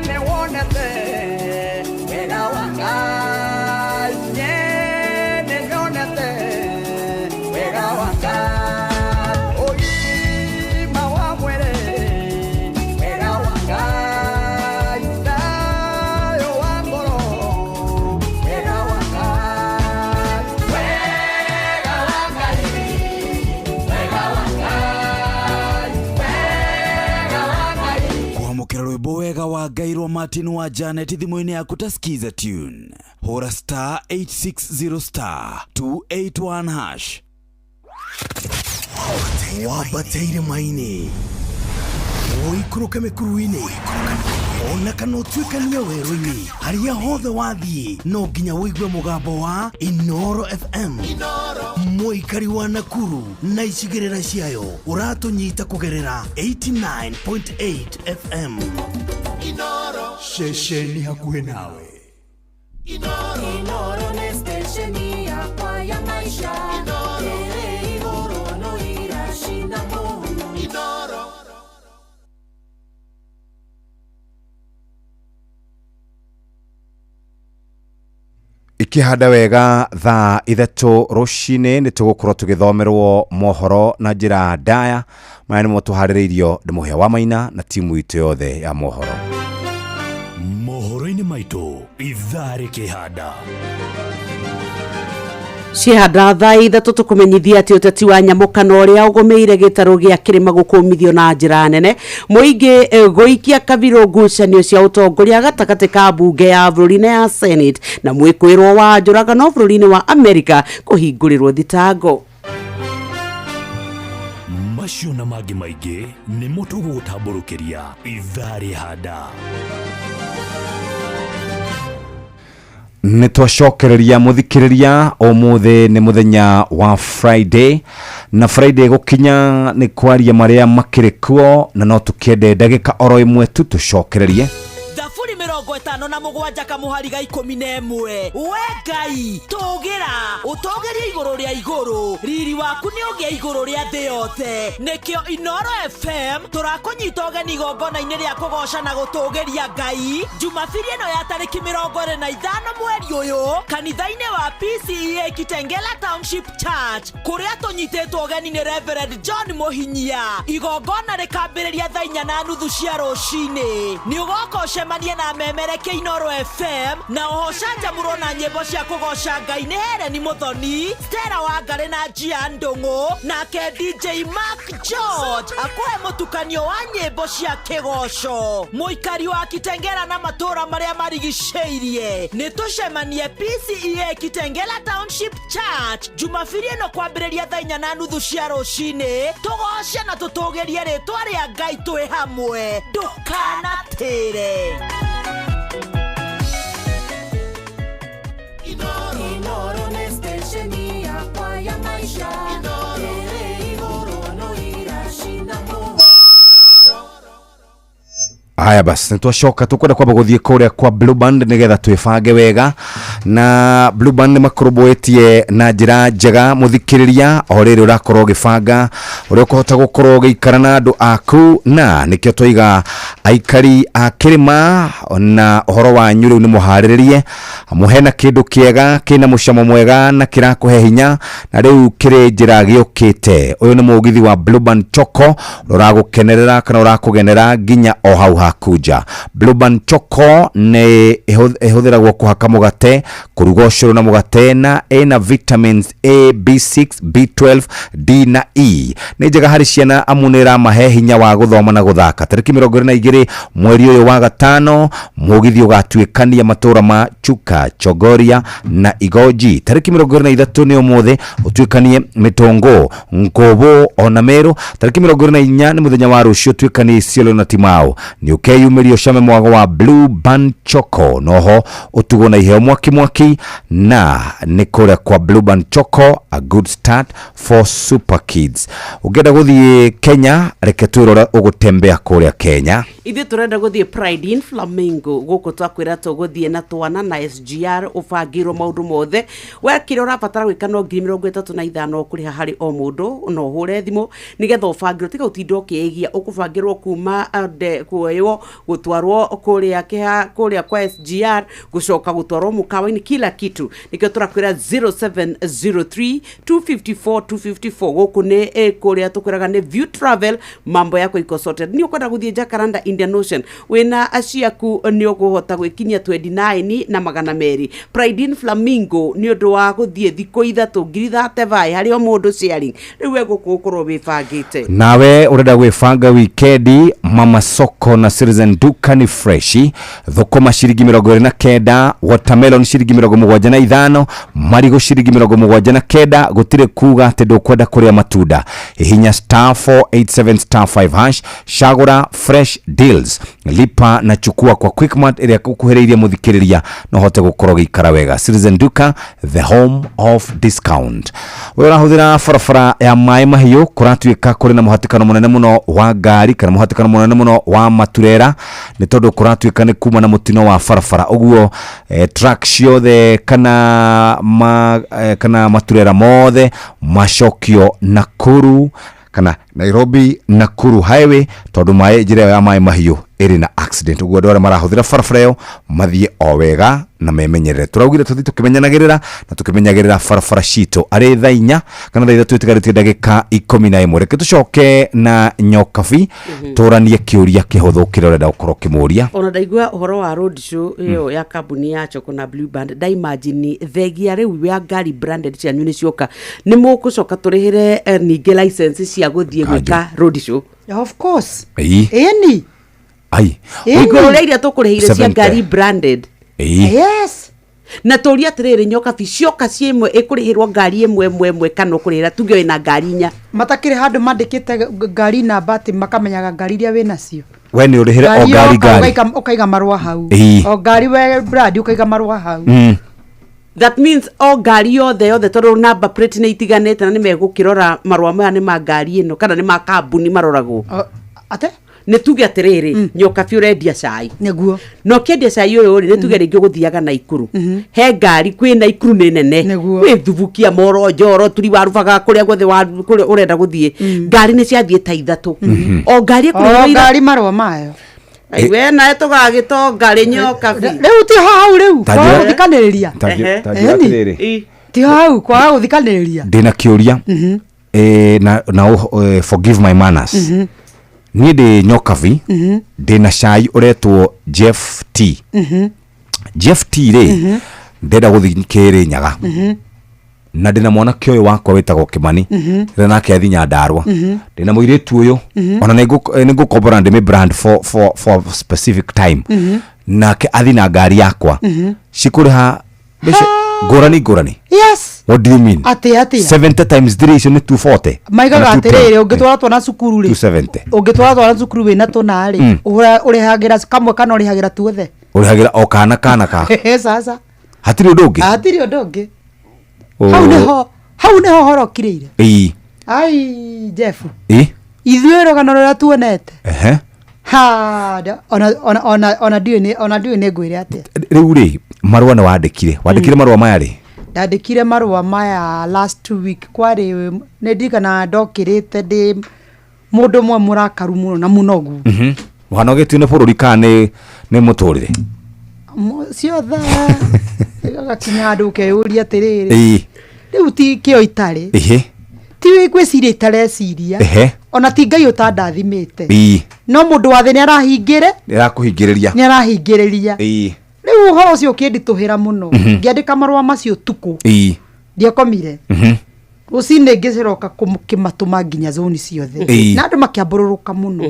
Nĩwonete wega wa Ngai, nĩnyonete wega wa Ngai, ũgima wa mwĩrĩ, wega wa Ngai, thayũ wa ngoro, wega wa Ngai, wega wa Ngai, wega wa Ngai, wega wa Ngai. Kwamũkĩra rwĩmbo wega wa ngairwo Martin wa Janet thimũ-inĩ yaku ta skiza tune, hũra star 860 star 281 hash. Wambateire maini, ũikũrũke mĩkuru-inĩ, ona kana ũtuĩkanie werũ-inĩ, harĩa hothe wathiĩ no nginya ũigue mũgambo wa Inooro FM. Mũikari wa Nakuru na icigĩrĩra ciayo ũratũnyita kũgerera 89.8 FM, ceceni hakuhĩ nawe. Inooro nĩ stesheni yakwa ya maisha, ĩrĩ igũrũ no iracina mũhu. Ikĩhanda wega thaa 3 rũcinĩ nĩ tũgũkorwo tũgĩthomerwo mohoro na njĩra ndaya. Maya nĩmo tũharĩrĩirio nĩ Mũhĩa wa Maina na timu itũ yothe ya mohoro. Mohoro-inĩ maitũ ithaa rĩkĩhanda. Cihanda thaa 3 tũkũmenyithia atĩ ũteti wa nyamũkano ũrĩa ũgũmĩire gĩtarũ gĩa kĩrĩma gũkũmithio na njĩra nene, mũingĩ gũikia kabirũ ngucanio cia ũtongoria gatagatĩ ka mbunge ya bũrũri na ya Senate, na mwĩkũĩrwo wa njũragano bũrũri-inĩ wa Amerika kũhingũrĩrwo thitango. Macio na mangĩ maingĩ nĩmo tũgũgũtambũrũkĩria ithaa rĩhanda. Nĩ twacokereria mũthikĩrĩria. Ũmũthĩ nĩ mũthenya wa Friday, na Friday gũkinya nĩ kwaria marĩa makĩrĩ kuo, na no tũkĩende ndagĩka oro ĩmwe tu tũcokererie. Thaburi 57 kamũhari ga 11. We Ngai, tũgĩra ũtũgĩrie igũrũ rĩa igũrũ, riri waku nĩ ũgĩe igũrũ rĩa thĩ yothe. Nĩkĩo Inooro FM tũrakũnyita ũgeni igongona-inĩ rĩa kũgoca na gũtũgĩria Ngai Jumabiri ĩno ya tarĩki 25 mweri ũyũ, kanitha-inĩ wa PCEA Kitengela Township Church, kũrĩa tũnyitĩtwo ũgeni nĩ Reverend John Mũhinyia. Igongona rĩkambĩrĩria thaa 4:30 cia rũcinĩ. Nĩ ũgoka ũcemanie na memereke Inooro FM na oho canjamũrwo na nyĩmbo cia kũgoca Ngai nĩ Helen Muthoni, Stella Wangari na Njia Ndũng'ũ, nake DJ Mark George akũhe mũtukanio wa nyĩmbo cia kĩgoco. Mũikari wa Kitengela na matũũra marĩa marigicĩirie, nĩ tũcemanie PCEA Kitengela Township Church Jumabiri ĩno kwambĩrĩria thaa 4:30 cia rũcinĩ, tũgoce na tũtũgĩrie rĩtwa rĩa Ngai twĩ hamwe. Ndũkanatĩre. Inooro nĩ stesheni yakwa ya maisha, ĩrĩ igũrũ no iracina mũhu. Haya basi, nitwacoka tukwenda kwamba guthie kuria kwa Blue Band nigetha twibange wega na Blue Band makurubuitie na njira njega muthikiriria o riri urakorwo ugibanga uria ukuhota gukorwo ugiikara na andu aku, na nikio twaiga aikari a kirima na uhoro wanyu riu ni muhariririe muhena kindu kiega kina mucamo mwega na kirakuhe hinya na riu kiri njira giukite. Uyu ni mugithi wa Blue Band Choco uragukenerera kana urakugenera nginya o hau hakuja. Blue Band Choco ni ihuthiragwo kuhaka mugate, kuruga ucuru na mugate, na ina vitamins A, B6, B12, D na E. Ni njega hari ciana amu ni iramahe hinya wa guthoma na guthaka. Tariki 22 mweri uyu wa gatano mugithi ugatuikania matura ma Chuka, Chogoria na Igoji. Tariki 23 ni umuthi utuikanie Mitongo, Nkobo ona Meru. Tariki 24 ni muthenya wa rucio utuikanie Isiolo na Timau. Ni ukeyumirio ucame mwago wa Blue Band Choco noho utugwo na iheo mwaki mwaki, na ni kuria kwa Blue Band Choco, a good start for super kids. Ungenda guthie Kenya, reke twirore ugutembea kuria Kenya. Ithuĩ tũrenda gũthiĩ Pride in Flamingo gũkũ twakwĩra tũgũthiĩ na twana na SGR ũbangĩirwo maũndũ mothe. We kĩrĩa ũrabatara gwĩka no 35,000 ũkũrĩha harĩ o mũndũ, no ũhũre thimũ nĩgetha ũbangĩrwo, tiga ũtinde ũkĩĩgia, ũkũbangĩrwo kuma kuoywo gũtwarwo kũrĩa kũrĩa kwa SGR gũcoka gũtwarwo mũkawa-inĩ, kila kitu. Nĩkĩo tũrakwĩra 0703 254 254 gũkũ nĩ kũrĩa tũkwĩraga nĩ View Travel, mambo yako iko sorted. Nĩ ũkwenda gũthiĩ Jacaranda Indian Ocean wina aciaku nĩ ũkũhota gwĩkinyia 29 na magana merĩ. Pride in Flamingo nĩ ũndũ wa gũthiĩ thikũ ithatũ 35,000 harĩ o mũndũ sharing. Rĩu we gũkũ ũkorwo wĩbangĩte. Nawe urenda gwĩbanga wikendi, Mama Soko na Citizen Duka ni freshi. Thũkũma ciringi 29, watermelon ciringi 75, marigũ ciringi 79. Gũtirĩ kuga atĩ ndũkwenda kũrĩa matunda. Hihinya star 487 star 5 hash, cagũra fresh deals, lipa na chukua kwa Quickmart ĩrĩa kukuhĩrĩirie mũthikĩrĩria no hote gũkorwo gĩikara wega. Citizen Duka, the home of discount. We ũrahũthĩra barabara ya maĩ mahiũ, kũratuĩka kũrĩ na mũhatĩkano mũnene mũno wa ngari kana mũhatĩkano mũnene mũno wa maturera, nĩ tondũ kũratuĩka nĩ kuma na mũtino wa barabara. Ũguo truck ciothe kana kana maturera mothe macokio Nakuru kana Nairobi Nakuru highway, tondu maĩ njĩra ĩyo ya maĩ mahiũ ĩrĩ na accident. Ũguo andũ arĩa marahũthĩra barabara ĩyo mathiĩ o wega na memenyerere. Tũraugire tũthiĩ tũkĩmenyanagĩrĩra na tũkĩmenyagĩrĩra barabara citũ. Arĩ thaa inya kana thaa ithatũ ĩtigarĩtie ndagĩka 11. Reke tũcoke na Nyokabi tũranie kĩũria kĩhũthũ kĩrĩa ũrenda gũkorwo ũkĩmũria. Ona ndaigua ũhoro wa road show ĩyo ya kambuni ya Choco na Blue Band, ndaimagine thengia rĩu ya ngari branded cianyu nĩ cioka, nĩ mũgũcoka tũrĩhĩre ningĩ license cia gũthiĩ gwĩka road show. Of course. Ĩĩ. Ĩni. Ai. Igũrũ rĩa iria tũkũrĩhĩire cia 70. ngari branded. Ĩĩ. Yes. Na tũria atĩrĩrĩ, Nyokabi cioka ciĩ ĩmwe ĩkũrĩhĩrwo ngari ĩmwe ĩmwe ĩmwe kana ũkũrĩhĩra tuge wĩna ngari inya? Matakĩrĩ handũ mandĩkĩte ngari namba atĩ makamenyaga ngari iria wĩnacio. We nĩ ũrĩhĩre o ngari yoka ngari. Ũkaiga marũa hau. Ĩĩ. O ngari we brand ũkaiga marũa hau. That means o ngari yothe yothe tondũ number plate nĩ itiganĩte na nĩ megũkĩrora marũa maya nĩ ma ngari ĩno kana nĩ ma kambuni maroragwo. Ate? Nĩ tuge atĩrĩrĩ, Nyokabi ũrendia cai. Nĩguo. Na ũkĩendia cai ũyũ rĩ, nĩ tuge rĩngĩ ũgũthiaga Naikuru. He ngari kwĩ Naikuru nĩ nene. Kwĩ Thubukia, Moro, Njoro, Turi wa Rubaga, kũrĩa guothe kũrĩa ũrenda gũthiĩ. Ngari nĩ ciathiĩ ta ithatũ. O ngari ĩkũrĩhĩrwo O ngari marũa mayo. Ai, we nawe tũgagĩtonga rĩ, Nyokabi. Rĩu ti hau rĩu, Ta kwaga njĩra- gũthikanĩrĩria. Ta njĩra atĩrĩrĩ. Ti hau kwaga gũthikanĩrĩria. Ndĩna kĩũria. Na forgive my manners. Niĩ ndĩ Nyokabi, ndĩna cai ũretwo Jeff T. Jeff T rĩ, ndĩrenda gũthiĩ Kĩrĩnyaga. Na ndĩna mwanake ũyũ wakwa wĩtagwo Kĩmani, ndĩna nake athi Nyandarua. Ndĩna mũirĩtu ũyũ, ona nĩ ngũkombora ndĩmĩ brand for specific time. Nake athi na ngari yakwa. Cikũrĩha mbeca ngũrani ngũrani. Yes. What do you mean? Atĩ atĩa? 70 times 3 icio nĩ 240. Maigaga Kana atĩrĩrĩ, 210. ũngĩtwara twana cukuru rĩ, 270. ũngĩtwara twana cukuru wĩna tũna rĩ, ũrĩhagĩra kamwe kana ũrĩhagĩra tuothe? Ũrĩhagĩra o kana kana ka. Sasa. Hatirĩ ũndũ ũngĩ? Hatirĩ ũndũ ũngĩ. Hau nĩho, hau nĩho ũhoro ũkirĩire. Ĩĩ. Ai, Jeff. Ĩĩ. Ithuĩ rũgano rũrĩa tuonete. Ehe. Ha, ona ndiũĩ ona ndiũĩ nĩ ngwĩre atĩa. Rĩu rĩ, marũa nĩ wandĩkire marũa maya rĩ? Ndandĩkire marũa maya last week. Kwarĩ nĩ ndirikanaga ndokĩrĩte ndĩ mũndũ ũmwe mũrakaru mũno na mũnogu. Wanogetio nĩ bũrũri kana nĩ mũtũrĩre? Ciothe. Gakinya handũ ũkeyũria atĩrĩrĩ, rĩu ti kĩo itarĩ, ti gwĩciria itareciria, ona ti Ngai ũtandathimĩte, no mũndũ wa thĩ nĩ arahingĩre Nĩarakũhingĩrĩria. Nĩ arahingĩrĩria. Rĩu ũhoro ũcio ũkĩnditũhĩra mũno. Ngĩandĩka marũa macio ũtukũ. Ndiakomire. Rũcinĩ ngĩcoka kũmatũma nginya zoni ciothe. Na andũ makĩambũrũrũka mũno.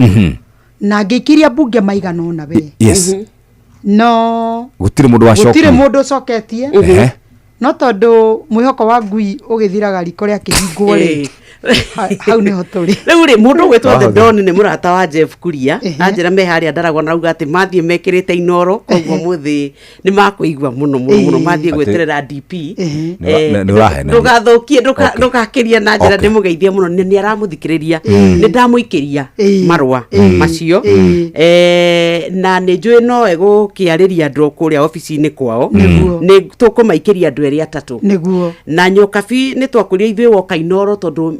Na ngĩikĩria mbunge maigana ũna we. No Gũtirĩ mũndũ gũtirĩ wacokia. Mũndũ ũcoketie. No tondũ mwĩhoko wa ngui ũgĩthiraga riko rĩa kĩhingwo rĩ, hau nĩho tũrĩ. Rĩu rĩ, mũndũ ũgwĩtwo The Wahotha. Don nĩ mũrata wa Jeff Kuria, anjĩra me harĩa ndaragwa na auga atĩ mathiĩ mekĩrĩte inoro, koguo mũthĩ nĩ makũigua mũno mũno mũno mathiĩ gweterera DP. Nĩ ũrahenania. Ndũgathũkie, ndũgakĩria na njĩra ndĩmũgeithie mũno nĩ aramũthikĩrĩria, nĩ ndamũikĩria marũa macio. Na nĩ njũĩ no egũkĩarĩria andũ kũrĩa obici-inĩ kwao, nĩ tũkũmaikĩria andũ erĩ atatũ. Na Nyokabi nĩ twakũria ithuĩ woka Inoro tondũ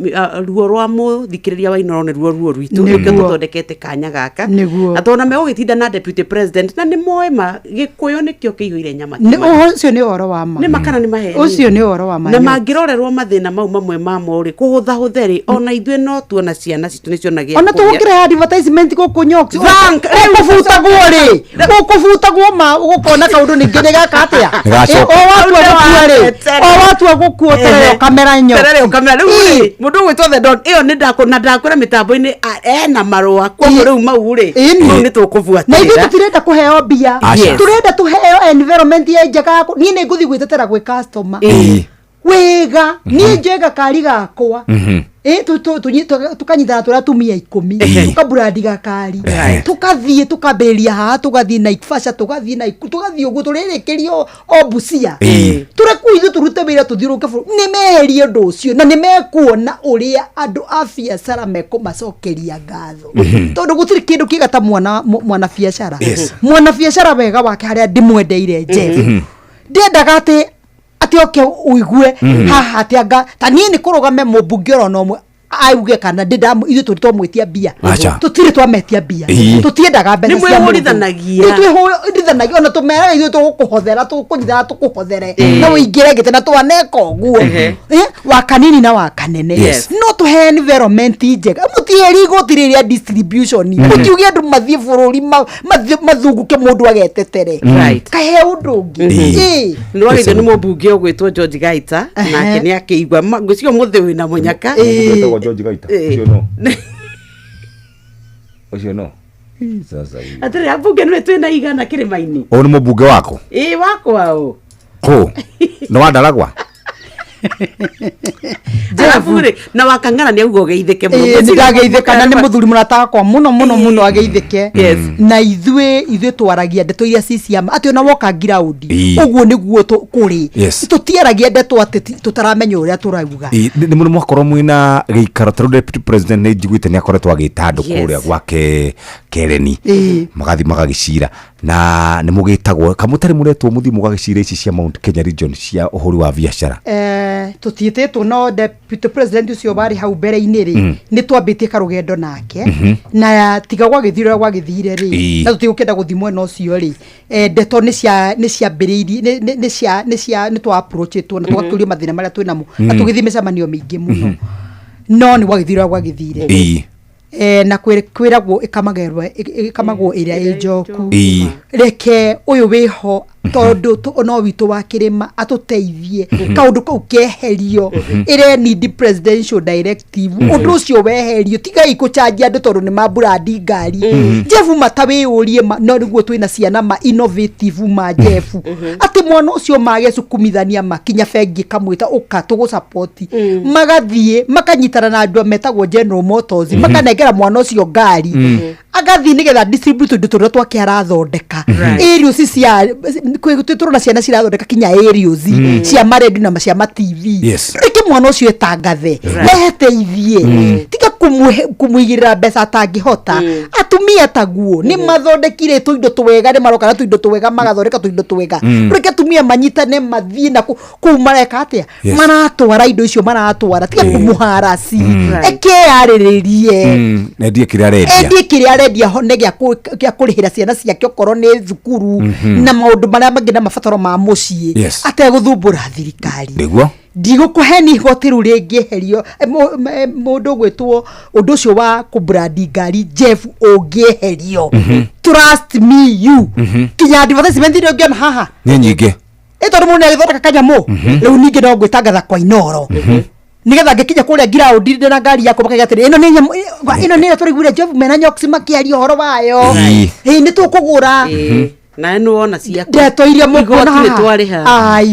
ruo rwa mũthikĩrĩria wa Inoro nĩ ruo rwitũ, nĩkĩo tũthondekete kanya gaka. Na tona megũgĩtinda na deputy president na nĩ moĩ ma Gĩkũyũ nĩkĩo kĩihũire nyama. Ũcio nĩ ũhoro wa ma. Nĩ ma kana nĩ maheni? Ũcio nĩ ũhoro wa ma. Na mangĩrorerwo mathĩna mau mamwe mamo rĩ, kũhũthahũthe rĩ, ona ithuĩ no tuona ciana citũ nĩ cionagĩa Ona kũrĩa. tũgũkĩrehe advertisement gũkũ Nyox. Thank- Ũkũbutagwo rĩ, ũkũbutagwo ma ũgũkona kaũndũ ningĩ nĩ gaka atĩa. Nĩgacoka. O watua gũkua rĩ, o watua gũkua ũterere ũkamera Nyox. Terere ũkamera. Rĩu rĩ, mũndũ ũgwĩtwo The Don ĩyo nĩ ndakũ na ndakwĩra mĩtambo-inĩ ena marũa, koguo rĩu mau rĩ, mau nĩ Na ithuĩ tũkũbuatĩrĩra. Tũtirenda kũheo mbia. Aca. Tũrenda tũheo environment ya njega ya niĩ nĩ ngũthiĩ gwĩtetera gwĩ customer wĩga, niĩ njoe gakari gakwa. Ĩ, tũkanyitana tũrĩ atumia 10, tũkaburandi gakari, tũkathiĩ tũkambĩrĩria haha, tũgathiĩ Naivasha, tũgathiĩ Naikuru, tũgathiĩ ũguo tũrĩrĩkĩrio o Busia. Tũrekwo ithuĩ tũrute wĩra tũthiũrũrũke bũrũri. Nĩ meherie ũndũ ũcio na nĩ mekuona ũrĩa andũ a biacara mekũmacokeria ngatho, tondũ gũtirĩ kĩndũ kĩega ta mwana biacara. Mwana biacara wega wake harĩa ndĩmwendeire Jeff, ndiendaga atĩ oke ũigue haha atĩ anga ta niĩ nĩ kũrũgame mũmbunge orona ũmwe auge kana ndĩ ithuĩ tũrĩ twamwĩtia mbia. Aca. Tũtirĩ twametia mbia. Tũtiendaga mbeca Nĩ cia mũndũ. mwĩhũrithanagia. Nĩ twĩhũrithanagia, ona tũmeraga ithuĩ tũgũkũhothera, tũkũnyitana tũkũhothere na ũingĩre gĩtĩ na twaneka ũguo. Wa kanini na wa kanene. No tũhe environment njega, mũtiherie igoti rĩrĩa distribution, mũtiuge andũ mathiĩ bũrũri mathunguke mũndũ agetetere. Kahe ũndũ ũngĩ. Nĩ wageithio nĩ mũmbunge ũgwĩtwo George Gaita, nake nĩ akĩigua. Ngwĩciria ũmũthĩ wĩna mũnyaka. Wĩtagwo George Gaita? Ũcio no ũcio no. Ii, sasa hii. Atĩrĩ, ambunge nĩwe twĩna igana kĩrĩma-inĩ. Ũyũ nĩ mũmbunge waku? Ĩ, wakwa ũ. Kũ nĩ wandaragwa? Arabu rĩ, na wakang'ara nĩ auga ũgeithĩke mũno. Ĩĩ, nĩ ndageithĩka na nĩ mũthuri mũrata wakwa mũno mũno mũno, ageithĩke. Na ithuĩ twaragia ndeto iria ci ciama, atĩ ona woka ngiraundi ũguo nĩguo kũrĩ. Tũtiaragia ndeto atĩ tũtaramenya ũrĩa tũrauga. Ĩ, nĩ mũno mwakorwo mwĩna gĩikaro ta rĩu deputy president nĩ njiguĩte nĩ akoretwo agĩta andũ kũrĩa gwake Kereni, magathiĩ magagĩcira na nĩ mũgĩtagwo kamũtarĩ mũretwo mũthiĩ mũgagĩcira ici cia Mount Kenya region cia ũhũri wa biacara? Tũtiĩtĩtwo, no deputy president ũcio warĩ hau mbere-inĩ rĩ, nĩ twambĩtie karũgendo nake. Na tiga gwagĩthire ũrĩa gwagĩthire rĩ, na tũtigũkĩenda gũthiĩ mwena ũcio rĩ, ndeto nĩ cia nĩ ciambĩrĩirie nĩ nĩ nĩ cia nĩ cia nĩ twa approachĩtwo na tũgakĩũrio mathĩna marĩa twĩ namo na tũgĩthiĩ mĩcemanio mĩingĩ mũno, no nĩ gwagĩthire ũrĩa gwagĩthire. Na kwĩragwo ĩkamagwo ĩrĩa ĩ njoku. Reke ũyũ wĩho tondũ no witũ wa kĩrĩma atũteithie kaũndũ kau keherio. Ĩre need presidential directive, ũndũ ũcio weherio. Tigai kũcanjia andũ tondũ nĩ mamburandi ngari. Jeff, mata wĩyũrie ma, no nĩguo twĩna ciana ma innovative ma Jeff, atĩ mwana ũcio magecukumithania makinya bengi ĩkamwĩta ũka tũgũsapoti, magathiĩ makanyitana na andũ metagwo General Motors, makanengera mwana ũcio ngari, agathiĩ nĩgetha distribute tũindo tũrĩa twake arathondeka. Aerials cia tũrona ciana cirathondeka kinya aerials cia maredio na cia ma TV. Reke mwana ũcio etangathe, weteithie, tiga kũmũigĩrĩra mbeca atangĩhota. Atumia taguo nĩ mathondekire tũindo twega, nĩ maroka na tũindo twega, magathondeka tũindo twega. Reke atumia manyitane mathiĩ na kũu mareka atĩa, maratwara indo icio maratwara, tiga kũmũharasi, ekeyarĩrĩrie. Endie kĩrĩa arendia. Endie kĩrĩa arendia, hone gĩa kũrĩhĩra ciana ciake okorwo nĩ thukuru na maũndũ marĩa mangĩ na mabataro ma mũciĩ, ategũthumbũra thirikari. Nĩguo. Ndigũkũheni igoti rĩu rĩngĩeherio, mũndũ ũgwĩtwo ũndũ ũcio wa kũbrandi ngari Jeff ũngĩeherio, trust me you, kinya advertisement iria ũngĩona haha nĩ nyingĩ. Ĩ tondũ mũndũ nĩagĩthondeka kanyamũ rĩu, ningĩ no ngwĩtangatha kwa Inoro nigetha ngĩkinya kũrĩa ngiraũndi ndĩ na ngari yakwa, makaiga atĩrĩ, ĩno nĩ nyamũ ĩno nĩyo tũraiguire Jeff mena Nyox makĩaria ũhoro wayo. Ĩ nĩ tũkũgũra. Na nĩ wona ciaku ndeto iria igoti mũkuona nĩ haha. Twarĩha. Ai,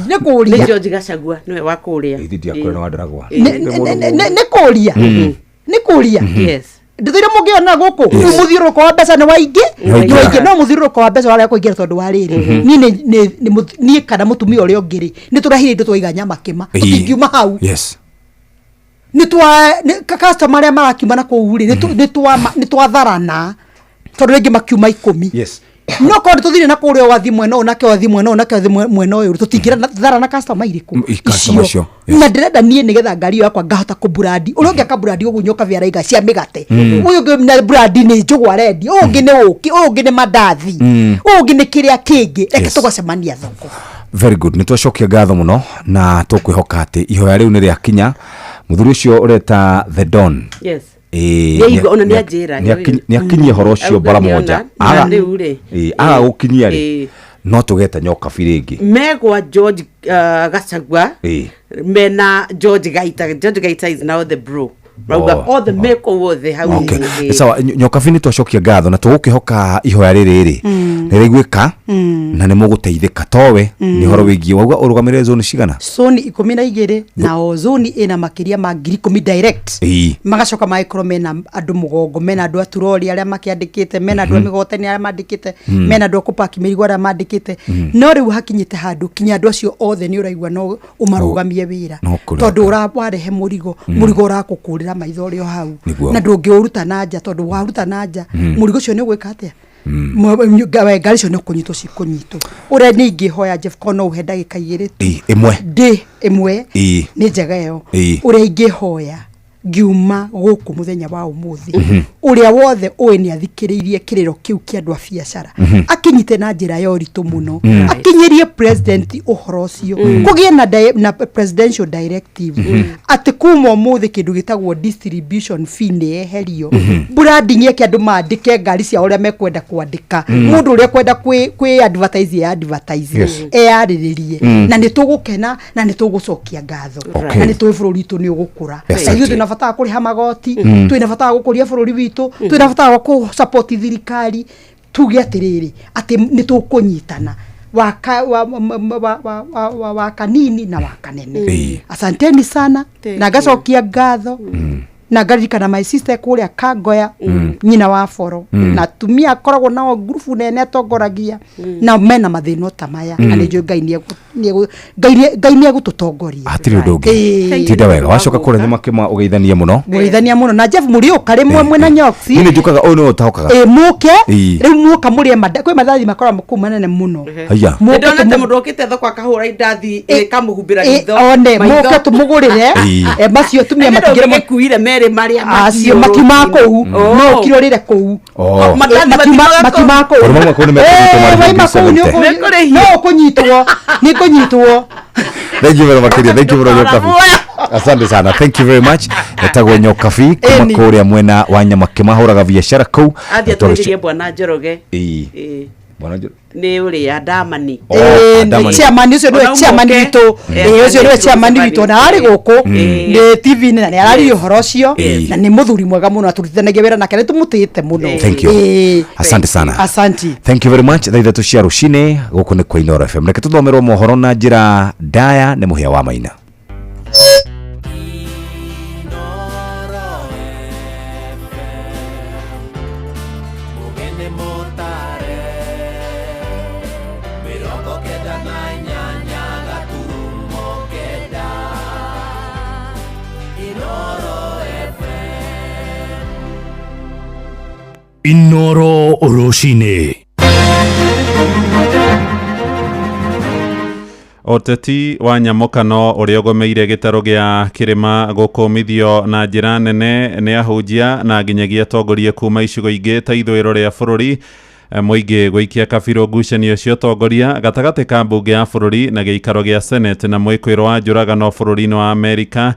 nĩ kũria. Nĩ George Gachagua nĩwe wa kũrĩa. Ithi ndiakwĩra nĩ wandaragwa. Nĩ kũria, nĩ kũria. Ndeto iria mũngĩona gũkũ rĩu, mũthiũrũrũko wa mbeca nĩ waingĩ. Nĩ waingĩra. Nĩ waingĩ, no mũthiũrũrũko wa mbeca warega kũingĩra tondũ wa rĩrĩ, niĩ niĩ kana mũtumia ũrĩa ũngĩ rĩ, nĩ tũrahire indo twaiga nyama kĩma, tũtingiuma hau. Nĩ twa customer arĩa marakiuma na kũu rĩ, nĩ twatharana tondũ rĩngĩ makiuma 10. No korwo nĩ tũthire na kũrĩa, wathi mwena ũyũ nake wathi mwena ũyũ nake wathi mwena ũyũ, tũtingĩtharana customer irĩkũ? Customer icio, yes. Na ndĩrenda niĩ nĩgetha ngari ĩyo yakwa ngahota kũbrandi ũrĩa ũngĩ akabrandi ũguo nyoka araiga cia mĩgate, ũyũ ũngĩ na brandi nĩ njũgũ arendia, ũyũ ũngĩ nĩ ũkĩ, ũyũ ũngĩ nĩ mandathi, ũyũ ũngĩ nĩ kĩrĩa kĩngĩ. Reke tũgacemania thoko. Very good, nĩ twacokia ngatho mũno na tũkwĩhoka atĩ ihoya rĩu nĩ rĩakinya mũthuri ũcio ũreta The Don. Ĩĩ, Nĩaigua, ona nĩanjĩra, nĩakinyie ũhoro ũcio Auga bara nĩona, moja. na rĩu rĩ. Aga gũkinyia rĩ, no tũgeta nyokabi rĩngĩ. Megwa George Gachagua mena George Gaita. George Gaita is now the bro, rauga othe mekũu othe hau. Okay. Nĩ sawa, nyokabi, nĩ twacokia ngatho na tũgũkĩhoka ihoya rĩrĩ rĩ nĩ rĩaiguĩka na nĩ mũgũteithĩka towe nĩ ũhoro wĩgiĩ wauga ũrũgamĩrĩre zone cigana? Zoni 12, na o zoni ĩna makĩria ma 10,000 direct. Magacoka magĩkorwo mena andũ mũgongo, mena andũ a turori arĩa makĩandĩkĩte, mena andũ a mĩgoteni arĩa mandĩkĩte, mena andũ a kũpaki mĩrigo arĩa mandĩkĩte. No rĩu hakinyĩte handũ kinya andũ acio othe nĩ ũraigua no ũmarũgamie wĩra, No kũrĩ. tondũ warehe mũrigo, mũrigo ũrakũkũrĩra maitho ũrĩ o hau. Na ndũngĩũruta na nja, tondũ waruta na nja, mũrigo ũcio nĩ ũgwĩka atĩa? Ngari icio nĩ kũnyitwo cikũnyitwo. Ũrĩa nĩ ingĩhoya Jeff, korwo no ũhe ndagĩka 2 tu. Ĩĩ, ĩmwe. Ndĩ ĩmwe. Nĩ njega ĩyo. Ũrĩa ingĩhoya ngiuma gũkũ mũthenya wa ũmũthĩ, ũrĩa wothe ũĩ nĩ athikĩrĩirie kĩrĩro kĩu kĩa andũ a biacara, akinyite na njĩra ya ũritũ mũno, akinyĩrie president ũhoro ũcio, kũgĩe na presidential directive atĩ kuma ũmũthĩ kĩndũ gĩtagwo distribution fee nĩ yeherio, branding yake, andũ mandĩke ngari ciao ũrĩa mekwenda kwandĩka, mũndũ ũrĩa kwenda kwĩ advertise ya advertise, eyarĩrĩrie, na nĩ tũgũkena na nĩ tũgũcokia ngatho. Na nĩ tũĩ bũrũri witũ nĩ ũgũkũra. Na ithuĩ twĩna bata wa kũrĩha magoti, twĩna bata wa gũkũria bũrũri witũ, twĩna bata wa kũ support thirikari. Tuge atĩrĩrĩ, atĩ nĩ tũkũnyitana wa ka- wa wa wa wa wa wa kanini na wa kanene. Asanteni sana. Thank Na ngacokia ngatho na ngaririkana my sister kũrĩa Kangoya, nyina wa boro, na atumia akoragwo nao ngurubu nene atongoragia, na mena mathĩna ta maya, na nĩ njũĩ Ngai Ngai nĩ egũtũtongoria. Hatirĩ ũndũ ũngĩ. Tinda wega, wacoka kũrĩa nyamakĩma ũgeithanie mũno. Ngũgeithania mũno na Jeff, mũrĩũka rĩmwe mwĩna Nyoksi. Niĩ nĩ njũkaga, ũyũ nĩwe ũtaũkaga. Ĩ mũke. Ĩĩ. Rĩu muoka mũrĩe kwĩ mandathi makoragwo kũu manene mũno. Haya. Mũke. Nĩndonete mũndũ okĩte thoko akahũra indathi ĩkamũhumbĩra ritho, one maitho. Mũke tũmũgũrĩre. Macio tumia Na nĩ matingĩrĩ ndũngĩgĩkuire merĩ marĩa acio mahiũ makiuma rũcinĩ. kũu, no ũkirorĩre kũu. Mandathi Makiuma matiumaga makiuma kũu. Tondũ mauma kũu nĩ mekũnyitwo marĩhwo Waima kũu nĩ 70. no ũkũnyitwo, nĩ kũnyitwo. Thank you very much, thank you very much, Nyokabi. Asante sana, thank you very much. Etagwo Nyokabi kuma Ĩni. kũrĩa mwena wa Nyamakĩma, ahũraga biacara kũu. Athiĩ atwarithĩrie bwana Njoroge. Ĩĩ. Ĩĩ. Bwana Njoroge. Nĩ ũrĩa Ndamani. Oh, Adamani. Chairman ũcio nĩwe Ona chairman ũmoke. witũ. Ĩĩ, ũcio nĩwe chairman witũ na arĩ gũkũ nĩ TV-inĩ na nĩ araririe ũhoro ũcio, na nĩ mũthuri mwega mũno atũrutithanagia wĩra nake, nĩ tũmũtĩĩte mũno. Thank you. Ĩĩ. Asante sana. Asanti. Thank you very much. Thaa 3 cia rũcinĩ, gũkũ nĩ kwa Inoro FM. Reke tũthomerwo mohoro na njĩra ndaya nĩ Mũhĩa wa Maina. Mugende motare 98 9 Inoro FM. Inoro rũcinĩ. Ũteti wa nyamũkano ũrĩa ũgomeire gĩtarũ gĩa kĩrĩma gũkũmithio na njĩra nene nĩ ahunjia na nginyagia atongoria kuma icigo ingĩ ta ithũĩro rĩa bũrũri. Mũingĩ gũikia kabirũ ngucanio cia ũtongoria gatagatĩ ka mbunge ya bũrũri na gĩikaro gĩa Senate na mwĩkũĩro wa njũragano bũrũri-inĩ wa Amerika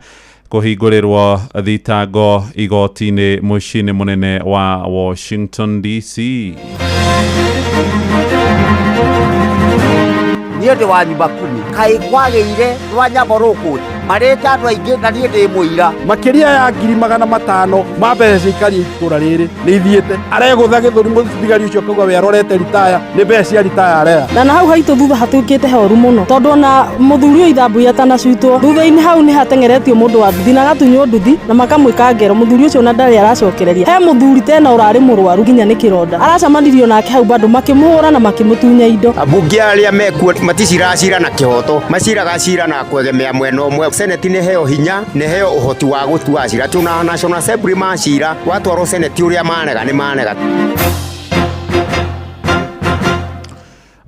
kũhingũrĩrwo thitango igoti-inĩ mũciĩ-inĩ mũnene wa Washington DC. Niĩ ndĩ wa nyumba kumi kaĩ kwagĩire rwa nyambo rũkũ marĩte andũ aingĩ na niĩ ndĩ mũira. Makĩria ya 500,000 ma mbeca cia ikari itũra rĩrĩ nĩ ithiĩte aregũtha gĩthũri mũthigari ũcio akauga we arorete ritaya nĩ mbeca cia ritaya areha. Na hau haitũ thutha hatuĩkĩte horu mũno tondũ ona mũthuri ũyũ ithambui atanacutwo thutha-inĩ hau nĩ hateng'eretio mũndũ wa nduthi na agatunywo nduthi na makamwĩka ngero. Mũthuri ũcio ona ndarĩ aracokereria. He mũthuri tena ũrarĩ mũrwaru nginya nĩ kĩronda aracemanirio nake hau bado makĩmũhũra na makĩmũtunya indo. Ambunge arĩa mekuo maticiracira na kĩhoto, maciraga cira na kwegemea mwena ũmwe. Senate nĩ heo hinya, nĩ heo ũhoti wa gũtua cira. Tuna National Assembly macira watwarwo Senate ũrĩa manega nĩ manega.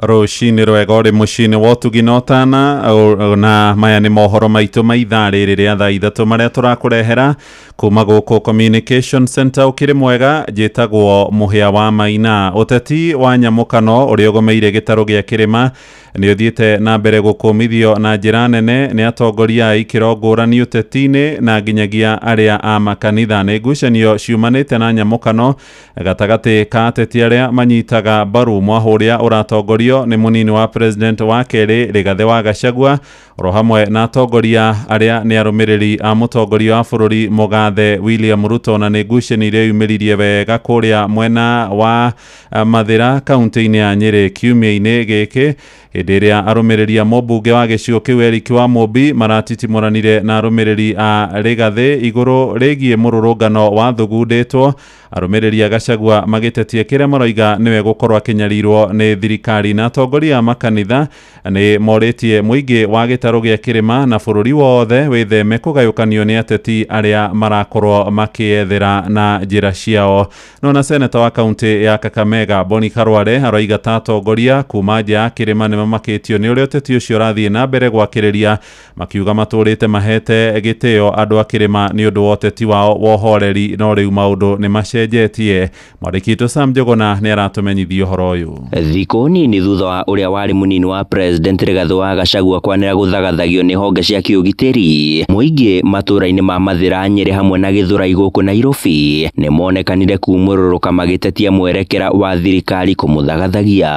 Rũcinĩ rwega ũrĩ mũciĩ-inĩ wa ũtugi na ũtana na maya nĩ mohoro maitũ ma ithaa rĩrĩ rĩa thaa 3 marĩa tũrakũrehera kuma gũkũ Communication Center. Ũkĩrĩ mwega, njĩtagwo Mũhĩa wa Maina. Ũteti wa nyamũkano ũrĩa ũgomeire gĩtarũ gĩa kĩrĩma nĩ ũthiĩte na mbere gũkũmithio na njĩra nene nĩ atongoria a ikĩro ngũrani ũteti-inĩ na nginyagia arĩa a makanitha. Nĩ ngucanio ciumanĩte na nyamũkano gatagatĩ ka ateti arĩa manyitaga mbaru mwahũ ũrĩa ũratongorio nĩ mũnini wa president wa kerĩ Rigathĩ wa Gachagua oro hamwe na atongoria arĩa nĩ arũmĩrĩri a mũtongoria wa bũrũri mũgathe William Ruto, na nĩ ngucanio iria yumĩririe wega kũrĩa mwena wa Mathĩra kaunti-inĩ ya Nyĩrĩ kiumia-inĩ gĩkĩ hĩndĩ ĩrĩa arũmĩrĩri a mũmbunge wa gĩcigo kĩu Eric wa Mũmbi maratitimũranire na arũmĩrĩri a Rigathĩ igũrũ rĩgiĩ mũrũrũngano wa thugundĩtwo. Arũmĩrĩri a Gachagua magĩtetia kĩrĩa maroiga nĩwe gũkorwo akĩnyarirwo nĩ thirikari, na atongoria a makanitha nĩ morĩtie mũingĩ wa gĩtarũ gĩa kĩrĩma na bũrũri wothe wĩtheme kũgayũkanio nĩ ateti arĩa marakorwo makĩethera na njĩra ciao. No na seneta wa kaunti ya Kakamega Boni Kharware aroiga ta atongoria kuma nja ya kĩrĩma nĩ mamakĩtio nĩ ũrĩa ũteti ũcio ũrathiĩ na mbere gwakĩrĩria, makiuga matũrĩte mahete gĩtĩo andũ a kĩrĩma nĩ ũndũ wa ũteti wao wa ũhoreri, no rĩu maũndũ nĩ macenjetie. Mwandĩki witũ Sam Njuguna nĩ aratũmenyithia ũhoro ũyũ. Thikũ nini thutha wa ũrĩa warĩ mũnini wa president Rigathĩ wa Gachagua kwanĩra gũthagathagio nĩ honge cia kĩũgitĩri, mũingĩ matũũra-inĩ ma Mathĩra, Nyĩrĩ hamwe na Gĩthũrai gũkũ Nairobi nĩ monekanire kumũrũrũka magĩtetia mwerekera wa thirikari kũmũthagathagia.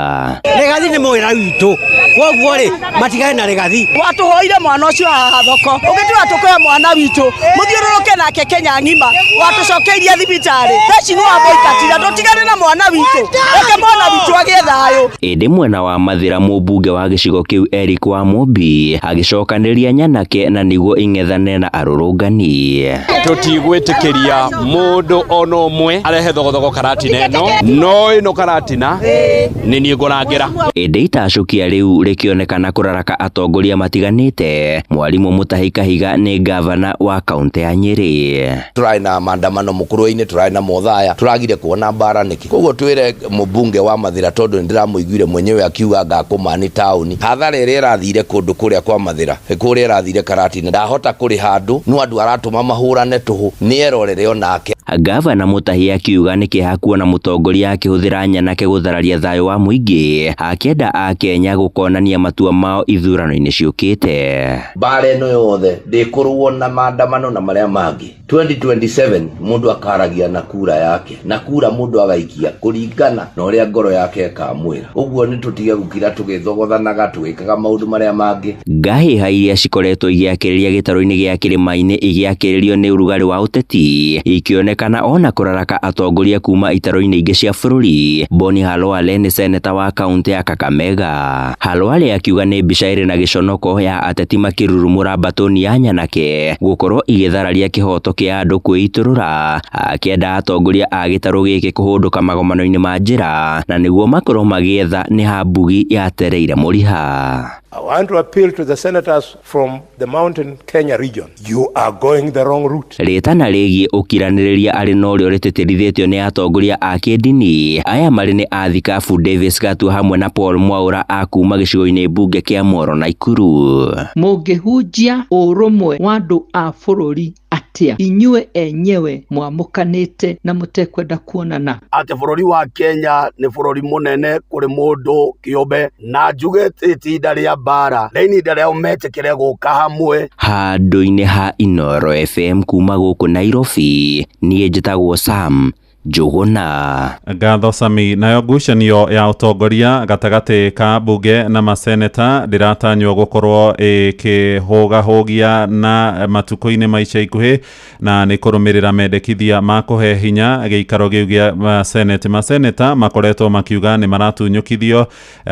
Rigathĩ nĩ mwĩra witũ, koguo rĩ matigane na Rigathĩ. Watũhoire mwana ũcio haha thoko, ũgĩtua tũkoe mwana witũ mũthiũrũrũke nake Kenya ng'ima, watũcokeirie thibitarĩ theci nĩ wamũikatira, tũtigane na mwana witũ, reke mwana witũ agĩe thayũ. Ĩndĩ mwena wa Mathĩra mũmbunge wa gĩcigo kĩu Eric wa Mũmbi agĩcokanĩria nyanake na nĩguo ing'ethane na arũrũngani. Tũtigwĩtĩkĩria mũndũ ona ũmwe arehe thogothogo karatina ĩno, no ĩno karatina nĩ niĩ ngũrangĩra. Ĩndĩ itacũkia rĩu rĩkĩonekana kũraraka atongoria matiganĩte. Mwarimũ Mutahi Kahiga nĩ gavana wa kaunti ya Nyĩrĩ. Tũrarĩ na maandamano mũkũrũ-inĩ, tũrarĩ na mothaya, tũragire kuona mbara nĩkĩ? Koguo twĩre mũmbunge wa Mathĩra tondũ nĩndĩramũiguire mwenyewe akiuga ngakũmani taũni. Hathara ĩrĩa ĩrathire kũndũ kũrĩa kwa Mathĩra, kũrĩa ĩrathire Karatina, ndahota kũrĩha andũ, no andũ aratũma mahũrane tũhũ, nĩerorere onake. Gavana Mutahi akiuga nĩ kĩeha kuona mũtongoria akĩhũthĩra nyanake gũthararia thayũ wa mũingĩ, akĩenda akenya gũkonania matua mao ithurano-inĩ ciũkĩte. Mbara ĩno yothe ndĩkũrũo na maandamano na marĩa mangĩ. 2027 mũndũ akaragia na kura yake, na kura mũndũ agaikia kũringana na ũrĩa ngoro yake ĩkamwĩra. Ũguo nĩ tũtige gũkira tũgĩthogothanaga tũgĩkaga maũndũ marĩa mangĩ. Ngahĩha iria cikoretwo igĩakĩrĩria gĩtarũ-inĩ gĩa kĩrĩma-inĩ igĩakĩrĩrio nĩ ũrugarĩ wa ũteti ikĩonekana ona kũraraka atongoria kuma itarũ-inĩ ingĩ cia bũrũri. Boni Khalwale nĩ seneta wa kaunti ya Kakamega. Khalwale akiuga nĩ mbica ĩrĩ na gĩconoko ya ateti makĩrurumũra mbatũni ya nyanake gũkorwo igĩthararia kĩhoto kĩa andũ kwĩitũrũra, akĩenda atongoria a gĩtarũ gĩkĩ kũhũndũka magomano-inĩ ma njĩra na nĩguo makorwo magĩetha nĩ ha mbugi yatereire mũriha. I want to appeal to the senators from the Mountain Kenya region. You are going the wrong route. Rĩtana rĩgiĩ ũkiranĩrĩria Mũtongoria arĩ na ũrĩa ũrĩtĩtĩrithĩtio nĩ atongoria a kĩndini. Aya marĩ nĩ athikabu Davis Gatua hamwe na Paul Mwaura a kuma gĩcigo-inĩ mbunge kĩa Moro Naikuru. Mũngĩhunjia ũrũmwe wa andũ a bũrũri atĩa inyuĩ enyewe mwamũkanĩte na mũtekwenda kuonana? Atĩ bũrũri wa Kenya nĩ bũrũri mũnene kũrĩ mũndũ kĩũmbe, na njuge itinda rĩa mbara nĩ ihinda rĩao metĩkĩre gũka hamwe. Handũ-inĩ ha Inooro FM kuma gũkũ Nairobi, niĩ njĩtagwo Sam Njũgũna. Ngatho Sami. Nayo ngucanio ya ũtongoria gatagatĩ ka mbunge na maseneta ndĩratanywo gũkorwo ĩkĩhũgahũgia na matukũ-inĩ ma ica ikuhĩ, na nĩ kũrũmĩrĩra mendekithia ma kũhe hinya gĩikaro gĩu gĩa maseneti. Maseneta makoretwo makiuga nĩ maratunyũkithio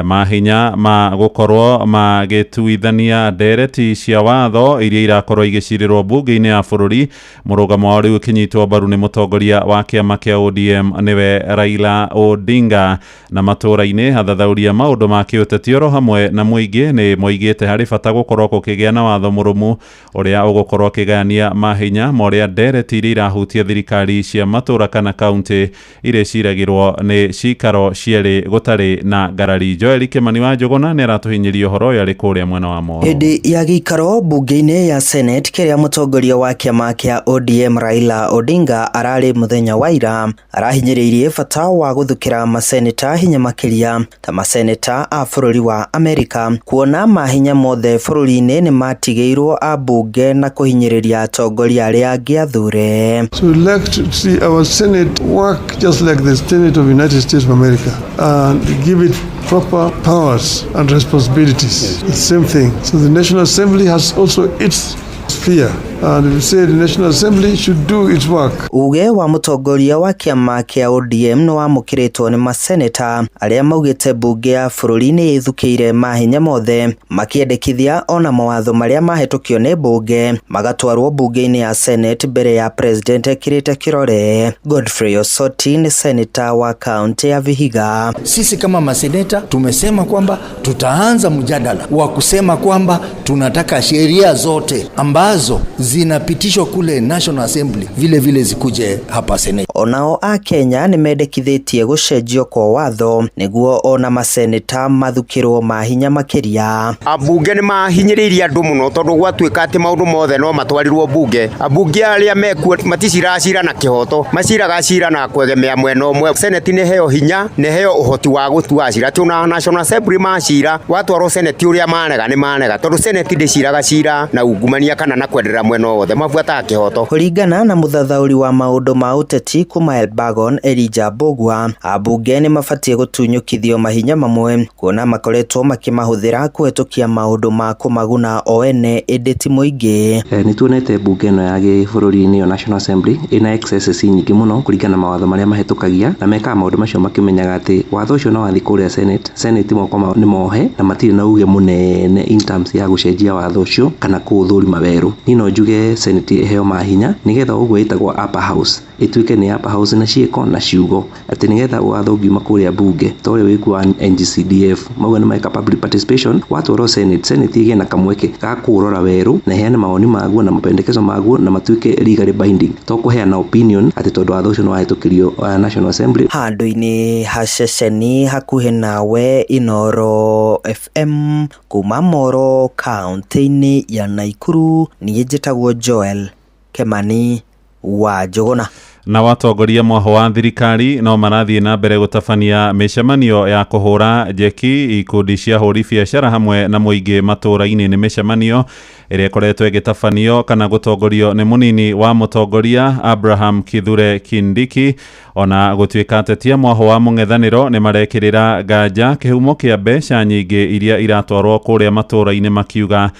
mahinya ma gũkorwo magĩtuithania ndereti cia watho iria irakorwo igĩcirĩrwo mbunge-inĩ ya bũrũri. Mũrũgamo wao rĩu ũkĩnyitwo mbaru nĩ mũtongoria wa kĩama kĩa ODM nĩwe Raila Odinga. Na matũra-inĩ athathaũria maũndũ ma kĩũteti oro hamwe na mũingĩ nĩ moigĩte harĩ bata gũkorwo gũkĩgĩa na watho mũrũmu ũrĩa ũgũkorwo ũkĩgayania mahinya ma ũrĩa ndereti iria irahutia thirikari cia matũra kana kaunti irĩciragĩrwo nĩ cikaro cierĩ gũtarĩ na ngarari. Joel Kimani wa Njũgũna nĩ aratũhinyĩria ũhoro ũyũ arĩ kũrĩa mwena wa Moro. Hĩndĩ ya gĩikaro mbunge-inĩ ya Senate kĩrĩa mũtongoria wa kĩama kĩa ODM Raila Odinga ararĩ mũthenya wa ira, arahinyĩrĩirie bata wa gũthukĩra maseneta hinya makĩria ta maseneta a bũrũri wa Amerika, kuona mahinya mothe bũrũri-inĩ nĩ matigĩirwo ambunge na kũhinyĩrĩria atongoria arĩa angĩ athure. So we'd like to see our Senate work just like the Senate of the United States of America and give it proper powers and responsibilities. The same thing. So the National Assembly has also its sphere, and we say the National Assembly should do its work. Uge wa mũtongoria wa kĩama kĩa ODM nĩ wamũkĩrĩtwo nĩ maseneta arĩa maugĩte mbunge ya bũrũri nĩ ĩthukĩire mahinya mothe, makĩendekithia ona mawatho marĩa mahĩtũkio nĩ mbunge magatwarwo mbunge-inĩ ya Senate mbere ya president ekĩrĩte kĩrore. Godfrey Osoti nĩ seneta wa kaunti ya Vihiga. Sisi kama maseneta tumesema kwamba tutaanza mjadala wa kusema kwamba tunataka sheria zote ambazo zinapitishwa kule National Assembly vile vile zikuje hapa Senate. Onao a Kenya nĩ mendekithĩtie gũcenjio kwa watho nĩguo ona maseneta mathukĩrwo mahinya makĩria. Ambunge nĩ mahinyĩrĩirie andũ mũno tondũ gwatuĩka atĩ maũndũ mothe no matwarirwo mbunge. Ambunge arĩa mekuo maticiracira na kĩhoto, maciraga cira na kwegemea mwena ũmwe. Senate nĩ heo hinya, nĩ heo ũhoti wa gũtua cira. Ti ona National Assembly macira watwarwo Senate ũrĩa marega nĩ marega, tondũ Senate ndĩciraga cira na ungumania kana na kwenderera mwena wothe, mabuataga kĩhoto. Kũringana na mũthathaũri wa maũndũ ma ũteti kuma Elbagon Elijah Mbugua, ambunge nĩ mabatiĩ gũtunyũkithio mahinya mamwe kuona makoretwo makĩmahũthĩra kũhetũkia maũndũ ma kũmaguna o ene ĩndĩ ti mũingĩ. Nĩ tuonete mbunge ĩno ya gĩbũrũri nĩyo National Assembly ĩna excesses nyingĩ mũno kũringana na mawatho marĩa mahĩtũkagia, na mekaga maũndũ macio makĩmenyaga atĩ watho ũcio no wathiĩ kũrĩa Senate, Senate moko mao nĩ mohe na matirĩ na uge mũnene in terms ya gũcenjia watho ũcio kana kũũthũrima werũ. Niĩ no njuge Senate ĩheo mahinya nĩgetha ũguo ĩtagwo upper house ĩtuĩke nĩ upper house na ciĩko na ciugo, atĩ nĩgetha watho ũngiuma kũrĩa mbunge ta ũrĩa wĩkuo wa NGCDF mauga nĩ meka public participation, watwarwo Senate, Senate ĩgĩe na kamweke ga kũũrora werũ na ĩheane mawoni maguo na mapendekezo maguo na matuĩke legally binding, to kũheana opinion atĩ tondũ watho ũcio nĩ wahĩtũkirio National Assembly. Handũ-inĩ ha ceceni hakuhĩ nawe Inooro FM kuma Moro kaunti-inĩ ya Naikuru, niĩ njĩtagwo Joel Kimani wa Njũgũna. Na watongoria mwaho wa thirikari no marathiĩ na mbere gũtabania mĩcemanio ya kũhũra njeki ikundi cia hũri biacara hamwe na mũingĩ matũra-inĩ. Nĩ mĩcemanio ĩrĩa ĩkoretwo ĩgĩtabanio kana gũtongorio nĩ mũnini wa mũtongoria Abraham Kithure Kindiki. Ona gũtuĩka ateti a mwaho wa mũng'ethanĩro nĩ marekĩrĩra nganja kĩhumo kĩa mbeca nyingĩ iria iratwarwo kũrĩa matũra-inĩ makiuga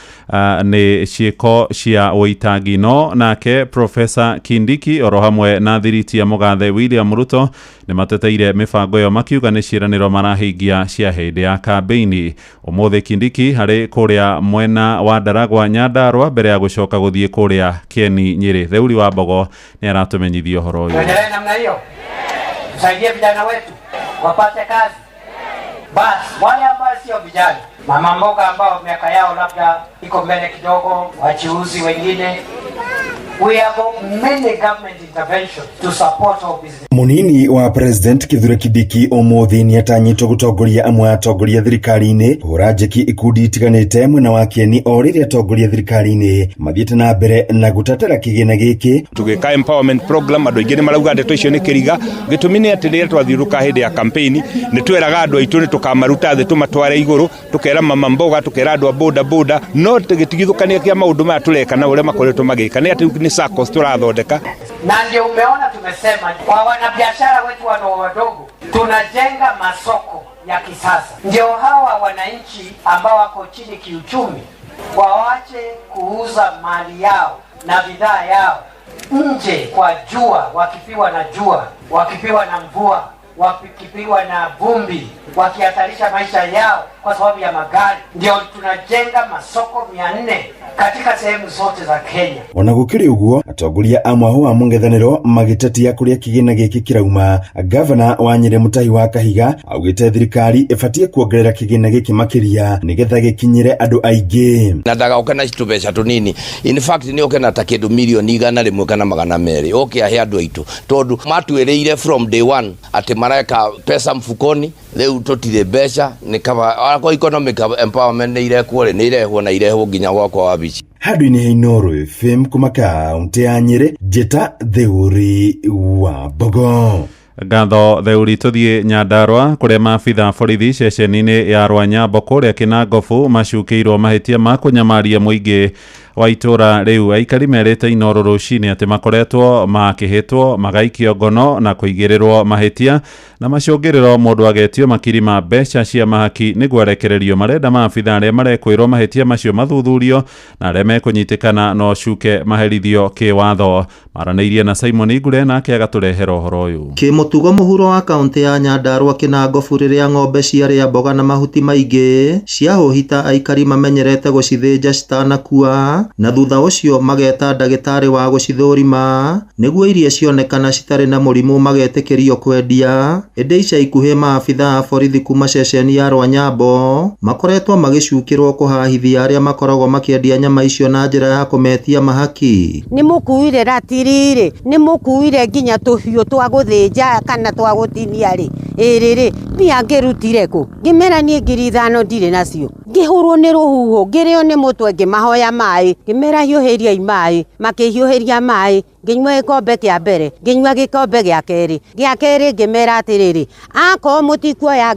nĩ ciĩko cia ũitangi. No nake Professor Kindiki oro hamwe na thiriti ya mũgathe William Ruto nĩ mateteire mĩbango ĩyo makiuga nĩ ciĩranĩro marahingia cia hĩndĩ ya kambĩini. Ũmũthĩ Kindiki harĩ kũrĩa mwena wa Ndaragwa Nyandarua mbere ya gũcoka gũthiĩ kũrĩa Kieni Nyĩrĩ. Theuri wa Mbogo nĩ aratũmenyithia ũhoro ũyũ. Tuendelee namna hiyo, tusaidie vijana wetu wapate kazi. Basi wale ambao sio vijana, mama mboga ambao miaka yao labda iko mbele kidogo, wachuuzi wengine, We have many government interventions to support our business. Munini wa President Kithure Kindiki umuthi niatanyitwo gutongoria amwe a atongoria thirikari-ini kuhura njeki ikundi itiganite mwena wa Kieni o riria atongoria thirikari-ini mathiite na mbere na gutatera kigina giki. Tugika empowerment program andu aingi ni marauga ndeto icio ni kiriga. Gitumi ni ati riria twathiuruka hindi ya campaign ni tweraga andu aitu ni tukamaruta thi tumatware iguru, tukera mama mboga, tukera andu a boda boda, no tugitigithukania kia maundu maya tureka na uria makoretwo magika ni ati ni SACCOS turathondeka. Na ndio umeona tumesema kwa wanabiashara wetu wadogo wadogo tunajenga masoko ya kisasa, ndio hawa wananchi ambao wako chini kiuchumi waache kuuza mali yao na bidhaa yao nje kwa jua, wakipiwa na jua, wakipiwa na mvua, wakipiwa na vumbi, wakihatarisha maisha yao kwa sababu ya magari. Ndio tunajenga masoko 400 katika sehemu zote za Kenya. Ona gukiri uguo, atongoria a mwaho wa mũng'ethanĩro magĩtetia kũrĩa kĩgĩna gĩkĩ kĩrauma. Gavana wa Nyĩrĩ Mutahi wa Kahiga augĩte thirikari ĩbatiĩ kuongerera kĩgĩna gĩkĩ makĩria nĩgetha gĩkinyĩre andũ aingĩ. Na ndagaoke na tũbeca tũnini, in fact nĩ oke na ta kĩndũ milioni 100 kana 200 oke ahe andũ aitũ, tondũ matwĩrĩire from day one atĩ mareka pesa mfukoni. Rĩu tũtirĩ mbeca, nĩ kaba akwa economic empowerment nĩ irekwo rĩ, nĩ irehwo na irehwo nginya gwakwa wabici. Handũ-inĩ ha Inooro FM kuma kaũntĩ ya Nyĩrĩ, Njĩta Theuri wa Mbogo. Ngatho Theuri. Tuthie Nyandarua kuria maabitha borithi ceceni-inĩ ya Rwanyambo kuria Kinangobu macukĩirwo mahĩtia ma kũnyamaria mũingĩ wa itũra rĩu. Aikari merĩte Inooro rũcinĩ atĩ makoretwo makĩhĩtwo, magaikio ngono na kũigĩrĩrwo mahĩtia na macũngĩrĩro mũndũ agetio makiri ma mbeca cia mahaki nĩguo arekererio. Marenda maabitha arĩa marekwĩrwo mahĩtia macio mathuthurio na arĩa mekũnyitĩkana no cuke maherithio kĩwatho. Maranĩirie na Simon Igure nake agatũrehera ũhoro ũyũ. Kĩmũtugo mũhuro wa kaũntĩ ya Nyandarua Kinangobu rĩrĩa ng'ombe ciarĩa mboga na mahuti maingĩ ciahũhita aikari mamenyerete gũcithĩnja citanakua, na thutha ũcio mageta ndagĩtarĩ wa gũcithũrima nĩguo iria cionekana citarĩ na mũrimũ magetĩkĩrio kwendia. Ĩndĩ ica ikuhĩ maabitha a borithi kuma ceceni ya Rwanyambo makoretwo magĩcukĩrwo kũhahithia arĩa makoragwo makĩendia nyama icio na njĩra ya kũmetia mahaki. Nĩ mũkuire ratiri rĩ, nĩ mũkuire nginya tũhiũ twa gũthĩnja kana twa gũtinia rĩ, ĩrĩ rĩ, mbia ngĩrutire kũ? Ngĩmera niĩ 5,000 ndirĩ nacio. Ngĩhũrwo nĩ rũhuho, ngĩrĩo nĩ mũtwe, ngĩmahoya maĩ, ngĩmera hiũhĩriai maĩ, makĩhiũhĩria maĩ, ngĩnyua gĩkombe kĩa mbere, ngĩnyua gĩkombe gĩa kerĩ, gĩa kerĩ ngĩmera atĩrĩrĩ, akorwo mũtikuoya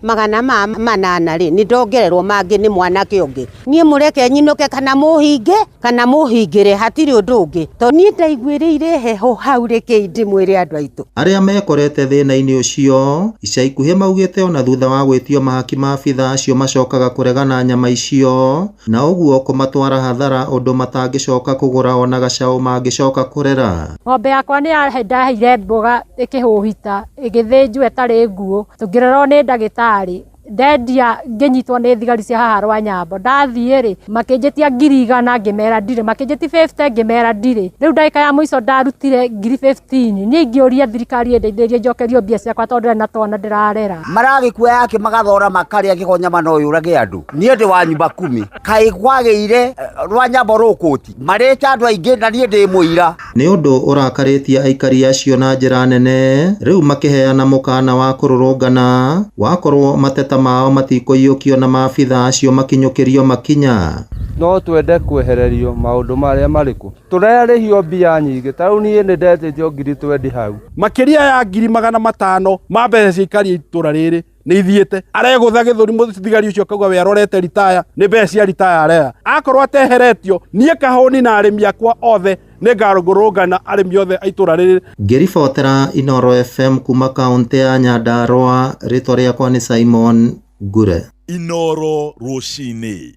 800 rĩ, nĩ ndongererwo mangĩ nĩ mwanake ũngĩ. Niĩ mũreke nyinũke kana mũhinge kana mũhingĩre, hatirĩ ũndũ ũngĩ. Tondũ niĩ ndaiguĩrĩire heho hau, rekei ndĩmwĩre andũ aitũ. Arĩa mekorete thĩna-inĩ ũcio ica ikuhĩ maugĩte ona thutha wa gwĩtio mahaki maabitha acio macokaga kũregana nyama icio na ũguo kũmatwara hathara ũndũ matangĩcoka kũgũra ona gacaũ mangĩcoka kũrera. Ng'ombe yakwa nĩ ndaheire mboga ĩkĩhũhita ĩgĩthĩnjwo ĩtarĩ nguũ, tũngĩrorwo nĩ ndagĩtarĩ ndendia ngĩnyitwo nĩ thigari cia haha Rwanyambo. Ndathiĩ rĩ, makĩnjĩtia 100,000 ngĩmera ndirĩ, makĩnjĩtia 50 ngĩmera ndirĩ. Rĩu ndagĩka ya mũico ndarutire 15,000. Niĩ ingĩũria thirikari ĩndeithĩrĩrie njokerio mbia ciakwa tondũ ndarĩ na twana ndĩrarera. Maragĩkua yake magathora makarĩa kĩgo nyama no yũrage andũ. Niĩ ndĩ wa nyumba 10 kaĩ kwagĩire Rwanyambo rũkũti marĩte andũ aingĩ na niĩ ndĩ mũira. Nĩ ũndũ ũrakarĩtie aikari acio na njĩra nene, rĩu makĩheana mũkana wa kũrũrũngana wakorwo mateta mao matikũiyũkio na maabitha acio makinyũkĩrio makinya. No twende kwehererio maũndũ marĩa marĩkũ tũrarĩhio mbia nyingĩ, ta rĩu niĩ nĩ ndetĩtio 20,000 hau. Makĩria ya 500,000 ma mbeca cia aikari a itũra rĩrĩ nĩ ithiĩte. Aregũtha gĩthũri mũthigari ũcio akauga we arorete ritaya, nĩ mbeca cia ritaya areha. Akorwo ateheretio, niĩ kahũni na arĩmi akwa othe nĩ ngarũrũngana arĩmi othe a itũra rĩrĩ. Ngĩribotera Inooro FM kuma kaũntĩ ya Nyandarua, rĩtwa rĩakwa nĩ Simon Ngure. Inooro rũcinĩ.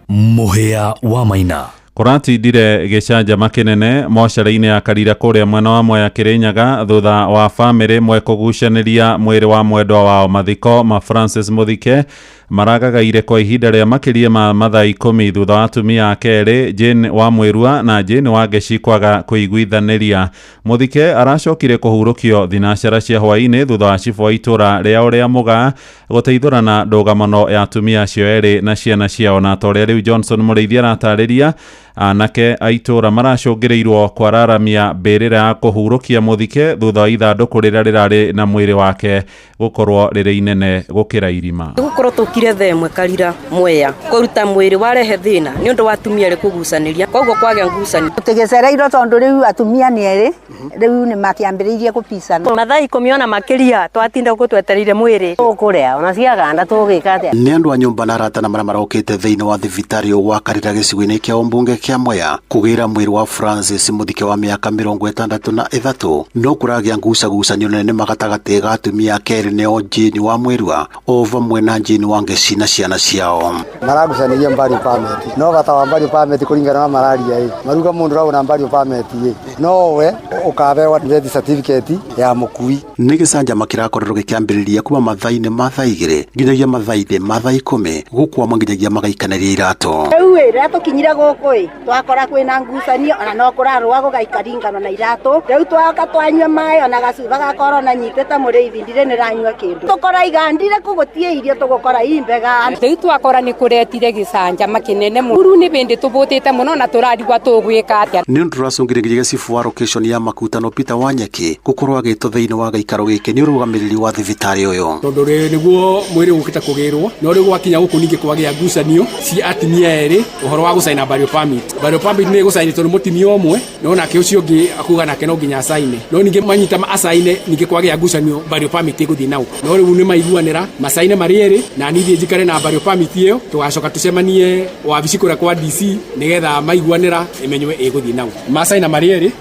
Mũhĩa wa Maina. Kũratindire gĩcanjama kĩnene mocarĩ-inĩ ya Karira kũrĩa mwena wa Mwea Kĩrĩnyaga thutha wa bamĩrĩ ĩmwe kũgucanĩria mwĩrĩ wa mwendwa wao. Mathiko ma Francis Muthike Maragagaire kwa ihinda rĩa makĩria ma mathaa 10 thutha wa atumia ake erĩ Jane wa Mwĩrua na Jane wa Ngeci kwaga kũiguithanĩria. Muthike aracokire kũhurũkio thinacara cia hwaĩ-inĩ thutha wa cibũ wa itũra rĩao rĩa Mũgaa gũteithũrana ndũgamano ya atumia acio erĩ na ciana ciao. Na ta ũrĩa rĩu Johnson Mũrĩithi aratarĩria, anake a itũra maracũngĩrĩirwo kwararamia mbĩrĩra ya kũhurũkia Muthike thutha wa ithandũkũ rĩrĩa rĩrarĩ na mwĩrĩ wake gũkorwo rĩrĩ inene gũkĩra irima. Gũkorwo tũkire thaa ĩmwe karira Mwea kũruta mwĩrĩ warehe thĩna nĩ ũndũ wa atumia erĩ kũgucanĩria, koguo kwagĩa ngucanio. Tũgĩcereirwo tondũ rĩu atumia nĩ erĩ rĩu nĩ makĩambĩrĩirie kũpicana. Mathaa 10 ona makĩria twatinda gũkũ twetereire mwĩrĩ. Tũkũrĩa ona ciaganda tũgĩka atĩa. Nĩ andũ a nyũmba na arata na marĩa marokĩte thĩinĩ wa thibitarĩ wa Karira gĩcigo-inĩ kĩa ũmbunge kĩa Mwea kũgĩra mwĩrĩ wa Francis Muthike wa mĩaka 63, no kũragĩa ngucagucanio nene gatagatĩ ga atumia ake erĩ nĩo Jane wa Mwĩrua o vamwe na Jane wa Ngeci na ciana ciao. Maragucaniria burial permit, no bata wa burial permit kũringana na mararia ĩ maruga mũndũ ũrauna burial permit ĩ nowe ũkabewa death certificate ya mũkui. Nĩ gĩcanjama kĩrakorirwo gĩkĩambĩrĩria kuma mathaa-inĩ ma thaa 2 nginyagia mathaa-inĩ ma thaa 10 gũkwama nginyagia magaikanĩria iratũ. Rĩu ĩ rĩrĩa tũkinyire gũkũ ĩ twakora kwĩna ngucanio ona no kũrarũa gũgaikaringano na iratũ. Rĩu twoka twanyua maĩ ona gacuba gakorwo na nyitĩte mũrĩithi ndirĩ nĩranyua kĩndũ. Tũkora igandire kũgũtie irio tũgũkora imbega. Rĩu twakora nĩ kũretire gĩcanjama kĩnene mũno. Uru nĩ bĩndĩ tũbũtĩte mũno na tũrarigwa tũgwĩka atĩa. Nĩ ũndũ ũracũngĩrĩria gĩcibũ wa location ya Makutano Peter Wanyeki gũkorwo agĩtwo thĩinĩ wa gĩikaro gĩkĩ nĩ ũrũgamĩrĩri wa thibitarĩ ũyũ. Tondũ rĩ nĩguo mwĩrĩ ũkĩte kũgĩrwo no rĩu gwakinya gũkũ ningĩ kwagĩa ngucanio cia atumia erĩ ũhoro wa gũcaina burial permit. Burial permit nĩ gũcainĩtwo nĩ mũtumia ũmwe no nake ũcio ũngĩ akuga nake no nginya acaine, no ningĩ manyita acaine ningĩ kwagĩa ngucanio burial permit ĩgũthiĩ nau, no rĩu nĩ maiguanĩra macaine marĩ erĩ na niĩ thiĩ njikare na burial permit ĩyo tũgacoka tũcemanie wabici kũrĩa kwa DC nĩgetha maiguanĩra ĩmenywe ĩgũthiĩ nau. Macaina marĩ erĩ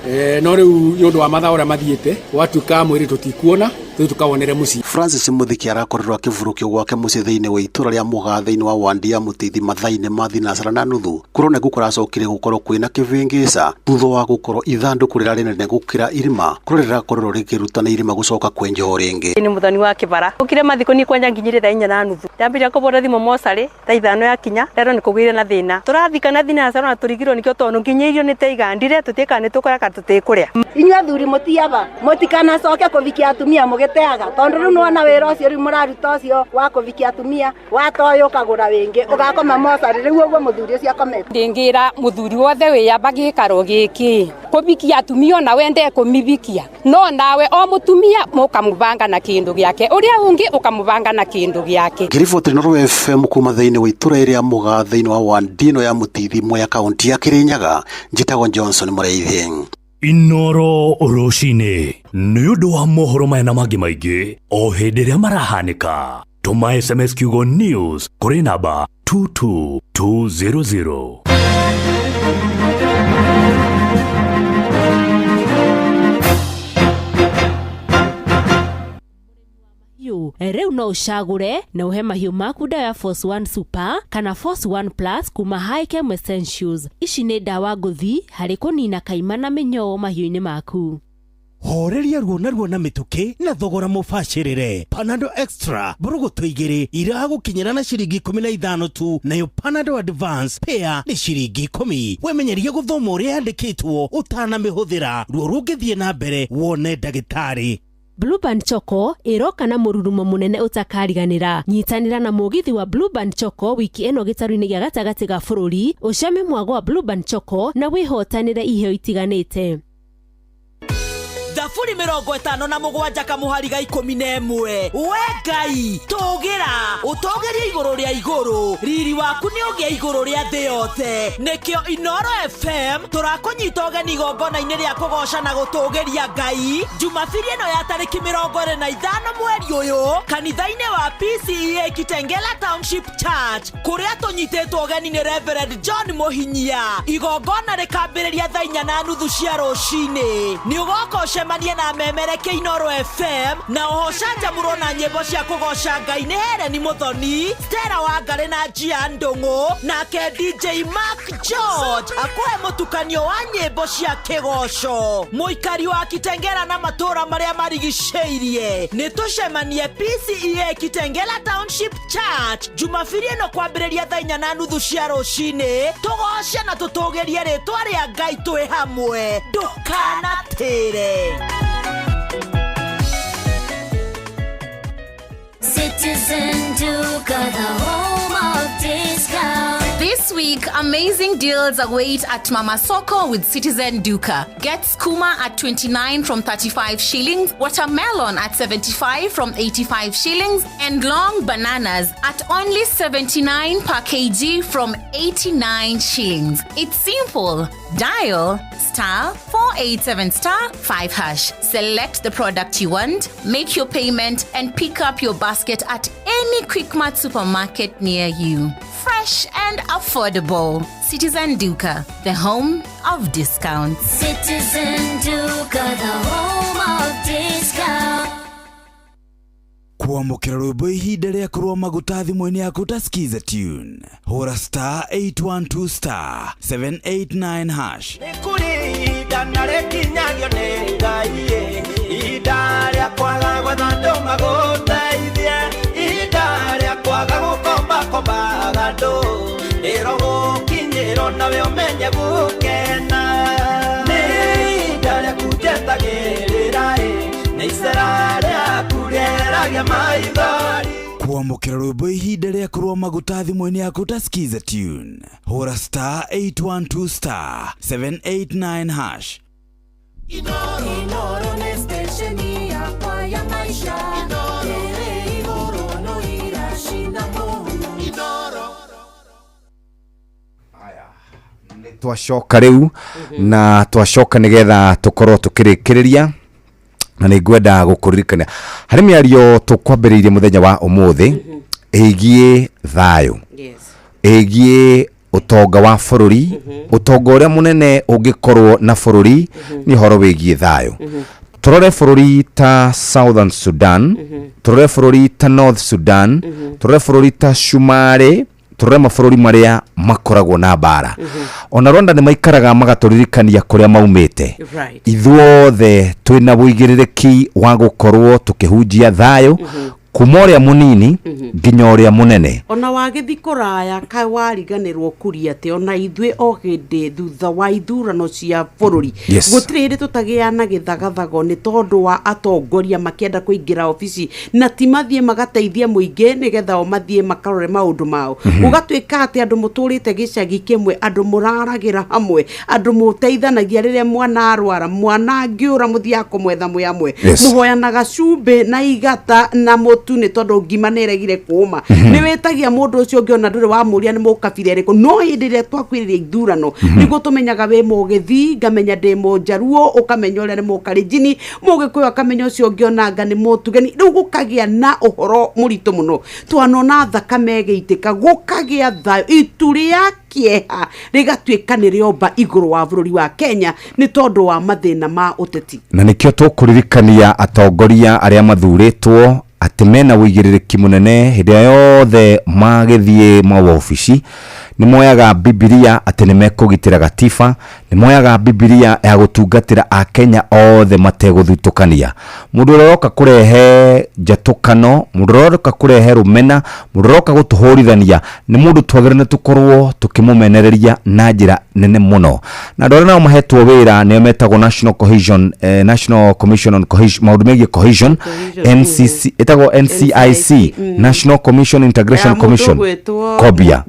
no rĩu nĩ ũndũ wa mathaa ũrĩa mathiĩte gwatuĩka mwĩrĩ tũtikuona rĩu tũkawonere mũciĩ. Francis Muthike arakorirwo akĩvurũkio gwake mũciĩ thĩinĩ wa itũra rĩa Mũgaa thĩinĩ wa wandi ya Mũtithi mathaa-inĩ ma 4:30 kũroneka kũracokire gũkorwo kwĩna kĩvĩngĩca thutha wa gũkorwo ithandũkũ rĩrarĩ nene gũkĩra irima kũrĩa rĩrakorirwo rĩkĩruta na irima gũcoka kwenjwo rĩngĩ. Nĩ mũthoni wa kĩbara ũkire mathiko niĩ kwanja nginyire thaa 4:30 ndambĩrĩria kũbũra thimũ mocarĩ thaa 5 yakinya rero nĩ kũgĩire na thĩna tũrathikana thinacara na tũrigirwo nĩkĩo tondũ nginya irio nĩ taigandire tũtiĩkaga nĩ tũkũrĩa kana tũtikũrĩa. Inyuĩ athuri mũtiaba mũtikanacoke kũvikia atumia mũgĩteaga tondũ rĩu nĩwona wĩra ũcio rĩu mũraruta ũcio wa kũvikia atumia watoyũ ũkagũra wĩngĩ ũgakoma mocarĩ rĩu ũguo mũthuri ũcio akomete. Ndĩngĩra mũthuri wothe wĩyamba gĩikaro gĩkĩ kũvikia atumia ona wende kũmivikia no nawe o mũtumia mũkamũbanga na kĩndũ gĩake ũrĩa ũngĩ ũkamũbanga na kĩndũ gĩake. Ngĩriboti Inooro FM kuma thĩinĩ wa itũra rĩa Mũgaa thĩinĩ wa wandi ĩno ya Mũtithi Mwea kaunti ya Kĩrĩnyaga, njĩtagwo Johnson Mũrĩithi. Inooro rũcinĩ nĩ ũndũ wa mohoro maya na mangĩ maingĩ o hĩndĩ ĩrĩa marahanĩka. Tũma SMS kiugo news kũrĩ namba 22200. Rĩu no ũcagũre na ũhe mahiũ maku ndawa ya Force 1 Super kana Force 1 Plus kuma Hikem Essentials. Ici nĩ ndawa ngũthi harĩ kũnina kaima na mĩnyoo mahiũ-inĩ maku. Horeria ruo na ruo na mĩtũkĩ na thogora mũbacĩrĩre. Panadol Extra mbũrũgũtũ 2 iragũkinyĩra na ciringi 15 tu, nayo Panadol Advance pair nĩ ciringi 10. Wemenyerie gũthoma ũrĩa yandĩkĩtwo ũtanamĩhũthĩra. Ruo rũngĩthiĩ na mbere wone ndagĩtarĩ. Blueband Choco ĩroka na mũrurumo mũnene ũtakariganĩra. Nyitanĩra na mũgithi wa Blueband Choco wiki ĩno gĩtarũ-inĩ gĩa gatagatĩ ga bũrũri, ũcame mwago wa Blueband Choco na wĩhotanĩre iheo itiganĩte. Thaburi 57 kamuhariga 11. We Ngai tũgĩra ũtũgĩrie igũrũ rĩa igũrũ, riri waku nĩ ũgĩe igũrũ rĩa thĩ yothe. Nĩkĩo Inooro FM tũrakũnyita ũgeni igongona-inĩ rĩa kũgoca na gũtũgĩria Ngai Jumabiri ĩno ya tarĩki 25 mweri ũyũ kanitha-inĩ wa PCEA Kitengela Township Church kũrĩa tũnyitĩtwo ũgeni nĩ Reverend John Mũhinyia. Igongona rĩkambĩrĩria thaa 4:30 cia rũcinĩ. Nĩ ũgoka ũcemanie Tũcemanie na memereke Inoro FM na oho canjamũrwo na nyĩmbo cia kũgoca Ngai nĩ Hereni Mũthoni, Stella Wangari na Njia Ndũng'ũ, nake DJ Mark George akũhe mũtukanio wa nyĩmbo cia kĩgoco. Mũikari wa Kitengela na matũũra marĩa marigicĩirie, nĩ tũcemanie PCEA Kitengela Township Church Jumabiri ĩno kwambĩrĩria thaa inya na nuthu cia rũcinĩ, tũgoce na tũtũgĩrie rĩtwa rĩa Ngai twĩ hamwe. Ndũkanatĩre. Citizen Duka, the home of discount. This week, amazing deals await at Mama Soko with Citizen Duka. Get skuma at 29 from 35 shillings, watermelon at 75 from 85 shillings, and long bananas at only 79 per kg from 89 shillings. It's simple. Dial star 487 star 5 hash. Select the product you want, make your payment, and pick up your basket at any Quickmart supermarket near you. Fresh and affordable. Citizen Duka, the home of discounts. Citizen Duka, the home of discount. Kwamũkĩra rwĩmbo ihinda rĩa kũrũa maguta thimũ-inĩ yaku ta skiza tune, hũra star 812 star 789 hash. Nĩ kũrĩ ihinda na rĩkinyagio nĩ Ngai ĩ, ihinda rĩa kwaga gwetha andũ magũteithie, ihinda rĩa kwaga gũkombakombaga andũ, rĩrogũkinyĩrwo nawe ũmenye gũkena. Nĩ ihinda rĩaku njetagĩrĩra ĩ, nĩ icera rĩaku rĩeragia maithori. Kwamũkĩra rwĩmbo ihinda rĩa kũrũa maguta thimũ-inĩ yaku ta skiza tune, hũra star 812 star 789 hash. Inoro nĩ stesheni yakwa ya maisha. Ĩrĩ igũrũ no iracina mũhu. Twacoka rĩu na twacoka nĩgetha tũkorwo tũkĩrĩkĩrĩria, na nĩ ngwenda gũkũririkania harĩ mĩario tũkwambĩrĩirie mũthenya wa ũmũthĩ ĩgiĩ thayũ, ĩgiĩ ũtonga wa bũrũri. Ũtonga ũrĩa mũnene ũngĩkorwo na bũrũri nĩ ũhoro wĩgiĩ thayũ. Tũrore bũrũri ta Southern Sudan, tũrore bũrũri ta North Sudan, tũrore bũrũri ta Shumarĩ, tũrore mabũrũri marĩa makoragwo na mbara. Ona Rwanda nĩ maikaraga magatũririkania kũrĩa maumĩte. Ithuothe twĩna wũigĩrĩrĩki wa gũkorwo tũkĩhunjia thayũ kuma ũrĩa mũnini nginya ũrĩa mũnene. Ona wagĩthi kũraya ka wariganĩrwo kũria atĩ ona ithuĩ o hĩndĩ thutha wa ithurano cia bũrũri, gũtirĩ hĩndĩ tũtagĩa na gĩthagathago nĩ tondũ wa atongoria makĩenda kũingĩra obici na ti mathiĩ magateithie mũingĩ nĩgetha o mathiĩ makarore maũndũ mao. Gũgatuĩka atĩ andũ mũtũrĩte gĩcagi kĩmwe, andũ mũraragĩra hamwe, andũ mũteithanagia rĩrĩa mwana arwara, mwana angĩũra mũthiaga kũmwetha mwĩ amwe, mũhoyanaga cumbĩ na igata na mũtu nĩ tondũ ngima nĩ ĩregire kũũma. Nĩ wĩtagia mũndũ ũcio ũngĩ ona ndũrĩ wamũria nĩ mũkabira ĩrĩkũ. No hĩndĩ ĩrĩa twakuĩrĩria ithurano nĩguo tũmenyaga wĩ mũgĩthii, ngamenya ndĩ mũnjaruo, ũkamenya ũrĩa nĩ mũkalenjini, mũgĩkũyũ akamenya ũcio ũngĩ onanga nĩ mũtugani. Rĩu gũkagĩa na ũhoro mũritũ mũno, twanona thakame ĩgĩitĩka, gũkagĩa thayũ, itu rĩa kĩeha rĩgatuĩka nĩ rĩomba igũrũ wa bũrũri wa Kenya nĩ tondũ wa mathĩna ma ũteti. Na nĩkĩo tũkũririkania atongoria arĩa mathurĩtwo atĩ mena wũigĩrĩrĩki mũnene hĩndĩ ĩrĩa yothe magĩthiĩ mawobici. Nĩ moyaga Bibilia atĩ nĩ mekũgitĩra gatiba, nĩ moyaga Bibilia ya gũtungatĩra akenya othe mategũthutũkania. Mũndũ ũrĩa ũroka kũrehe njatũkano, mũndũ ũrĩa ũroka kũrehe rũmena, mũndũ ũrĩa ũroka gũtũhũrithania nĩ mũndũ twagĩrĩire tũkorwo tũkĩmũmenereria na njĩra nene mũno. Na andũ arĩa nao mahetwo wĩra nĩo metagwo National Cohesion, National Commission on Cohesion, maũndũ megiĩ cohesion, NCC, ĩtagwo NCIC, National Commission Integration Commission, Kobia.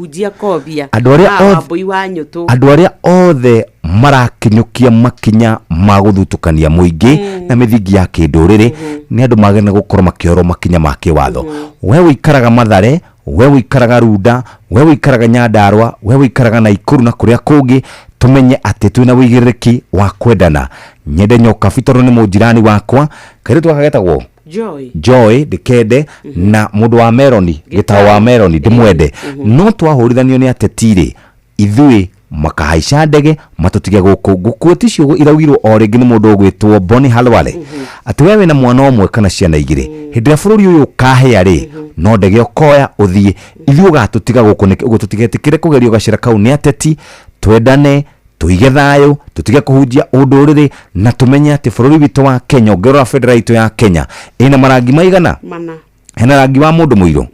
Mũhunjia Kobia. Andũ arĩa Wambũi wa Nyũtũ. Andũ arĩa othe marakinyũkia makinya ma gũthutũkania mũingĩ na mĩthingi ya kĩndũrĩrĩ nĩ andũ magĩrĩire gũkorwo makĩorwo makinya ma kĩwatho. We ũikaraga Mathare, we ũikaraga Runda, we ũikaraga Nyandarua, we ũikaraga Naikuru na kũrĩa kũngĩ, tũmenye atĩ twĩna wũigĩrĩrĩki wa kwendana. Nyende Nyokabi tondũ nĩ mũnjirani wakwa, kairĩtu gaka getagwo Joy. Joy ndĩkende, na mũndũ wa Meroni, gĩtaũ wa Meroni ndĩmwende. No twahũrithanio nĩ ateti rĩ, ithuĩ Makahaica ndege matũtige gũkũ. Ngũkuo icio iraugirwo o rĩngĩ nĩ mũndũ ũgwĩtwo Boni Halwale, atĩ we wĩna mwana ũmwe kana ciana igĩrĩ, hĩndĩ ĩrĩa bũrũri ũyũ ũkahĩa rĩ, no ndege ũkoya ũthiĩ, ithuĩ ũgatũtiga gũkũ nĩkĩ? Ũguo tũtigetĩkĩre kũgerio gacĩra kau nĩ ateti. Twendane, tũige thayũ, tũtige kũhunjia ũndũrĩrĩ, na tũmenye atĩ bũrũri witũ wa Kenya, ũngĩrora bendera itũ ya Kenya ĩna marangi maigana? Mana. Hena rangi wa mũndũ mũirũ,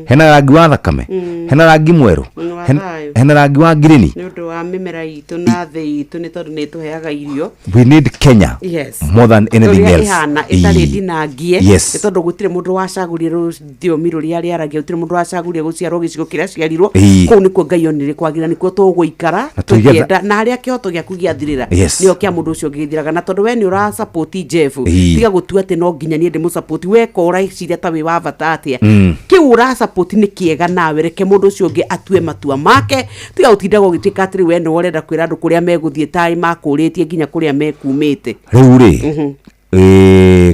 hena rangi wa thakame, hena rangi mwerũ, Wa thayũ. Hena rangi wa ngirini. Nĩ ũndũ wa mĩmera itũ na thĩ itũ, nĩ tondũ nĩ ĩtũheaga irio. We need Kenya more than anything ũrĩa else. Ĩhana ĩtarĩ ndinangie, nĩ tondũ gũtirĩ mũndũ wacagũrire rũthiomi rũrĩa rĩaragia, gũtirĩ mũndũ wacagũrire gũciarwo gĩcigo kĩrĩa aciarirwo. Kũu nĩkuo Ngai onire kwagĩrĩra, nĩkuo tũgũikara. Na tũkĩenda na harĩa kĩhoto gĩaku gĩathirĩra, nĩo kĩa mũndũ ũcio ũngĩ gĩthiraga. Na tondũ we nĩ ũra support Jeff, tiga gũtua atĩ no nginya niĩ ndĩmũ weka ũreciria ta wĩ wa bata atĩa. Kĩu ũra support nĩ kĩega, nawe reke mũndũ ũcio ũngĩ atue matua make. Tiga gũtindaga ũgĩtuĩka atĩrĩ we nĩwe ũrenda kwĩra andũ kũrĩa megũthiĩ, taĩ makũrĩtie nginya kũrĩa mekumĩte. Rĩu rĩ,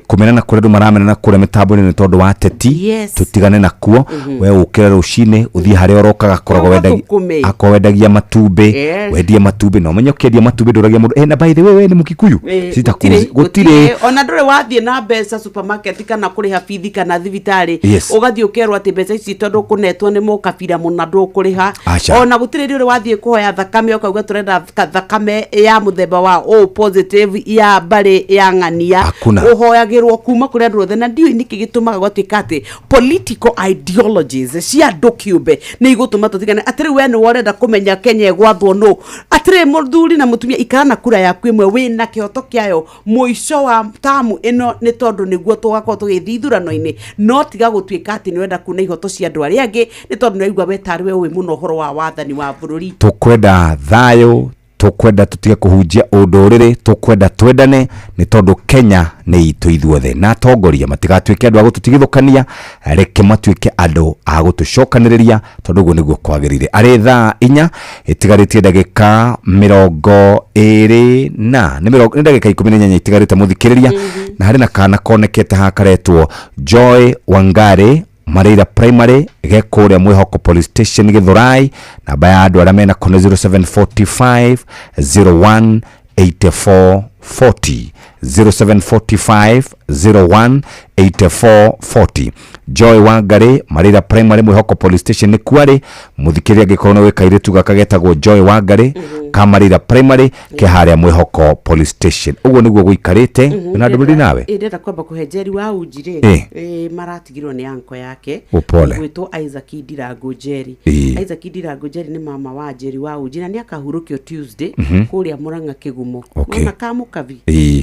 kũmenana kũrĩa andũ maramenana kũrĩa mĩtambo-inĩ nĩ tondũ wa teti. Tũtigane nakuo. We ũkĩre rũcinĩ ũthiĩ harĩa ũrokaga koragwo wendagia, Ũgathũkũme. akorwo wendagia matumbĩ, wendie matumbĩ, na ũmenye ũkĩendia matumbĩ ndũragia mũndũ, na by the way, we nĩ Mũkikuyu. Gũtirĩ. Gũtirĩ. Ona ndũrĩ wathiĩ na mbeca supermarket kana kũrĩha bithi kana thibitarĩ, ũgathiĩ ũkerwo atĩ mbeca ici tondũ kũnetwo nĩ mũkabira mũna ndũkũrĩha. Aca. Ona gũtirĩ rĩ ũrĩ wathiĩ kũhoya thakame ũkauga tũrenda thakame ya mũthemba wa O positive ya mbarĩ ya ng'ania. Hakuna. Ũhoyagĩrwo kuma kũrĩ andũ othe, na ndiũĩ nĩkĩ gĩtũmaga gwatuĩka atĩ political ideologies cia andũ kĩũmbe nĩ igũtũma tũtigane, atĩ rĩu we nĩwe ũrenda kũmenya Kenya ĩgwathwo nũ. Atĩrĩ, mũthuri na mũtumia, ikara na kura yaku ĩmwe, wĩna kĩhoto kĩayo mũico wa tamu ĩno, nĩ tondũ nĩguo tũgakorwo tũgĩthiĩ ithurano-inĩ. No tiga gũtuĩka atĩ nĩ ũrenda kuna ihoto cia andũ arĩa angĩ nĩ tondũ nĩ waigua we tarĩ we ũĩ mũno ũhoro wa wathani wa bũrũri. Tũkwenda thayũ, tũkwenda tũtige kũhunjia ũndũrĩrĩ, tũkwenda twendane, nĩ tondũ Kenya nĩ itũ ithuothe. Na atongoria matigatuĩke andũ a gũtũtigithũkania, reke matuĩke andũ a gũtũcokanĩrĩria, tondũ ũguo nĩguo kwagĩrĩire. Arĩ thaa 4 ĩtigarĩtie ndagĩka 28 na nĩ nĩ ndagĩka 18 itigarĩte, mũthikĩrĩria. Na harĩ na kana konekete haha karetwo Joy Wangari, Mareira Primary, ge kũrĩa Mwĩhoko Police Station, Gĩthũrai. Namba ya andũ arĩa mena kone 0745 01 84 40, 0745 01 84 40. Joy Wangari, Mareira Primary, Mwĩhoko Police Station nĩ kuarĩ. Mũthikĩrĩria, angĩkorwo nĩ kairĩtu gaka getagwo Joy Wangari ka Mareira Primary, ke harĩa Mwĩhoko Police Station. Ũguo nĩguo gũikarĩte. Na ndũmĩrĩri nawe? Ndĩrenda kwamba kũhe Njeri wa Uji rĩ, maratigirwo nĩ anko yake. Upole. Ũgwĩtwo Isaac Ndirango Njeri. Isaac Ndirango Njeri nĩ mama wa Njeri wa Uji, na nĩ akahurũkio Tuesday kũrĩa Mũrang'a Kĩgumo. Nona Kamũkabi,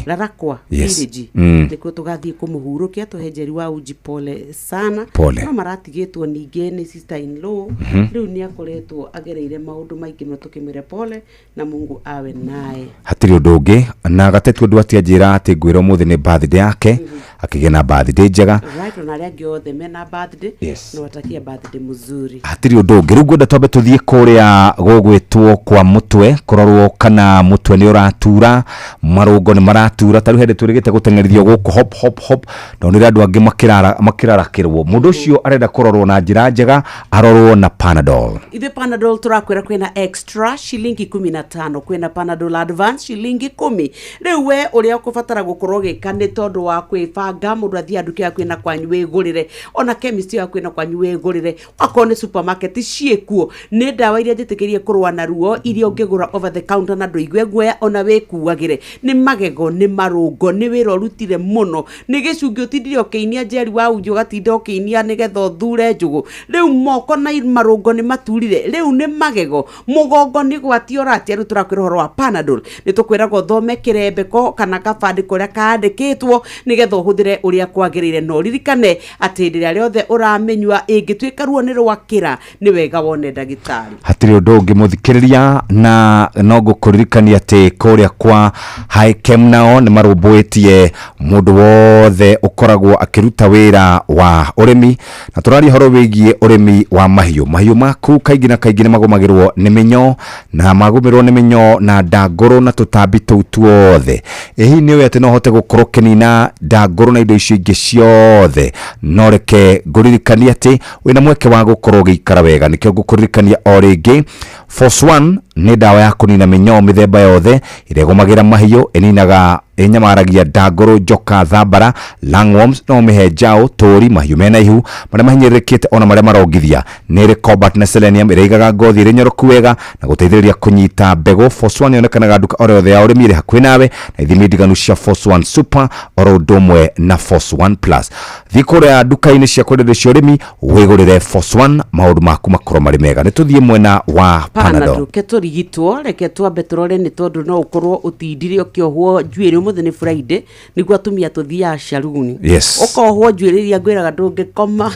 Rarakwa village, nĩkuo tũgathiĩ kũmũhurũkia. Tũhe Njeri wa Uji pole sana. Pole. No maratigĩtwo ningĩ nĩ sister in law. Rĩu nĩ akoretwo agereire maũndũ maingĩ mũno, tũkĩmwĩre pole na Mungu awe naye. Hatirĩ ũndũ ũngĩ na gatetu ũndũ atianjĩra atĩ ngwĩra ũmũthĩ nĩ birthday yake, akĩgĩa na birthday njega. Right, ona arĩa angĩ othe mena birthday, niwatakia birthday mzuri. Hatirĩ ũndũ ũngĩ. Rĩu ngwenda twambe tũthiĩ kũrĩa gũgwĩtwo kwa mũtwe, kũrorwo kana mũtwe nĩ ũratura, marũngo nĩ maratura. Ta rĩu hĩndĩ twĩrĩgĩte gũteng'erithio gũkũ hop hop hop, no nĩ andũ angĩ makĩrarakĩrwo. Mũndũ ũcio arenda kũrorwo na njĩra njega, arorwo na Panadol. Ithuĩ Panadol tũrakwĩra kwĩna Extra shilingi 15, kwĩna Panadol Advance shilingi 10. Rĩu we ũrĩa ũkũbatara gũkorwo ũgĩka nĩ tondũ wa kwĩbanga, mũndũ athiĩ nduka yaku ĩna kwanyu wĩgũrĩre, ona chemist yaku ĩna kwanyu wĩgũrĩre, akorwo nĩ supermarket ciĩkuo. Nĩ ndawa iria njĩtĩkĩrie kũrũa na ruo, iria ũngĩgũra over the counter na ndũigue guoya ona wĩkuagĩre. Nĩ magego, nĩ marũngo, nĩ wĩra ũrutire mũno, nĩ gĩcungi ũtindire ũkĩinia Njeri wa Uji, ũgatinda ũkĩinia nĩgetha ũthure njũgũ. Rĩu moko na marũngo nĩ maturire, rĩu nĩ magego, mũgongo nĩ gwatia ũratia. Rĩu tũrakwĩra ũhoro wa Panadol, nĩ tũkwĩraga ũthome kĩrembeko kana kabandĩko ũrĩa kandĩkĩtwo nĩgetha ũhũthĩre ũrĩa kwagĩrĩire. Na ũririkane atĩ hĩndĩ ĩrĩa rĩothe ũramĩnyua, ĩngĩtuĩka ruo nĩ rwakĩra, nĩ wega wone ndagĩtarĩ. Hatirĩ ũndũ ũngĩ, mũthikĩrĩria, na no ngũkũririkania atĩ kũrĩa kwa Hikem nao nĩ marũmbũĩtie mũndũ wothe ũkoragwo akĩruta wĩra wa ũrĩmi, na tũraria ũhoro wĩgiĩ ũrĩmi wa mahiũ. Mahiũ maku kaingĩ na kaingĩ nĩ magũmagĩrwo nĩ mĩnyoo, na magũmĩrwo nĩ mĩnyoo na ndangũrũ na tũtambi tũu tuothe. Ĩ hihi nĩ ũĩ atĩ no ũhote gũkorwo ũkĩnina ndangũrũ na indo icio ingĩ ciothe? No reke ngũririkanie atĩ wĩna mweke wa gũkorwo ũgĩikara wega. Nĩkĩo ngũkũririkania o rĩngĩ, Force One. Nĩ ndawa ya kũnina mĩnyoo mĩthemba yothe ĩrĩa ĩgũmagĩra mahiũ, ĩninaga ĩnyamaragia ndangũrũ, njoka, thambara, lungworms, no ũmĩhe njaũ, tũri, mahiũ mena ihu, marĩa mahinyĩrĩrĩkĩte ona marĩa marongithia. Nĩ ĩrĩ cobalt na selenium ĩrĩa ĩigaga ngothi ĩrĩ nyoroku wega na gũteithĩrĩria kũnyita mbegũ. Force One yonekanaga nduka oro yothe ya ũrĩmi ĩrĩ hakuhĩ nawe, na ithimi ndiganu cia Force One Super oro ũndũ ũmwe na Force One Plus. Thiĩ kũrĩa nduka-inĩ cia kwenderia cia ũrĩmi wĩgũrĩre Force One, maũndũ maku makorwo marĩ mega. Nĩ tũthiĩ mwena wa Panadol. Panadol ke tũrigitwo, reke twambe tũrore nĩ tondũ no ũkorwo ũtindire ũkĩohwo njuĩrĩ. Ũmũthĩ nĩ Friday, nĩguo atumia tũthiaga caruni. Ũkohwo njuĩrĩ iria ngwĩraga ndũngĩkoma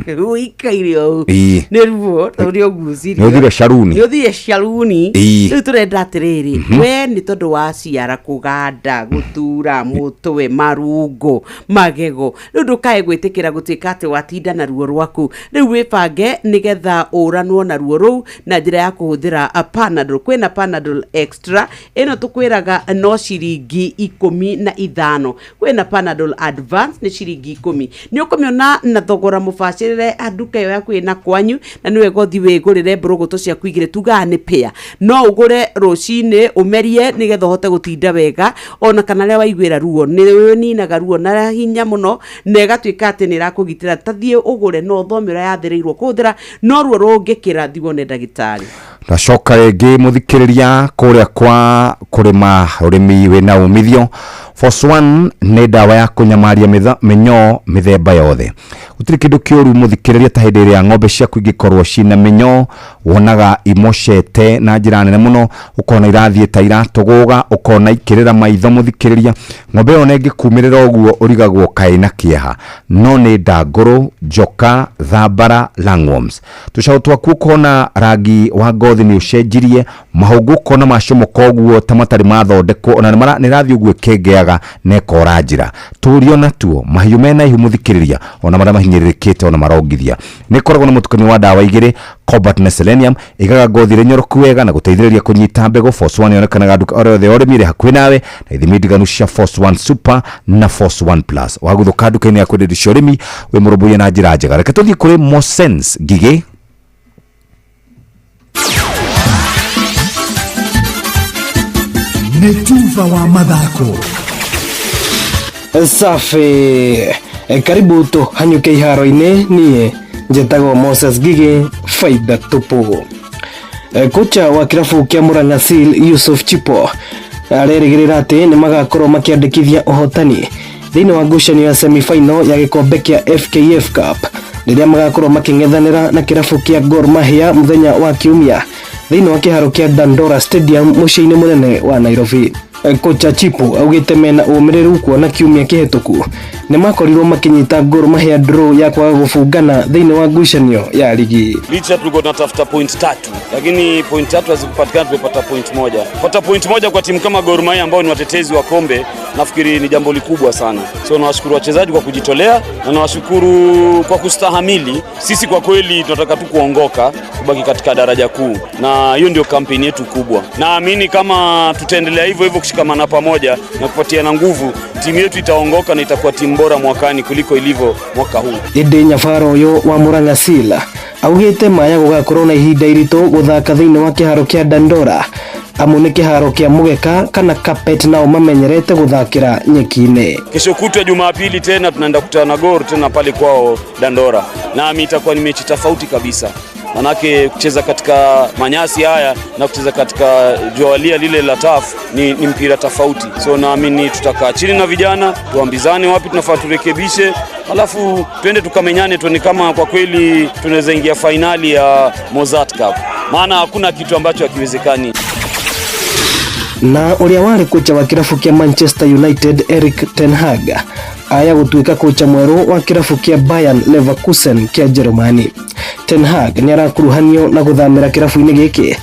ũikaire ũũ. Nĩ ruo rũrĩa ũgucirio. Nĩ ũthire caruni. Nĩ ũthire caruni. Rĩu tũrenda atĩrĩrĩ, we nĩ tondũ wa ciara kũganda, gũtura mũtwe, marungo, magego, rĩu ndũkae gwĩtĩkĩra gũtuĩka atĩ watinda na ruo rwaku. Rĩu wĩbange nĩgetha ũranwo na ruo rũu na njĩra ya kũhũthĩra a Panadol. Kwĩna Panadol Extra, ĩno tũkwĩraga no ciringi 15. Kwĩna Panadol Advance nĩ ciringi 10. Nĩ ũkũmĩona na thogora mũbacĩrĩre nduka ĩyo yaku ĩna kwanyu, na nĩ wega ũthiĩ wĩgũrĩre mbũrũgũtũ ciaku igĩrĩ, tugaga nĩ pair. No ũgũre rũcinĩ ũmerie nĩgetha ũhote gũtinda wega, ona kana rĩrĩa waiguĩra ruo nĩ ũninaga ruo na hinya mũno, na ĩgatuĩka atĩ nĩ ĩrakũgitĩra. Ta thiĩ ũgũre na ũthome ũrĩa yathĩrĩirwo kũhũthĩra, no ruo rũngĩkĩra thiĩ wone ndagĩtarĩ. Ndacoka rĩngĩ mũthikĩrĩria kũrĩa kwa kũrĩma ũrĩmi wĩna umithio. Force One nĩ ndawa ya kũnyamaria mĩnyoo mĩthemba yothe. Gũtirĩ kĩndũ kĩũru mũthikĩrĩria ta hĩndĩ ĩrĩa ng'ombe ciaku ingĩkorwo ciĩna mĩnyoo, wonaga imocete na njĩra nene mũno, ũkona irathiĩ ta iratũgũga, ũkona ikĩrĩra maitho mũthikĩrĩria. Ng'ombe ĩyo ona ĩngĩkumĩrĩra ũguo ũrigagwo kaĩ na kĩeha, no nĩ ndangũrũ, njoka, thambara, lungworms. Tũcaũ twaku ũkona rangi wa ngothi nĩ ũcenjirie, mahũngũ ũkona macomoka ũguo ta matarĩ mathondekwo, ona nĩ ĩrathiĩ ũguo ĩkengeaga na ĩkora njĩra. Tũri ona tuo mahiũ mena ihu mũthikĩrĩria, ona marĩa mahinyĩrĩrĩkĩte ona marongithia. Nĩ ĩkoragwo na mũtukanio wa ndawa igĩrĩ, cobalt na selenium, ĩigaga ngothi ĩrĩ nyoroku wega na gũteithĩrĩria kũnyita mbegũ. Force One yonekanaga nduka oro yothe ya ũrĩmi ĩrĩ hakuhĩ nawe, na ithimi ndiganu cia Force One Super na Force One Plus. Waguthũka nduka-inĩ ya kwenderia cia ũrĩmi wĩ mũrũmbũiye na njĩra njega. Reke tũthiĩ kũrĩ Mosens Ngigĩ. Nĩ tuba wa mathako. Safi. Karibu tũhanyũke iharo-inĩ. Niĩ njĩtagwo Moses Ngigĩ, faida tupu. Kocha wa kĩrabu kĩa Murang'a Seal Yusuf Chipo arerĩgĩrĩra atĩ nĩ magakorwo makĩandĩkithia ũhotani thĩinĩ wa ngucanio ya semi-final ya gĩkombe kĩa FKF Cup rĩrĩa magakorwo makĩng'ethanĩra na kĩrabu kĩa Gor Mahia mũthenya wa Kiumia thĩinĩ wa kĩharo kĩa Dandora Stadium mũciĩ-inĩ mũnene wa Nairobi. Kocha Chipo augĩte mena ũmĩrĩru kuona kiumia kĩhĩtũku nĩ makorirwo makĩnyita Gor Mahia draw ya kwaga gũbungana thĩinĩ wa ngucanio ya ligi. Licha tulikuwa tunatafuta point tatu, lakini point tatu hazikupatikana, tumepata point moja. Kupata point moja kwa timu kama Gor Mahia ambao ni watetezi wa kombe, nafikiri ni jambo likubwa sana. So nawashukuru wachezaji kwa kujitolea na nawashukuru kwa kustahamili. Sisi kwa kweli tunataka tu kuongoka, kubaki katika daraja kuu, na hiyo ndio kampeni yetu kubwa. Naamini kama tutaendelea hivyo hivyo kushikamana pamoja na kupatiana nguvu, timu yetu itaongoka na itakuwa timu bora mwakani kuliko ilivyo mwaka huu. Ĩndĩ nyabara ũyũ wa Murang'a Seal augĩte maya gũgakorwo na ihinda iritũ gũthaka thĩinĩ wa kĩharo kĩa Dandora, amu nĩ kĩharo kĩa mũgeka kana carpet, nao mamenyerete gũthakĩra nyeki-inĩ. Kesho kutwa Jumapili tena tunaenda kukutana na Gor tena pale kwao Dandora, nami itakuwa ni mechi tofauti kabisa, manake kucheza katika manyasi haya na kucheza katika jualia lile la turf ni mpira tofauti. So naamini tutakaa chini na vijana tuambizane wapi tunafaa turekebishe, alafu twende tukamenyane, tuone kama kwa kweli tunaweza ingia fainali ya Mozzart Cup, maana hakuna kitu ambacho hakiwezekani. Na ũrĩa warĩ kocha wa kĩrabu kĩa Manchester United Erik ten Hag aya gũtuĩka kocha mwerũ wa kĩrabu kĩa Bayern Leverkusen kĩa Jerumani. Ten Hag nĩ arakuruhanio na gũthamĩra kĩrabu-inĩ gĩkĩ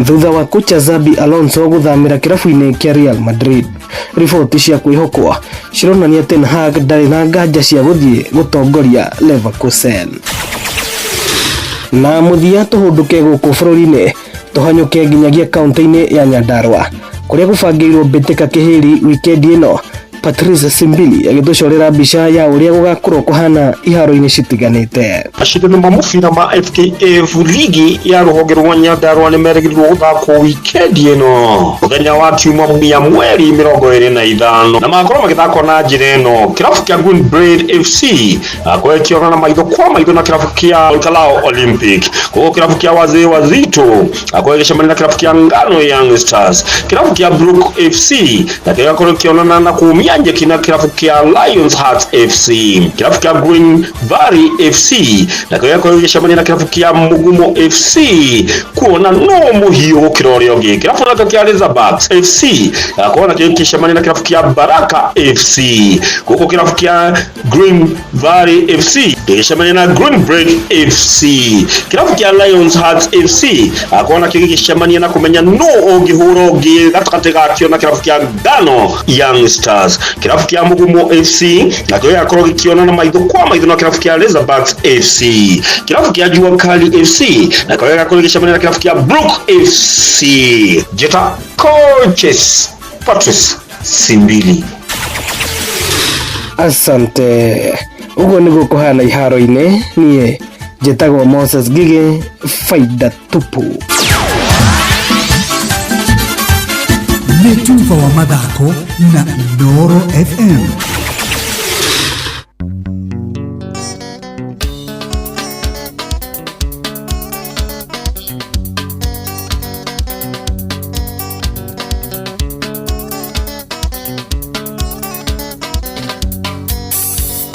thutha wa kocha Xabi Alonso gũthamĩra kĩrabu-inĩ kĩa Real Madrid. Riboti cia kwĩhokwo cironania Ten Hag ndarĩ na nganja cia gũthiĩ gũtongoria Leverkusen. Na mũthia tũhũndũke gũkũ bũrũri-inĩ, tũhanyũke nginyagia kaunti-inĩ ya Nyandarua kũrĩa gũbangĩirwo mbĩtĩka kĩhĩri wikendi ĩno. Patrice Simbili agĩtũcorera mbica ya ũrĩa gũgakorwo kũhana iharo-inĩ citiganĩte. Macindano ma mũbira ma FKF ligi ya rũhonge rwa Nyandarua nĩ merĩgĩrĩirwo gũthakwo wikendi ĩno mũthenya wa Kiumia ya mweri 25, na magakorwo magĩthakwo na njĩra ĩno. Kĩrabu kĩa Green Blade FC gakorwo kĩonana maitho kwa maitho na kĩrabu kĩa Olkalou Olympic, koguo kĩrabu kĩa Wazee Wazito gakorwo gĩcemania na kĩrabu kĩa Ngano Young Stars. Kĩrabu kĩa Brook FC nakĩo gĩgakorwo kĩonana na kũmia nyeki na kĩrabu kĩa Lions Hearts FC. Kĩrabu kĩa Green Valley FC nakĩo gĩgakorwo gĩcemania na kĩrabu kĩa Mugumo FC, kuona no mũhiũ gũkĩra ũrĩa ũngĩ. Kĩrabu nakĩo kĩa Razorbacks FC gĩgakorwo nakĩo gĩcemania na kĩrabu kĩa Baraka FC, gũkũ kĩrabu kĩa Green Valley FC gĩgĩcemania na Green Break FC. Kĩrabu kĩa Lions Hearts FC gĩgakorwo nakĩo gĩgĩcemania na kũmenya no ũngĩhũra ũngĩ gatagatĩ gakĩo na kĩrabu kĩa Ngano Young Stars. Kĩrabu kĩa Mugumo FC nakĩo gĩgakorwo gĩkĩonana maitho kwa maitho na kĩrabu kĩa Razorbacks FC. Kĩrabu kĩa Jua Kali FC nakĩo gĩgakorwo gĩgĩcemania na kĩrabu kĩa Brook FC. Jeta coaches Patrice Simbili. Asante. Ũguo nĩguo kũhana iharo-inĩ. Niĩ njĩtagwo Moses Ngigĩ, faida tupu. Nĩ tuba wa mathako na Inooro FM.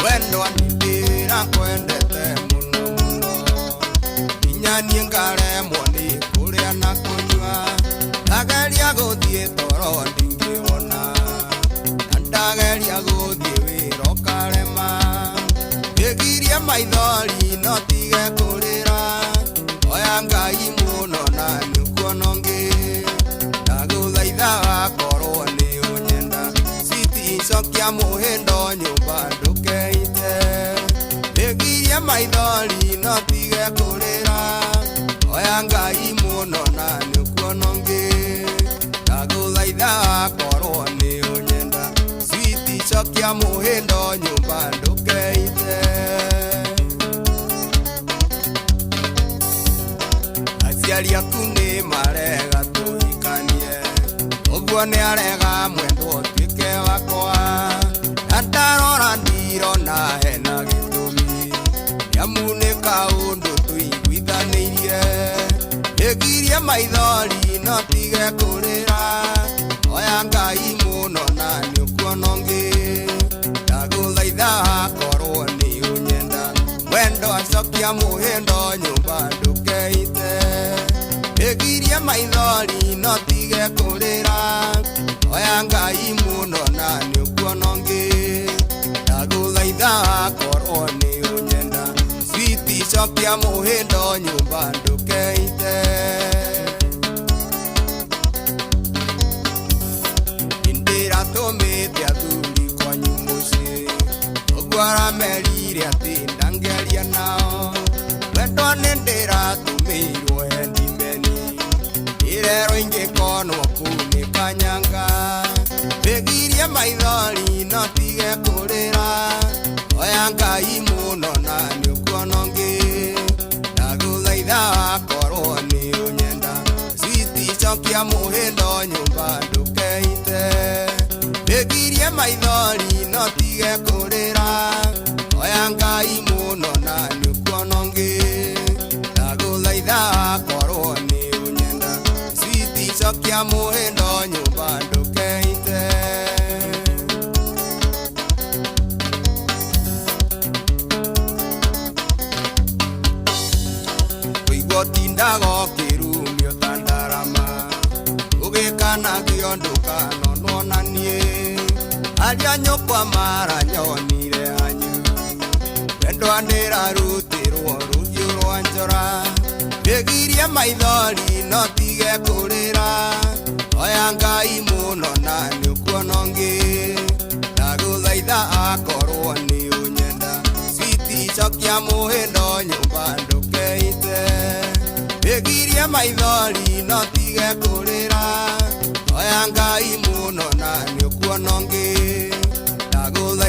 Wendo ndĩrakwendete mũno mũno, nginya niĩ ngaremwo nĩ kũrĩa na kũnyua. Ndageria gũthiĩ toro ndingĩwona, na ndageria gũthiĩ wĩra ũkarema. Ndĩgirie maithori no tige kũrĩra, oya Ngai mũno na nĩũkuona ũngĩ. Ndagũthaitha wakorwo nĩ ũnyenda, citicokia mũhĩndo nyũmba ndũkeite. Ndĩgirie maithori no tige kũrĩra, oya Ngai mũno na nĩũkuona ũngĩ. Ndagũthaitha wakorwo nĩ ũnyenda, citicokia mũhĩndo nyũmba ndũkeite. Aciari aku nĩ marega tũhikanie, ũguo nĩ arega mwendwo ũtuĩke wakwa. Na ndarora ndirona hena gĩtũmi, nĩamu nĩ kaũndũ tũiguithanĩirie. Ndĩgirie maithori no tige kũrĩra, oya Ngai mũno na nĩũkuona ũngĩ. Ndagũthaitha wakorwo nĩ ũnyenda, mwendo acokia mũhĩndo nyũmba ndũkeite. Ndĩgirie maithori no tige kũrĩra, oya Ngai mũno na nĩũkuona ũngĩ. Ndagũthaitha wakorwo nĩ ũnyenda, citicokia mũhĩndo nyũmba ndũkeite. Nĩndĩratũmĩte athuri kwanyu mũciĩ, ũguo aramerire atĩ ndangeria nao. Wendo nĩndĩratũmĩirwo hendimeni, irero ingĩkonwo kũu nĩ kanyanga. Ndĩgirie maithori no tige kũrĩra, oya Ngai mũno na nĩũkuona ũngĩ. Ndagũthaitha wakorwo nĩ ũnyenda, citicokia mũhĩndo nyũmba ndũkeite. Ndĩgirie maithori no tige kũrĩra, oya Ngai mũno na nĩũkuona ũngĩ. Ndagũthaitha wakorwo nĩ ũnyenda, citicokia mũhĩndo nyũmba ndũkeite. Kũigua ũtindaga ũkĩrumio ta ndarama, ũgĩkanagio ndũkanonwo na niĩ. Arĩa nyũkwa maranyonire hanyu, wendo ndĩrarutirwo rũhiũ rwa njora. Ndĩgirie maithori no tige kũrĩra, oya Ngai mũno na nĩũkuona ũngĩ. Ndagũthaitha akorwo nĩ ũnyenda, citicokia mũhĩndo nyũmba ndũkeite. Ndĩgirie maithori no tige kũrĩra, oya Ngai mũno na nĩũkuona ũngĩ.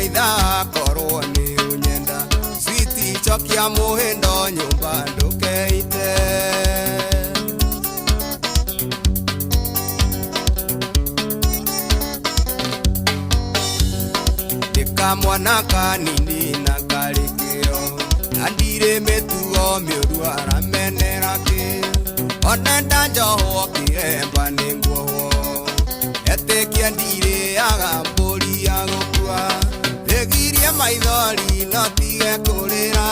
Ndagũthaitha korwo nĩ ũnyenda Switi cokia mũhĩndo nyũmba ndũkeite. Kamwana kanini na karĩkĩo na ndirĩ mĩtugo mĩũru aramenera kĩ ona ndanjohwo kĩremba nĩnguohwo etĩkia ndirĩaga mbũri ya gũkua ĩgirie maithori no tige kũrĩra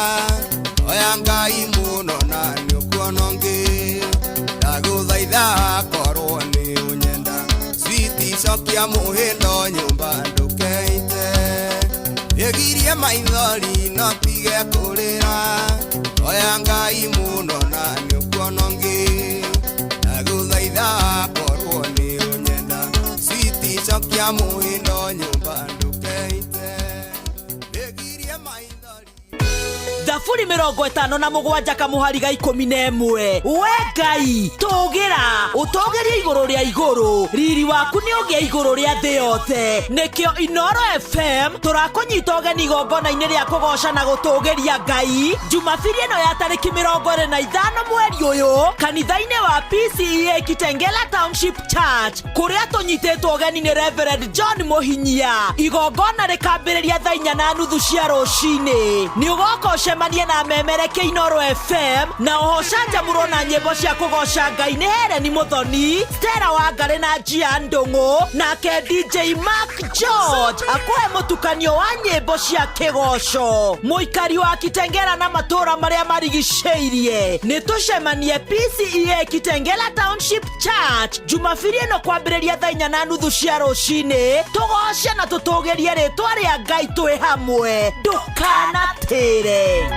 oya Ngai mũno na nĩũkuona ũngĩ ndagũthaitha korwo nĩ ũnyenda Switi cokia mũhĩndo nyũmba ndũkeite ĩgirie maithori no tige kũrĩra oya Ngai mũno na nĩũkuona ũngĩ ndagũthaitha korwo nĩ ũnyenda Switi cokia mũhĩndo nyũmba ndũkeite ĩgirie maithori. Thaburi 57 kamuhari ga 11. We Ngai tũgĩra ũtũgĩrie igũrũ rĩa igũrũ riri waku nĩ ũgĩe igũrũ rĩa thĩ yothe. Nĩkĩo Inoro FM tũrakũnyita ũgeni igongona-inĩ rĩa kũgoca na gũtũgĩria Ngai Jumabiri ĩno ya tarĩki 25 mweri ũyũ kanitha-inĩ wa PCEA Kitengela Township Church kũrĩa tũnyitĩtwo ũgeni nĩ Reverend John Mũhinyia. Igongona rĩkambĩrĩria thaa 4:30 cia rũcinĩ. Nĩ ũgoka ũcemanie na memereke Inoro FM na oho canjamũrwo na nyĩmbo cia kũgoca Ngai nĩ Helen Muthoni, Stella Wangari na Gia Ndũng'ũ, nake DJ Mark George akũhe mũtukanio wa nyĩmbo cia kĩgoco. Mũikari wa Kitengela na matũũra marĩa marigicĩirie nĩ tũcemanie PCEA Kitengela Township Church Jumabiri ĩno kwambĩrĩria thaa 4:30 cia rũcinĩ tũgoce na tũtũgĩrie rĩtwa rĩa Ngai twĩ hamwe. Ndũkanatĩre.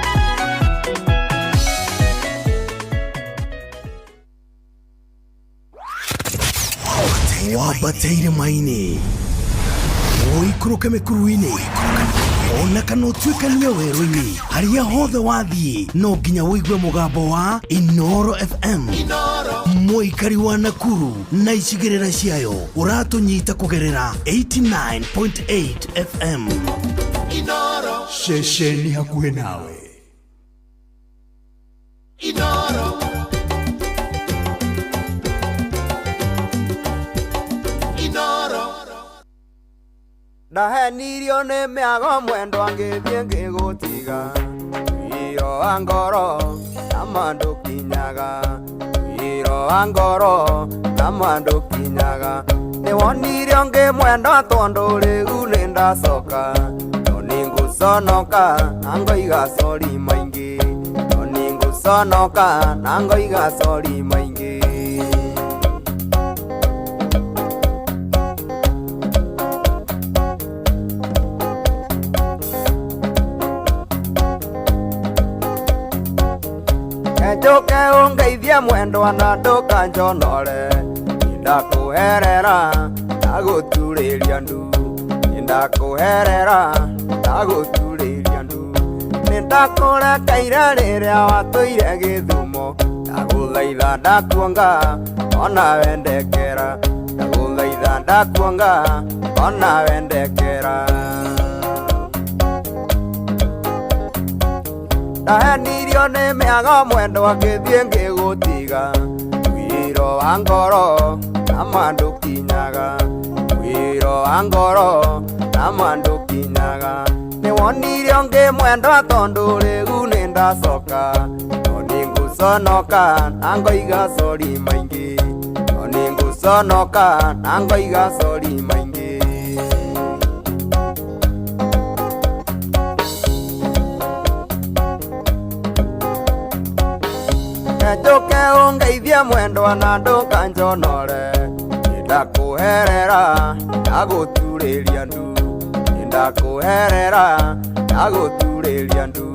Wambateire maini ũikũrũke mĩkuru-inĩ ona kana ũtuĩkanie werũ-inĩ harĩa hothe wathiĩ no nginya ũigue mũgambo wa Inoro FM. Mũikari wa Nakuru na icigĩrĩra ciayo ũratũnyita kũgerera 89.8 FM. Inoro ceceni hakuhĩ nawe. Inoro Inoro ndahenirio nĩ mĩago mwendwa ngĩthiĩ ngĩgũtiga wĩro wa ngoro na mandũkinyaga wĩro wa ngoro na mandũkinyaga nĩwonire ũngĩ mwendwa tondũ rĩu nĩ ndacoka no nĩngũconoka na ngoiga sori maingĩ no nĩngũconoka na ngoiga sori maingĩ. Njoke ũngeithie mwendwa na ndũkanjonore ndakũherera ndagũturĩria ndu ndakũherera ndagũturĩria ndu nĩndakũrekeire rĩrĩa watũire Gĩthumo ndagũthaitha ndakuonga ona wendekera ndagũthaitha ndakuonga ona wendekera. Ndahenirio nĩ mĩago mwendwa ngĩthiĩ ngĩgũtiga wĩro wa ngoro na mandũkinyaga wĩro wa ngoro na mandũkinyaga nĩwonire ũngĩ mwendwa tondũ rĩu nĩ ndacoka no nĩngũconoka na ngoiga sori maingĩ no nĩngũconoka na ngoiga sori maingĩ. Njoke ũngeithie mwendwa na ndũkanjonore ndakũherera ndagũturĩria ndu ndakũherera ndagũturĩria ndu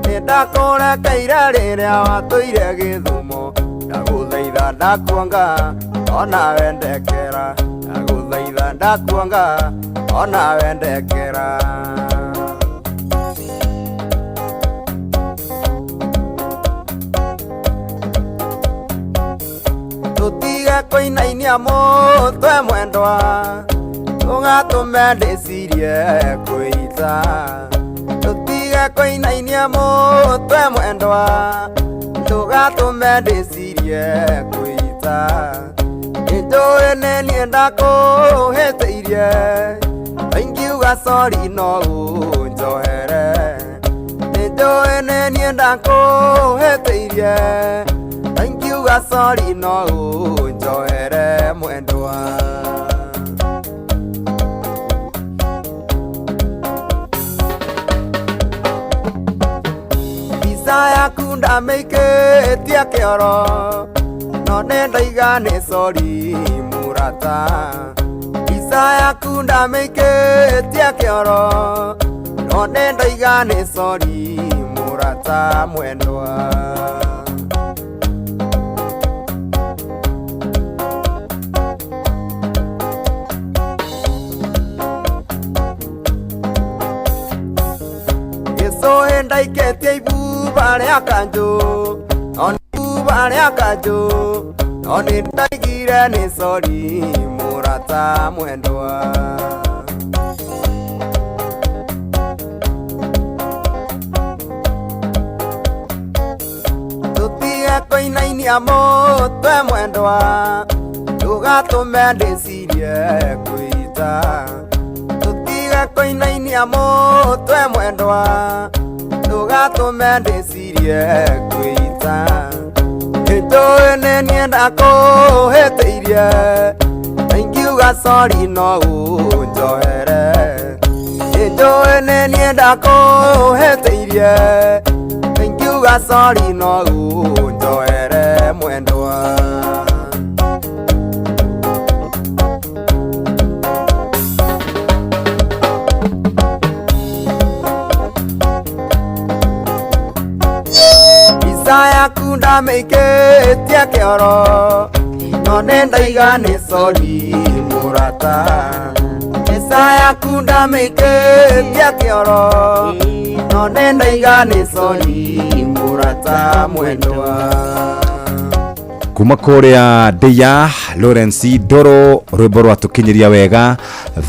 nĩndakũrekeire rĩrĩa watũire Gĩthumo ndagũthaitha ndakuonga ona wendekera ndagũthaitha ndakuonga ona wendekera. Tũtige kũinainia mũtwe mwendwa tũgatũme ndĩcirie kwĩita. Kwĩita tũtige kũinainia mũtwe mwendwa ndũgatũme ndĩcirie kwĩita nĩnjũĩ nĩ niĩ ndakũhĩtĩirie ingiuga sori no ũnjohere nĩnjũĩ nĩ niĩ ndakũhĩtĩirie ingiuga sori no ũnjohere mwendwa. Mbica yaku ndamĩikĩtie kĩoro no nĩ ndaiga nĩ sori mũrata. Mbica yaku ndamĩikĩtie kĩoro no nĩ ndaiga nĩ sori mũrata mwendwa. Gĩcũhĩ ndaikĩtie ibuba rĩa kanjũ no nĩ ibuba rĩa kanjũ no nĩ ndaigire nĩ sori mũrata mwendwa. Tũtige kũinainia mũtwe mwendwa ndũgatũme ndĩcirie kwĩita tũtige kũinainia mũtwe mwendwa ndũgatũme ndĩcirie kwĩita nĩnjũĩ nĩ niĩ ndakũhĩtĩirie na ingiuga sori no ũnjohere nĩnjũĩ nĩ niĩ ndakũhĩtĩirie na ingiuga sori no ũnjohere mwendwa. Mbica yaku ndamĩikĩtie kĩoro no nĩ ndaiga nĩ sori mũrata. Mbica yaku ndamĩikĩtie kĩoro no nĩ ndaiga nĩ sori mũrata mwendwa. Kuma kuria Ndeya Lawrence Ndoro rwimbo rwatukinyiria wega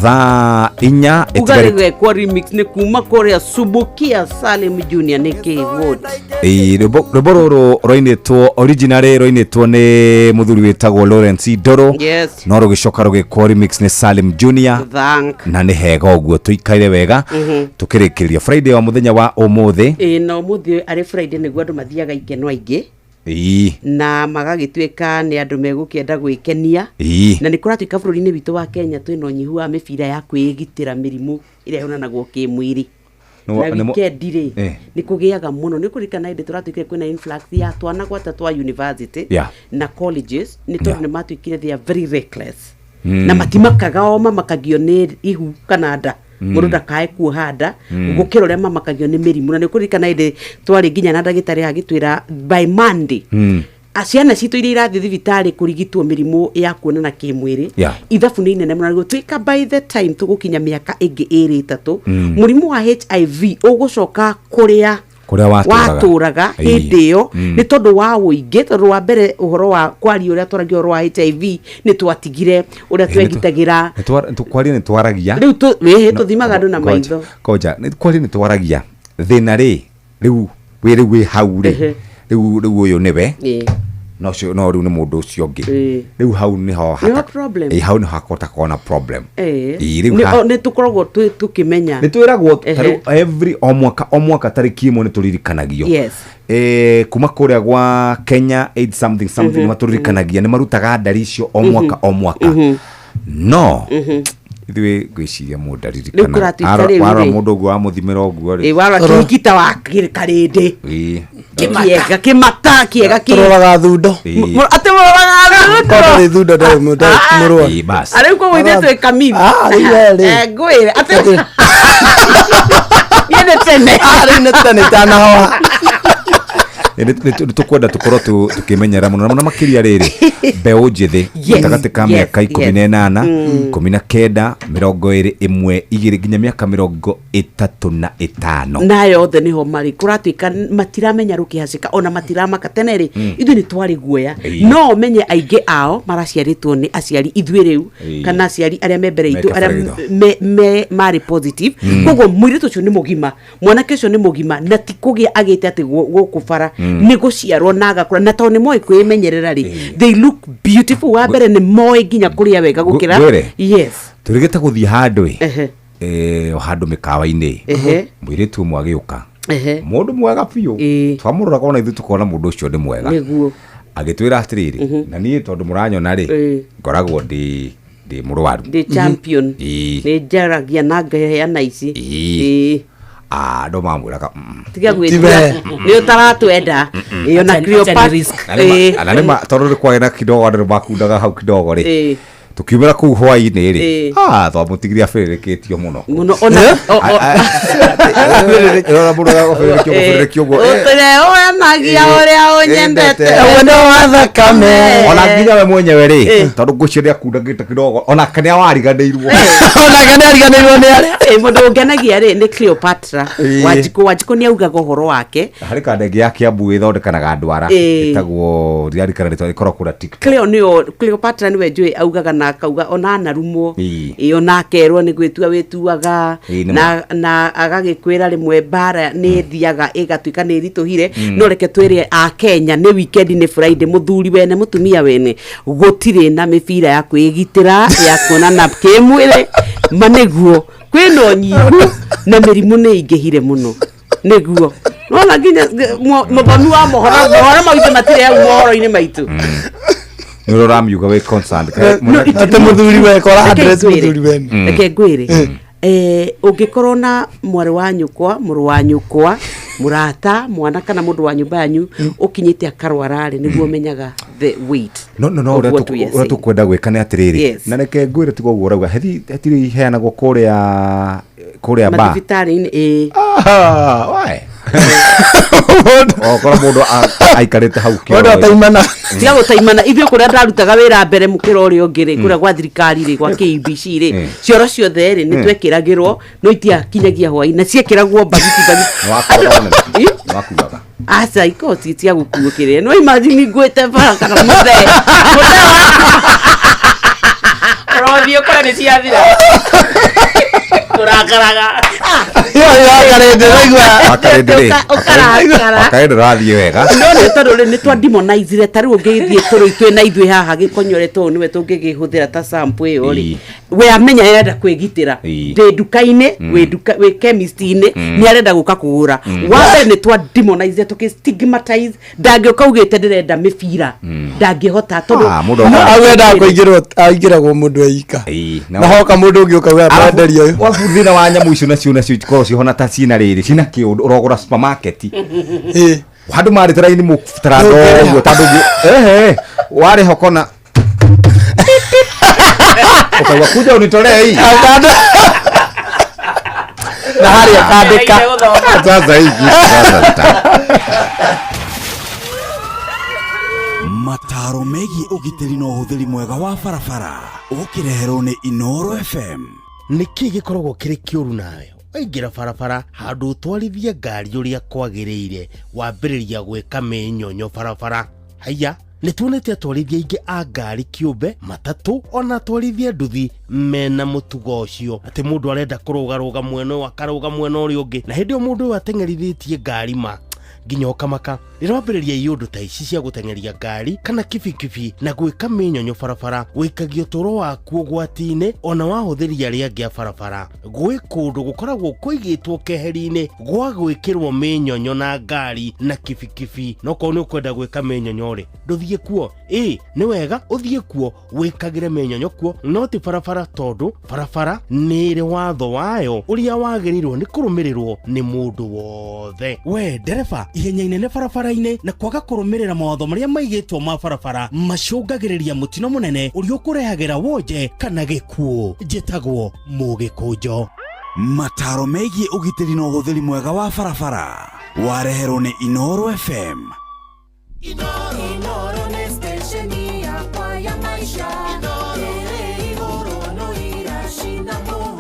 thaa inya uga rĩgekwo remix nĩ kuma kũrĩa Subukia Salim Junior nĩ K Wood. Ĩĩ, rwĩmbo rũrũ rwainĩtwo originally rwainĩtwo nĩ mũthuri wĩtagwo Lawrence Ndoro. Yes. No rũgĩcoka rũgĩkwo remix nĩ Salim Junior. Thank. Na nĩ hega ũguo tũikaire wega tũkĩrĩkĩrĩria Friday wa mũthenya wa ũmũthĩ. Ĩĩ, na ũmũthĩ arĩ Friday nĩguo andũ mathiaga ikeno aingĩ na magagĩtuĩka nĩ andũ megũkĩenda gwĩkenia na nĩ kũratuĩka bũrũri-inĩ witũ wa Kenya twĩna ũnyihu wa mĩbira ya kwĩgitĩra mĩrimũ ĩrĩa yonanagwo kĩmwĩrĩ na weekend rĩ nĩ kũgĩaga mũno nĩ kũririkana hĩndĩ tũratuĩkire kwĩna influx ya twana gwata twa university na colleges nĩ tondũ nĩ matuĩkire they are very reckless na matimakaga o mamakagio nĩ ihu kana nda mũndũ ndakae kuoha nda gũkĩra ũrĩa mamakagio nĩ mĩrimũ na nĩ kũririkana hĩndĩ twarĩ nginya na ndagĩtarĩ agĩtwĩra by Monday ciana citũ iria irathiĩ thibitarĩ kũrigitwo mĩrimũ ya kuonana kĩmwĩrĩ ithabu nĩ inene mũno gũtuĩka by the time tũgũkinya mĩaka ĩngĩ ĩrĩ ĩtatũ mũrimũ wa HIV ũgũcoka kũrĩa watũraga hĩndĩ ĩyo nĩ tondũ wa ũingĩ tondũ wa mbere ũhoro wa kwaria ũrĩa twaragia ũhoro wa HIV nĩ twatigire ũrĩa twegitagĩra kwaria nĩ twaragia rĩu tũthimaga andũ na maitho koja kwaria nĩ twaragia thĩna rĩ rĩu wĩ rĩu wĩ hau rĩ rĩu ũyũ nĩwe no cio no rĩu nĩ mũndũ ũcio ũngĩ rĩu hau nĩho hau nĩho hakota kona problem nĩ tũkoragwo tũkĩmenya nĩ twĩragwo tarĩu every o mwaka tarĩki ĩmwe nĩ tũririkanagio kuma kũrĩa gwa Kenya AIDS something something nĩ matũririkanagia nĩ marutaga ndari icio o mwaka o mwaka no ithuĩ ngwĩciria mũndũ aririkana warora mũndũ ũguo wamũthimĩra ũguo rĩ warora kĩhikita wa karĩndĩ kĩega kĩmata kĩega tũroraga thundo atĩ mũroraga thundo ndarĩ thundo ndarĩ mũrũa arĩu koguo ithuĩ twĩ kamiri ngwĩre atĩ niĩ nĩ tene rĩu nĩ tene itanahoha Nĩ tũkwenda tũkorwo tũkĩmenyera mũno na mũno makĩria rĩrĩ mbeũ njĩthĩ Yes, gatagatĩ ka yes, mĩaka ikũmi yes. na ĩnana, 19, 21, 2 nginya mĩaka 35. Na yothe nĩho marĩ kũratuĩka matiramenya rũkĩhacĩka ona matiramaka tene rĩ. Ithuĩ nĩ twarĩ guoya. No ũmenye aingĩ ao maraciarĩtwo nĩ aciari ithuĩ rĩu kana aciari arĩa me mbere Me itũ kabere arĩa itũ. marĩ positive. Koguo mũirĩtu ũcio nĩ mũgima, mwanake ũcio nĩ mũgima, na ti kũgĩa agĩte atĩ gũkũ bara nĩ gũciarwo na agakũra, na tondũ nĩ moĩ kwĩmenyerera rĩ, they look beautiful. Wa mbere nĩ moĩ nginya kũrĩa wega gũkĩra. Ngwĩre. Yes. Tũrĩgĩte gũthiĩ handũ ĩ handũ mĩkawa-inĩ, mũirĩtu ũmwe agĩũka, mũndũ mwega biũ, twamũroraga ona ithuĩ tũkona mũndũ ũcio nĩ mwega. Agĩtwĩra atĩrĩrĩ, na niĩ tondũ mũranyona rĩ, ngoragwo ndĩ mũrwaru. Ndĩ champion. Nĩ njaragia na ngaheana ici. Ah, andũ mamwĩraga, Tiga gwĩtua nĩ ũtaratwenda. Ĩĩ, ona Acha- acha ni Cleopatra. risk. Na nĩma tondũ nĩ kwarĩ na kidogo andũ nĩ makundaga hau kidogo rĩ, tukiumĩra kũu hwaĩ-inĩ rĩ, twamũtigire abĩrĩrĩkĩtio mũno. Mũno ona Ĩrora mũndũ agabĩrĩrĩkio gũbĩrĩrĩkio ũguo. Ũtũreonagia ũrĩa ũnyendete. Wendo wa thakame. Ona nginya we mwenyewe rĩ, tondũ ngũcio nĩ akundagĩte kidogo, onake nĩ awariganĩirwo. Onake nĩ ariganĩirwo nĩ arĩa. Mũndũ ũngenagia rĩ nĩ Cleopatra. Wanjikũ. Wanjikũ nĩ augaga ũhoro wake. Harĩ kanda ĩngĩ ya Kiambu ĩthondekanaga ndwara, ĩtagwo ndirarikana rĩtwa, ĩkoragwo kũrĩa TikTok. Cleo nĩyo Cleopatra nĩwe njũĩ augaga na akauga ona anarumwo. Ĩĩ, ona akerwo nĩ gwĩtua wĩtuaga. Ĩĩ, nĩ Na agagĩkwĩra rĩmwe mbara nĩ ĩthiaga ĩgatuĩka nĩ ĩritũhire. No reke twĩre a Kenya nĩ weekend, nĩ Friday, mũthuri wene mũtumia wene gũtirĩ na mĩbira ya kwĩgitĩra ya kuonana kĩmwĩrĩ, ma nĩguo kwĩna ũnyihu na mĩrimũ nĩ ĩingĩhire mũno, nĩguo nona nginya mũthomi wa mohoro mohoro maitũ matirĩ hau mohoro-inĩ maitũ. Nĩ ũrĩa ũramiuga wĩ concerned. Atĩ mũthuri wekora Reke address ngwĩre. mũthuri wene. Reke ngwĩre, ũngĩkorwo na mwarĩ wa nyũkwa, mũrũ wa nyũkwa, mũrata, mwana kana mũndũ wa nyũmba yanyu ũkinyĩte akarwara rĩ, nĩguo ũmenyaga the weight No of ũrĩa what we are ũrĩa saying. tũkwenda gwĩka nĩ atĩrĩrĩ, na reke ngwĩre tiga ũguo ũrauga hetirĩ iheanagwo kũrĩa ba Mathibitarĩ-inĩ, ĩĩ. Ah, wae okorwo mũndũ aikarĩte hau Mũndũ kĩoro-ĩ. ataimana. Tiga gũtaimana. Ithuĩ kũrĩa ndarutaga wĩra mbere mũkĩra ũrĩa ũngĩ rĩ, kũrĩa gwa thirikari rĩ, gwa KBC rĩ, cioro ciothe rĩ nĩ twekĩragĩrwo, no itiakinyagia hwaĩ na ciekĩragwo mbagiti mbagiti. Nĩwakuaga mũnene. Ĩ? Nĩwakuaga. Aca, ikorwo ci cia gũkuo kĩrĩa no imagine nguĩte bara kana mũthee. Ũrothiĩ ũkore nĩ ciathira. Tũrakaraga. Ĩyo yakarĩte raigua. Wakarĩndĩ rĩ, Ũkarakara. wakarĩndĩ ũrathiĩ wega. No nĩ tondũ rĩ nĩ twa demonizire ta rĩu ũngĩgĩthiĩ tũrĩ twĩ na ithuĩ haha gĩkonyore tũũ nĩwe tũngĩgĩhũthĩra ta sample ĩyo rĩ, we amenya arenda kwĩgitĩra, ndĩ nduka-inĩ, wĩ nduka wĩ chemist-inĩ, nĩ arenda gũka kũgũra. Wa mbere nĩ twa demonize tũkĩ stigmatize, ndangĩũka augĩte ndĩrenda mĩbira, ndangĩhota tondũ Ah, mũndũ no Au endaga kũingĩrwo aingĩragwo mũndũ eika. Na Na hoka mũndũ ũngĩ ũkauga mwenderio ũyũ. Wabu thĩna wa nyamũ icio nacio ikoragwo cihona ta cina rĩrĩ cina kĩũndũ ũrogũra supermarket handũ marĩte raini mũtarando ũguo tandũ ũngĩ ehe warĩha ũkona ũkaigua kuja unitolee hii. Na harĩa kandĩka. Sasa hii kitu sasa Mataro megiĩ ũgitĩri na ũhũthĩri mwega wa barabara ũkĩreherwo nĩ Inoro FM. Nĩ kĩĩ gĩkoragwo kĩrĩ kĩũru nawe waingĩra barabara handũ ũtwarithie ngari ũrĩa kwagĩrĩire wambĩrĩria gwĩka mĩnyonyo barabara? Haiya, nĩ tuonete atwarithia aingĩ a ngari kĩũmbe, matatũ, ona atwarithia nduthi mena mũtugo ũcio atĩ mũndũ arenda kũrũgarũga mwena ũyũ akarũga mwena ũrĩa ũngĩ, na hĩndĩ ĩyo mũndũ ũyũ ateng'erithĩtie ngari ma nginya ũkamaka. Rĩrĩa wambĩrĩria iũndũ ta ici cia gũteng'eria ngari kana kibikibi na gwĩka mĩnyonyo barabara, wĩikagia ũtũũro waku ũgwati-inĩ ona wahũthĩri arĩa angĩ a barabara. Gwĩ kũndũ gũkoragwo kũigĩtwo keheri-inĩ gwa gwĩkĩrwo mĩnyonyo na ngari na kibikibi, no korwo nĩ ũkwenda gwĩka mĩnyonyo rĩ, ndũthiĩ kuo. Ĩ nĩ wega ũthiĩ kuo wĩkagĩre mĩnyonyo kuo, no ti barabara, tondũ barabara nĩ ĩrĩ watho wayo ũrĩa wagĩrĩirwo nĩ kũrũmĩrĩrwo nĩ mũndũ wothe. We ndereba, ihenya inene barabara-inĩ na kwaga kũrũmĩrĩra mawatho marĩa maigĩtwo ma barabara macũngagĩrĩria mũtino mũnene ũrĩa ũkũrehagĩra wonje kana gĩkuũ. Njĩtagwo Mũgĩkũnjo. Mataro megiĩ ũgitĩri na ũhũthĩri mwega wa barabara wareherwo nĩ Inoro FM. Inoro nĩ stesheni yakwa ya maisha. Ĩrĩ igũrũ no iracina mũhu.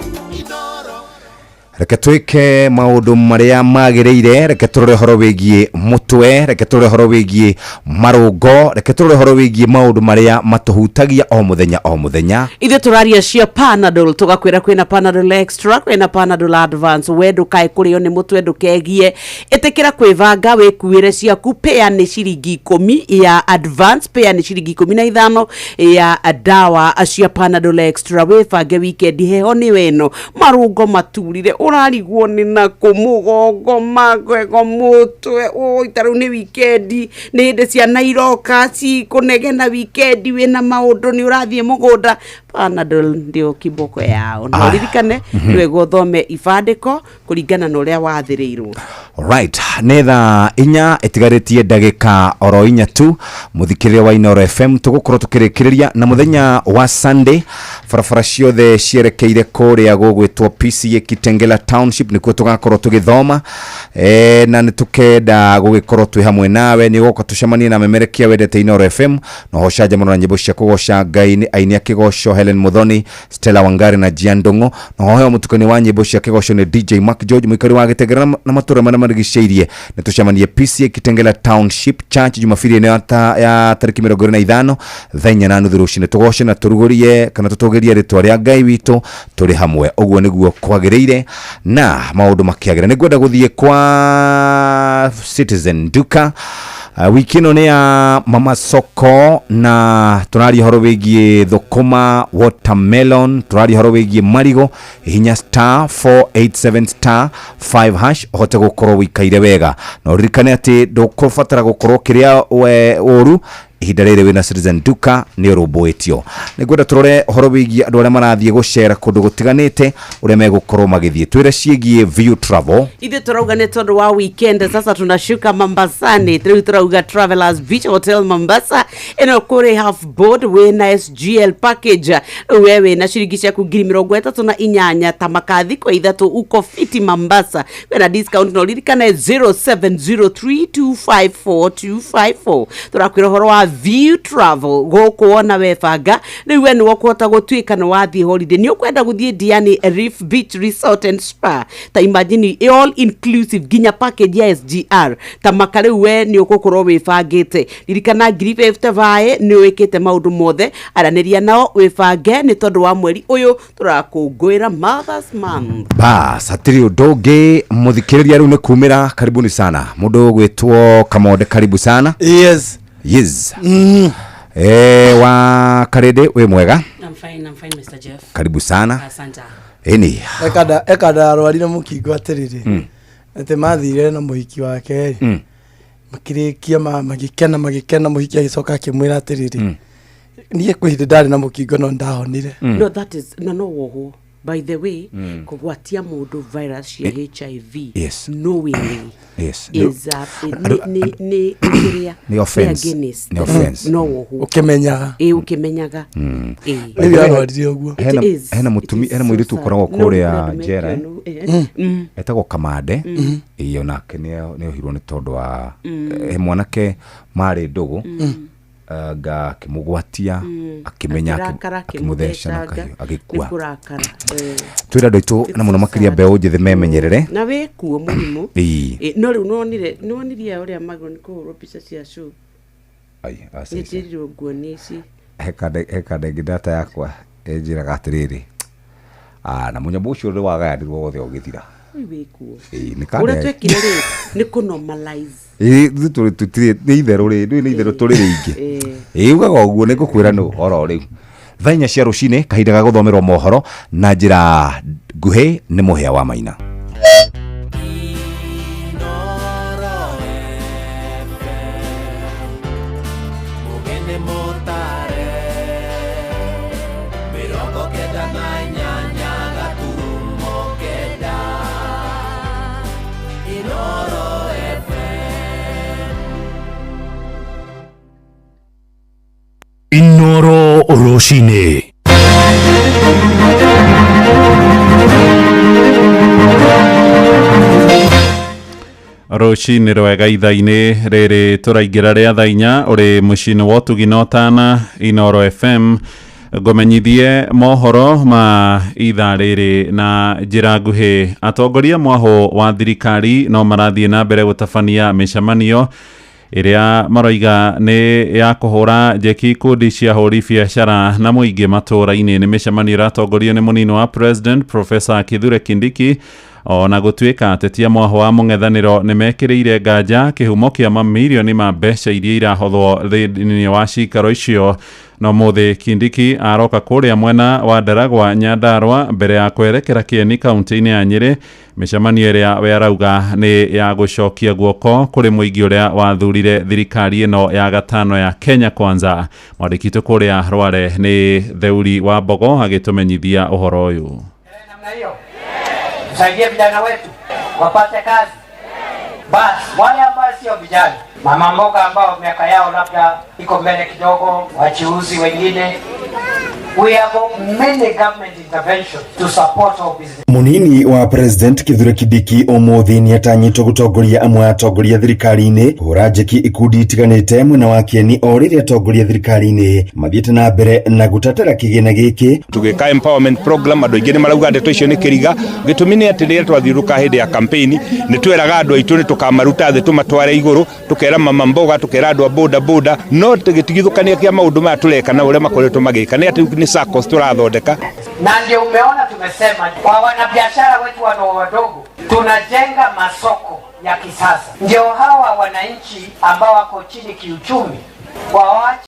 Reke twĩke maũndũ marĩa magĩrĩire, reke tũrore ũhoro wĩgiĩ mũtwe, reke tũrore ũhoro wĩgiĩ marũngo, reke tũrore ũhoro wĩgiĩ maũndũ marĩa matũhutagia o mũthenya o mũthenya. Ithuĩ tũraria cia Panadol, tũgakwĩra kwĩna Panadol Extra, kwĩna Panadol Advance. We ndũkae kũrĩo nĩ mũtwe, ndũkegie, ĩtĩkĩra kwĩbanga wĩkuĩre ciaku. Pea nĩ ciringi 10 ya Advance, pea nĩ ciringi 15 ya dawa cia Panadol Extra. Wĩbange weekend, heho nĩ ĩno, marũngo maturire, ũrarigwo nĩ nakũ, mũgongo, magego, mũtwe, oi ta rĩu nĩ weekend, nĩ hĩndĩ ciana iroka cikũnegena weekend, wĩna maũndũ, nĩ ũrathiĩ mũgũnda. Panadol ndio kiboko yao. Na Ah. ũririkane nĩ wega ũthome ibandĩko kũringana na ũrĩa wathĩrĩirwo. Right, nĩ thaa 4 ĩtigarĩtie ndagĩka oro 4 tu. Mũthikĩrĩria wa Inoro FM, tũgũkorwo tũkĩrĩkĩrĩria na mũthenya wa Sunday, barabara ciothe cierekeire kũrĩa gũgwĩtwo PCA Kitengela Township, nĩkuo tũgakorwo tũgĩthoma na nĩ tũkenda gũgĩkorwo twĩ hamwe nawe. Nĩ ũgoka tũcemanie na memerekia wendete Inoro FM na oho canjamũro na nyĩmbo cia kũgoca Ngai nĩ aini a kĩgoco Helen Muthoni, Stella Wangari na Gian Ndung'u, na oho mũtukani wa nyĩmbo cia kĩgoco nĩ DJ Mark George, mũikari wa Gĩtengera na matũra marĩa marigicĩirie. Nĩ tũcemanie PCA Kitengela Township Church Jumapili ĩno ya tarĩki 25 thaa 4:30 rũcinĩ, tũgoce na tũrugũrie kana tũtũgĩrie rĩtwa rĩa Ngai witũ tũrĩ hamwe. Ũguo nĩguo kwagĩrĩire na maũndũ makĩagĩra. Nĩ ngwenda gũthiĩ kwa Citizen Duka. Wiki ĩno nĩ ya Mama Soko na tũraria ũhoro wĩgiĩ thũkũma, watermelon, tũraria ũhoro wĩgiĩ marigũ. Hihinya star 487 star 5 hash ũhote gũkorwo wĩikaire wega, na ũririkane atĩ ndũkũbatara gũkorwo ũkĩrĩa ũru ihinda rĩrĩ wĩna Citizen Duka, nĩ ũrũmbũĩtio. Nĩ ngwenda tũrore ũhoro wĩgiĩ andũ arĩa marathiĩ gũcera kũndũ gũtiganĩte, ũrĩa megũkorwo magĩthiĩ. Twĩre ciĩgiĩ View Travel. Ithuĩ tũrauga nĩ tondũ wa weekend, sasa tunashuka Mombasani. Rĩu tũrauga Travelers Beach Hotel Mombasa ĩno kũrĩ half board wĩna SGL package. Rĩu we wĩna ciringi ciaku 38,000 ta makathi kwa 3, uko fiti Mombasa, kwĩna discount na ũririkane 0703254254. Tũrakwĩra ũhoro wa View Travel gũkũ wona webanga. Rĩu we nĩwe ũkũhota gũtuĩka nĩ wathiĩ holiday, nĩ ũkwenda gũthiĩ Diani Reef Beach Resort and Spa, ta imagine all inclusive nginya package ya SGR ta maka. Rĩu we nĩ ũgũkorwo wĩbangĩte. Ririkana 50,000 vaĩ nĩ wĩkĩte maũndũ mothe. Aranĩria nao wĩbange nĩ tondũ wa mweri ũyũ tũrakũngũĩra Mothers Month. Bas, hatirĩ ũndũ ũngĩ mũthikĩrĩria, rĩu nĩ kumĩra. Karibuni sana mũndũ ũgwĩtwo Kamonde, karibu sana. Yes. Yes. Wa Karĩndĩ, wĩ mwega? I'm fine, I'm fine, Mr. Jeff. Karibu sana. Asante. Ĩni. Eka ndarwarire mũkingo atĩrĩrĩ, atĩ mathire na mũhiki wake rĩ, makĩrĩkia magĩkena magĩkena, mũhiki agĩcoka akĩmwĩra atĩrĩrĩ, niĩ kwĩ hĩndĩ ndarĩ na mũkingo no ndahonire. No, that is na no wohwo, by the way, kũgwatia mũndũ virus cia HIV knowingly is a nĩ kĩrĩa Nĩ offense. Against. Nĩ offense. No wohwo. Ũkĩmenyaga. Ĩ, ũkĩmenyaga. Ĩ. Rĩu arwarire ũguo. Hena It is. hena mũtumi, hena mũirĩtu ũkoragwo No, kũrĩa andũ njera, eh? mekio, Etagwo Kamande. Ĩĩ, onake nĩ ohirwo nĩ tondũ wa he mwanake marĩ ndũgũ, nga akĩmũgwatia, akĩmenya, Akĩrakara, akĩmũtheca na akĩmũthecanga, kahiũ, nĩ agĩkua. kũrakara. Twĩra andũ aitũ na mũno makĩria mbeũ njĩthĩ memenyerere. Na wĩkuo mũrimũ. Ĩĩ. Ĩ, no rĩu nĩwonire nĩwonirie ũrĩa magĩrĩirwo nĩ kũhũrwo mbica cia show? Ai, aca, Nĩ ici. njĩrirwo nguonie ici. He kanda ĩngĩ data yakwa ĩnjĩraga atĩrĩrĩ, na mũnyamũ ũcio nĩ wagayanirwo wothe ũgĩthira. Ui, wĩkuo. Ĩĩ, nĩ kanda Ũrĩa twekire rĩ nĩ kũnormalize. Ĩĩ, ithuĩ tũtirĩ nĩ itherũ rĩ, ndũĩ nĩ itherũ tũrĩ rĩingĩ. Ĩĩ, ugaga ũguo nĩ ngũkwĩra nũ oro rĩu thaa 4 cia rũcinĩ, kahinda ga gũthomerwo mohoro na njĩra nguhĩ nĩ Mũhĩa wa Maina. Mugene motare 98.9 Inoro FM. Inoro Rũcinĩ. Rũcinĩ rwega ithaa-inĩ rĩrĩ tũraingĩra rĩa thaa inya ũrĩ mũciĩ-inĩ wa ũtugi na ũtana Inoro FM ngũmenyithie mohoro ma ithaa rĩrĩ na njĩra nguhĩ. Atongoria mwahũ wa thirikari no marathiĩ na mbere gũtabania mĩcemanio ĩrĩa maroiga nĩ ya kũhũra njeki ikundi cia hũri biacara na mũingĩ matũũra-inĩ. Nĩ mĩcemanio ĩratongorio nĩ mũnini wa president Professor Kithure Kindiki, ona gũtuĩka ateti a mwahũ wa mũng'ethanĩro nĩ mekĩrĩire nganja kĩhumo kĩa mamirioni ma mbeca iria irahothwo thĩinĩ wa cikaro icio. No mũthĩ Kindiki aroka kũrĩa mwena wa Ndaragwa Nyandarua mbere ya kwerekera Kieni kaunti-inĩ ya Nyĩrĩ, mĩcemanio ĩrĩa we arauga nĩ ya gũcokia guoko kũrĩ mũingĩ ũrĩa wathurire thirikari ĩno ya gatano ya Kenya Kwanza. Mwandĩki witũ kũrĩa Rware nĩ Theuri wa Mbogo agĩtũmenyithia ũhoro ũyũ. Namna hiyo tusaidie vijana wetu wapate kazi. Basi wale ambao sio vijana, mama mboga ambao miaka yao labda iko mbele kidogo, wachuuzi wengine, we have many government interventions to support our business. Munini wa president Kithure Kindiki umuthi ni atanyitwo gutongoria amwe a atongoria thirikari-inĩ kũhũra njeki ikundi itiganĩte mwena wa Kieni o rĩrĩa atongoria thirikari-inĩ mathiĩte na mbere na gũtetera kĩgĩna gĩkĩ. Tũgĩka empowerment program andũ aingĩ nĩ marauga ndeto icio nĩ kĩriga. Gĩtũmi nĩ atĩ rĩrĩa twathiũrũka hĩndĩ ya campaign nĩ tweraga andũ aitũ nĩ tũkamaruta thĩ tũmatware igũrũ, tũkera mama mboga, tũkera andũ a boda boda, no gĩtigithũkania kĩa maũndũ maya tũreka na ũrĩa makoretwo magĩka nĩ atĩ nĩ SACCOS tũrathondeka. Na ndio umeona tumesema kwa wanabiashara wetu wadogo wadogo tunajenga masoko ya kisasa, ndio hawa wananchi ambao wako chini kiuchumi wawache